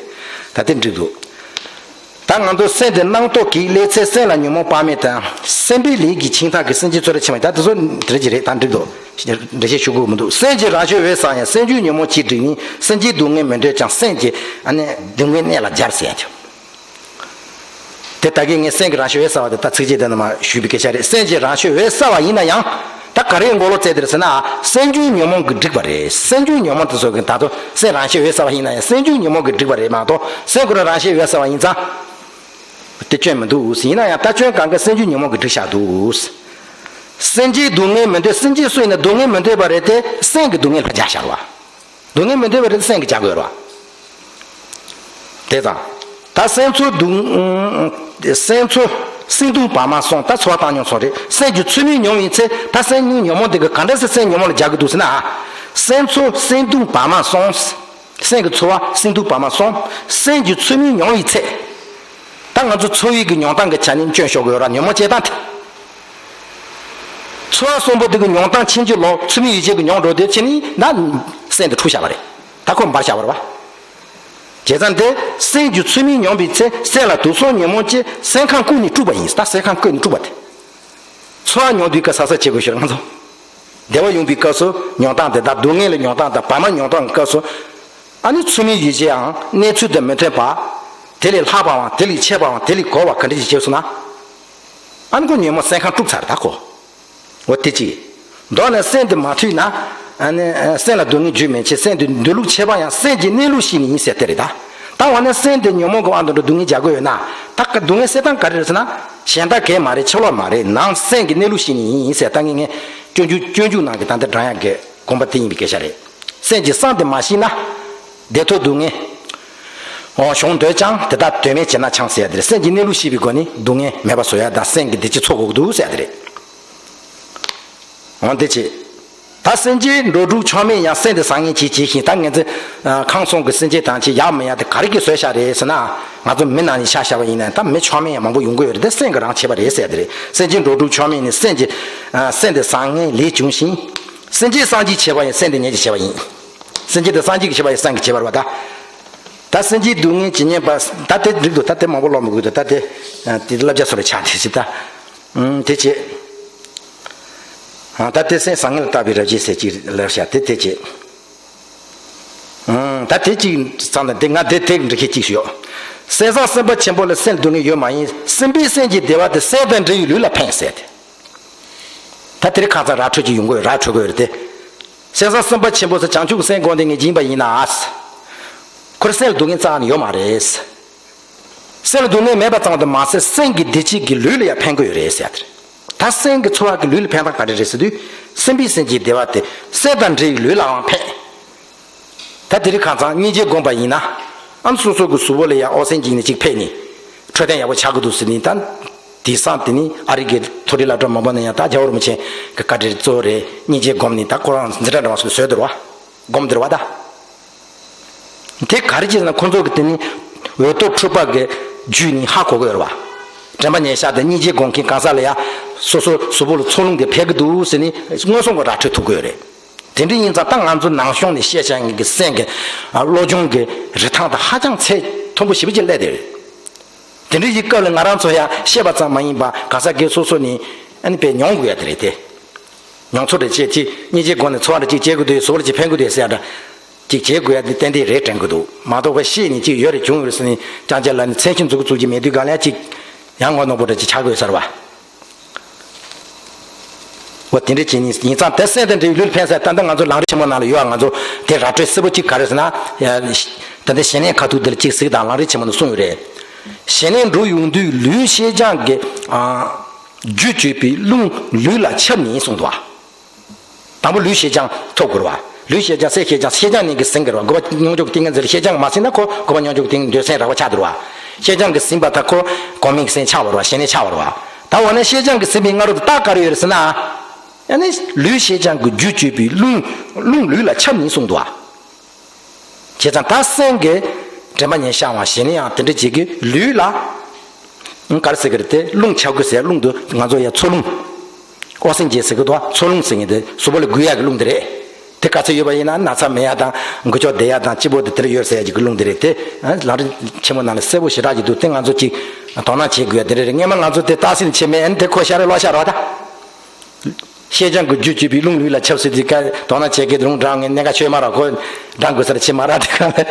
ད་དེ་འགྲིག་འདུག་ད་ང་ཚོ་སེམས་དེ་སྣང་རྟོག་གི་ལས་ཚེ་སེམས་ལ་ཉོན་མོངས་དཔག་མེད་དང་། སེམས་པའི་ལས་ཀྱི་འཆིང་ཐག་གི་སེམས་ཅན་ཚོ་རེ་ཆེ་མ་ཡིན། ད་དེ་ཚོ་དེ་རེ་ཅི་རེད། ད་འགྲིག་འདུག་འགྲེལ་བཤད་ཞུ་དགོས་མི་འདུག་སེམས་ཀྱི་རང་ཆས་འོད་གསལ་ཡང་སེམས་རྒྱུད་ཉོན་མོངས་གཅིག་བསྒྲིགས་ནས། སེམས་ཀྱི་སྡུག་བསྔལ་མི་འདོད་ཀྱང་། སེམས་ཀྱི་ཨ་ནི་སྡུག་བསྔལ་གནས་ལ་སྦྱར་ཟེར་ཡ་ཆོ། དེ་ད་གིན་ངས་སེམས་ཀྱི་རང་ཆས་འོད་གསལ་བ་དེ་ད་ཚིགས་བཅད་དེ་ནང་མ་ཞུས་པའི་སྐད་ཆ་རེད། སེམས་ཀྱི་རང་ཆས་འོད་གསལ་བ་ཡིན་ན་ཡང་། ད་ག་རེའི་འགོག་ལོག་བཙལ་དེ་རེད་ཟེར་ན། སེམས་རྒྱུད་ཉོན་མོངས་ཀྱིས་བསྒྲིགས་པ་རེད། སེམས་རྒྱུད་ཉོན་མོངས་དེ་ཚོ་གིས་ད་དུང་སེམས་རང་ཆས་འོད་གསལ་བ་ཡིན་ན་ཡང་སེམས་རྒྱུད་ཉོན་མོངས་ཀྱིས་བསྒྲིགས་པ་རེད་མ་གཏོགས། སེམས་ཁོ་རང་རང་ཆས་འོད་གསལ་བ་ཡིན་ཙང་། དེ་སྐྱོན་མི་འདུག་ཡིན་ན་ཡང་ད་སྐྱོན་གང་ག་སེམས་རྒྱུད་ཉོན་མོངས་ཀྱིས་བསྒྲིགས་བཞག་འདུག་སེམས་ཀྱི་སྡུག་བསྔལ་མི་འདོད། སེམས་ཀྱི་སུ་ཡིན་ན་སྡུག་བསྔལ་མི་འདོད་པ་རེད་དེ། སེམས་ཀྱི་སྡུག་བསྔལ་ལ་སྦྱར་བཞག་པ། སྡུག་བསྔལ་མི་འདོད་པ་རེད་དེ་སེམས་ཀྱིས་སྦྱར་དགོས་རེད་བ། དེ་དང་། ད་སེམས་ཚོར་སྡུག་སེམས་ཚོར་སེམས་སྡུག་བར་མ་སོང་། ད་ཚོར་བ་བཏང་མྱོང་སོང་རེད། སེམས་ཀྱི་ཚོར་མིག་མྱོང་བའི་ཚེ། ད་སེམས་ཉོན་མོངས་དེ་གིས་ག་འདྲ་སེ་སེམས་ཉོན་མོངས་ལ་སྦྱར་གི་འདུག་ཟེར་ན། སེམས་ཚོར་སེམས་སྡུག་བར་མ་སོང་། སེམས་ཀྱི་ཚོར་བ་སེམས་སྡུག་བར་མ་སོང་། སེམས་ཀྱི་ཚོར་མིག་མྱོང་བའི་ཚེ། ད་ང་ཚོ་ཚོར་བའི་གི་མྱོང་སྟངས་ཀྱི་ཆ་ནས་སྐྱོན་ཤོར་གི་ཡོད་ར། ཉོན་མོངས་སྐྱེ་སྟངས་དེ། ཚོར་བ་གསུམ་པོ་དེ་གི་མྱོང་སྟངས་ཕྱིན་ཅི་ལོག་ཚོར་མིག་ཡིད་བྱེད་ཀྱི་མྱོང་འགྲོ་དེ་ཕྱིན་ནི་ད་སེམས་དེ་འཁྲུགས་བཞག་པ་རེད། ད་ཁོ་འབར་བཞག་པ་རེད་བ། བྱས་ཙང་དེ་སེམས་ཀྱི་ཚོར་མིག་མྱོང་བའི་ཚེ་སེམས་ལ་དུག་གསུམ་ཉོན་མོངས་སྐྱེ། སེམས་ཁམས་བཀུག་ནས་དཀྲུགས་པ་ཡིན། ད་སེམས་ཁམས་བཀུག་ནས་དཀྲུགས་པ་དེ། ཚོར་བ་མྱོང་དུས་ཀ་ས་ས་བྱེད་དགོས་ཤོར་ང་ཚོ། བདེ་བ་ཡོང་བའི་སྐབས་སུ་མྱོང་སྟངས་དེ་དང་སྡུག་བསྔལ་ལ་མྱོང་སྟངས་དང་བར་མ་མྱོང་སྟངས་ཀྱི་སྐབས་སུ། ཨ་ནི་ཚོར་མིག་ཡིད་བྱེད་ཡང་གནས་ཚུལ་དང་མི་མཐུན་པ། དེ་ལས་ལྷག་པའམ་དེ་ལས་ཆེ་བའམ་དེ་ལས་གོ་བ་ག་འདྲ་ཞིག་བྱས་སོང་ན། ཨ་ནི་ཁོ་ཉོན་མོངས་སེམས་ཁམས་དཀྲུགས་ཚར་ད་ཁོ། འོ་དེ་གཅིག་མདོར་ན་སེམས་དེ་མ་འཁྲུགས་ན། ཨ་ནི་སེམས་ལ་སྡུག་བསྔལ་རྒྱུ་མེད་ཅེས། སེམས་དེ་འདུས་ལུགས་ཆད་པ་ཡང་སེམས་ཀྱི་གནས་ལུགས་ཤེས་ནས་ཡིན་ཟེར་དེ་རེད་ད། ད་འོ་ན་སེམས་དེ་ཉོན་མོངས་ཀྱི་དབང་དུ་འགྲོ་སྡུག་བསྔལ་རྒྱག་གི་ཡོད་ན། ད་ག་སྡུག་བསྔལ་སེལ་སྟངས་ག་རེ་རེད་ཟེར་ན། གཞན་དག་གས་མ་རེད། ཕྱི་ལོགས་མ་རེད། ནང་སེམས་ཀྱི་གནས་ལུགས་ཤེས་ནས་ཡིན་ཟེར། ད་ངས་ངས་སྤྱོད་འཇུག་སྤྱོད་འཇུག་ནང་གི་ད་ལྟ་འགྲང་ཡག་གི་དགོངས་པ་དེ་ཡིན་པའི་སྐད་ཆ་རེད། སེམས་ཀྱི་གསང་དེ་མ་ཤེས་ན། བདེ་ཐོབ་སྡུག་བསྔལ་འོ་བྱུང་འདོད་ཀྱང་དེ་དག་དོན་མེད་བྱས་ན་འཆང་ཟེར་ཡ་དེ་རེད། སེམས་ཀྱི་གནས་ལུགས་ཤེས་པའི་སྒོ་ནས་སྡུག་བསྔལ་མེད་པ་བཟོ་ཡ་དང་སེམས་ཀྱི་བདེ་སྐྱིད་འཚོལ་དགོས་ཀྱི་འདུག་ཟེར་ཡ་དེ་རེད། འོ་དེ་བྱས། ད་སེམས་ཅན་འགྲོ་དྲུག་ཆགས་མེད་ཡང་། སེམས་དེ་བཟང་ངན་གྱིས་བྱས་ཤིང་། ད་ངེད་ཚོ་ཁམས་གསུམ་གྱི་སེམས་ཅན་ཐམས་ཅད་ཡག་མི་ཡག་དེ་ག་རེ་གིས་བཟོས་བཞག་རེད་ཟེར་ན། ང་ཚོ་མི་ནང་ནས་ཆ་བཞག་པ་ཡིན་ན་ད་མི་ཆགས་མེད་ཡང་མང་པོ་ཡོང་གི་ཡོད་རེད། དེ་སེམས་ཀྱིས་རང་བྱས་པ་རེད་ཟེར་ཡ་དེ་རེད། སེམས་ཅན་འགྲོ་དྲུག་ཆགས་མེད་ནི་སེམས་ཀྱི་སེམས་དེ་བཟང་ངན་ལས་བྱུང་ཞིང་། སེམས་ཅན་སངས་རྒྱས་བྱས་པ་ཡང་སེམས་དེ་ཉིད་ཀྱིས་བྱས་པ་ཡིན། སེམས་ཅན་དེ་སངས་རྒྱས་ཀྱིས་བྱས་པ་ཡང་སེམས་ཀྱིས་བྱས་པ་རེད་བ་ད། ད་སེམས་ཅན་སྡུག་བསྔལ་ཇི་སྙེད་པ། ད་དེ་འགྲིག་འདུག་ད་དེ་མང་པོ་ཀློག་མི་དགོས་འདུག་ད་དེ་དེ་བསླབ་བྱ་སོགས་ལ་ཆགས་དེ་ཅི་ད། ཨུམ་དེ་བྱས། ཨ་ད་དེ་སེམས་བཟང་ངན་ལ་བརྟག་པའི་རབ་བྱེད་ཟེར་གྱི་ལབ་བྱ་དེ་དེ་བྱས། ཨུམ་ད་དེ་གཅིག་ཙམ་ན་དེ་ང་དེ་དེ་འགྲིག་མཁན་གཅིག་ཞུ་ཡོད། སེམས་བཟང་སེམས་དཔའ་ཆེན་པོ་ལ་སེམས་སྡུག་བསྔལ་ཡོད་མ་ཡིན། སེམས་དཔའི་སེམས་ཀྱི་བདེ་བ་དེ་སེམས་དང་འབྲེལ་བའི་ལུས་ལ་ཕན་ཟེར་ཏེ། ད་དེ་རིང་ཁ་སང་ར་འཕྲོད་ཀྱི་ཡོང་དགོས་ར་འཕྲོད་དགོས་རེད་དེ། སེམས་བཟང་སེམས་དཔའ་ཆེན་པོ་ཟེར་བྱང་ཆུབ་ཀྱི་སེམས་སྒོམ་དེ་ངས་སྦྱིན་པ་ཡིན་ན། ཁོ་རང་སེམས་ལ་སྡུག་བསྔལ་རྩ་བ་ནས་ཡོད་མ་རེད། སེམས་ལ་སྡུག་བསྔལ་མེད་པ་ཙམ་དུ་མ་ཟད་སེམས་ཀྱི་བདེ་སྐྱིད་ཀྱི་ལུས་ལ་ཡང་ཕན་གྱི་ཡོད་རེད་ཟེར་ཡ་དེ་རེད། ད་སེམས་ཀྱི་འཚོ་བ་གི་ལུས་ལ་ཕན་སྟངས་ག་རེ་རེད་ཟེར་དུས། སེམས་པའི་སེམས་ཀྱི་བདེ་བ་དེ་སེམས་དང་འབྲེལ་བའི་ལུས་ལའང་ཕན། ད་དེ་རིང་ཁ་སང་སྙིང་རྗེ་བསྒོམས་པ་ཡིན་ན། ཨ་ནི་སོ་སོ་གི་གཟུགས་པོ་ལ་ཡང་ཨོག་སི་ཇན་ནི་གཅིག་ཕེབས་ནས་འཕྲོད་བསྟེན་ཡག་པོ་ཆགས་ཀྱི་འདུག་ཟེར་ནས། ད་དེང་སང་དེ་ནི་ཨ་རི་གི་མཐོ་རིམ་སློབ་གྲྭ་མང་པོ་ནང་ཡང་ད་རྒྱལ་བ་རིན་པོ་ཆེ་གི་བཀའ་དྲིན་གཙོ་བོ་རེད། སྙིང་རྗེ་བསྒོམས་ནས་ད་ཁོ་རང་འཛིན་གྲྭ་འདྲ་བ་ཞིག་བཟོས་འདུག་ར་བ། སྒོམ་འདིར་བ་ད། དེ་ག་རེ་བྱས་ན་ཁོང་ཚོ་གི་དེ་ནི་འོད་སྟོབས་འཕྲོད་པ་གི་བརྒྱུད་ནས་ཧ་གོ་གི་ཡོད་རེད་བ། དྲན་པ་ཉེར་བཞག་དང་སྙིང་རྗེ་སྒོམ་མཁན་གང་ཟག་ལ་ཡང་སོ་སོ་གཟུགས་པོ་ལ་འཚོ་རླུང་དེ་འཕེལ་གི་འདུག་ཟེར་ནས་མངོན་སུམ་གྱིས་ར་འཕྲོད་ཐུབ་གི་ཡོད་རེད། དེ་འདྲ་ཡིན་ཙང་ད་ང་ཚོ་ནང་གཞུང་ནས་བཤད་བྱ་ངེད་ཀྱི་སེམས་ཀྱི་བློ་སྦྱོང་གི་རིན་ཐང་དང་ཧ་ཅང་ཚད་མཐོན་པོ་ཞེ་པོ་ཅིག་སླེབས་བསྡད་རེད། དེ་འདྲ་ཡི་སྐབས་ལ་ང་རང་ཚོ་ཡང་བཤད་པ་ཙམ་མ་ཡིན་པ་གང་ཟག་སྒེར་སོ་སོ་ནས་ཨ་ནི་དཔེ་མྱོང་དགོས་ཡ་དེ་རེད་དེ། མྱོང་ཚོར་རེ་བྱེད་ཅིག་སྙིང་རྗེ་སྒོ་ནས་འཚོ་བ་རེ་ཅིག་བྱེད་དགོས་འདུག་གཟུགས་པོ་ལ་ཅིག་ཕན་དགོས་འདུག་ཟེར་ཡ་འདྲ། ཅིག་བྱེད་དགོས་ཡ་འདི་ཏན་ཏན་རེད་དྲན་གི་འདུག་མ་གཏོགས་པ་ཤེས་ནས་ཅིག་ཡོད་རེད་བྱུང་ཡོད་རེད་ཟེར་ནས་ཅང་ཅང་ལ་ནི་མཚན་ཤས་འཛུགས་ཀྱི་བཙུགས་ཀྱི་མེད་དུས་གང་ལ་ཅིག་ཡང་ངོ་གནོང་པོ་འདྲ་ཅིག་ཆགས་དགོས་ས་རེད་བ། འོ་དེ་འདྲ་བྱས་ནས་ཡིན་ཙང་དེ་སེམས་དང་འབྲེལ་བའི་ལུས་ལ་ཕན་ཟེར། ད་ལྟ་ང་ཚོ་ལམ་རིམ་ཆེན་མོ་ནང་ལ་ཡོད་ཨ། ང་ཚོ་དེ་ར་སྤྲོད་གསལ་པོ་གཅིག་ག་རེ་ཟེར་ན། ད་ལྟ་ཞི་གནས་ཁ་ཐུག་འདི་ལ་གཅིག་གཟིགས་དང་། ལམ་རིམ་ཆེན་མོ་ནང་གསུངས་ཡོད་རེད། ཞི་གནས་འགྲོ་ཡོང་དུས་ལུས་ཤེས་སྦྱང་གི་ཨ། རྒྱུ་གཅོད་པའི་རླུང་ལུས་ལ་ཁྱབ་ནས་གསུངས་འདུག་བ། དང་པོ་ལུས་ཤེས་སྦྱང་ཐོབ་དགོས་རེད་བ། ལུས་ཤེས་སྦྱངས་སེམས་ཤེས་སྦྱངས། ཤེས་སྦྱངས་གཉིས་ཀྱིས་ཟིན་གྱི་རེད་བ། དགུ་པ་མྱོང་བྱང་གི་ཏིང་ངེ་འཛིན་ལ་ཤེས་སྦྱངས་མ་ཟིན་ན་ཁོ་དགུ་པ་མྱོང་བྱང་གི་ཏིང་འདོད་སེམས་རགས་པ་ཆགས་འདུག་རེད་བ། ཤེས་སྦྱངས་ཀྱིས་ཟིན་པ་དང་ཁོ་གོ་མིང་གི་སེམས་ཆགས་པ་རེད་བ། ཞི་གནས་ཆགས་པ་རེད་བ། ད་འོ་ན་ཤེས་སྦྱངས་ཀྱིས་ཟིན་པའི་སྔ་རོལ་དུ་རྟགས་ག་རེ་ཡོད་རེད་ཟེར་ན། ཡང་ན་ལུས་ཤེས་སྦྱངས་ཀྱི་རྒྱུ་བཅོས་པའི་རླུང་། རླུང་ལུས་ལ་ཁྱབ་ནས་གསུངས་འདུག་བ། བྱས་ཙང་ད་སེམས་ཀྱི་དྲན་པ་ཉེར་བཞག་པ་ཞི་གནས་ཡང་དེ་འདྲ་བྱེད་ཀྱི་ལུས་ལ། ཨང་། ག་རེ་ཟེར་གི་རེད་དེ། རླུང་ཆགས་ཀྱི་ཟེར། རླུང་དུ་ང་ཚོ་ཡ་འཚོ་རླུང་། ཨོག་སི་ཇན་ཟེར་གི་འདུག་འཚོ་རླུང་ཟེར་མཁན་དེ་གཟུགས་པོ་ལ་དགོས་ཡག་གི་རླུང་དེ་རེད། དེ་ག་ཚོད་ཡོད་པ་ཡིན་ན་ན་ཚ་མེད་ཡག་དང་འགུལ་སྐྱོད་བདེ་ཡག་དང་སྐྱིད་པོ་དེ་དེར་ཡོད་ཟེར་ཡག་ཅིག་གི་རླུང་དེ་རེད་དེ། ཨ། ལམ་རིམ་ཆེན་མོ་ནང་ལ་གསལ་པོ་ཞེ་དྲག་ཅིག་འདུག་དེ་ང་ཚོ་ཅིག་དོ་སྣང་བྱེད་དགོས་ཡག་དེ་རེད། སྔན་མ་ང་ཚོ་དེ་རྟགས་གསལ་བྱེད་མེད། ཨ་ནི་དེ་ཁོ་ཤར་རེ་ལོག་ཤར་རེ་བ་ད། ཤེས་སྦྱངས་ཀྱི་རྒྱུ་བཅོས་པའི་རླུང་ལུས་ལ་ཁྱབ་ཟེར་དུས་ཀ་དོ་སྣང་བྱེད་ཀྱི་རུང་དྲང་ངས་གནད་འགག་ཆོད་མ་རག་ཁོ་དྲང་དགོས་སར་ཕྱིན་མ་རག་དེ་ག་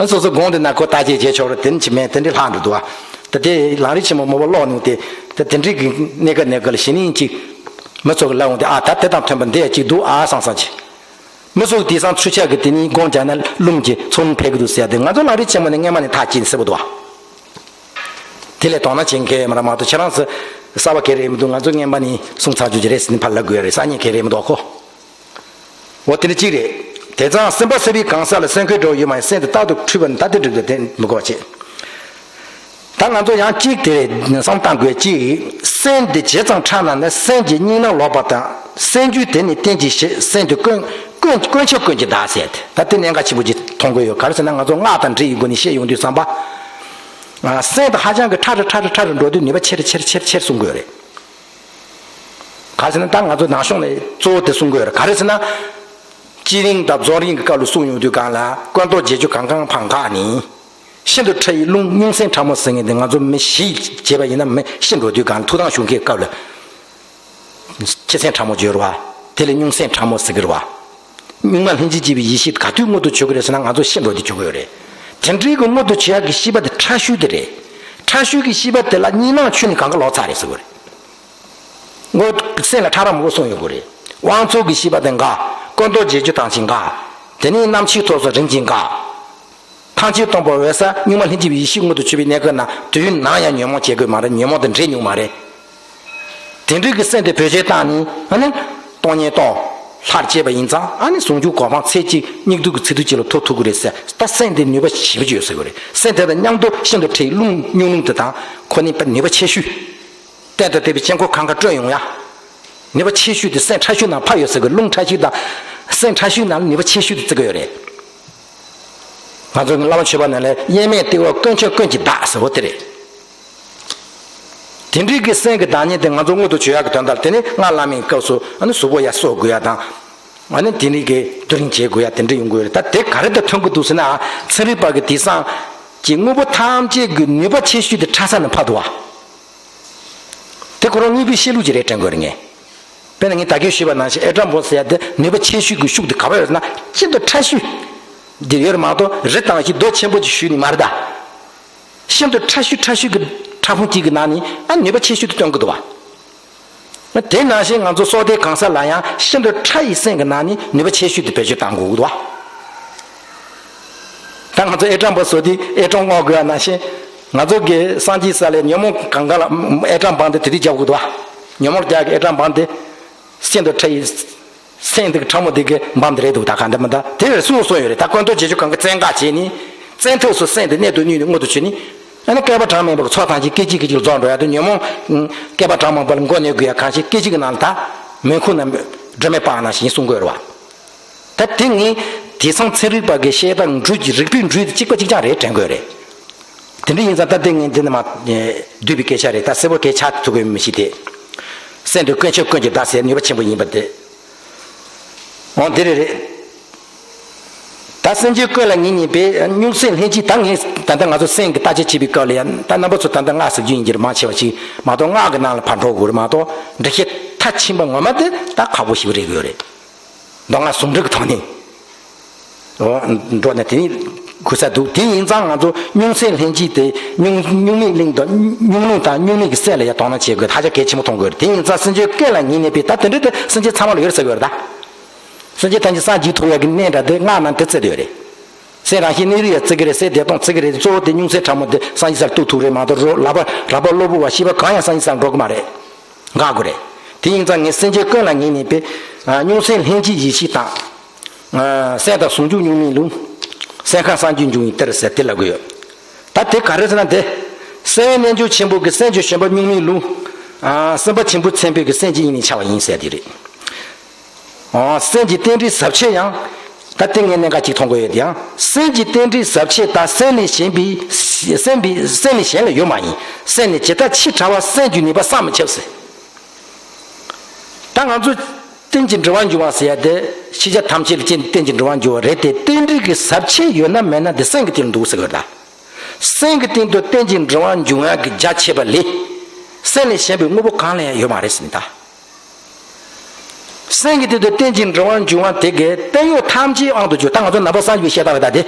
ལ། སོ་སོ་དགོངས་དེ་ན་ཁོ་ལྟ་ཅེས་བྱེད་ཆོག་རེད། དེ་ནི་ཅི་མེད་དེ་འདྲའི་ལྷག་འགྲོ་འདུག་བ། ད་དེ་ལམ་རིམ་ཆེན་མོ་མོ་པ་ཀློག་ནུས་ཏེ། ད་དེ་འདྲའི་གི་གནས་སྐབས་གནས་སྐབས་ལ་གཞི་ནས་ཅིག་མི་ཚོ་གི་ལབ་འོང་དེ། ཨ། ད་དེ་དང་མཐུན་པ་འདི་ཡང་ཅིག་འདུག་ཨ་བསམ་བསམ་གྱི། མི་ཚོ་གི་དེང་སང་ཚུར་ཆགས་ཀྱི་དེ་ནི་དགོངས་བྱས་ན་རླུང་གི་འཚོ་རླུང་འཕེལ་གི་འདུག་ཟེར་ཡ་དེ་ང་ཚོ་ལམ་རིམ་ཆེན་མོ་ནས་སྔན་མ་ནས་ཐག་བཅད་ནས་གསལ་པོ་འདུག་བ། དེ་ལས་དོ་སྣང་བྱེད་མཁན་མ་རེད་མ་གཏོགས་ཁྱེད་རང་ཚོ་གསར་པ་ག་རེ་མི་འདུག་ང་ཚོ་སྔན་མ་ནས་གསུང་ཚར་རྒྱུ་ཅིག་རེད་ཟེར་ནས་ཕར་ལབ་དགོས་ཡ་རེད། གསར་རྙེད་ག་རེ་མི་འདུག་ཁོ། འོ་དེ་འདྲ་གཅིག་རེད། དེ་ཙང་སེམས་པ་སེལ་བའི་གང་ཟག་ལ་སེམས་ཁོང་ཁྲོ་ཡོད་མ་ཡིན། སེམས་དེ་རྟག་ཏུ་འཁྲུལ་པ་ནི་ད་དེ་འགྲིག་འདུག་དེ་མི་དགོས་བྱེད། ད་ང་ཚོ་ཡང་གཅིག་དེ་བསམ་བཏང་དགོས། གཅིག་སེམས་དེ་ཇི་ཙམ་ཕྲ་ན་ནི་སེམས་ཀྱི་གཉིས་སྣང་ལོག་པ་དང་སེམས་རྒྱུད་དེ་ནི་རྟེན་གྱི་གཞི། སེམས་དེ་དཀོན་དཀོན་དཀོན་ཆེ་དཀོན་གྱི་བདག་ཟེར་ཏེ། ད་དེ་གནད་འགག་ཆེན་པོ་ཅིག་མཐོང་གི་ཡོད། ག་རེ་ཟེར་ན་ང་ཚོ་སྔགས་དང་འབྲེལ་ཡོད་སྒོ་ནས་བཤད་ཡོང་དུས་ཙམ་པ། ཨ། སེམས་དེ་ཧ་ཅང་གི་ཕྲ་རུ་ཕྲ་རུ་ཕྲ་རུ་འགྲོ་དུས་ནུས་པ་ཆེ་རུ་ཆེ་རུ་ཆེ་རུ་ཆེ་རུ་གསུང་གི་ཡོད་རེད། ག་རེ་ཟེར་ན་ད་ང་ཚོ་ནང་གཞུང་ནས་གཙོ་བོ་དེ་གསུང་གི་ཡོད་རེད། ག་རེ་ཟེར་ན། སྤྱི་གླིང་དང་རྫོང་གླིང་གི་སྐབས་ལ་གསུང་ཡོང་དུས་སྒང་ལ་ཀུན་རྟོག་བརྒྱད་ཅུ་གང་གང་འཕང་འགག་ནི། ཤིན་ཏུ་ཕྲ་ཡི་རླུང་རྙུང་སེམས་ཕྲ་མོ་ཟེར་མཁན་དེ་ང་ཚོ་མི་ཞིག་བྱས་པ་ཡིན་ན་མི་ཤི་འགྲོ་དུས་སྒང་ལ་ཐུགས་དམ་བཞུགས་མཁན་སྐབས་ལ། ཁྱི་སེམས་ཕྲ་མོ་བརྗོད་རེད་བ། དེ་ལ་རྙུང་སེམས་ཕྲ་མོ་ཟེར་གི་རེད་བ། རྙིང་མ་ལྷན་ཅིག་སྐྱེས་པའི་ཡེ་ཤེས་ག་དུས་མངོན་དུ་བྱེད་ཀྱི་རེད་ཟེར་ན་ང་ཚོ་ཤི་འགྲོ་དུས་བྱེད་ཀྱི་ཡོད་རེད། དེ་འདྲའི་གི་མངོན་དུ་བྱེད་ཡག་གི་ཤེས་པ་དེ་ཕྲ་ཤོས་དེ་རེད། ཕྲ་ཤོས་ཀྱི་ཤེས་པ་དེ་ལ་གཉིས་སྣང་ཆུད་ནས་གང་ག་ལོག་ཚར་རེད་ཟེར་གི་རེད། ངོ་སེམས་ལ་ཕྲ་རགས་མང་པོ་གསུངས་ཡོད་དགོས་རེད། དབང་ཚོགས་ཀྱི་ཤེས་པ་དེ་འགག་ཀུན་རྟོག་བརྒྱད་ཅུ་དང་ཅིག་འགག་དེ་ནས་རྣམ་མཁྱེན་ཐོབ་སོགས་རིམ་གྱིས་འགག་ཐམས་ཅད་སྟོང་པ་འོད་གསལ་རྙིང་མ་ལྷན་སྐྱེས་པའི་ཡེ་ཤེས་མངོན་དུ་གྱུར་པའི་གནས་སྐབས་ན་དུས་ནམ་ཡང་ཉོན་མོངས་སྐྱེ་དགོས་མ་རེད། ཉོན་མོངས་དང་འདྲེས་མྱོང་མ་རེད། དེ་འདྲའི་གི་སེམས་དེ་བེད་སྤྱོད་བཏང་ནས་ཨ་ནི་སྟོང་ཉིད་སྟོང་ལྷར་སྐྱེས་པ་ཡིན་ཙང་ཨ་ནི་ཟུང་འཇུག་གོ་འཕང་ཚེ་གཅིག་སྙིགས་དུས་ཀྱི་ཚེ་དུས་གཅིག་ལ་ཐོབ་ཐུབ་ཀྱི་རེད་ཟེར། ད་སེམས་དེ་ནུས་པ་ཞེ་པོ་ཅིག་ཡོད་ཟེར་གི་རེད། སེམས་དེ་དང་མཉམ་དུ་ཤིན་ཏུ་ཕྲ་ཡི་རླུང་རྙུང་རླུང་དེ་དང་ཁོ་གཉིས་པ་ནུས་པ་ཆེ་ཤོས། གཏན་དུ་བདེ་བའི་དཀྱིལ་འཁོར་གང་ག་སྤྲོད་ཡོང་ཡ། ནུས་པ་ཆེ་ཤོས་དེ་སེམས་ཕྲ་ཤོས་ནང་ཕར་ཡོད་ཟེར་གི། རླུང་ཕྲ་ཤོས་དང་སེམས་ཕྲ་ཤོས་ནང་ལ་ནུས་པ་ཆེ་ཤོས་དེ་བརྩི་གི་ཡོད་རེད། ང་ཚོ་གི་བླ་མ་མཆོད་པ་ནང་ལ་དབྱེར་མེད་ལྟེ་བ་དཀོན་མཆོག་ཀུན་གྱི་བདག་ཟེར་བ་དེ་རེད། དེ་འདྲའི་གི་སེམས་ཀྱི་བདག་ཉིད་དེ་ང་ཚོ་མངོན་དུ་བྱེད་ཡག་གི་དོན་དག་དེ་ནི་སྔགས་བླ་མའི་སྐབས་སུ་ཨ་ནི་གཟུགས་པོ་ཡར་གསོ་དགོས་ཡ་དང་། ཨ་ནི་དེ་ནི་གི་བསྡུ་རིང་བྱེད་དགོས་ཡ་དེ་འདྲ་ཡོང་གི་ཡོད་རེད། ད་དེ་ག་རེ་དང་མཐུན་གི་འདུག་ཟེར་ན། ཚན་རིག་པ་གི་དེང་སང་གི་དངོས་པོ་ཐམས་ཅད་ཀྱི་ནུས་པ་ཆེ་ཤོས་དེ་ཕྲ་ས་ནས་ཕར་འདུག་བ། དེ་ཁོ་རང་དངོས་པོའི་བཤད་ལུགས་ཅིག་རེད་དྲན་དགོས་རེད་ངས། དཔེར་ན་ངས་ད་གིན་ཞུས་པ་ནང་བཞིན་ཨེ་ཊམ་བོམ་ཟེར་ཡ་དེ་ནུས་པ་ཆེ་ཤོས་ཀྱི་ཤུགས་དེ་ག་པར་ཡོད་ཟེར་ན་ཤིན་ཏུ་ཕྲ་ཤོས་དེ་ཡོད་རེད་མ་གཏོགས་རི་དང་ཤིང་རྡོ་ཆེན་པོ་ཅིག་ཞུས་ནི་མ་རེད་ད། ཤིན་ཏུ་ཕྲ་ཤོས་ཕྲ་ཤོས་ཀྱི་ཕྲ་ཕུང་གཅིག་གི་ནང་ནས་ཨ་ནུས་པ་ཆེ་ཤོས་དེ་སྟོན་གི་འདུག་བ། དེ་ནང་བཞིན་ང་ཚོ་སྲོག་ལྡན་གང་ཟག་ལ་ཡང་ཤིན་ཏུ་ཕྲ་ཡི་སེམས་ཀྱི་ནང་ནས་ནུས་པ་ཆེ་ཤོས་དེ་བེད་སྤྱོད་གཏང་དགོས་ཀྱི་འདུག་བ། ད་ང་ཚོ་ཨེ་ཊམ་བོམ་བཟོ་དུས་ཨེ་ཊམ་བོམ་བརྔོ་དགོས་པ་ནང་བཞིན། ང་ཚོ་གི་སངས་རྒྱས་ས་ལས་ཉོན་མོངས་གང་ག་ལ་ཨེ་ཊམ་བོམ་དེ་དེ་དུས་རྒྱག་དགོས་འདུག་བ། ཉོན་མོངས་རྒྱག་གི་ཨེ་ཊམ་བོམ་དེ་ཤིན་ཏུ་ཕྲ་ཡི་སེམས་དེ་གི་ཕྲ་མོ་དེ་གི་བོམ་དེ་རེད་འདུག་ད་ག་འདྲ་མི་འདྲ་དེ་རེད་གསུངས་གསུངས་ཡོད་རེད། ད་ཀུན་རྟོག་བརྒྱད་ཅུ་གང་གི་བཙན་འགག་བྱས་ནས་བཙན་ཐབས་སུ་སེམས་དེ་གནད་དུ་བསྣུན་ནས་མངོན་དུ་བྱས་ནས། ཨ་ནི་བསྐལ་པ་གྲངས་མེད་པ་གི་ཚོགས་ཐམས་ཅད་སྐད་ཅིག་སྐད་ཅིག་ལ་རྫོགས་འགྲོ་ཡ་དེ། ཉོན་མོངས་བསྐལ་པ་གྲངས་མང་པོ་ལ་མགོ་གནོན་དགོས་ཡ་གང་ཞིག་སྐད་ཅིག་གི་ནང་ལ་ད་མེ་ཁུང་ན་སྒྲོན་མེ་སྤར་ནང་བཞིན་གསུང་དགོས་རེད་བ། ད་དེ་ངས་དེང་སང་ཚན་རིག་པ་གི་བཤད་སྟངས་འགྲོས་ཀྱི་རིག་པའི་འགྲོས་དེ་གཅིག་པ་གཅིག་རྐྱང་རེད་དྲན་དགོས་རེད། དེ་འདྲ་ཡིན་ཙང་ད་ལྟ་ངས་འདི་ནས་མ་བསྡུས་པའི་སྐད་ཆ་རེད། ད་གསལ་པོ་སྐད་ཆ་ཐུག་གི་མི་ཤེས་ཏེ། སེམས་དེ་དཀོན་མཆོག་ཀུན་གྱི་བདག་ཟེར་ནུས་པ་ཆེན་པོ་ཡིན་པ་དེ། འོ་དེ་རེད་རེད། ད་སེམས་ཅན་ཀུན་ལ་ངེས་གཉིས་པས་རྙུང་སེམས་ལྷན་སྐྱེས། ད་ངས་ད་ལྟ་ང་ཚོ་སེམས་ཀྱི་བརྟག་དཔྱད་བྱེད་པའི་སྐབས་ལ་ཡང་ད་རྣམ་པ་ཚོ་ད་ལྟ་སྔགས་ཟེར་རྒྱུ་ཡིན་གྱི་རེད། མང་ཆེ་བ་ཞིག་མ་གཏོགས་སྔགས་ཀྱི་ནང་ལ་ཕར་འགྲོ་དགོས་རེད་མ་གཏོགས་འགྲེལ་བཤད་མཐར་ཕྱིན་པ་ངོ་མ་དེ་ད་ཁག་པོ་ཞིག་རེད་དགོས་རེད། མདོ་སྔགས་ཟུང་འབྲེལ་གྱི་ཐོག་ནས། འོ། འགྲོ་ནས་དེ་ནི་གོ་ས་འདུག་དེ་ཡིན་ཙང་ང་ཚོ་རྙུང་སེམས་ལྷན་སྐྱེས་དེ་རྙུང་རྙུང་མའི་གླིང་དང་རྙུང་རླུང་དང་རྙུང་མའི་གི་སེམས་ལ་ཡང་དོ་སྣང་བྱེད་དགོས། ཧ་ཅང་གལ་ཆེན་པོ་མཐོང་དགོས་རེད། དེ་ཡིན་ཙང་སེམས་ཅན་ཀུན་ལ་ངེས་གཉིས་པས། ད་དེ་འདྲ་དེ་སེམས་ཅན་ཚང་མ་ལ་ཡོད་རེད་ཟེར་དགོས་རེད་ད། སེམས་ཅན་ཐམས་ཅད་སངས་རྒྱས་ཐོབ་ཡག་གི་གནད་འདྲ་དེ་སྔགས་ནང་དེ་བརྩི་དེ་ཡོད་རེད། སེམས་རང་བཞིན་གནས་རིགས་ཡང་བརྩི་གི་རེད། སེམས་བདེ་སྟོང་བརྩི་གི་རེད། གཙོ་བོ་དེ་རྙུང་སེམས་ཕྲ་མོ་དེ་སངས་རྒྱས་སར་གཏུག་ཐུབ་རེད་མ་གཏོགས་རོ་ལག་པ་རགས་པ་གློ་བུར་བ་ཤེས་པ་གང་ཡང་སངས་རྒྱས་སར་འགྲོ་གི་མ་རེད། འགག་དགོས་རེད། དེ་ཡིན་ཙང་ངས་སེམས་ཅན་ཀུན་ལ་ངེས་གཉིས་པས། ཨ། རྙུང་སེམས་ལྷན་སྐྱེས་ཡེ་ཤེས་དང་། སྲས་དང་ཟུང་འཇུག་གཉུག་མའི་ལུང་། སྲས་མཁའ་གསང་རྒྱུད་འབྱུང་བའི་གཏེར་ཟེར་དེ་ལབ་ཀྱི་ཡོད། ད་དེ་ག་རེ་ཟེར་ན་དེ། སྲས་རྣལ་འབྱོར་ཆེན་པོ་གི་སྲས་ཀྱི་བྱོན་པ་གཉུག་མའི་ལུང་། སེམས་དཔའ་ཆེན་པོ་མཚན་དཔེ་གི་སེམས་ཀྱི་དབྱིངས་ནས་འཆར་བ་ཡིན་ཟེར་དེ་རེད། སེམས་ཀྱི་རྟེན་འབྲེལ་ཟབ་ཆོས་ཡང་། ད་དེ་ངས་གནད་འགག་ཅིག་མཐོང་གི་ཡོད་དེ་ཡང་། སེམས་ཀྱི་རྟེན་འབྲེལ་ཟབ་ཆོས་དང་སེམས་ལས་གཞན་པའི་སེམས་པའི་སེམས་ལས་གཞན་ལ་ཡོད་མ་ཡིན། སེམས་ནི་ཇི་ལྟར་ཆེས་ཕྲ་བ་སེམས་ཀྱི་ནུས་པ་བསམ་མི་ཁྱབ་ཟེར། ད་ང་ཚོ་རྟེན་ཅིང་འབྲེལ་བར་འབྱུང་བ་ཟེར་ཡ་དེ། ཤེས་བྱ་ཐམས་ཅད་ལ་རྟེན་ཅིང་འབྲེལ་བར་འབྱུང་བ་རེད་དེ། རྟེན་འབྲེལ་གྱི་ཟབ་ཆོས་ཡོད་ན་མེད་ན་དེ་སེམས་ཀྱི་སྟེང་ལ་འདུག་ཟེར་གི་རེད་ད། སེམས་ཀྱི་སྟེང་དུ་རྟེན་ཅིང་འབྲེལ་བར་འབྱུང་ཡ་གི་རྒྱ་ཆེ་བ་ལས། སེམས་ལས་གཞན་པའི་དངོས་པོ་གང་ལ་ཡང་ཡོད་མ་རེད་ཟེར་ནི་ད། སེམས་ཀྱི་སྟེང་དུ་རྟེན་ཅིང་འབྲེལ་བར་འབྱུང་བ་དེ་གའི་བརྟན་གཡོ་ཐམས་ཅད་དབང་དུ་གྱུར། ད་ང་ཚོ་ནང་པ་སངས་རྒྱས་པའི་བཤད་སྟངས་རེད་ད་དེ།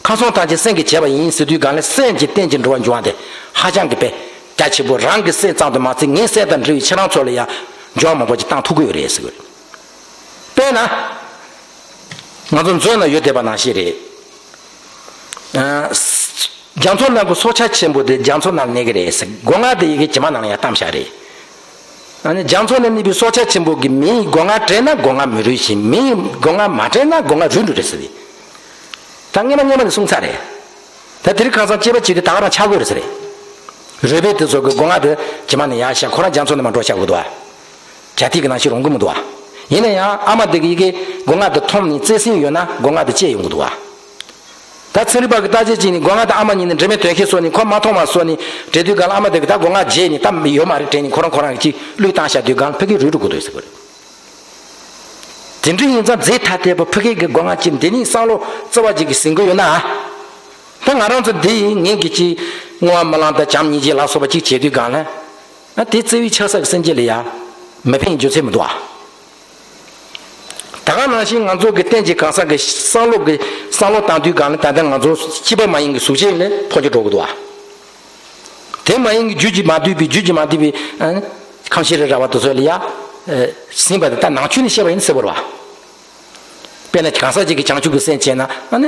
ཁམས་གསུམ་ཐམས་ཅད་སེམས་ཀྱིས་བྱས་པ་ཡིན་ཟེར་དུས་སྒང་ལ་སེམས་ཀྱི་རྟེན་ཅིང་འབྲེལ་བར་འབྱུང་བ་དེ་ཧ་ཅང་གི་དཔེ་རྒྱ་ཆེ་པོ། རང་གི་སེམས་ཙམ་དུ་མ་ཚད་ངའི་སེམས་དང་འབྲེལ་བའི་ཁྱེད་རང་ཚོ་ལ་ཡང་འབྱུང་བ་མང་པོ་ཅིག་བཏང་ཐུབ་ཀྱི་ཡོད་རེད་ཟེར་གི་རེད། དཔེར་ན། ང་ཚོ་མཛོད་ན་ཡོད་བསྡད་པ་ནང་བཞིན་རེད། རྒྱ་མཚོ་ནང་གི་སྲོག་ཆགས་ཆེན་པོ་དེ་རྒྱ་མཚོ་ནང་གནས་ཀྱི་རེད་ཟེར། སྒོ་ང་དེ་ཡི་གེ་བྱེ་མ་ནང་ལ་ཡང་བཏང་བཞག་རེད། ཨ་ནི་རྒྱ་མཚོ་ནང་གནས་པའི་སྲོག་ཆགས་ཆེན་པོ་གི་མེ་ཡིས་སྒོ་ང་བྲེགས་ན་སྒོ་ང་མེ་རུལ་ཞིང་། མེ་ཡིས་སྒོ་ང་མ་བྲེགས་ན་སྒོ་ང་རུལ་འགྲོ་རེད་ཟེར་བས། ད་སྔས་མ་སྔས་མ་ནས་གསུངས་ཚར་རེད། ད་དེ་རིང་ཁ་སང་སྐྱེས་པ་གཅིག་དེ་ད་ག་རང་ཆགས་དགོས་རེད་ཟེར་རེད། རུས་སྦལ་དེ་ཚོ་གི་སྒོ་ང་དེ་བྱེ་མ་ནས་ཡར་བཞག་ཁོ་རང་རྒྱ་མཚོ་ནང་མར་འགྲོ་བཞག་དགོས་འདུག་ཨ། བྱ་ཐིག་གི་ནང་བཞིན་རུང་གི་མི་འདུག་ཨ། ཡིན་ན་ཡང་ཨ་མ་དེ་གི་ཡི་གེ་སྒོ་ང་དེ་མཐོང་ནས་བརྩེ་སེམས་ཡོད་ན་སྒོ་ང་དེ་བཅད་ཡོང་གི་འདུག་ཨ། ད་ཚན་རིག་པ་གི་བརྟག་དཔྱད་བྱས་ནས་སྒོ་ང་དེ་ཨ་མ་གཉིས་ནས་འབྲེལ་མེད་དོན་ཤེས་སོང་ནས་ཁོ་མ་མཐོང་བ་སོང་ནས་བྲེགས་དུས་སྒང་ལ་ཨ་མ་དེ་གི་ད་སྒོ་ང་བརྗེས་ནས་ད་ཡོད་མ་རེད་དྲན་ནས་ཁོ་རང་ཁོ་རང་གི་ཅིག་བླུས་བཏང་བཞག་དུས་སྒང་ལ་ཕ་གི་རུལ་འགྲོ་གི་འདུག་ཟེར་གི་རེད། དེ་འདྲ་ཡིན་ཙང་རྫས་ཐ་དད་པ་ཕ་གི་གི་སྒོ་ང་གཅིག་འདི་ནི་བསམ་བློ་རྩ་བ་གཅིག་གིས་ཟིན་གི་ཡོད་ན། ད་ང་རང་ཚོ་འདི་ཡིན་ངེད་ཀྱི་ཅིག་བསྔོ་བ་སྨོན་ལམ་དང་བྱམས་སྙིང་རྗེ་ལ་སོགས་པ་ཅིག་བྱེད་དུས་སྒང་ལ། ཨ་དེ་བརྩེ་བའི་ཆགས་ས་གི་སེམས་ཅན་ལ་ཡ་མི་ཕན་རྒྱུ་མཚན་མི་འདུག་ཨ། ད་ག་ནང་བཞིན་ང་ཚོ་གི་རྟེན་གྱི་གང་ཟག་གི་བསམ་བློ་གི་བསམ་བློ་བཏང་དུས་སྒང་ལ་ད་ལྟ་ང་ཚོ་སྐྱེས་པ་མ་ཡིན་གྱི་གཟུགས་ཅན་ལ་ཕོག་རྒྱུ་འགྲོ་གི་འདུག་ཨ། དེ་མ་ཡིན་གྱི་རྒྱུད་ཀྱིས་མ་བསྡུས་པའི་རྒྱུད་ཀྱིས་མ་བསྡུས་པའི་ཨ་ཁམས་ཤེས་རིག་ར་བ་དེ་ཚོ་ལ་ཡ་ཟིན་པ་དེ་ད་ནང་ཆོས་ནས་བཤད་པ་ཡིན་ཟེར་བ་རེད་བ། དཔེར་ན་གང་ཟག་ཅིག་གིས་བྱང་ཆུབ་ཀྱི་སེམས་བསྐྱེད་ན་ཨ་ནི།